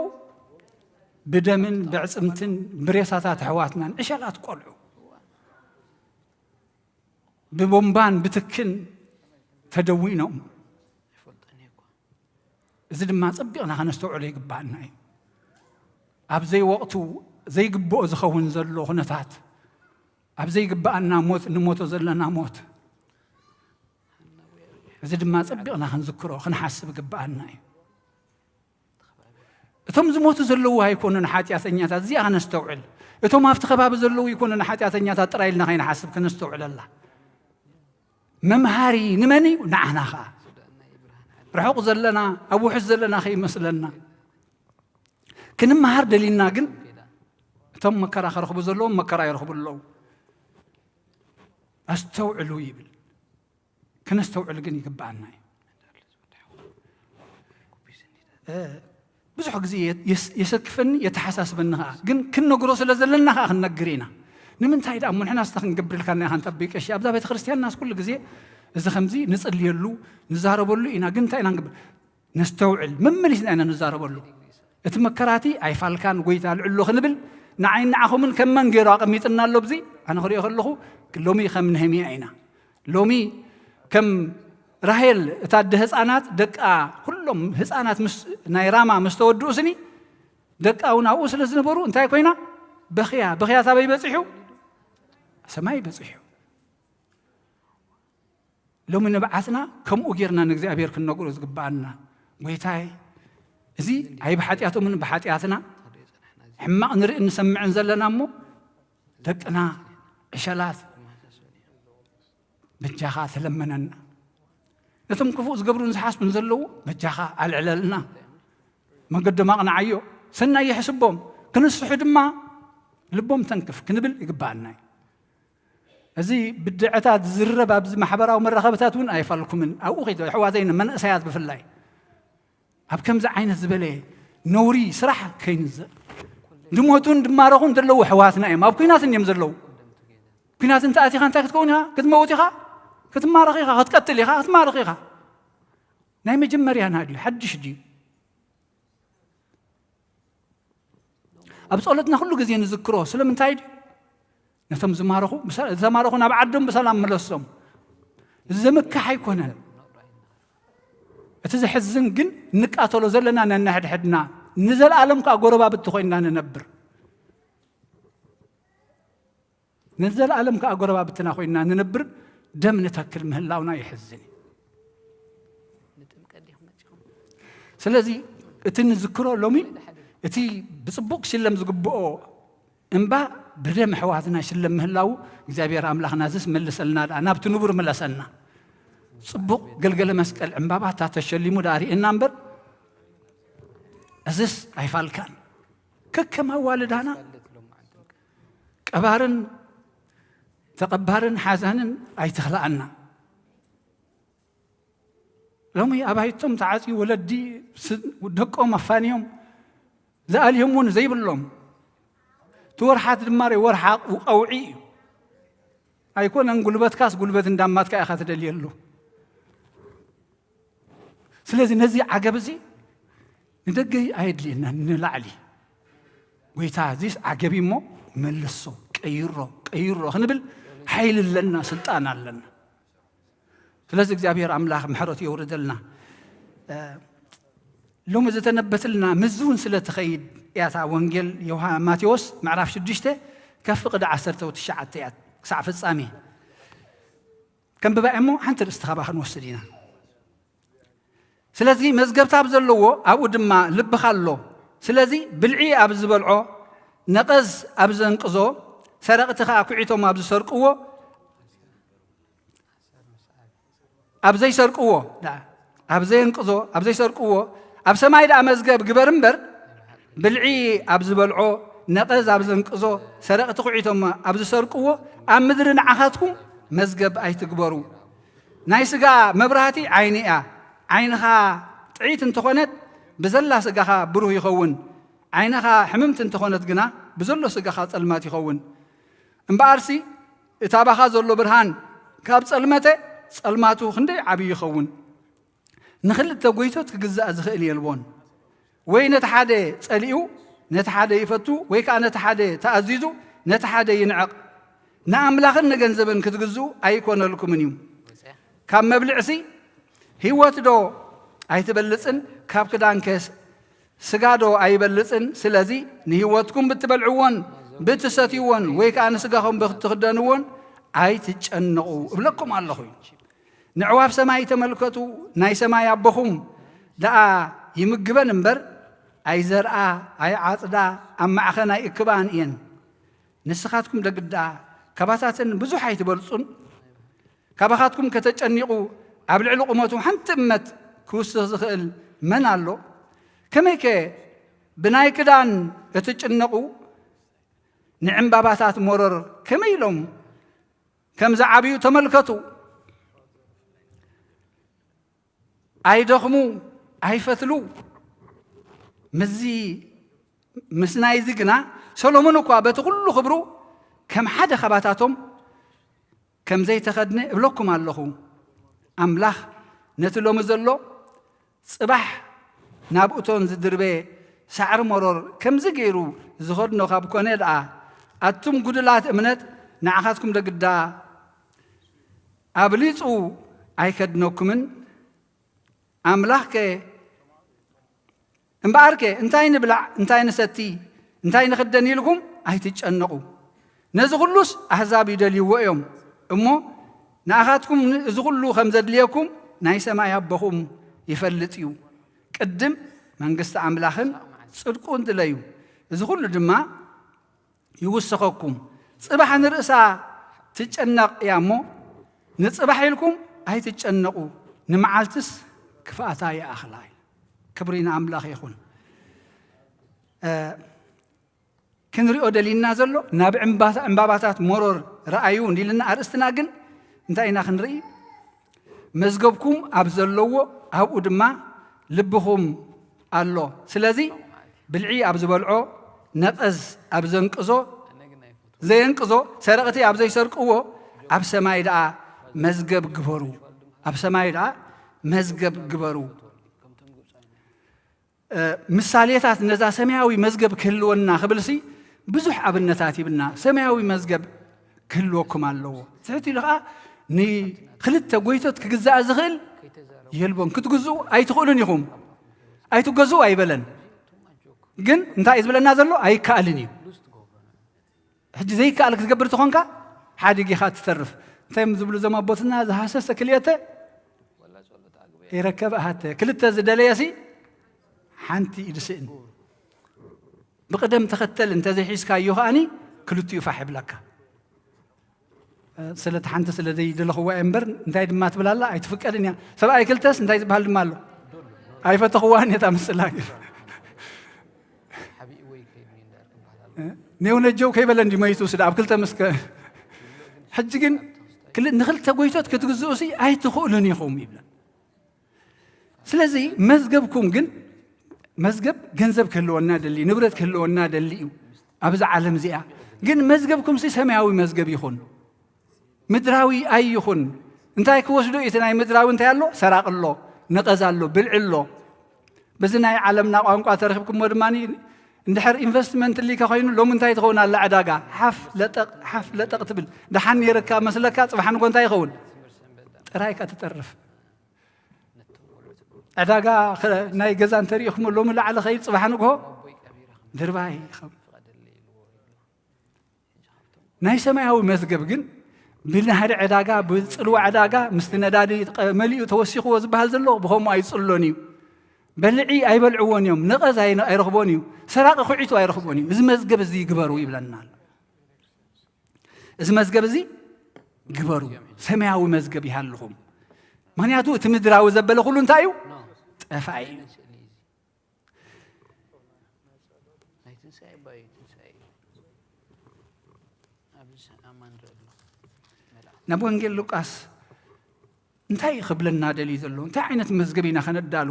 ብደምን ብዕጽምትን ብሬሳታት ኣሕዋትናን ዕሸላት ቆልዑ ብቦምባን ብትክን ተደዊኖም። እዚ ድማ ጸቢቕና ከነስተውዕሎ ይግባኣና እዩ። ኣብ ዘይወቕቱ ዘይግብኦ ዝኸውን ዘሎ ኩነታት፣ ኣብ ዘይግብኣና ሞት እንሞቶ ዘለና ሞት፣ እዚ ድማ ጸቢቕና ክንዝክሮ ክንሓስብ ይግብኣና እዩ። እቶም ዝሞቱ ዘለዉ ኣይኮኑን ሓጢኣተኛታት፣ እዚኣ ከነስተውዕል። እቶም ኣብቲ ከባቢ ዘለዉ ኣይኮኑን ሓጢኣተኛታት ጥራይ ኢልና ከይንሓስብ ከነስተውዕለላ። መምሃሪ ንመን እዩ? ንዓና ኸዓ። ርሑቕ ዘለና፣ ኣብ ውሑስ ዘለና ከይመስለና። ክንመሃር ደሊና ግን እቶም መከራ ከረኽቡ ዘለዎም መከራ ይረኽቡ ኣለዉ። ኣስተውዕሉ ይብል። ከነስተውዕል ግን ይግብኣና እዩ። እ፣ ብዙሕ ግዜ የ-፣ የስ-፣ የሰክፈኒ፣ የተሓሳስበኒ ኸዓ። ግን ክንነግሮ ስለ ዘለና ኸዓ ክንነግር ኢና። ንምንታይ ደኣ እሞ ንሕናስ እንታይ ክንገብር ኢልካና ኢኻ እንተ ኣቦይ ቀሺ? ኣብዛ ቤተ ክርስቲያንናስ ኩሉ ግዜ እዚ ከምዚ ንጽልየሉ፣ ንዛረበሉ ኢና። ግን እንታይ ኢና ንገብር? ነስተውዕል። መመሊስና ኢና ንዛረበሉ። እቲ መከራቲ ኣይፋልካን፣ ጎይታ ልዕሎ ክንብል፣ ንዓይን ንዓኹምን ከም መን ገይሩ ኣቐሚጥና ኣሎ ኣብዚ? ኣነ ክሪኦ ከለኹ፣ ሎሚ ከም ነህምያ ኢና። ሎሚ ከም ራሄል እታ ኣደ ህፃናት ደቃ፣ ኩሎም ህፃናት ምስ፣ ናይ ራማ ምስ ተወድኡ ስኒ፣ ደቃ እውን ኣብኡ ስለ ዝነበሩ እንታይ ኮይና? በኽያ። በኽያ ኣበይ በፂሑ? ሰማይ በፂሑ። ሎሚ ንብዓትና ከምኡ ጌርና ንእግዚኣብሔር ክንነግሮ ዝግብኣና። ጎይታይ፣ እዚ ኣይ ብሓጢኣቶምን ብሓጢኣትና ሕማቕ ንርእን ንሰምዕን ዘለና እሞ፣ ደቅና ዕሸላት በጃኻ ተለመነና። ነቶም ክፉእ ዝገብሩን ዝሓስቡን ዘለዉ በጃኻ ኣልዕለልና። መንገዶም ኣቕንዓዮ። ሰናይ ይሕስቦም። ክንስሑ ድማ ልቦም ተንክፍ ክንብል ይግብኣና እዩ። እዚ ብድዐታት ዝዝረብ ኣብዚ ማሕበራዊ መራኸብታት እውን ኣይፋልኩምን። ኣብኡ ከይደ ኣሕዋተይ መንእሰያት ብፍላይ ኣብ ከምዚ ዓይነት ዝበለ ነውሪ ስራሕ ከይንዘ-፣ ዝሞቱን ዝማረኹን ዘለዉ ኣሕዋትና እዮም። ኣብ ኲናት እዮም ዘለዉ። ኲናት እንተ ኣቲኻ እንታይ ክትከውን ኢኻ? ክትመውት ኢኻ፣ ክትማረኽ ኢኻ፣ ክትቀትል ኢኻ፣ ክትማረኽ ኢኻ። ናይ መጀመርያና ድዩ? ሓድሽ ድዩ? ኣብ ጸሎትና ኩሉ ግዜ ንዝክሮ። ስለምንታይ ድዩ? ነቶም ዝማረኹ፣ ብሰ-፣ ዝተማረኹ ናብ ዓዶም ብሰላም ምለሶም። እዚ ዘምክሕ ኣይኮነን። እቲ ዘሕዝን ግን፣ እንቃተሎ ዘለና ነንሕድሕድና፣ ንዘለኣለም ከኣ ጎረባብቲ ኮይንና ንነብር። ንዘለኣለም ከኣ ጎረባብትና ኮይንና ንነብር፣ ደም ንተክል ምህላውና የሕዝን እዩ። ስለዚ እቲ ንዝክሮ ሎሚ፣ እቲ ብጽቡቕ ክሽለም ዝግብኦ እምባ ብደም ኣሕዋትና ይሽለም ምህላዉ፣ እግዚኣብሔር ኣምላኽ ናዝስ መልሰልና ደኣ፣ ናብቲ ንቡር ምለሰና። ጽቡቕ ገልገለ መስቀል ዕምባባታት ተሸሊሙ ደኣ ርእየና እምበር፣ እዝስ ኣይፋልካን። ከከም ኣዋልዳና ቀባርን ተቐባርን ሓዛንን ኣይትኽልኣና። ሎሚ ኣባይቶም ተዓጽዩ ወለዲ ስ-፣ ደቆም ኣፋንዮም ዝኣልዮም እውን ዘይብሎም። እቲ ወርሓት ድማ ወርሓ ቀውዒ እዩ። ኣይኮነን ጉልበትካስ ጉልበት እንዳማትካ ኢኻ ትደልየሉ። ስለዚ ነዚ ዓገብ እዚ ንደገ ኣየድልየና፣ ንላዕሊ። ጎይታ፣ እዚስ ዓገብ እሞ መልሶ፣ ቀይሮ፣ ቀይሮ ክንብል ሓይሊ ኣለና፣ ስልጣን ኣለና። ስለዚ እግዚኣብሔር ኣምላኽ ምሕረቱ የውርደልና። እ፣ ሎሚ ዝተነበትልና ምስዚ እውን ስለ ትኸይድ እያ እታ ወንጌል ዮሃ-፣ ማቴዎስ ምዕራፍ ሽዱሽተ ካብ ፍቕዲ ዓሰርተ ትሽዓተ እያ ክሳዕ ፍጻሜ። ከንብባ እሞ ሓንቲ ርእስቲ ካባኻ ክንወስድ ኢና። ስለዚ መዝገብታ ኣብ ዘለዎ ኣብኡ ድማ ልብኻ ኣሎ። ስለዚ ብልዒ ኣብ ዝበልዖ፣ ነቐዝ ኣብ ዘንቅዞ፣ ሰረቕቲ ኸኣ ኩዒቶም ኣብ ዝሰርቅዎ፣ ኣብ ዘይሰርቅዎ፣ ደኣ፣ ኣብ ዘየንቅዞ፣ ኣብ ዘይሰርቅዎ፣ ኣብ ሰማይ ደኣ መዝገብ ግበር እምበር፣ ብልዒ ኣብ ዝበልዖ፣ ነቐዝ ኣብ ዘንቅዞ፣ ሰረቕቲ ኩዒቶም ኣብ ዝሰርቅዎ፣ ኣብ ምድሪ ንዓኻትኩም መዝገብ ኣይትግበሩ። ናይ ስጋ መብራህቲ ዓይኒ እያ። ዓይንኻ ጥዕይቲ እንተኾነት፣ ብዘላ ስጋኻ ብሩህ ይኸውን። ዓይንኻ ሕምምቲ እንተኾነት ግና፣ ብዘሎ ስጋኻ ጸልማት ይኸውን። እምበኣርሲ፣ እቲ ኣባኻ ዘሎ ብርሃን ካብ ጸልመተ፣ ጸልማቱ ክንደይ ዓብዪ ይኸውን። ንኽልተ ጎይቶት ክግዛእ ዝኽእል የልቦን። ወይ ነቲ ሓደ ጸሊኡ፣ ነቲ ሓደ ይፈቱ፣ ወይ ከኣ ነቲ ሓደ ተኣዚዙ፣ ነቲ ሓደ ይንዕቕ። ንኣምላኽን ንገንዘብን ክትግዝኡ ኣይኮነልኩምን እዩ። ካብ መብልዕሲ ህይወት ዶ ኣይትበልጽን? ካብ ክዳንከስ ስጋ ዶ ኣይበልጽን? ስለዚ ንህይወትኩም ብትበልዕዎን ብትሰትይዎን ወይ ከኣ ንስጋኹም ብትኽደንዎን ኣይትጨነቑ እብለኩም ኣለኹ። ንዕዋፍ ሰማይ ተመልከቱ፣ ናይ ሰማይ ኣቦኹም ደኣ ይምግበን እምበር፣ ኣይዘርኣ፣ ኣይዓጽዳ፣ ኣብ ማዕኸን ኣይእክባን እየን። ንስኻትኩም ደግ ደኣ ካባታተን ብዙሕ ኣይትበልጹን? ካባኻትኩም ከተጨኒቑ ኣብ ልዕሊ ቁመቱ ሓንቲ እመት ክውስኽ ዝኽእል መን ኣሎ? ከመይከ ብናይ ክዳን እትጭነቑ ንዕምባባታት መሮር ከመይ ኢሎም ከም ዝዓብዩ ተመልከቱ። ኣይደኽሙ፣ ኣይፈትሉ። ምስዚ ምስ ናይዚ ግና ሰሎሞን እኳ በቲ ኩሉ ክብሩ ከም ሓደ ካባታቶም ከም ዘይተኸድነ እብለኩም ኣለኹ። ኣምላኽ ነቲ ሎሚ ዘሎ ጽባሕ ናብ እቶን ዝድርበ ሳዕሪ መሮር ከምዚ ገይሩ ዝኸድኖ ካብ ኮነ ደኣ ኣቱም ጉድላት እምነት ንዓኻትኩም ደግዳ ኣብሊጹ ኣይከድነኩምን? ኣምላኽከ እምበኣርከ እንታይ ንብላዕ እንታይ ንሰቲ እንታይ ንኽደን ኢልኩም ኣይትጨነቑ። ነዚ ኩሉስ ኣህዛብ ይደልይዎ እዮም እሞ ንኣኻትኩም እዚ ኩሉ ከም ዘድልየኩም ናይ ሰማይ ኣቦኹም ይፈልጥ እዩ። ቅድም መንግስቲ ኣምላኽን ጽድቁን ድለዩ፣ እዚ ኩሉ ድማ ይውሰኸኩም። ጽባሕ ንርእሳ ትጨነቕ እያ እሞ ንጽባሕ ኢልኩም ኣይትጨነቑ፣ ንመዓልትስ ክፍኣታ ይኣኽላ። ክብሪ ንኣምላኽ ይኹን። ክንሪኦ ደሊና ዘሎ ናብ ዕምባባታት መሮር ረኣዩ እንዲልና ኣርእስትና ግን እንታይ ኢና ክንርኢ? መዝገብኩም ኣብ ዘለዎ ኣብኡ ድማ ልብኹም ኣሎ። ስለዚ ብልዒ ኣብ ዝበልዖ፣ ነቐዝ ኣብ ዘንቅዞ ዘየንቅዞ፣ ሰረቕቲ ኣብ ዘይሰርቅዎ ኣብ ሰማይ ደኣ መዝገብ ግበሩ። ኣብ ሰማይ ደኣ መዝገብ ግበሩ። ምሳሌታት ነዛ ሰማያዊ መዝገብ ክህልወና ክብልሲ ብዙሕ ኣብነታት ይብልና። ሰማያዊ መዝገብ ክህልወኩም ኣለዎ። ትሕት ኢሉ ኸዓ ንክልተ ጎይቶት ክግዛእ ዝኽእል የልቦን። ክትግዝኡ ኣይትኽእሉን ኢኹም። ኣይትገዝኡ ኣይበለን። ግን እንታይ እዩ ዝብለና ዘሎ? ኣይከኣልን እዩ። ሕጂ ዘይከኣል ክትገብር ተኾንካ ሓዲግ ኢኻ ትተርፍ። እንታይ እዮም ዝብሉ እዞም ኣቦትና? ዝሃሰሰ ክልኤተ ይረከብ ኣሃተ። ክልተ ዝደለየሲ ሓንቲ ኢድስእን። ብቕደም ተኸተል እንተዘይሒዝካዮ ከኣኒ ክልቲኡ ፋሕ ይብለካ። ስለቲ ሓንቲ ስለ ዘይደለኽዋ እየ እምበር እንታይ ድማ ትብል ኣላ ኣይትፍቀድን እያ። ሰብኣይ ክልተስ እንታይ ዝበሃል ድማ ኣሎ? ኣይፈተኽዋን እየ እታ ምስላ። ኔው ነጀው ከይበለ እንዲ መይቱ ስዳ ኣብ ክልተ ምስከ ሕጂ ግን ንክልተ ጎይቶት ክትግዝኡ ሲ ኣይትኽእሉን ኢኹም ይብለን። ስለዚ መዝገብኩም ግን መዝገብ ገንዘብ ክህልወና ደሊ፣ ንብረት ክህልወና ደሊ እዩ ኣብዚ ዓለም እዚኣ። ግን መዝገብኩም ሲ ሰማያዊ መዝገብ ይኹን፣ ምድራዊ ኣይኹን። እንታይ ክወስዶ እዩ? እቲ ናይ ምድራዊ እንታይ ኣሎ? ሰራቕ ኣሎ፣ ነቐዝ ኣሎ፣ ብልዒ ኣሎ። በዚ ናይ ዓለምና ቋንቋ ተረኺብኩሞ ድማ እንድሕር ኢንቨስትመንት ሊካ ኮይኑ ሎሚ እንታይ ትኸውን ኣላ ዕዳጋ ሓፍ ለጠቕ ሓፍ ለጠቕ ትብል። ደሓን ነይርካ መስለካ ጽባሕ ንጎ እንታይ ይኸውን? ጥራይካ ትጠርፍ። ዕዳጋ ናይ ገዛ እንተሪኢኹሞ ሎሚ ላዕሊ ኸይድ ጽባሕ ንግሆ ድርባይ። ናይ ሰማያዊ መዝገብ ግን ብናህሪ ዕዳጋ ብጽልዋ ዕዳጋ ምስቲ ነዳዲ መሊኡ ተወሲኽዎ ዝበሃል ዘሎ ብኸምኡ ኣይጽሎን እዩ። በልዒ ኣይበልዕዎን እዮም፣ ነቐዝ ኣይረኽቦን እዩ፣ ሰራቂ ኩዒቱ ኣይረኽቦን እዩ። እዚ መዝገብ እዚ ግበሩ ይብለና ኣሎ። እዚ መዝገብ እዚ ግበሩ፣ ሰማያዊ መዝገብ ይሃልኹም። ምክንያቱ እቲ ምድራዊ ዘበለ ኩሉ እንታይ እዩ? ጠፋኢ እዩ። ናይ ትንሳኤ ባዩ ትንሳኤ እዩ። ኣብዚ ኣማ ንርኢ ኣሎ። መልኣክ ናብ ወንጌል ሉቃስ እንታይ እዩ ክብለና ደልዩ ዘሎ? እንታይ ዓይነት መዝገብ ኢና ከነዳሉ?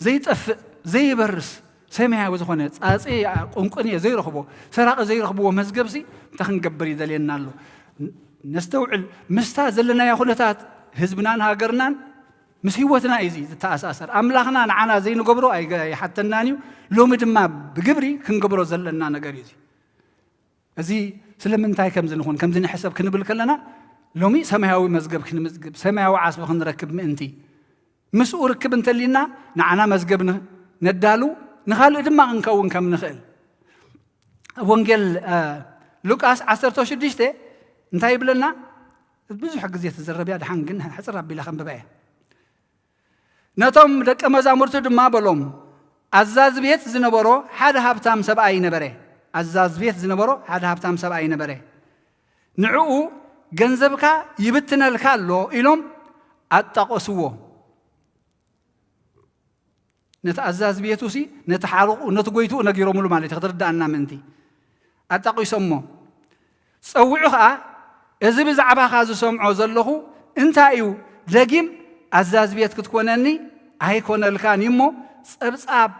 ዘይጠፍእ ዘይበርስ ሰማያዊ ዝኾነ ጻጼ ቁንቁን እየ ዘይረኽቦ፣ ሰራቂ ዘይረኽብዎ መዝገብሲ እንታይ ክንገብር ይደልየና ኣሎ? ነስተውዕል። ምስታ ዘለናዮ ኩነታት ህዝብናን ሃገርናን ምስ ህይወትና እዩ እዚ ዝተኣሳሰር። ኣምላኽና ንዓና ዘይንገብሮ ኣይገ- ኣይሓተናን እዩ። ሎሚ ድማ ብግብሪ ክንገብሮ ዘለና ነገር እዩ እዚ። እዚ ስለምንታይ ከምዚ ንኹን ከምዚ ንሕሰብ ክንብል ከለና ሎሚ ሰማያዊ መዝገብ ክንምዝግብ ሰማያዊ ዓስቢ ክንረክብ ምእንቲ ምስኡ ርክብ እንተሊና ንዓና መዝገብ ን- ነዳሉ ንኻልእ ድማ ክንከውን ከም ንኽእል። ወንጌል ሉቃስ ዓሰርተ ሽዱሽተ እንታይ ይብለና? ብዙሕ ግዜ ተዘረብያ ድሓን ግን ሕፅር ኣቢላ ከንብባ እየ። ነቶም ደቀ መዛሙርቱ ድማ በሎም፣ ኣዛዚ ቤት ዝነበሮ ሓደ ሃብታም ሰብኣይ ነበረ። ኣዛዚ ቤት ዝነበሮ ሓደ ሃብታም ሰብኣይ ነበረ። ንዕኡ ገንዘብካ ይብትነልካ ኣሎ ኢሎም ኣጣቆስዎ። ነቲ ኣዛዚ ቤቱ ሲ ነቲ ሓርቑ ነቲ ጎይትኡ ነጊሮምሉ ማለት እዩ፣ ክትርዳእና ምእንቲ ኣጣቂሶሞ። ጸዊዑ ኸኣ፣ እዚ ብዛዕባኻ ዝሰምዖ ዘለኹ እንታይ እዩ? ደጊም ኣዛዚ ቤት ክትኮነኒ ኣይኮነልካን እዩ እሞ፣ ጸብጻብ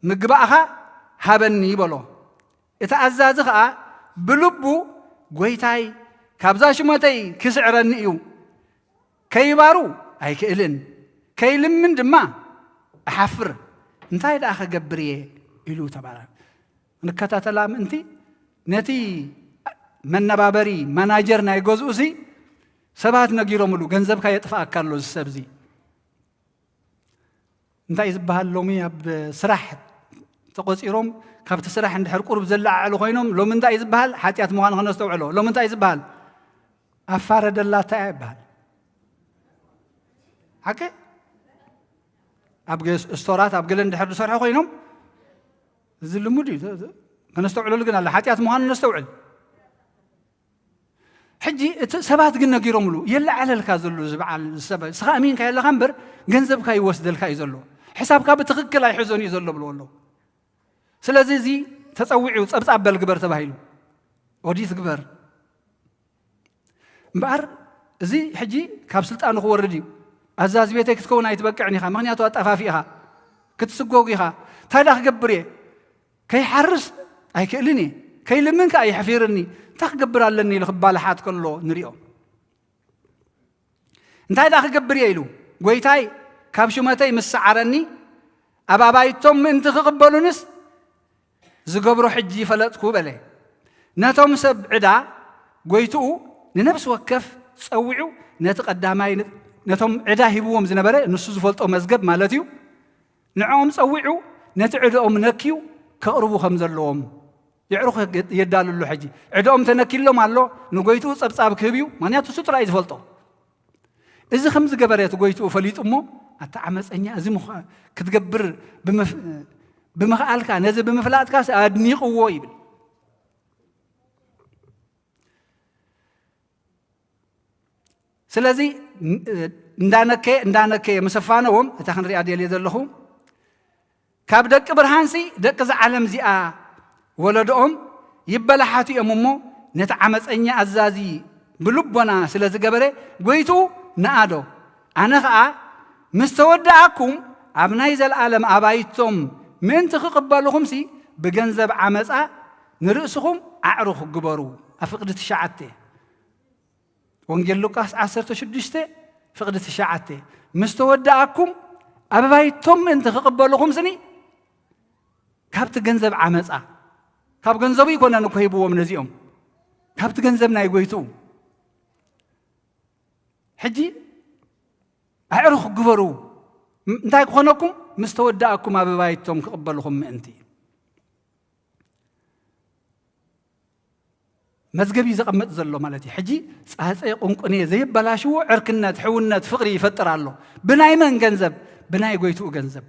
ምግባእኻ ሃበኒ በሎ። እቲ ኣዛዚ ኸኣ ብልቡ፣ ጎይታይ ካብዛ ሽመተይ ክስዕረኒ እዩ፣ ከይባሩ ኣይክእልን፣ ከይልምን ድማ እሓፍር፣ እንታይ ደኣ ከገብር እየ ኢሉ ተባረ። ንከታተላ ምእንቲ ነቲ መነባበሪ ማናጀር ናይ ገዝኡ ሲ ሰባት ነጊሮምሉ፣ ገንዘብካ የጥፍኣካ ኣሎ እዚ ሰብ እዚ። እንታይ እዩ ዝበሃል? ሎሚ ኣብ ስራሕ ተቆጺሮም ካብቲ ስራሕ እንድሕር ቁሩብ ዘለዓዕሉ ኮይኖም፣ ሎሚ እንታይ እዩ ዝበሃል? ሓጢኣት ምዃኑ ከነስተውዕሎ። ሎሚ እንታይ እዩ ዝበሃል? ኣፋረደላታ እያ ይበሃል። ሓቂ? ኣብ ገ-፣ ስቶራት ኣብ ገለ እንድሕር ዝሰርሑ ኮይኖም፣ እዚ ልሙድ እዩ። ከነስተውዕለሉ ግን ኣለ፣ ሓጢኣት ምዃኑ ነስተውዕል። ሕጂ እቲ ሰባት ግን ነጊሮምሉ፣ የለዓዕለልካ ዘሎ እዚ በዓል ሰብ፣ ንስኻ ኣሚንካ የለኻ እምበር፣ ገንዘብካ ይወስደልካ እዩ ዘሎ። ሕሳብካ ብትኽክል ኣይሕዞን እዩ ዘሎ ብልዎ ኣለዉ። ስለዚ እዚ ተጸዊዑ ጸብጻብ በል ግበር ተባሂሉ። ኦዲት ግበር። እምበኣር እዚ ሕጂ ካብ ስልጣኑ ክወርድ እዩ። ኣዛዚ ቤተይ ክትከውን ኣይትበቅዕን ኢኻ፣ ምኽንያቱ ኣጣፋፊ ኢኻ፣ ክትስጎግ ኢኻ። እንታይ ደኣ ክገብር እየ? ከይሓርስ ኣይክእልን እየ፣ ከይልምን ከኣ የሕፊርኒ፣ እንታይ ክገብር ኣለኒ ኢሉ ክባላሓት ከሎ ንሪኦ። እንታይ ደኣ ክገብር እየ ኢሉ፣ ጎይታይ ካብ ሹመተይ ምስ ሰዓረኒ፣ ኣብ ኣባይቶም ምእንቲ ክቕበሉንስ ዝገብሮ ሕጂ ፈለጥኩ በለ። ነቶም ሰብ ዕዳ ጎይትኡ ንነፍሲ ወከፍ ጸዊዑ፣ ነቲ ቀዳማይ ን-፣ ነቶም ዕዳ ሂብዎም ዝነበረ፣ ንሱ ዝፈልጦ መዝገብ ማለት እዩ፣ ንዕኦም ጸዊዑ ነቲ ዕድኦም ነክዩ ከቕርቡ ከም ዘለዎም የዕሩኽ የዳልሎ። ሕጂ ዕድኦም ተነኪሎም ኣሎ፣ ንጎይትኡ ጸብጻብ ክህብ እዩ፣ ምኽንያቱ እሱ ጥራይ እዩ ዝፈልጦ። እዚ ከም ዝገበረ እቲ ጎይትኡ ፈሊጡ እሞ፣ ኣታ ዓመጸኛ፣ እዚ ምዃ-፣ ክትገብር ብምፍ-፣ ብምኽኣልካ፣ ነዚ ብምፍላጥካስ ኣድኒቕዎ ይብል። ስለዚ ን-፣ እንዳነከየ፣ እንዳነከየ ምስ ኣፋነዎም፣ እታ ክንሪኣ ደልየ ዘለኹ፣ ካብ ደቂ ብርሃንሲ ደቂ እዛ ዓለም እዚኣ ወለዶኦም ይበላሓቱ እዮም እሞ፣ ነቲ ዓመፀኛ ኣዛዚ ብልቦና ስለ ዝገበረ፣ ጎይትኡ ነኣዶ። ኣነ ኸኣ ምስ ተወደኣኩም፣ ኣብ ናይ ዘለኣለም ኣባይቶም ምእንቲ ክቕበልኹምሲ፣ ብገንዘብ ዓመፃ ንርእስኹም ኣዕሩኽ ግበሩ። ኣብ ፍቕዲ ትሽዓተ። ወንጌል ሉቃስ ዓሰርተ ሽዱሽተ ፍቕዲ ትሽዓተ፣ ምስ ተወደኣኩም ኣብ ኣባይቶም ምእንቲ ክቕበልኹም ስኒ፣ ካብቲ ገንዘብ ዓመፃ፣ ካብ ገንዘቡ ይኮነን እኮ ሂብዎም ነዚኦም፣ ካብቲ ገንዘብ ናይ ጎይትኡ። ሕጂ ኣዕሩኽ ግበሩ፣ ም-፣ እንታይ ክኾነኩም? ምስ ተወደኣኩም ኣብ ኣባይቶም ክቕበልኹም ምእንቲ። መዝገብ እዩ ዘቐምጥ ዘሎ ማለት እዩ። ሕጂ ጻጸ ቁንቁኔ ዘየበላሽዎ ዕርክነት፣ ሕውነት፣ ፍቕሪ ይፈጥር ኣሎ። ብናይ መን ገንዘብ? ብናይ ጎይትኡ ገንዘብ።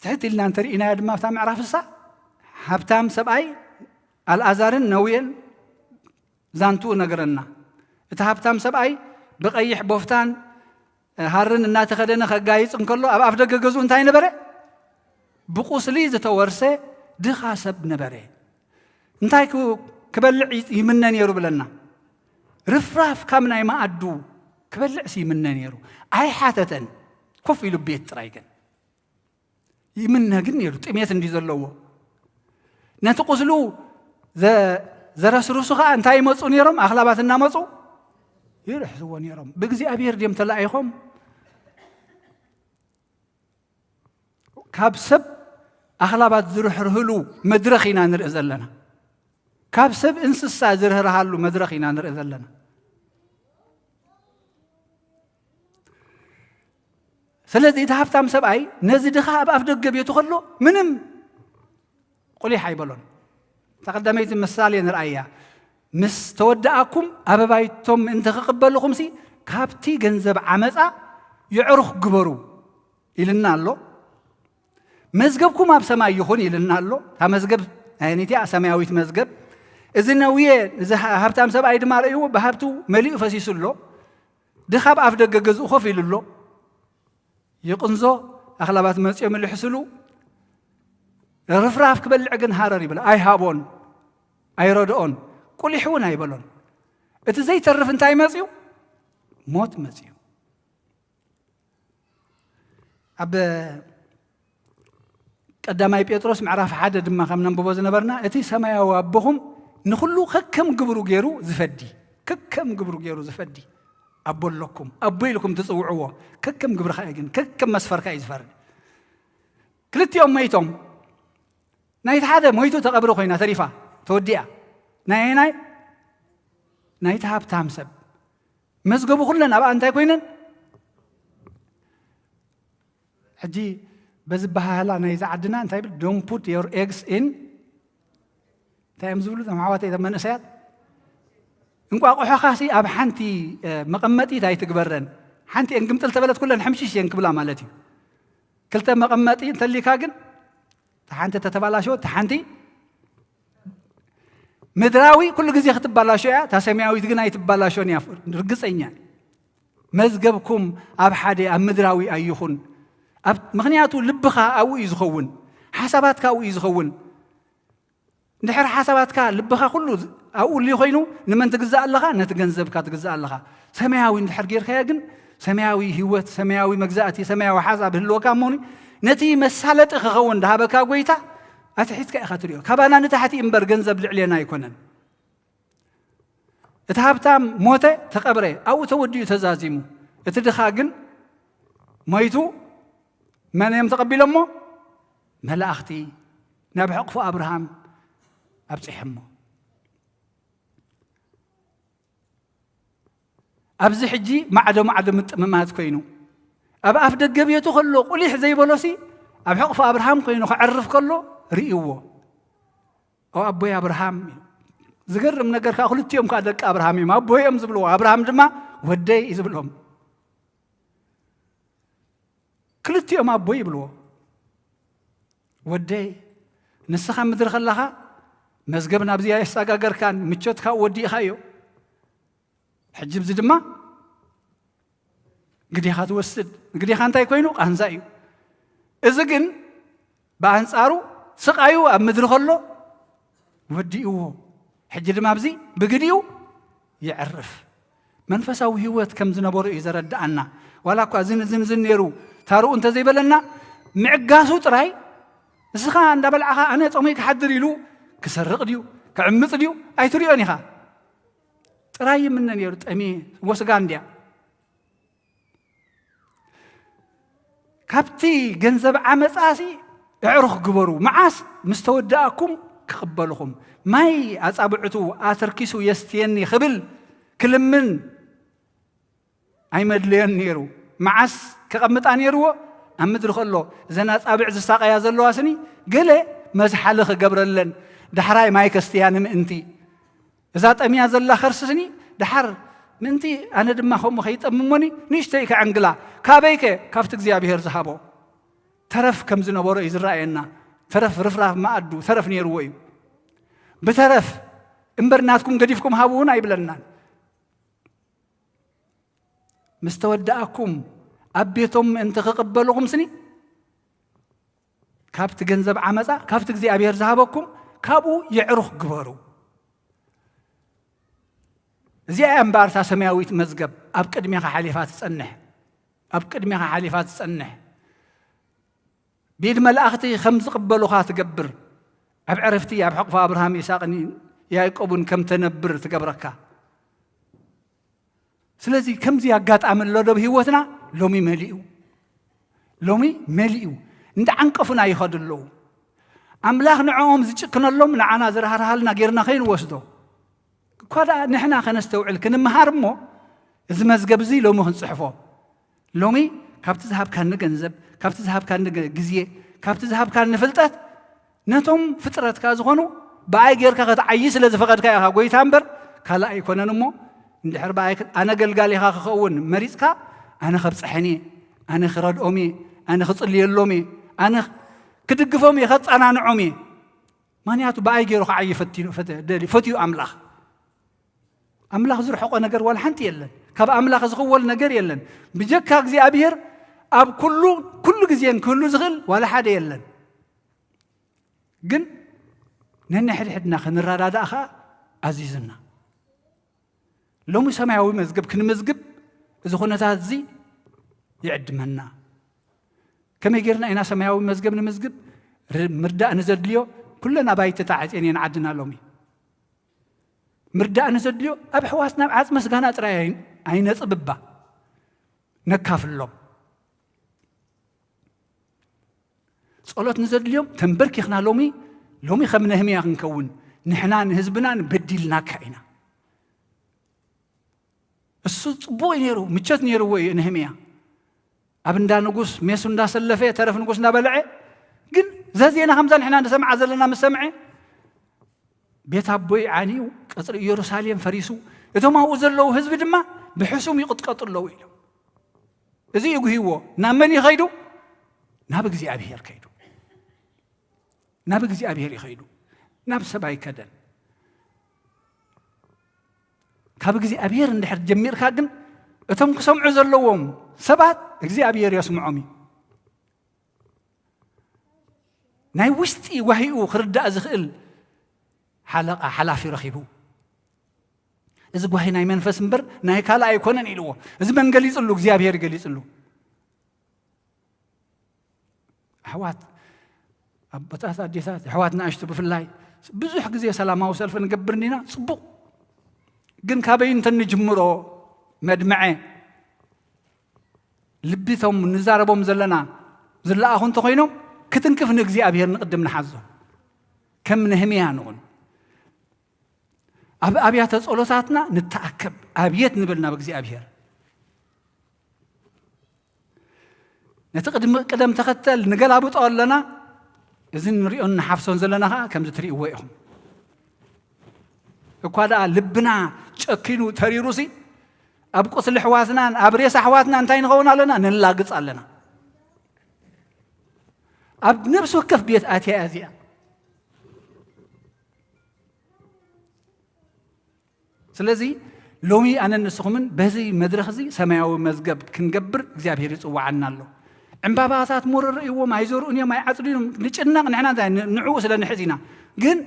ትሕት ኢልና እንተርኢናዮ ድማ ኣብታ ምዕራፍ እሳ፣ ሃብታም ሰብኣይ ኣልኣዛርን ነውየን ዛንትኡ ነገረና። እቲ ሃብታም ሰብኣይ ብቐይሕ ቦፍታን ሃርን እናተኸደነ ከጋይጽ እንከሎ፣ ኣብ ኣፍ ደገ ገዝኡ እንታይ ነበረ? ብቁስሊ ዝተወርሰ ድኻ ሰብ ነበረ። እንታይ ክ-፣ ክበልዕ ይ-፣ ይምነ ነይሩ ብለና? ርፍራፍ ካብ ናይ መኣዱ ክበልዕስ ይምነ ነይሩ። ኣይሓተተን። ኮፍ ኢሉ ቤት ጥራይ ግን ይምነ ግን ነይሩ። ጥሜት እንዲ ዘለዎ። ነቲ ቁስሉ ዘ-፣ ዘረስርሱ ኸኣ እንታይ ይመጹ ነይሮም? ኣኽላባት እናመጹ ይርሕስዎ ነይሮም። ብእግዚኣብሔር ድዮም ተላኢኾም? ካብ ሰብ ኣኽላባት ዝርሕርህሉ መድረኽ ኢና ንርኢ ዘለና። ካብ ሰብ እንስሳ ዝርህርሃሉ መድረኽ ኢና ንርኢ ዘለና። ስለዚ እቲ ሃብታም ሰብኣይ ነዚ ድኻ ኣብ ኣፍ ደገ ቤቱ ከሎ ምንም ቁሊሕ ኣይበሎን። እታ ቀዳመይቲ ምሳሌ ንርኣያ። ምስ ተወደኣኩም ኣብ ኣባይቶም ምእንቲ ክቕበልኹምሲ ካብቲ ገንዘብ ዓመፃ የዕሩኽ ግበሩ ኢልና ኣሎ። መዝገብኩም ኣብ ሰማይ ይኹን ኢልና ኣሎ። እታ መዝገብ ኣየነይቲ እያ ሰማያዊት መዝገብ? እዚ ነውየ፣ እዚ ሃ-፣ ሃብታም ሰብኣይ ድማ ርእይዎ፣ ብሃብቱ መሊኡ ፈሲሱ ኣሎ። ድኻ ኣብ ኣፍ ደገ ገዝኡ ኮፍ ኢሉ ኣሎ። ይቕንዞ፣ ኣኽላባት መጺኦም ይልሕስሉ። ርፍራፍ ክበልዕ ግን ሃረር ይብል። ኣይሃቦን፣ ኣይረድኦን፣ ቁሊሕ እውን ኣይበሎን። እቲ ዘይተርፍ እንታይ መጺኡ? ሞት መጺኡ። ኣብ ቀዳማይ ጴጥሮስ ምዕራፍ ሓደ ድማ ከም ነንብቦ ዝነበርና፣ እቲ ሰማያዊ ኣቦኹም ንኹሉ ከከም ግብሩ ገይሩ ዝፈዲ፣ ከከም ግብሩ ገይሩ ዝፈዲ ኣቦ ኣለኩም። ኣቦ ኢልኩም ትጽውዕዎ፣ ከከም ግብርኻ እዩ ግን፣ ከከም መስፈርካ እዩ ዝፈርድ። ክልቲኦም ሞይቶም፣ ናይቲ ሓደ ሞይቱ ተቐብሪ ኮይና ተሪፋ፣ ተወዲኣ። ናይ ናይ ናይቲ ሃብታም ሰብ መዝገቡ ኩለን ኣብኣ እንታይ ኮይነን? ሕጂ በዚ በሃህላ ናይዚ ዓድና እንታይ ይብል? Don't put your eggs in፣ እንታይ እዮም ዝብሉ እዞም ኣሕዋተይ፣ እዞም መንእሰያት? እንቋቑሖኻሲ ኣብ ሓንቲ፣ እ፣ መቐመጢት ኣይትግበረን። ሓንቲ እየን ግምጥል ተበለት ኩለን ሕምሽሽ እየን ክብላ ማለት እዩ። ክልተ መቐመጢ እንተሊካ ግን፣ እታ ሓንቲ ተተባላሸወት፣ እታ ሓንቲ ምድራዊ ኩሉ ግዜ ክትባላሾ እያ፣ እታ ሰማያዊት ግን ኣይትባላሾን እያ። ርግጸኛ፣ መዝገብኩም ኣብ ሓደ ኣብ ምድራዊ ኣይኹን። ኣብ፣ ምኽንያቱ ልብኻ ኣብኡ እዩ ዝኸውን፣ ሓሳባትካ ኣብኡ እዩ ዝኸውን። እንድሕር ሓሳባትካ፣ ልብኻ ኩሉ ኣብኡ ልዩ ኮይኑ፣ ንመን ትግዛእ ኣለኻ? ነቲ ገንዘብካ ትግዛእ ኣለኻ። ሰማያዊ እንድሕር ጌርካዮ ግን፣ ሰማያዊ ህይወት፣ ሰማያዊ መግዛእቲ፣ ሰማያዊ ሓሳብ ህልወካ እሞኒ፣ ነቲ መሳለጢ ክኸውን ዝሃበካ ጎይታ ኣትሒትካ ኢኻ ትሪኦ። ካባና ንታሕቲ እምበር ገንዘብ ልዕሌና ኣይኮነን። እቲ ሃብታም ሞተ፣ ተቐብረ፣ ኣብኡ ተወዲኡ ተዛዚሙ። እቲ ድኻ ግን ሞይቱ፣ መን እዮም ተቐቢሎሞ? መላእኽቲ ናብ ሕቕፎ ኣብርሃም ኣብጺሖሞ። ኣብዚ ሕጂ ማዕዶ ማዕዶ ምጥምማት ኮይኑ፣ ኣብ ኣፍ ደገ ቤቱ ከሎ ቁሊሕ ዘይበሎሲ፣ ኣብ ሕቕፎ ኣብርሃም ኮይኑ ክዕርፍ ከሎ ርእይዎ። "ኦ ኣቦይ ኣብርሃም" ኢሉ። ዝገርም ነገር ከኣ ክልቲኦም ከኣ ደቂ ኣብርሃም እዮም። ኣቦይ እዮም ዝብልዎ። ኣብርሃም ድማ "ወደይ" እዩ ዝብሎም። ክልቲኦም ኣቦይ ይብልዎ። "ወደይ፣ ንስኻ ምድሪ ከለኻ መዝገብ ናብዚ ኣየሰጋገርካን፣ ምቾትካ ወዲእኻዮ። ሕጂ ብዚ ድማ ግዴኻ ትወስድ። ግዴኻ እንታይ ኮይኑ? ቃንዛ እዩ። እዚ ግን ብኣንጻሩ ስቓዩ ኣብ ምድሪ ከሎ ወዲእዎ። ሕጂ ድማ ኣብዚ ብግዲኡ የዕርፍ። መንፈሳዊ ህይወት ከም ዝነበሮ እዩ ዘረድኣና። ዋላ እኳ ዝን ዝን ዝን ነይሩ፣ ታርኡ እንተዘይበለና፣ ምዕጋሱ ጥራይ፣ ንስኻ እንዳበላዕኻ ኣነ ጾመይ ክሓድር ኢሉ ክሰርቕ ድዩ ክዕምጽ ድዩ ኣይትሪኦን ኢኻ። ጥራይ ይምነ ነይሩ፣ ጠምየ ወስጋ እንድያ። ካብቲ ገንዘብ ዓመጻሲ እዕሩኽ ግበሩ፣ መዓስ ምስ ተወደኣኩም ክቕበልኹም። ማይ ኣጻብዕቱ ኣተርኪሱ የስትየኒ ክብል ክልምን ኣይመድለዮን ነይሩ። መዓስ ከቐምጣ ነይርዎ? ኣብ ምድሪ ከሎ። እዘን ኣጻብዕ ዝሳቐያ ዘለዋ ስኒ፣ ገለ መዝሓሊ ክገብረለን፣ ዳሕራይ ማይ ከስትያ ንምእንቲ። እዛ ጠምያ ዘላ ከርሲ ስኒ፣ ደሓር ምእንቲ ኣነ ድማ ከምኡ ከይጠምሞኒ፣ ንእሽተይ ከዕንግላ። ካበይከ? ካብቲ እግዚኣብሔር ዝሃቦ። ተረፍ ከም ዝነበሮ እዩ ዝረኣየና። ተረፍ፣ ርፍራፍ መኣዱ፣ ተረፍ ነይርዎ እዩ። ብተረፍ እምበር ናትኩም ገዲፍኩም ሃቡ እውን ኣይብለናን። ምስ ተወደኣኩም ኣብ ቤቶም ምእንቲ ክቕበልኹም ስኒ፣ ካብቲ ገንዘብ ዓመጻ፣ ካብቲ እግዚኣብሔር ዝሃበኩም፣ ካብኡ የዕሩኽ ግበሩ። እዚኣ እያ እምበኣር እታ ሰማያዊት መዝገብ ኣብ ቅድሜኻ ሓሊፋ ትጸንሕ። ኣብ ቅድሜኻ ሓሊፋ ትጸንሕ። ብኢድ መላእኽቲ ከም ዝቕበሉኻ ትገብር። ኣብ ዕረፍቲ ኣብ ሕቕፎ ኣብርሃም፣ ይስሐቅን ያዕቆብን ከም ተነብር ትገብረካ። ስለዚ ከምዚ ኣጋጣሚ ኣሎ ዶ ኣብ ህይወትና? ሎሚ መሊኡ። ሎሚ መሊኡ። እንዳዓንቀፉና ይኸዱ ኣለዉ። ኣምላኽ ንዕኦም ዝጭክነሎም ንዓና ዝራህርሃልና ጌርና ከይንወስዶ። እኳ ደኣ ንሕና ከነስተውዕል ክንምሃር እሞ፣ እዚ መዝገብ እዚ ሎሚ ክንጽሕፎ። ሎሚ ካብቲ ዝሃብካኒ ገንዘብ፣ ካብቲ ዝሃብካኒ ገ-፣ ግዜ፣ ካብቲ ዝሃብካኒ ፍልጠት፣ ነቶም ፍጥረትካ ዝኾኑ ብኣይ ጌርካ ክትዓዪ ስለ ዝፈቐድካ ኢኻ ጐይታ እምበር፣ ካልእ ኣይኮነን እሞ፣ እንድሕር ብኣይ ክ-፣ ኣነ ገልጋሊኻ ክኸውን መሪጽካ፣ ኣነ ከብጽሐን እየ፣ ኣነ ክረድኦም እየ፣ ኣነ ክጽልየሎም እየ፣ ኣነ ክድግፎም እየ፣ ከጸናንዖም እየ። ምኽንያቱ ብኣይ ገይሩ ክዓይ ፈትዩ፣ ፈተ-፣ ደልዩ፣ ፈትዩ ኣምላኽ። ኣምላኽ ዝርሕቆ ነገር ዋላ ሓንቲ የለን። ካብ ኣምላኽ ዝኽወል ነገር የለን። ብጀካ እግዚኣብሔር ኣብ ኩሉ፣ ኩሉ ግዜን ክህሉ ዝኽእል ዋላ ሓደ የለን። ግን ነንሕድሕድና ክንረዳዳእ ኸኣ ኣዚዙና። ሎሚ ሰማያዊ መዝገብ ክንምዝግብ እዚ ኩነታት እዚ ይዕድመና። ከመይ ጌርና ኢና ሰማያዊ መዝገብ ንምዝግብ? ር-፣ ምርዳእ ንዘድልዮ ኩለን ኣባይቲ ተዓጽየን እየን ዓድና ሎሚ። ምርዳእ ንዘድልዮ ኣብ ኣሕዋትና ኣብ ዓጽመ ስጋና ጥራይ ኣይ-፣ ኣይነጽብባ፣ ነካፍሎም። ጸሎት ንዘድልዮም ተንበርኪኽና ሎሚ፣ ሎሚ ከም ነህምያ ክንከውን፣ ንሕናን ህዝብናን በዲልናካ ኢና። እሱ ጽቡቕ እዩ ነይሩ፣ ምቸት ነይርዎ እዩ ነህምያ። ኣብ እንዳ ንጉስ ሜሱ እንዳሰለፈ፣ ተረፍ ንጉስ እንዳበልዐ፣ ግን እዛ ዜና ከምዛ ንሕና ንሰምዓ ዘለና ምስ ሰምዐ፣ ቤት ኣቦይ ዓንዩ፣ ቀጽሪ ኢየሩሳሌም ፈሪሱ፣ እቶም ኣብኡ ዘለዉ ህዝቢ ድማ ብሕሱም ይቕጥቀጡ ኣለዉ ኢሎም። እዚ እዩ ጉህይዎ። ናብ መን ይኸይዱ? ናብ እግዚኣብሔር ከይዱ። ናብ እግዚኣብሔር ይኸይዱ። ናብ ሰብ ኣይከደን። ካብ እግዚኣብሔር እንድሕር ጀሚርካ ግን፣ እቶም ክሰምዑ ዘለዎም ሰባት እግዚኣብሔር የስምዖም እዩ። ናይ ውሽጢ ዋሂኡ ክርዳእ ዝኽእል ሓለቓ፣ ሓላፊ ረኺቡ። እዚ ጓሂ ናይ መንፈስ እምበር ናይ ካልእ ኣይኮነን ኢልዎ። እዚ መን ገሊጽሉ? እግዚኣብሔር ገሊጽሉ። ኣሕዋት፣ ኣቦታት፣ ኣዴታት፣ ኣሕዋት ንኣሽቱ ብፍላይ ብዙሕ ግዜ ሰላማዊ ሰልፊ ንገብር እንዲና፣ ጽቡቕ። ግን ካበይ እንተንጅምሮ መድምዐ ልቢ እቶም ንዛረቦም ዘለና ዝለኣኹ እንተኾይኖም፣ ክትንክፍ ንእግዚኣብሔር ንቕድም ንሓዞ። ከም ነህምያ ንኹን። ኣብ ኣብያተ ጸሎታትና ንተኣከብ፣ ኣብየት ንብል ናብ እግዚኣብሔር። ነቲ ቅድሚ ቅደም ተኸተል ንገላብጦ ኣለና። እዚ ንሪኦን ንሓፍሶን ዘለና ኸኣ ከምዚ ትርእይዎ ኢኹም። እኳ ደኣ ልብና ጨኪኑ ተሪሩሲ፣ ኣብ ቁስሊ ኣሕዋትናን ኣብ ሬሳ ኣሕዋትና እንታይ ንኸውን ኣለና? ንላግጽ ኣለና። ኣብ ነፍሲ ወከፍ ቤት ኣትያ እያ እዚኣ። ስለዚ ሎሚ ኣነን ንስኹምን በዚ መድረኽ እዚ ሰማያዊ መዝገብ ክንገብር እግዚኣብሔር ይጽውዓና ኣሎ። ዕምባባታት ሞረር እዮም፣ ኣይዘርኡን እዮም፣ ኣይዓጽዱን እዮም። ንጭነቕ ንሕና እንታይ ን-፣ ንዕኡ ስለ ንሕዝ ኢና። ግን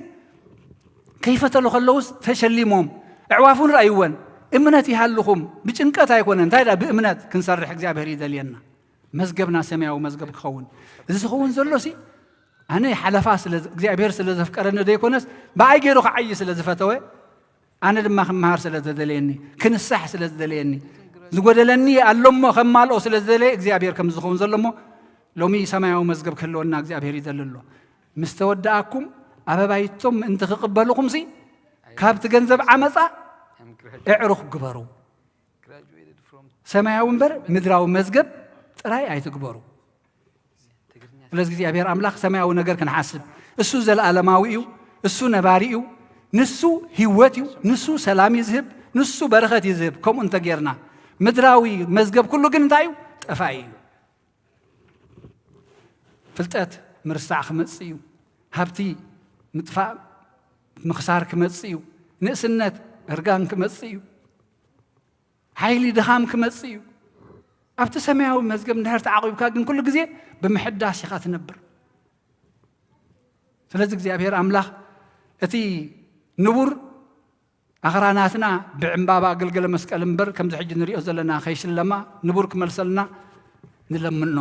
ከይፈተሉ ከለውስ ተሸሊሞም፣ ኣዕዋፍ እውን ረኣይወን። እምነት ይሃልኹም፣ ብጭንቀት ኣይኮነን። እንታይ ደኣ ብእምነት ክንሰርሕ እግዚኣብሔር ይደልየና። መዝገብና ሰማያዊ መዝገብ ክኸውን። እዚ ዝኸውን ዘሎሲ ኣነ ሓለፋ ስለ፣ እግዚኣብሔር ስለ ዘፍቀረኒ ዘይኮነስ ብኣይ ገይሩ ክዓዪ ስለ ዝፈተወ፣ ኣነ ድማ ክመሃር ስለ ዝደለየኒ፣ ክንሳሕ ስለ ዝደለየኒ፣ ዝጎደለኒ ኣሎ እሞ ከማልኦ ስለ ዝደለየ እግዚኣብሔር ከም ዝኸውን ዘሎ እሞ ሎሚ ሰማያዊ መዝገብ ክህልወና እግዚኣብሔር ይደሊ ኣሎ። ምስ ተወደኣኩም ኣበባይቶም ምእንቲ ክቕበልኹምሲ ካብቲ ገንዘብ ዓመፃ እዕሩኽ ግበሩ። ሰማያዊ እምበር ምድራዊ መዝገብ ጥራይ ኣይትግበሩ። ስለዚ እግዚኣብሔር ኣምላኽ ሰማያዊ ነገር ክንሓስብ፣ እሱ ዘለኣለማዊ እዩ፣ እሱ ነባሪ እዩ፣ ንሱ ህይወት እዩ፣ ንሱ ሰላም እዩ ዝህብ፣ ንሱ በረኸት እዩ ዝህብ። ከምኡ እንተጌርና ምድራዊ መዝገብ ኩሉ ግን እንታይ እዩ? ጠፋኢ እዩ። ፍልጠት ምርሳዕ ክመጽእ እዩ። ሃብቲ ምጥፋእ ምኽሳር ክመጽእ እዩ። ንእስነት እርጋን ክመጽእ እዩ። ሓይሊ ድኻም ክመጽእ እዩ። ኣብቲ ሰማያዊ መዝገብ እንድሕር ተዓቒብካ ግን ኩሉ ግዜ ብምሕዳስ ኢኻ ትነብር። ስለዚ እግዚኣብሔር ኣምላኽ እቲ ንቡር ኣኽራናትና ብዕምባባ ግልገለ መስቀል እምበር ከምዚ ሕጂ ንሪኦ ዘለና ከይሽለማ ንቡር ክመልሰልና ንለምኖ።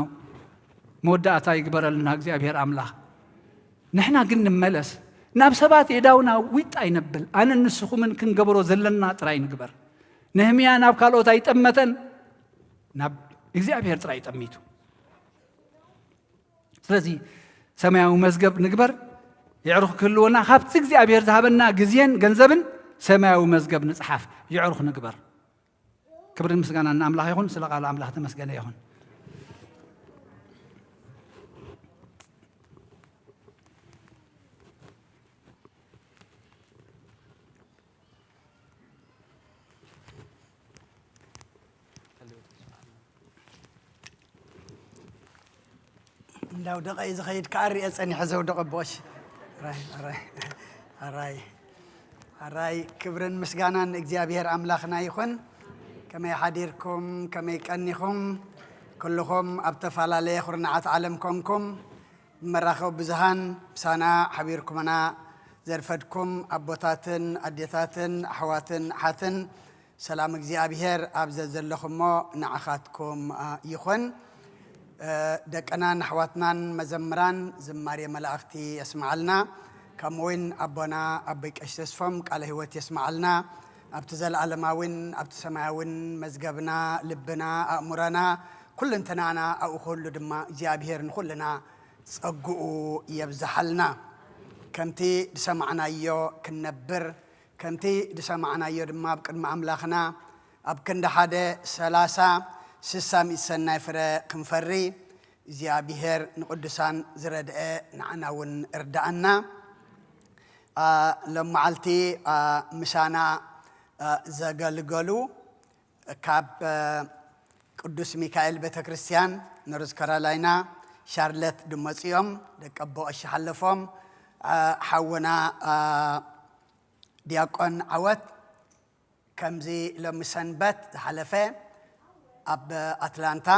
መወዳእታ ይግበረልና እግዚኣብሔር ኣምላኽ። ንሕና ግን ንመለስ። ናብ ሰባት የእዳውና ዊጥ ኣይነብል። ኣነን ንስኹምን ክንገብሮ ዘለና ጥራይ ንግበር። ነህምያ ናብ ካልኦት ኣይጠመተን፣ ናብ እግዚኣብሔር ጥራይ ጠሚቱ። ስለዚ ሰማያዊ መዝገብ ንግበር። የዕሩኽ ክህልወና ካብቲ እግዚኣብሔር ዝሃበና ግዜን ገንዘብን ሰማያዊ መዝገብ ንጽሓፍ። የዕሩኽ ንግበር። ክብርን ምስጋናን ንኣምላኽ ይኹን። ስለ ቃል ኣምላኽ ተመስገነ ይኹን። እንዳው ደቀ እዩ ዝኸይድ፣ ክኣሪ እየ ጸኒሐ ዘውደቐ ቦሽ። ኣራይ ኣራይ ኣራይ ክብርን ምስጋናን ንእግዚኣብሔር ኣምላኽና ይኹን። ከመይ ሓዲርኩም? ከመይ ቀኒኹም? ኩልኹም ኣብ ተፈላለየ ኩርናዓት ዓለም ኮንኩም ብመራኸቢ ብዙሃን ምሳና ሓቢርኩምና ዘርፈድኩም ኣቦታትን ኣዴታትን ኣሕዋትን ኣሓትን ሰላም እግዚኣብሔር ኣብ ዘዘለኹሞ ንዓኻትኩም ይኹን። ደቅናን ኣሕዋትናን መዘምራን ዝማሬ መላእኽቲ የስምዓልና። ከምኡ እውን ኣቦና ኣቦይ ቀሺ ተስፎም ቃለ ህይወት የስምዓልና። ኣብቲ ዘለኣለማዊን ኣብቲ ሰማያዊን መዝገብና፣ ልብና፣ ኣእምሮና፣ ኩልንትናና ኣብኡ ክህሉ ድማ እግዚኣብሔር ንኹልና ጸግኡ የብዝሓልና። ከምቲ ዝሰማዕናዮ ክንነብር፣ ከምቲ ዝሰማዕናዮ ድማ ኣብ ቅድሚ ኣምላኽና ኣብ ክንዲ ሓደ ሰላሳ ስሳ ሚእቲ ሰናይ ፍረ ክንፈሪ እግዚኣብሔር ንቅዱሳን ዝረድአ ንዓና እውን እርዳኣና። ሎመዓልቲ ምሳና ዘገልገሉ ካብ ቅዱስ ሚካኤል ቤተ ክርስቲያን ኖርዝ ካሮላይና ሻርለት ድመፅኦም ደቂ ኣቦ ቀሺ ሓለፎም ሓውና ዲያቆን ዓወት ከምዚ ሎሚ ሰንበት ዝሓለፈ ኣብ ኣትላንታ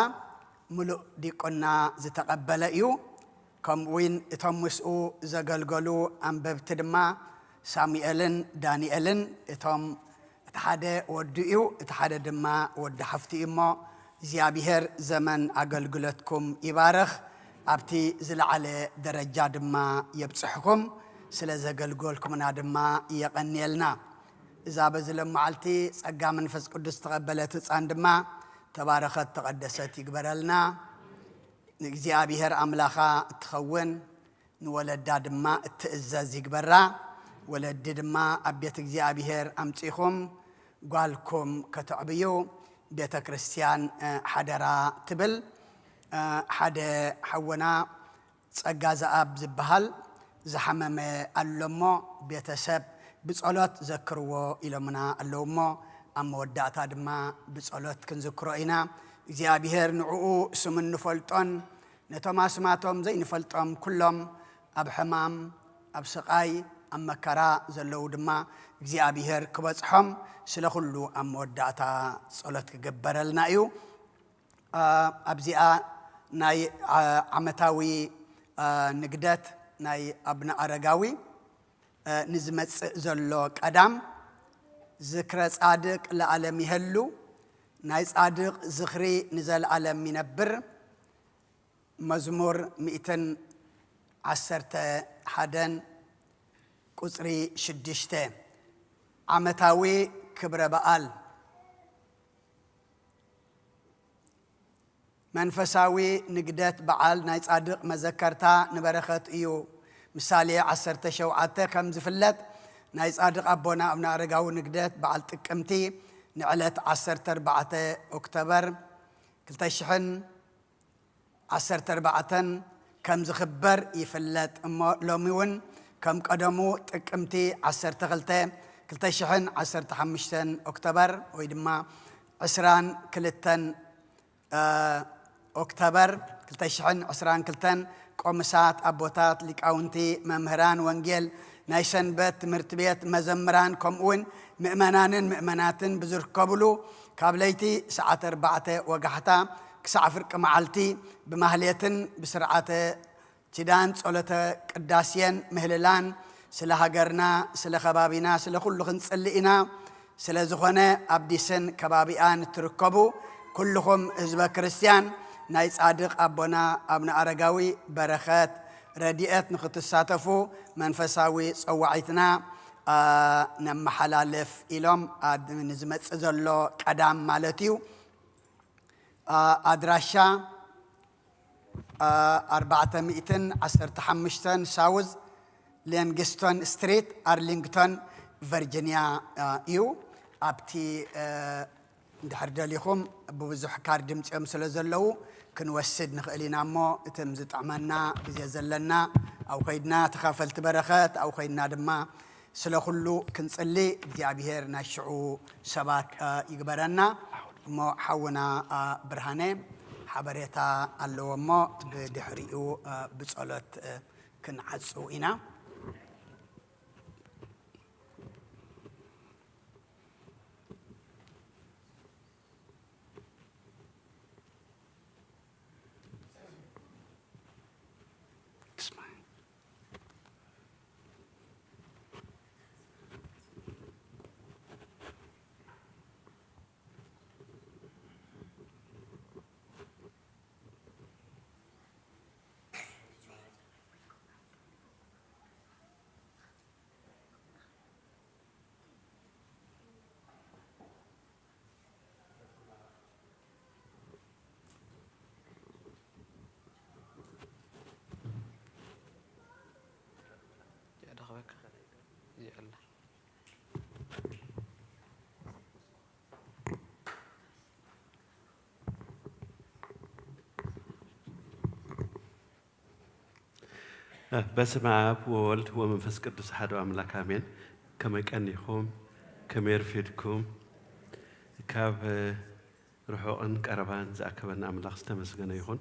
ምሉእ ዲቁና ዝተቐበለ እዩ። ከምኡ እውን እቶም ምስኡ ዘገልገሉ ኣንበብቲ ድማ ሳሙኤልን ዳንኤልን እቶም እቲ ሓደ ወዱ እዩ፣ እቲ ሓደ ድማ ወዲ ሓፍቱ እዩ እሞ እግዚኣብሔር ዘመን ኣገልግሎትኩም ይባርኽ፣ ኣብቲ ዝለዓለ ደረጃ ድማ የብፅሕኩም። ስለ ዘገልገልኩምና ድማ የቐንየልና። እዛ በዚ ሎመዓልቲ ጸጋ መንፈስ ቅዱስ ዝተቐበለት ህፃን ድማ ተባረኸት ተቐደሰት ይግበረልና። ንእግዚኣብሔር ኣምላኻ እትኸውን ንወለዳ ድማ እትእዘዝ ይግበራ። ወለዲ ድማ ኣብ ቤት እግዚኣብሔር ኣምጺኹም ጓልኩም ከተዕብዩ ቤተ ክርስቲያን ሓደራ ትብል። ሓደ ሓወና ጸጋ ዘኣብ ዝበሃል ዝሓመመ ኣሎ እሞ ቤተሰብ ብጸሎት ዘክርዎ ኢሎምና ኣለዉ እሞ ኣብ መወዳእታ ድማ ብጸሎት ክንዝክሮ ኢና። እግዚኣብሔር ንዕኡ ስም እንፈልጦን ነቶም ኣስማቶም ዘይንፈልጦም ኩሎም ኣብ ሕማም ኣብ ስቓይ ኣብ መከራ ዘለዉ ድማ እግዚኣብሔር ክበጽሖም ስለ ኩሉ ኣብ መወዳእታ ጸሎት ክግበረልና እዩ። ኣብዚኣ ናይ ዓመታዊ ንግደት ናይ ኣቡነ ኣረጋዊ ንዝመጽእ ዘሎ ቀዳም ዝክረ ጻድቅ ለዓለም ይሀሉ፣ ናይ ጻድቅ ዝኽሪ ንዘለዓለም ይነብር። መዝሙር ሚእትን ዓሰርተ ሓደን ቁጽሪ ሽዱሽተ ዓመታዊ ክብረ በዓል መንፈሳዊ ንግደት በዓል ናይ ጻድቕ መዘከርታ ንበረኸት እዩ። ምሳሌ ዓሰርተ ሸውዓተ ከም ዝፍለጥ ናይ ጻድቕ ኣቦና ኣብነ ኣረጋዊ ንግደት በዓል ጥቅምቲ ንዕለት ዓሰርተ ኣርባዕተ ኦክቶበር ክልተ ሽሕን ዓሰርተ ኣርባዕተን ከም ዝኽበር ይፍለጥ እሞ ሎሚ እውን ከም ቀደሙ ጥቅምቲ ዓሰርተ ክልተ ክልተ ሽሕን ዓሰርተ ሓሙሽተን ኦክቶበር ወይ ድማ ዕስራን ክልተን ኦክቶበር ክልተ ሽሕን ዕስራን ክልተን ቆምሳት ኣቦታት ሊቃውንቲ መምህራን ወንጌል ናይ ሰንበት ትምህርቲ ቤት መዘምራን ከምኡውን ምእመናንን ምእመናትን ብዝርከብሉ ካብ ለይቲ ሰዓት ኣርባዕተ ወጋሕታ ክሳዕ ፍርቂ መዓልቲ ብማህሌትን ብስርዓተ ኪዳን ጸሎተ ቅዳሴን ምህልላን ስለ ሃገርና ስለ ከባቢና ስለ ኩሉ ክንጽሊ ኢና። ስለ ዝኾነ ኣብ ዲስን ከባቢኣን እትርከቡ ኩልኹም ህዝበ ክርስትያን ናይ ጻድቕ ኣቦና ኣብነ ኣረጋዊ በረኸት ረድኤት ንኽትሳተፉ መንፈሳዊ ጸዋዒትና ነመሓላልፍ ኢሎም ንዝመጽእ ዘሎ ቀዳም ማለት እዩ። ኣድራሻ ኣርባዕተ ሚእትን ዓሰርተ ሓሙሽተን ሳውዝ ሌንግስቶን ስትሪት ኣርሊንግቶን ቨርጂኒያ እዩ። ኣብቲ እንድሕር ደሊኹም ብብዙሕ ካርድ ምፅኦም ስለ ዘለዉ ክንወስድ ንኽእል ኢና እሞ እቶም ዝጥዕመና ግዜ ዘለና ኣብ ከይድና ተኻፈልቲ በረኸት ኣብ ከይድና ድማ ስለ ኩሉ ክንፅሊ እግዚኣብሔር ናይ ሽዑ ሰባት ይግበረና። እሞ ሓውና ብርሃነ ሓበሬታ ኣለዎ እሞ ብድሕሪኡ ብጸሎት ክንዓጹ ኢና። ይቕላ። በስመ አብ ወወልድ ወመንፈስ ቅዱስ አሐዱ አምላክ አሜን። ከመይ ቀኒኹም? ከመይ ኣርፊድኩም? ካብ ርሑቕን ቀረባን ዝኣከበና ኣምላኽ ዝተመስገነ ይኹን።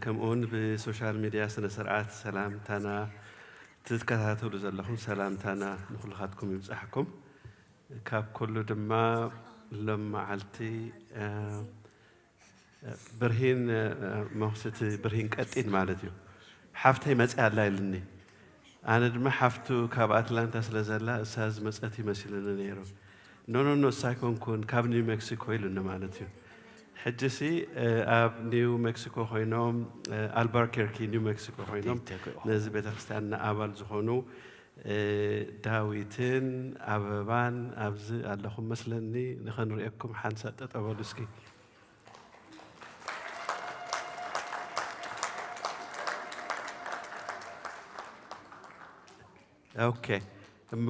ከምኡውን ብሶሻል ሚድያ ስነ ስርዓት ሰላምታና ትከታተሉ ዘለኹም ሰላምታና ንኹልኻትኩም ይብጻሕኩም። ካብ ኩሉ ድማ ሎም መዓልቲ ብርሂን መኽስቲ ብርሂን ቀጢን ማለት እዩ። ሓፍተይ መፅያ ኣላ ኢልኒ። ኣነ ድማ ሓፍቱ ካብ ኣትላንታ ስለ ዘላ እሳ ዝመፀት ይመሲሉኒ ነይሩ። ኖ ኖ ኖ፣ እሳ ኣይኮንኩን፣ ካብ ኒው ሜክሲኮ ኢሉኒ ማለት እዩ። ሕጂ ሲ ኣብ ኒው ሜክሲኮ ኮይኖም፣ ኣልበርከርኪ ኒው ሜክሲኮ ኮይኖም ነዚ ቤተክርስትያንና ኣባል ዝኾኑ ዳዊትን ኣበባን ኣብዚ ኣለኹም መስለኒ። ንኸንርእየኩም ሓንሳእ ጠጠው በሉ እስኪ። ኦኬ፣ እሞ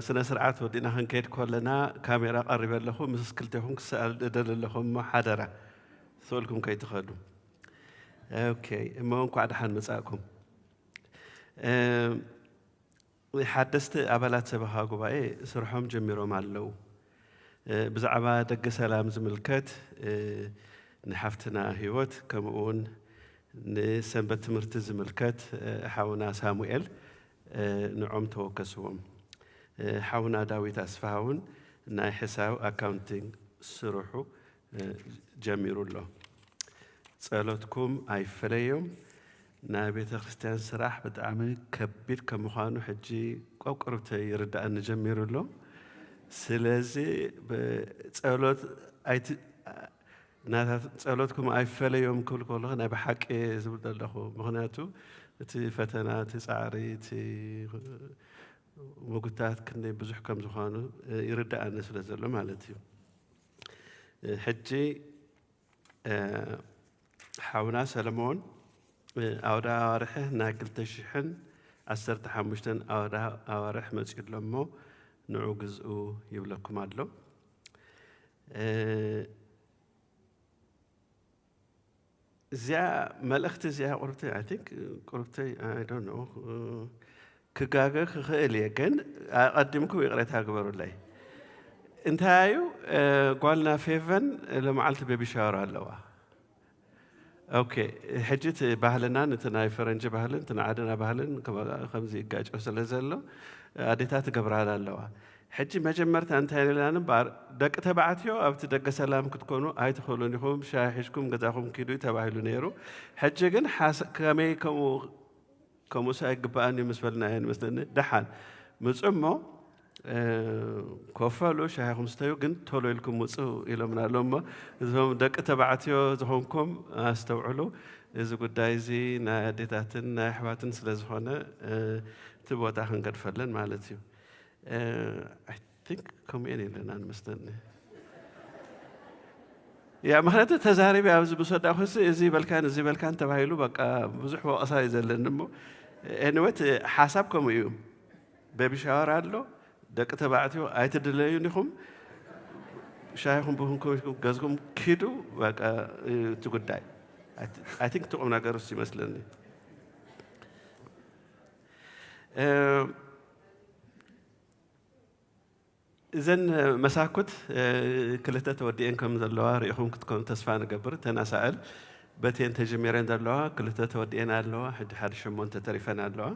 ስነ ስርዓት ወዲእና ክንከይድ ከለና ካሜራ ቀሪበ ኣለኹ። ምስ ክልቴኹም ክሰኣል እደሊ ኣለኹ፣ እሞ ሓደራ ስእልኩም ከይትኸዱ። ኦኬ፣ እሞ እንኳዕ ደሓን መጻእኩም። ሓደስቲ ኣባላት ሰበኻ ጉባኤ ስርሖም ጀሚሮም ኣለዉ። ብዛዕባ ደገ ሰላም ዝምልከት ንሓፍትና ህይወት፣ ከምኡውን ንሰንበት ትምህርቲ ዝምልከት ሓውና ሳሙኤል ንዖም ተወከስዎም። ሓውና ዳዊት ኣስፍሃ እውን ናይ ሕሳብ ኣካውንቲንግ ስርሑ ጀሚሩ ኣሎ። ጸሎትኩም ኣይፈለዮም። ናይ ቤተ ክርስቲያን ስራሕ ብጣዕሚ ከቢድ ከም ምዃኑ ሕጂ ቆብ ቁርብቲ ይርድኣኒ ጀሚሩ ኣሎ። ስለዚ ብ-፣ ጸሎት ኣይት-፣ ናታ-፣ ጸሎትኩም ኣይፈለዮም ክብል ከለኹ ናይ ብሓቂ ዝብል ዘለኹ። ምኽንያቱ እቲ ፈተና፣ እቲ ጻዕሪ፣ እቲ ምጉታት ክንደይ ብዙሕ ከም ዝኾኑ ይርድኣኒ ስለ ዘሎ ማለት እዩ። ሕጂ ሓውና ሰለሞን ኣውደ ኣዋርሕ ናይ ክልተ ሽሕን ዓሰርተ ሓሙሽተን ኣውደ ኣዋርሕ መጺኡ ኣሎ እሞ ንዑ ግዝኡ ይብለኩም ኣሎ። እዚኣ መልእኽቲ እዚኣ ቁርብተይ፣ I think ቁርብተይ፣ I don't know፣ ክጋገ ክኽእል እየ፣ ግን ኣቐዲምኩም ይቕሬታ ግበሩለይ። እንታይ እዩ፣ ጓልና ፌቨን ሎመዓልቲ ቤቢ ሻወር ኣለዋ። ኦኬ፣ ሕጂ እቲ ባህልናን እቲ ናይ ፈረንጂ ባህልን እቲ ናይ ዓድና ባህልን ከመ-፣ ከምዚ ይጋጨው ስለ ዘሎ ኣዴታት ይገብራላ ኣለዋ። ሕጂ መጀመርታ እንታይ ኢልና እምበኣር፣ ደቂ ተባዕትዮ ኣብቲ ደገ ሰላም ክትኮኑ ኣይትኽእሉን ኢኹም፣ ሻሂ ሒዝኩም ገዛኹም ኪዱ ተባሂሉ ነይሩ። ሕጂ ግን ሓስ-፣ ከመይ ከምኡ፣ ከምኡስ ኣይግባእን እዩ ምስ በልናዮ ይመስለኒ። ደሓን ምጹ እሞ፣ እ፣ ኮፍ በሉ፣ ሻሂኹም ስተዩ፣ ግን ቶሎ ኢልኩም ውጹ ኢሎምና ኣለዉ እሞ፣ እዞም ደቂ ተባዕትዮ ዝኾንኩም ኣስተውዕሉ። እዚ ጉዳይ እዚ ናይ ኣዴታትን ናይ ኣሕዋትን ስለ ዝኾነ፣ እ፣ እቲ ቦታ ክንገድፈለን ማለት እዩ። እ፣ I think ከምኡ እየን ኢለና ንመስለኒ። ያ፣ ምኽንያቱ ተዛሪበ ኣብዚ ምስ ወዳእኩሲ እዚ በልካን እዚ በልካን ተባሂሉ በቃ ብዙሕ ወቐሳ እዩ ዘለኒ እሞ፣ ኤኒወይ እቲ ሓሳብ ከምኡ እዩ። ቤቢ ሻወር ኣሎ፣ ደቂ ተባዕትዮ ኣይትድለዩን ኢኹም፣ ሻሂኹም ቡንኩም ገዝኩም ኪዱ፣ በቃ እቲ ጉዳይ። I think እቲ ቁም ነገር እሱ ይመስለኒ። እ፣ እዘን መሳኩት፣ እ፣ ክልተ ተወዲኤን ከም ዘለዋ ርኢኹም ክትኮኑ ተስፋ ንገብር። እተን ኣሳእል በቲኤን ተጀሚረን ዘለዋ ክልተ ተወዲኤን ኣለዋ። ሕጂ ሓደ ሸሞንተ ተሪፈን ኣለዋ።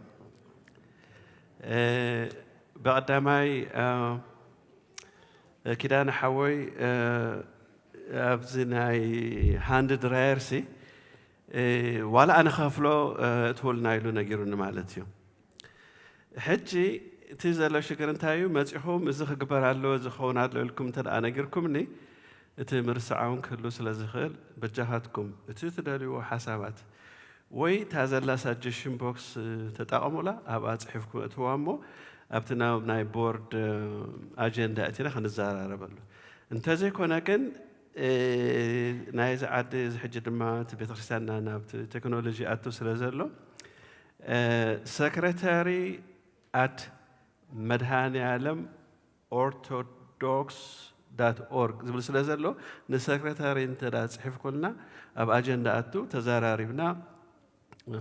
እ፣ ብቐዳማይ፣ እ፣ ኪዳነ ሓወይ፣ እ፣ ኣብዚ ናይ ሃንድ ድራየርሲ፣ እ፣ ዋላ ኣነ ክኸፍሎ፣ እ፣ እትውልና ኢሉ ነጊሩኒ ማለት እዩ። ሕጂ እቲ ዘሎ ሽግር እንታይ እዩ? መጺኹም እዚ ክግበር ኣለዎ፣ እዚ ክኸውን ኣለዎ ኢልኩም እንተ ደኣ ነጊርኩምኒ፣ እቲ ምርስዓውን ክህሉ ስለ ዝኽእል፣ በጃኻትኩም እቲ ትደልይዎ ሓሳባት ወይ እታ ዘላ ሳጀሽን ቦክስ ተጠቐሙላ፣ ኣብኣ ጽሒፍኩም እትዋ እሞ፣ ኣብቲ ናብ ናይ ቦርድ ኣጀንዳ እቲና ክንዘራረበሉ። እንተዘይኮነ ግን፣ እ፣ ናይዚ ዓዲ እዚ ሕጂ ድማ እቲ ቤተክርስትያንና ናብቲ ቴክኖሎጂ ኣቱ ስለ ዘሎ፣ እ፣ ሰክረታሪ at መድሃኔዓለም ኦርቶዶክስ ዳት ኦርግ ዝብል ስለ ዘሎ፣ ንሰክረታሪ እንተ ደኣ ጽሒፍኩልና፣ ኣብ ኣጀንዳ ኣቱ ተዘራሪብና፣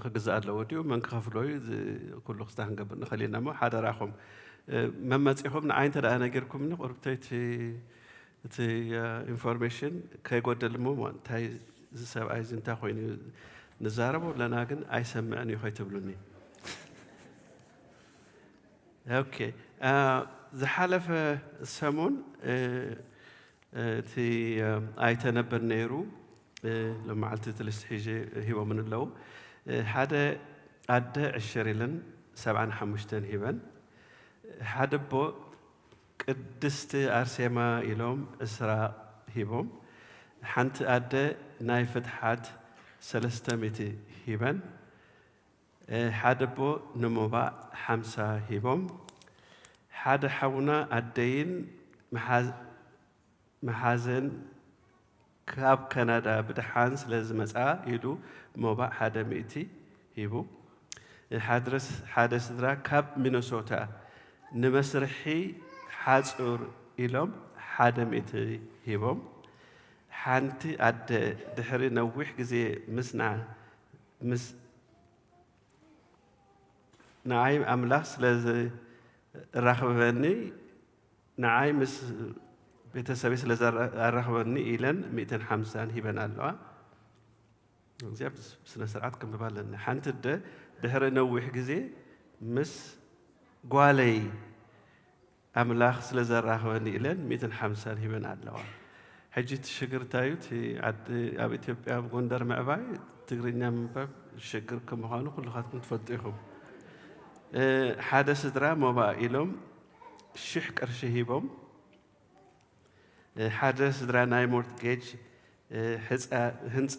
ክግዛእ ኣለዎ ድዩ፣ መን ክኸፍሎ እዩ፣ እዚ ኩሉ ክስታ ክንገብር ንኽእል ኢና። እሞ ሓደራኹም፣ እ፣ መመጺኹም ንዓይ እንተ ደኣ ነጊርኩምኒ፣ ቁርብተይ እቲ፣ እቲ፣ እ፣ ኢንፎርሜሽን ከይጎደል፣ እሞ እንታይ እዚ ሰብኣይ እዚ እንታይ ኮይኑ እዩ ንዛረቦ ኣለና ግን ኣይሰምዕን እዩ ከይትብሉኒ። ኦኬ፣ እ፣ ዝሓለፈ ሰሙን፣ እ፣ እቲ፣ እ፣ ኣይተ ነበር ነይሩ፣ እ፣ ሎመዓልቲ እቲ ሊስት ሒዘ ሂቦምን ኣለዉ። እ፣ ሓደ ኣደ ዕሽር ኢለን ሰብዓን ሓሙሽተን ሂበን፣ ሓደ ኣቦ ቅድስቲ ኣርሴማ ኢሎም ዕስራ ሂቦም፣ ሓንቲ ኣደ ናይ ፍትሓት ሰለስተ ሚእቲ ሂበን፣ እ፣ ሓደ ኣቦ ንሞባእ ሓምሳ ሂቦም፣ ሓደ ሓውና ኣደይን መሓዝ-፣ መሓዘን ካብ ካናዳ ብደሓን ስለ ዝመጻ ኢሉ ሞባእ ሓደ ሚእቲ ሂቡ። ሓድረስ-፣ ሓደ ስድራ ካብ ሚነሶታ ንመስርሒ ሓጹር ኢሎም ሓደ ሚእቲ ሂቦም። ሓንቲ ኣደ ድሕሪ ነዊሕ ግዜ ምስና-፣ ምስ ንዓይ ኣምላኽ ስለ ዘራኽበኒ፣ ንዓይ ምስ ቤተሰበይ ስለ ዘራኽበኒ ኢለን ሚእትን ሓምሳን ሂበን ኣለዋ። እዚኣ ብስ-፣ ብስነ ስርዓት ክንብባ ኣለና። ሓንቲ ኣደ ድሕሪ ነዊሕ ግዜ ምስ ጓለይ ኣምላኽ ስለ ዘራኽበኒ ኢለን ሚእትን ሓምሳን ሂበን ኣለዋ። ሕጂ እቲ ሽግር እንታይ እዩ? እቲ ዓዲ ኣብ ኢትዮጵያ፣ ኣብ ጎንደር ምዕባይ፣ ትግርኛ ምንባብ ሽግር ከም ምዃኑ ኩልኻትኩም ትፈልጡ ኢኹም። እ፣ ሓደ ስድራ ሞባእ ኢሎም ሽሕ ቅርሺ ሂቦም፣ እ፣ ሓደ ስድራ ናይ ሞርትጌጅ፣ እ፣ ሕፃ-፣ ህንፃ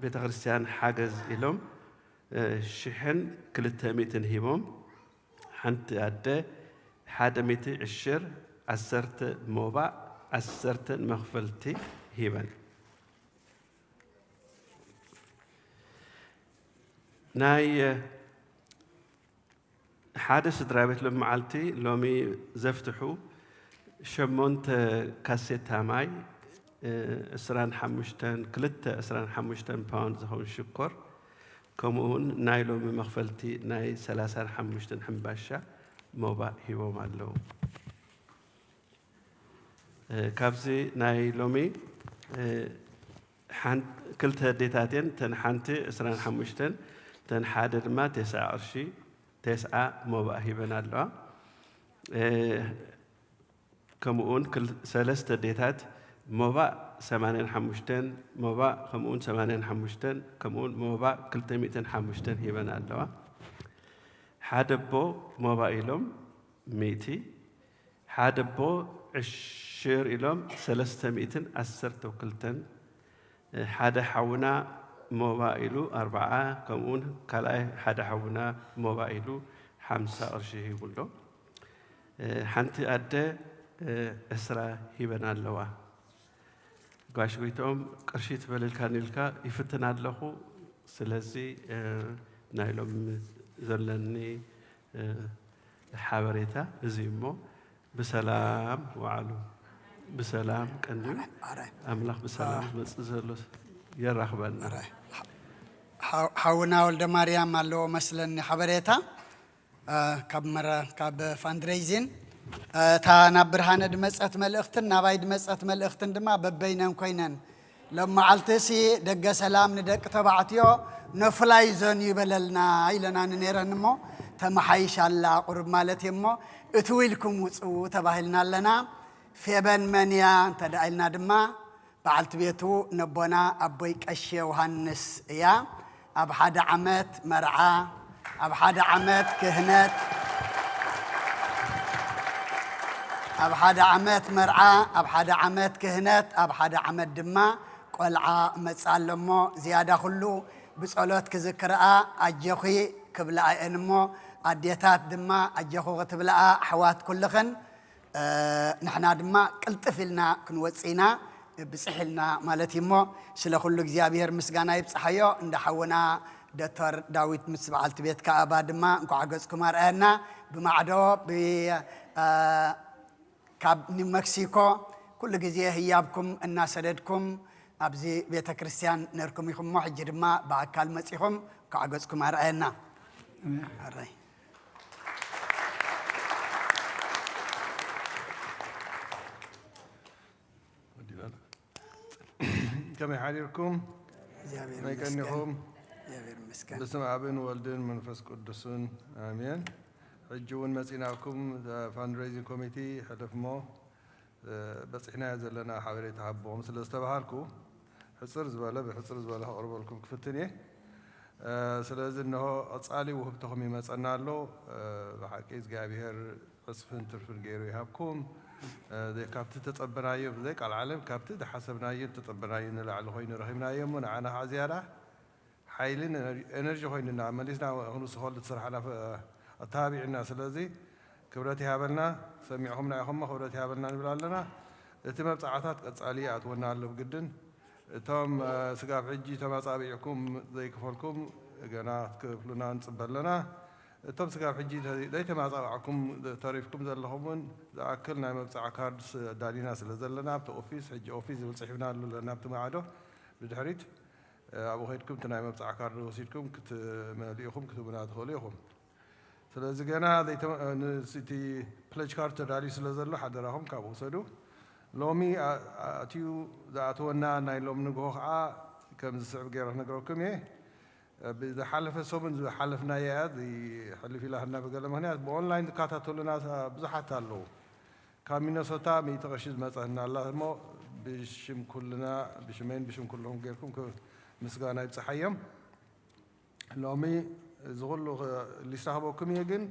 ቤተ ክርስቲያን ሓገዝ ኢሎም፣ እ፣ ሽሕን ክልተ ሚእትን ሂቦም፣ ሓንቲ ኣደ ሓደ ሚእቲ ዕሽር፣ ዓሰርተ ሞባእ፣ ዓሰርተ ንመኽፈልቲ ሂበን። ናይ፣ እ፣ ሓደ ስድራ ቤት ሎሚ መዓልቲ፣ ሎሚ ዘፍትሑ ሸሞንተ ካሴታ ማይ፣ እ፣ ዕስራን ሓሙሽተን፣ ክልተ ዕስራን ሓሙሽተን ፓውንድ ዝኸውን ሽኮር፣ ከምኡ እውን ናይ ሎሚ መኽፈልቲ ናይ ሰላሳን ሓሙሽተን ሕምባሻ ሞባእ ሂቦም ኣለዉ። እ፣ ካብዚ ናይ ሎሚ፣ እ፣ ሓን-፣ ክልተ ኣዴታት እየን። እተን ሓንቲ ዕስራን ሓሙሽተን፣ እተን ሓደ ድማ ተስዓ ቅርሺ፣ ተስዓ ሞባእ ሂበን ኣለዋ። እ፣ ከምኡውን ክል-፣ ሰለስተ ኣዴታት ሞባእ ሰማንያን ሓሙሽተን፣ ሞባእ ከምኡውን ሰማንያን ሓሙሽተን፣ ከምኡውን ሞባእ ክልተ ሚእትን ሓሙሽተን ሂበን ኣለዋ። ሓደ ኣቦ ሞባእ ኢሎም ሚእቲ፣ ሓደ ኣቦ ዕሽር ኢሎም ሰለስተ ሚእትን ዓሰርተ ክልተን፣ ሓደ ሓውና ሞባእ ኢሉ ኣርብዓ፣ ከምኡውን ካልኣይ ሓደ ሓውና ሞባእ ኢሉ ሓምሳ ቅርሺ ሂቡ ኣሎ። ሓንቲ ኣደ ዕስራ ሂበን ኣለዋ። ጋሽ ጎይትኦም ቅርሺ ትበልልካኒ ኢልካ ይፍትን ኣለኹ። ስለዚ፣ እ፣ ናይ ሎሚ ዘለኒ፣ እ፣ ሓበሬታ እዚ እሞ ብሰላም ወዓሉ፣ ብሰላም ቀንዩ። ኣረ፣ ኣምላኽ ብሰላም አ- ዝመጽእ ዘሎ የራኽበና። ኣረ፣ ሓ-፣ ሓውና ወልደ ማርያም ኣለዎ መስለኒ ሓበሬታ። እ፣ ካብ መረ-፣ ካብ ፋንድሬይዚን፣ እ፣ እታ ናብ ብርሃነ ድመጸት መልእኽትን ናባይ ድመጸት መልእኽትን ድማ በበይነን ኮይነን፣ ሎም መዓልቲ ሲ ደገ ሰላም ንደቂ ተባዕትዮ ነፍላይዞን ይበለልና ኢለና ንነይረን እሞ፣ ተመሓይሽ ኣላ ቁሩብ ማለት እዩ እሞ፣ እትው ኢልኩም ውጹ ተባሂልና ኣለና። ፌበን መን እያ እንተ ደኣ ኢልና ድማ፣ በዓልቲ ቤቱ ነቦና ኣቦይ ቀሺ ዮሃንስ እያ። ኣብ ሓደ ዓመት መርዓ፣ ኣብ ሓደ ዓመት ክህነት፣ ኣብ ሓደ ዓመት መርዓ፣ ኣብ ሓደ ዓመት ክህነት፣ ኣብ ሓደ ዓመት ድማ ቆልዓ መጽእ ኣሎ እሞ፣ ዝያዳ ኩሉ ብጸሎት ክዝክርኣ ኣጆኺ ክብልኣ እየን እሞ፣ ኣዴታት ድማ ኣጆኹ ክትብልኣ፣ ኣሕዋት ኩልኽን እ፣ ንሕና ድማ ቅልጥፍ ኢልና ክንወጽእ ኢና፣ ብጽሕ ኢልና ማለት እዩ እሞ፣ ስለ ኩሉ እግዚኣብሔር ምስጋና ይብጽሓዮ። እንዳ ሓውና ዶክተር ዳዊት ምስ በዓልቲ ቤትካ ኣባ ድማ እንኳዕ ገጽኩም ኣርኣየና። ብማዕዶ ብ-፣ እ፣ ካብ ኒው መክሲኮ ኩሉ ግዜ ህያብኩም እናሰደድኩም ኣብዚ ቤተ ክርስቲያን ነርኩም ኢኹም እሞ፣ ሕጂ ድማ ብኣካል መጺኹም እንኳዕ ገጽኩም ኣርኣየና። ኣሜን። ኣረይ። ከመይ ሓዲርኩም? እግዚኣብሔር ከመይ ይመስገን። ቀኒኹም? እግዚኣብሔር ይመስገን። በስመ ኣብን ወልድን መንፈስ ቅዱስን ኣሜን። ሕጂ እውን መጺናኩም፣ እ፣ ፋንድሬይዚንግ ኮሚቴ ሕልፍ እሞ፣ እ፣ በጺሕናዮ ዘለና ሓበሬታ ሃቦም ስለ ዝተባሃልኩ፣ ሕጽር ዝበለ፣ ብሕጽር ዝበለ ከቕርበልኩም ክፍትን እየ። እ፣ ስለዚ እንሆ ቀጻሊ ውህብቶኹም ይመጸና ኣሎ። እ፣ ብሓቂ እግዚኣብሔር ዕጽፍን ትርፍን ገይሩ ይሃብኩም። እ፣ ዘይ-፣ ካብቲ ተጸበናዮ፣ ብዘይ ቃል ዓለም፣ ካብቲ ዝሓሰብናዮን ተጸበናዮ ንላዕሊ ኮይኑ ረኺብናዮ እሞ፣ ንዓና ኸዓ ዝያዳ ሓይልን ኤነር-፣ ኤነርጂ ኮይኑና፣ መሊስና ክንውስኸሉ እቲ ስራሕና ፈ-፣ ኣተባቢዑና። ስለዚ ክብረት ይሃበልና፣ ሰሚዕኹምና ኢኹም እሞ ክብረት ይሃበልና ንብል ኣለና። እቲ መብጻዕታት ቀጻሊ ይኣትወና ኣሎ ብግድን። እቶም፣ እ፣ ስጋብ ሕጂ ተመጻቢዕኩም ዘይክፈልኩም ገና ክትክፍሉና ንጽበ ኣለና። እቶም ስጋብ ሕጂ ተ-፣ ዘይተመጻባዕኩም ተሪፍኩም ዘለኹም እውን ዝኣክል ናይ መብጻዓ ካርድስ ኣዳሊና ስለ ዘለና ኣብቲ ኦፊስ፣ ሕጂ ኦፊስ ዝብል ጽሒፍና ኣሎ ናብቲ ማዕዶ ብድሕሪት፣ እ፣ ኣብኡ ከይድኩም እቲ ናይ መብጻዓ ካርድ ወሲድኩም ክትመልእኹም ክትህቡና ትኽእሉ ኢኹም። ስለዚ ገና ዘይተ-፣ እ፣ ን-፣ እቲ ፕለጅ ካርድ ተዳልዩ ስለ ዘሎ ሓደራኹም ካብኡ ውሰዱ። ሎሚ ኣ-፣ ኣትዩ ዝኣተወና ናይ ሎሚ ንግሆ ኸዓ ከም ዝስዕብ ገይረ ክነግረኩም እየ። እ፣ ብዝሓለፈ ሰሙን ዝሓለፍናያ እያ፣ እዚ ሕልፍ ኢላ ህና ብገለ ምኽንያት ብኦንላይን ዝከታተሉና ብዙሓት ኣለዉ። ካብ ሚነሶታ ሚእቲ ቅርሺ ዝመጸ ህና ኣላ እሞ ብሽም ኩልና፣ ብሽመይን ብሽም ኩልኹም ጌርኩም ክ-፣ ምስጋና ይብጽሓዮም። ሎሚ እዚ ኩሉ ክ-፣ ሊስታ ክበኩም እየ፣ ግን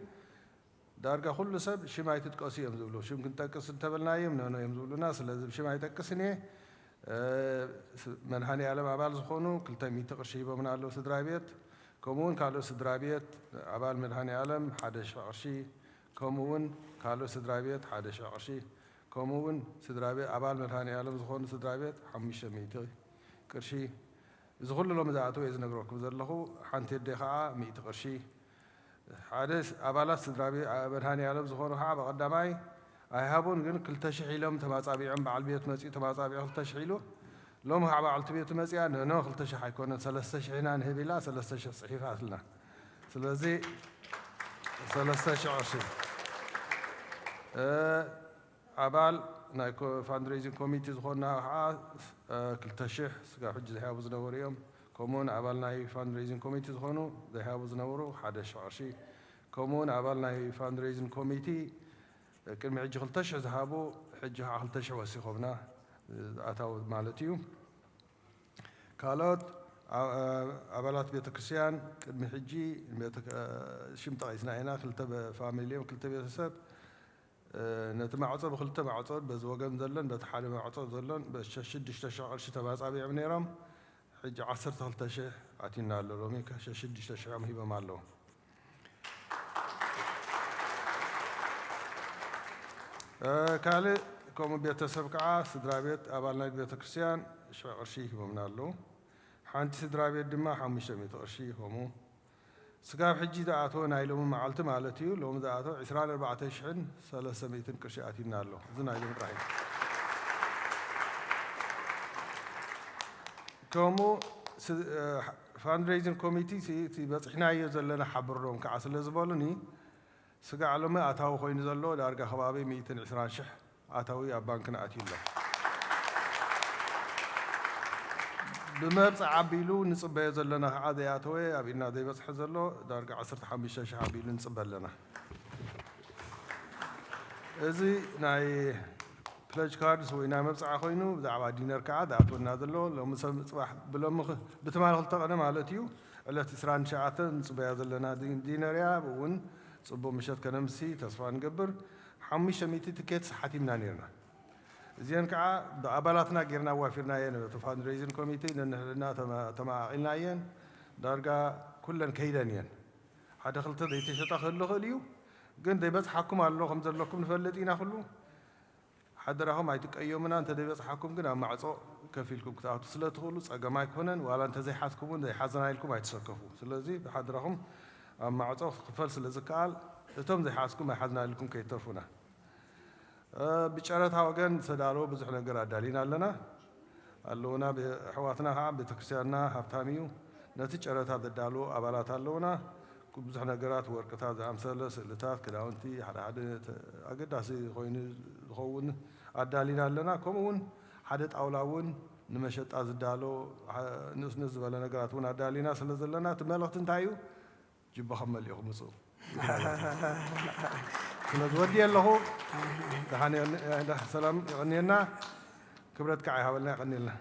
ዳርጋ ኩሉ ሰብ ሽም ኣይትጥቀሱ እዮም ዝብሉ። ሽም ክንጠቅስ እንተበልናዮም ኖኖ እዮም ዝብሉና። ስለዚ ብሽም ኣይጠቅስን እየ። እ፣ ስ-፣ መድሃኔ ዓለም ኣባል ዝኾኑ ክልተ ሚእቲ ቅርሺ ሂቦምና ኣለዉ ስድራ ቤት። ከምኡ እውን ካልኦት ስድራ ቤት ኣባል መድሃኔ ዓለም ሓደ ሽሕ ቅርሺ፣ ከምኡ እውን ካልኦት ስድራ ቤት ሓደ ሽሕ ቅርሺ፣ ከምኡ እውን ስድራ ቤት ኣባል መድሃኔ ዓለም ዝኾኑ ስድራ ቤት ሓሙሽተ ሚእቲ ቅርሺ። እዚ ኩሉ ሎሚ ዝኣተወ እየ ዝነግረኩም ዘለኹ። ሓንቲ ኣደ ኸዓ ሚእቲ ቅርሺ። ሓደ ስ-፣ ኣባላት ስድራ ቤት ኣ-፣ መድሃኔ ዓለም ዝኾኑ ኸዓ ብቐዳማይ ኣይሃቡን፣ ግን ክልተ ሽሕ ኢሎም ተማጻቢዖም፣ በዓል ቤት መጺኡ ተማጻቢዑ ክልተ ሽሕ ኢሉ። ሎሚ ኸዓ በዓልቲ ቤቱ መጺኣ፣ ኖ፣ ኖ፣ ክልተ ሽሕ ኣይኮነን፣ ሰለስተ ሽሕ ኢና ንህብ ኢላ፣ ሰለስተ ሽሕ ጽሒፋትልና። ስለዚ ሰለስተ ሽሕ ቅርሺ። እ፣ ኣባል ናይ ኮ-፣ ፋንድሬይዚንግ ኮሚቴ ዝኾንና ኸዓ፣ እ፣ ክልተ ሽሕ ስጋብ ሕጂ ዘይሃቡ ዝነበሩ እዮም። ከምኡውን ኣባል ናይ ፋንድሬይዚንግ ኮሚቴ ዝኾኑ ዘይሃቡ ዝነበሩ ሓደ ሽሕ ቅርሺ። ከምኡውን ኣባል ናይ ፋንድሬይዚንግ ኮሚቴ ቅድሚ ሕጂ ክልተ ሽሕ ዝሃቡ፣ ሕጂ ኸዓ ክልተ ሽሕ ወሲኾምና፣ እ፣ ኣታዊ ማለት እዩ። ካልኦት ኣ-፣ ኣባላት ቤተ ክርስቲያን ቅድሚ ሕጂ ቤተ-፣ ሽም ጠቒስና ኢና፣ ክልተ በ-፣ ፋሚሊ እዮም፣ ክልተ ቤተሰብ። እ፣ ነቲ ማዕጾ ብክልተ ማዕጾ፣ በዚ ወገን ዘሎን በቲ ሓደ ማዕጾ ዘሎን በሸ-፣ ሽዱሽተ ሽሕ ቅርሺ ተማጻቢዖም ነይሮም። ሕጂ ዓሰርተ ክልተ ሽሕ ኣትዩና ኣሎ። ሎሚ ከ ሽዱሽተ ሽሕ እዮም ሂቦም ኣለዉ። እ፣ ካልእ ከምኡ ቤተሰብ ከዓ ስድራ ቤት ኣባል ናይ ቤተ ክርስቲያን ሽሕ ቅርሺ ሂቦምና ኣለዉ። ሓንቲ ስድራ ቤት ድማ ሓሙሽተ ሚእቲ ቅርሺ ይኾሙ። ስጋብ ሕጂ ዝኣተወ ናይ ሎሚ መዓልቲ ማለት እዩ። ሎሚ ዝኣተወ ዕስራን ኣርባዕተ ሽሕን ሰለስተ ሚእትን ቅርሺ ኣትዩና ኣሎ። እዚ ናይ ሎሚ ጥራሕ እዩ። ከምኡ ስ-፣ እ፣ ፋንድሬይዚንግ ኮሚቲ ሲ-፣ እቲ በፂሕናዮ ዘለና ሓብሮም ከዓ ስለ ዝበሉኒ፣ ስጋዕ ሎሚ ኣታዊ ኮይኑ ዘሎ ዳርጋ ከባቢ ሚእትን ዕስራን ሽሕ ኣታዊ ኣብ ባንክና ኣትዩ ኣሎ። ብመብፅዕ ኣቢሉ ንፅበዮ ዘለና ከዓ ዘይኣተወ፣ ኣብ ኢድና ዘይበፅሐ ዘሎ ዳርጋ ዓሰርተ ሓሙሽተ ሽሕ ኣቢሉ ንፅበ ኣለና። እዚ ናይ ፕለጅ ካርድስ ወይ ናይ መብፅዓ ኮይኑ፣ ብዛዕባ ዲነር ከዓ ዝኣትወና ዘሎ ሎሚ ሰብ ፅባሕ ብሎሚ ኽ-፣ ብትማሊ ክልተ ቀነ ማለት እዩ፣ ዕለት ዕስራን ትሽዓተን ንፅበያ ዘለና ዲ-፣ ዲነር እያ። ብኡ እውን ፅቡቕ ምሸት ከነምሲ ተስፋ ንገብር። ሓሙሽተ ሚእቲ ትኬትስ ሓቲምና ነይርና። እዚአን ከዓ ብኣባላትና ጌርና ኣዋፊርናየን፣ እቲ ፋንድሬይዚንግ ኮሚቴ ነንሕድና ተማ-፣ ተመቓቒልናየን። ዳርጋ ኩለን ከይደን እየን። ሓደ ክልተ ዘይተሸጣ ክህሉ ይኽእል እዩ፣ ግን ዘይበፅሓኩም ኣሎ ከም ዘለኩም ንፈልጥ ኢና ኩሉ። ሓደራኹም ኣይትቀየሙና፣ እንተ ዘይበጽሓኩም ግን ኣብ ማዕጾ ከፊልኩም ክትኣቱ ስለ ትኽእሉ ጸገም ኣይኮነን። ዋላ እንተ ዘይሓዝኩም እውን ዘይሓዝና ኢልኩም ኣይትሰከፉ። ስለዚ ብሓደራኹም ኣብ ማዕጾ ክኽፈል ስለ ዝከኣል፣ እቶም ዘይሓዝኩም ኣይሓዝና ኢልኩም ከይትተርፉና። እ፣ ብጨረታ ወገን ዝተዳለወ ብዙሕ ነገር ኣዳሊና ኣለና፣ ኣለውና። ብ-፣ ኣሕዋትና ከዓ ቤተክርስትያንና ሃብታም እዩ። ነቲ ጨረታ ዘዳለዉ ኣባላት ኣለውና። ብዙሕ ነገራት፣ ወርቅታት ዝኣምሰለ፣ ስእልታት፣ ክዳውንቲ፣ ሓደ ሓደ ተ-፣ ኣገዳሲ ኮይኑ ዝኸውን ኣዳሊና ኣለና። ከምኡ እውን ሓደ ጣውላ እውን ንመሸጣ ዝዳሎ፣ ሓ-፣ ንእስ ንእስ ዝበለ ነገራት እውን ኣዳሊና ስለ ዘለና፣ እቲ መልእኽቲ እንታይ እዩ? ጅባኹም መሊእኹም ምጽኡ። ስለዚ ወዲየ ኣለኹ። ደሓን የቐኒ-፣ ሰላም የቐንየና። ክብረት ከዓ ይሃበልና፣ የቐንየልና።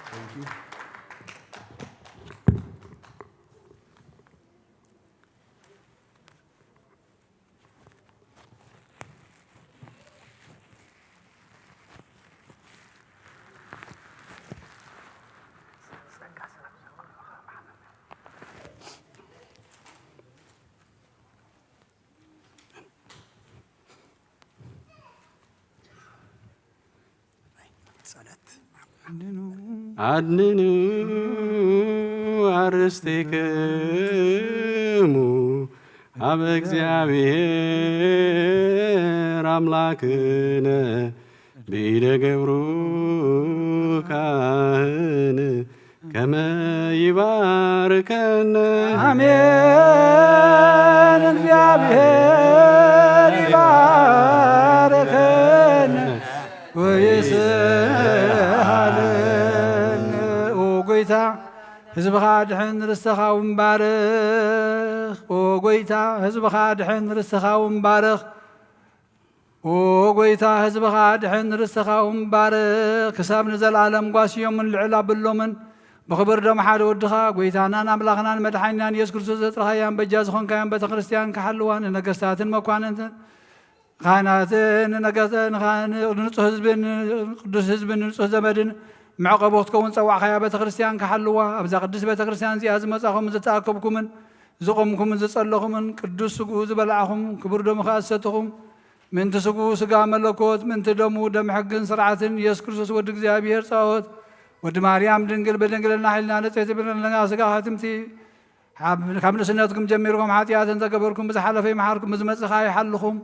Thank you። ጸሎት። ኣድንኑ ኣርስትክሙ ኣብ እግዚኣብሔር ኣምላክነ ብኢደ ገብሩ ካህን ከመ ይባርከነ። ኣሜን። እግዚኣብሔር ይባርከነ ወይስሃለነ። ኦ ጎይታ፣ ህዝብኻ ድሕን፣ ርስትኻ እውን ባርኽ። ኦ ጎይታ፣ ህዝብኻ ድሕን፣ ርስትኻ እውን ባርኽ። ኦ ጎይታ፣ ህዝብኻ ድሕን፣ ርስትኻ እውን ባርኽ። ክሳብ ንዘለኣለም ጓስዮምን ልዕል ኣብሎምን ብኽብር ደም ሓደ ወድኻ፣ ጎይታናን ኣምላኽናን መድሓኒናን ኢየሱስ ክርስቶስ ዘጥረኻያን በጃ ዝኾንካያን ቤተ ክርስቲያን ክሓልዋ፣ ንነገስታትን መኳንንትን ካህናትን ንነገስተ-፣ ንኻ-፣ ንንጹህ ህዝብን ቅዱስ ህዝብን ንንጹህ ዘመድን መዕቆቢ ክትከውን ጸዋዕኻያ ቤተ ክርስቲያን ክሓልዋ፣ ኣብዛ ቅድስት ቤተ ክርስቲያን እዚኣ ዝመጻኹም ዝተኣከብኩምን ዝቖምኩምን ዝጸለኹምን ቅዱስ ስግኡ ዝበላዕኹም ክቡር ደሙ ከኣ ዝሰተኹም ምእንቲ ስግኡ ስጋ መለኮት፣ ምእንቲ ደሙ ደም ሕግን ስርዓትን፣ ኢየሱስ ክርስቶስ ወዲ እግዚኣብሔር ጸባኦት፣ ወዲ ማርያም ድንግል፣ ብድንግልና ሒልና ንጽሕቲ፣ ብድንግልና ስጋ ሕትምቲ፣ ካብ፣ ካብ ንእስነትኩም ጀሚርኩም ሓጢኣት እንተገበርኩም፣ ብዝሓለፈ ይምሓርኩም፣ ብዝመጽእ ኸኣ ይሓልኹም።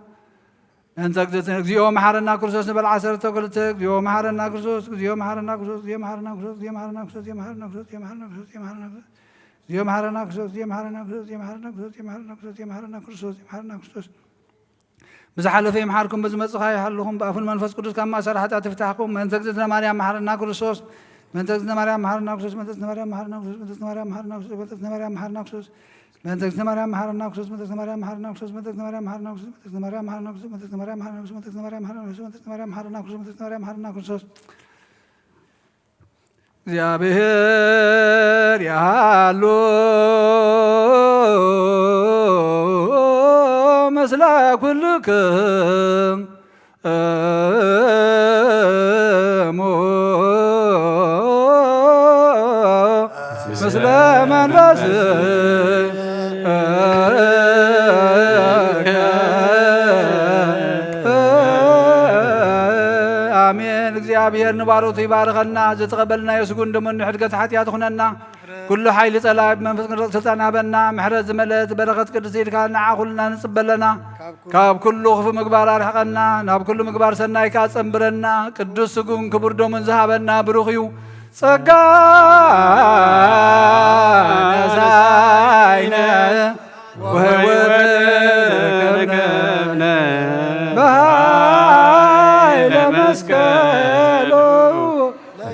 እንተ እግዝእትነ፣ እግዚኦ መሓረና ክርስቶስ ንበል ዓሰርተ ክልተ፣ እግዚኦ መሓረና ክርስቶስ፣ እግዚኦ መሓረና ክርስቶስ፣ እግዚኦ መሓረና ክርስቶስ፣ እግዚኦ መሓረና ክርስቶስ፣ እግዚኦ መሓረና ክርስቶስ፣ እግዚኦ መሓረና ክርስቶስ፣ እግዚኦ መሓረና ክርስቶስ፣ እግዚኦ መሓረና ክርስቶስ፣ እግዚኦ መሓረና ክርስቶስ፣ እግዚኦ መሓረና ክርስቶስ፣ እግዚኦ መሓረና ክርስቶስ፣ እግዚኦ መሓረና ክርስቶስ። ብዝሓለፈ ይምሓርኩም፣ ብዝመጽእ ኸኣ ይሓልኹም። ብኣፉን መንፈስ ቅዱስ ካብ ማእሰር ሓጢኣት ይፍታሕኩም። ምእንተ እግዝእትነ ማርያም መሓረና ክርስቶስ፣ ምእንተ እግዝእትነ ማርያም መሓረና ክርስቶስ፣ ምእንተ እግዝእትነ ማርያም መሓረና ክርስቶስ፣ ምእንተ እግዝእትነ ማርያም መሓረና ክርስቶስ፣ ምእንተ እግዝእትነ ማርያም መሓረና ክርስቶስ፣ ምእንተ እግዝእትነ ማርያም መሓረና ክርስቶስ፣ ምእንተ እግዝእትነ ማርያም መሓረና ክርስቶስ፣ ምእንተ እግዝእትነ ማርያም መሓረና ክርስቶስ፣ ምእንተ እግዝእትነ ማርያም መሓረና ክርስቶስ፣ ምእንተ እግዝእትነ ማርያም መሓረና ክርስቶስ፣ ምእንተ እግዝእትነ ማርያም መሓረና ክርስቶስ፣ ምእንተ እግዝእትነ ማርያም መሓረና ክርስቶስ፣ ምእንተ እግዝእትነ ማርያም መሓረና ክርስቶስ፣ ምእንተ እግዝእትነ ማርያም መሓረና ክርስቶስ። እግዚኣብሔር ያሉ ምስለ ኩልክም እሙ ምስለ መንፈስ ኣሜን። እግዚኣብሔር ንባሮቱ ይባርኸና። ዝተቐበልናዮ ስጉን ደሙን ንሕድገት ሓጢኣት ኩነና። ኩሉ ሓይሊ ጸላኢ ብመንፈስ ቅዱስ ስልጣን ሃበና። ምሕረት ዝመልአት በረኸት ቅድስቲ ኢድካ ንዓ ኩልና ንጽበለና። ካብ ኩሉ ክፉ ምግባር ኣርሕቐና። ናብ ኩሉ ምግባር ሰናይ ከኣ ጸንብረና። ቅዱስ ስጉን ክቡር ደሙን ዝሃበና ብሩኽ እዩ። ጸጋ ነሳይነ ወሕይወት ከብነ በኃይለ መስቀሉ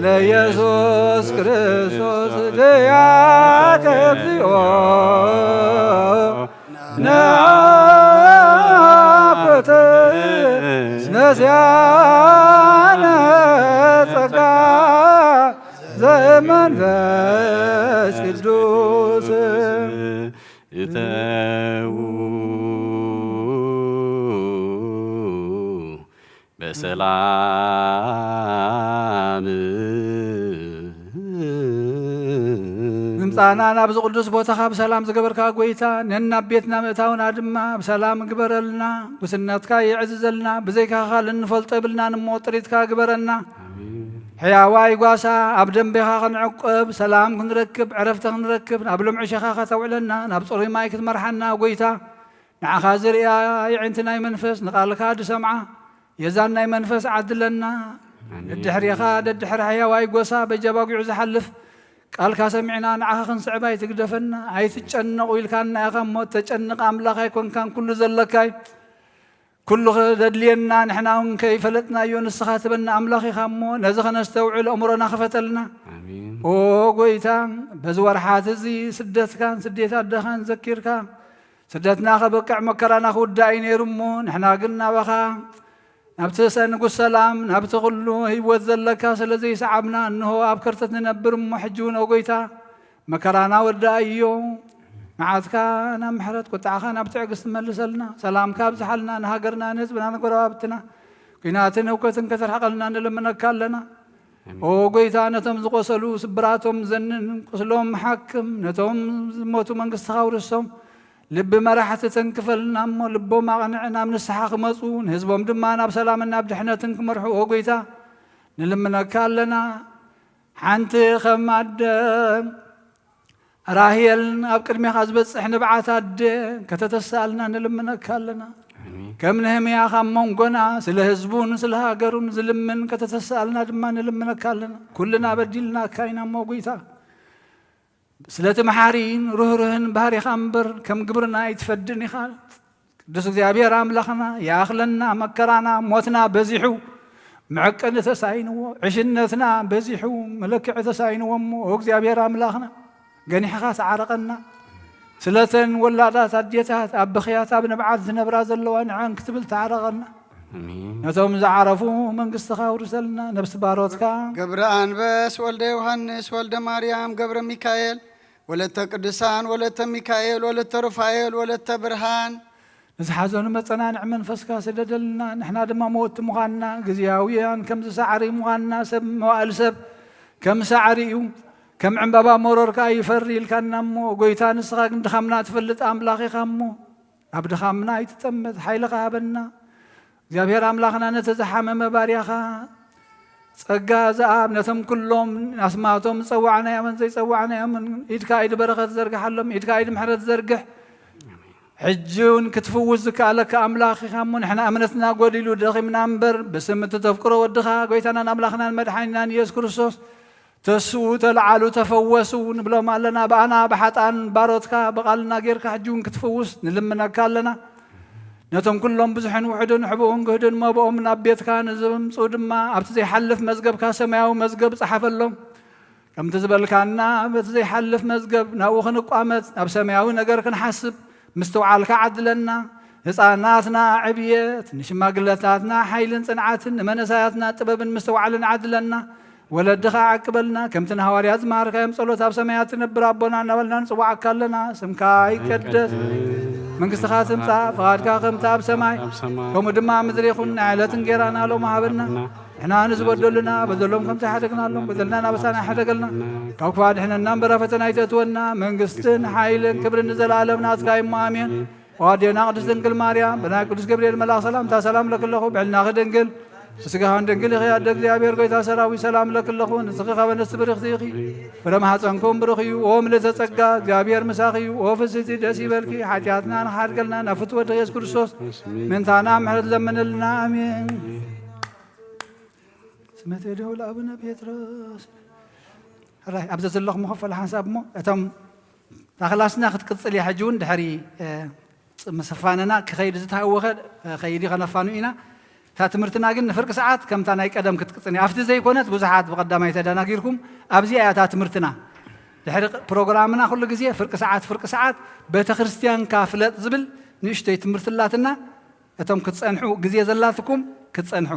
ለኢየሱስ ክርስቶስ ድያከ እግዚኦ ነአኩት ነስያነ ጸጋ ዘመንፈስ ቅዱስ። እተዉ በሰላም ምጻእና ናብዚ ቅዱስ ቦታኻ ብሰላም ዝገበርካ ጎይታ፣ ነናብ ቤትና ምእታውና ድማ ብሰላም ግበረልና። ጉስነትካ የዕዝዘልና። ብዘይካኻ ልንፈልጦ የብልናን እሞ ጥሪትካ ግበረና። ሕያዋይ ጓሳ ኣብ ደንቤኻ ክንዕቆብ፣ ሰላም ክንረክብ፣ ዕረፍቲ ክንረክብ፣ ናብ ልምዑ ሸኻ ከተውዕለና፣ ናብ ጽሩይ ማይ ክትመርሓና ጎይታ፣ ንዓኻ ዝርእያ የዒንቲ ናይ መንፈስ ንቓልካ ዝሰምዓ የዛን ናይ መንፈስ ዓድለና። ኣሜን። ደድሕሬኻ ደድሕሪ ሕያዋይ ጎሳ በጃ ባጒዑ ዝሓልፍ ቃልካ ሰሚዕና ንዓኻ ክንስዕብ ኣይትግደፈና። ኣይትጨነቑ ኢልካና ኢኻ እሞ እተጨንቕ ኣምላኽ ኣይኮንካን፣ ኩሉ ዘለካይ ኩሉ ዘድልየና ንሕና እውን ከይፈለጥናዮ ንስኻ ትበና ኣምላኽ ኢኻ እሞ ነዚ ከነስተውዕል ኣእምሮና ክፈተልና። ኣሜን። ኦ ጎይታ፣ በዚ ወርሓት እዚ ስደትካን ስደት ኣደኻን ዘኪርካ ስደትና ከበቅዕ መከራና ክውዳእ እዩ ነይሩ እሞ ንሕና ግን ናባኻ ናብቲ ሰ-፣ ንጉስ ሰላም ናብቲ ኩሉ ህይወት ዘለካ ስለ ዘይሰዓብና እንሆ ኣብ ከርተት ንነብር እሞ ሕጂ እውን ኦ ጎይታ መከራና ወዳእዮ። መዓትካ ናብ ምሕረት፣ ቁጥዓኻ ናብ ትዕግስቲ መልሰልና። ሰላምካ ኣብዝሓልና፣ ንሃገርና፣ ንህዝብና፣ ንጎረባብትና ኲናትን ህውከትን ከተርሕቐልና ንልምነካ ኣለና። ኣሜን። ኦ ጎይታ፣ ነቶም ዝቆሰሉ ስብራቶም ዘንን ቁስሎም ሓክም፣ ነቶም ዝሞቱ መንግስትኻ ኣውርሶም። ልቢ መራሕቲ ተንክፈልና እሞ ልቦም ኣቕንዕ፣ ናብ ንስሓ ክመጹ፣ ንህዝቦም ድማ ናብ ሰላምን ናብ ድሕነትን ክመርሑ ኦ ጎይታ ንልምነካ ኣለና። ሓንቲ ከም ኣደ ራሄል ኣብ ቅድሜኻ ዝበጽሕ ንብዓት ኣደ ከተተሳእልና ንልምነካ ኣለና። ኣሜን። ከም ነህምያ ካብ መንጎና ስለ ህዝቡን ስለ ሃገሩን ዝልምን ከተተሳእልና ድማ ንልምነካ ኣለና። ኩልና በዲልናካ ኢና እሞ ጎይታ፣ ስለቲ መሓሪን ርህሩህን ባህሪኻ እምበር ከም ግብርና ኣይትፈድን ኢኻ። ቅዱስ እግዚኣብሔር ኣምላኽና፣ ይኣኽለና መከራና፣ ሞትና በዚሑ፣ መዐቀኒ ተሳኢንዎ፣ ዕሽነትና በዚሑ፣ መለክዒ ተሳኢንዎ እሞ፣ ኦ እግዚኣብሔር ኣምላኽና፣ ገኒሕኻ ተዓረቐና። ስለተን ወላዳት ኣዴታት ኣብ ብኽያት ኣብ ንብዓት ዝነብራ ዘለዋ ንዐን ክትብል ተዓረቐና። ኣሜን። ነቶም ዝዓረፉ መንግስትኻ ኣውርሰልና፣ ነብሲ ባሮትካ። ገብረ ኣንበስ ወልደ ዮሃንስ ወልደ ማርያም ገብረ ሚካኤል ወለተ ቅዱሳን ወለተ ሚካኤል ወለተ ሩፋኤል ወለተ ብርሃን። ንዝሓዘኑ መጸናንዒ መንፈስካ ስደደልና። ንሕና ድማ መወቲ ምዃንና፣ ግዝያውያን ከምዚ ሳዕሪ ምዃንና፣ ሰብ መዋእል ሰብ ከም ሳዕሪ እዩ፣ ከም ዕምባባ መሮር ከኣ ይፈሪ ኢልካና እሞ፣ ጎይታ ንስኻ ግን ድኻምና ትፈልጥ ኣምላኽ ኢኻ እሞ፣ ኣብ ድኻምና ኣይትጠመት፣ ሓይልኻ ሃበና። እግዚኣብሔር ኣምላኽና ነቲ ዝሓመመ ባርያኻ ጸጋ ዝኣብ ነቶም ኩሎም ኣስማቶም ዝጸዋዕናዮምን ዘይጸዋዕናዮምን ኢድካ ኢድ በረኸት ዘርግሓሎም፣ ኢድካ ኢድ ምሕረት ዘርግሕ። ሕጂ እውን ክትፍውስ ዝከኣለካ ኣምላኽ ኢኻ እሞ ንሕና እምነትና ጎዲሉ ደኺምና እምበር ብስም እቲ ተፍቅሮ ወድኻ ጎይታናን ኣምላኽናን መድሓኒናን ኢየሱስ ክርስቶስ ተስኡ፣ ተለዓሉ፣ ተፈወሱ ንብሎም ኣለና። ብኣና ብሓጣን ባሮትካ ብቓልና ጌርካ ሕጂ እውን ክትፍውስ ንልምነካ ኣለና። ነቶም ኩሎም ብዙሕን ውሑድን ሕቡእን ግህድን መብኦም ናብ ቤትካ ንዘምጽኡ ድማ ኣብቲ ዘይሓልፍ መዝገብካ ሰማያዊ መዝገብ ጸሓፈሎም። ከምቲ ዝበልካና በቲ ዘይሓልፍ መዝገብ ናብኡ ክንቋመት ናብ ሰማያዊ ነገር ክንሓስብ ምስትውዓልካ ዓድለና። ህፃናትና ዕብየት፣ ንሽማግለታትና ሓይልን ጽንዓትን፣ ንመነሳያትና ጥበብን ምስትውዓልን ዓድለና። ወለድኻ ዓቅበልና፣ ከምቲ ንሃዋርያት ዝመሃርካዮም ጸሎት ኣብ ሰማያት ትነብር ኣቦና እናበልና ንጽዋዓካ ኣለና። ስምካ ይቀደስ፣ መንግስትኻ ትምጻእ፣ ፍቓድካ ከምቲ ኣብ ሰማይ ኣብ ሰማይ ከምኡ ድማ ኣብ ምድሪ ይኹን። ናይ ዕለት እንጌራና ሎሚ ሃበና። ንሕና ንዝበደሉና በደሎም ከም ዝሓደግናሎም በደልና ናበሳና ይሓደገልና። ካብ ክፋ ድሕነና እምበር ኣብ ፈተና ኣይተእትወና። መንግስትን ሓይልን ክብርን ንዘለኣለም ናትካ እሞ ኣሜን። ኦ ኣዴና ቅድስት ድንግል ማርያም ብናይ ቅዱስ ገብርኤል መልኣኽ ሰላምታ ሰላም ለክለኹ ብዕልናኺ ድንግል ብስጋኻን ድንግል ኢኺ። ኣደ እግዚኣብሔር ጎይታ ሰራዊት ሰላም ለክለኹ ንስኺ ካብ ኣንስቲ ብርኽቲ ኢኺ። ፍረ ማሕፀንኩም ብሩኽ እዩ። ኦ ምልእተ ጸጋ እግዚኣብሔር ምሳኺ እዩ። ኦ ፍስቲ ደስ ይበልኪ። ሓጢኣትና ንሓድገልና ናብ ፍትወ ወድኺ የሱስ ክርስቶስ ምንታና ምሕረት ለምንልና። ኣሜን። ስመት ደው ለአቡነ ጴጥሮስ። ሕራይ፣ ኣብዚ ዘለኹም መኸፈሊ ሓንሳብ እሞ፣ እቶም ታኽላስና ክትቅጽል እያ። ሕጂ እውን ድሕሪ፣ እ፣ ጽ-፣ ምስፋንና ክኸይድ ዝተሃወኸ፣ እ፣ ኸይዲ ኸነፋኑ ኢና። እታ ትምህርትና ግን ንፍርቂ ሰዓት ከምታ ናይ ቀደም ክትቅጽል እያ። ኣብቲ ዘይኮነት ብዙሓት ብቐዳማይ ተደናጊርኩም፣ ኣብዚኣ እያ እታ ትምህርትና። ድሕሪ ቕ-፣ ፕሮግራምና ኩሉ ግዜ ፍርቂ ሰዓት፣ ፍርቂ ሰዓት ቤተ ክርስቲያንካ ፍለጥ ዝብል ንእሽተይ ትምህርቲ ኣላትና። እቶም ክትጸንሑ ግዜ ዘላትኩም ክትጸንሑ።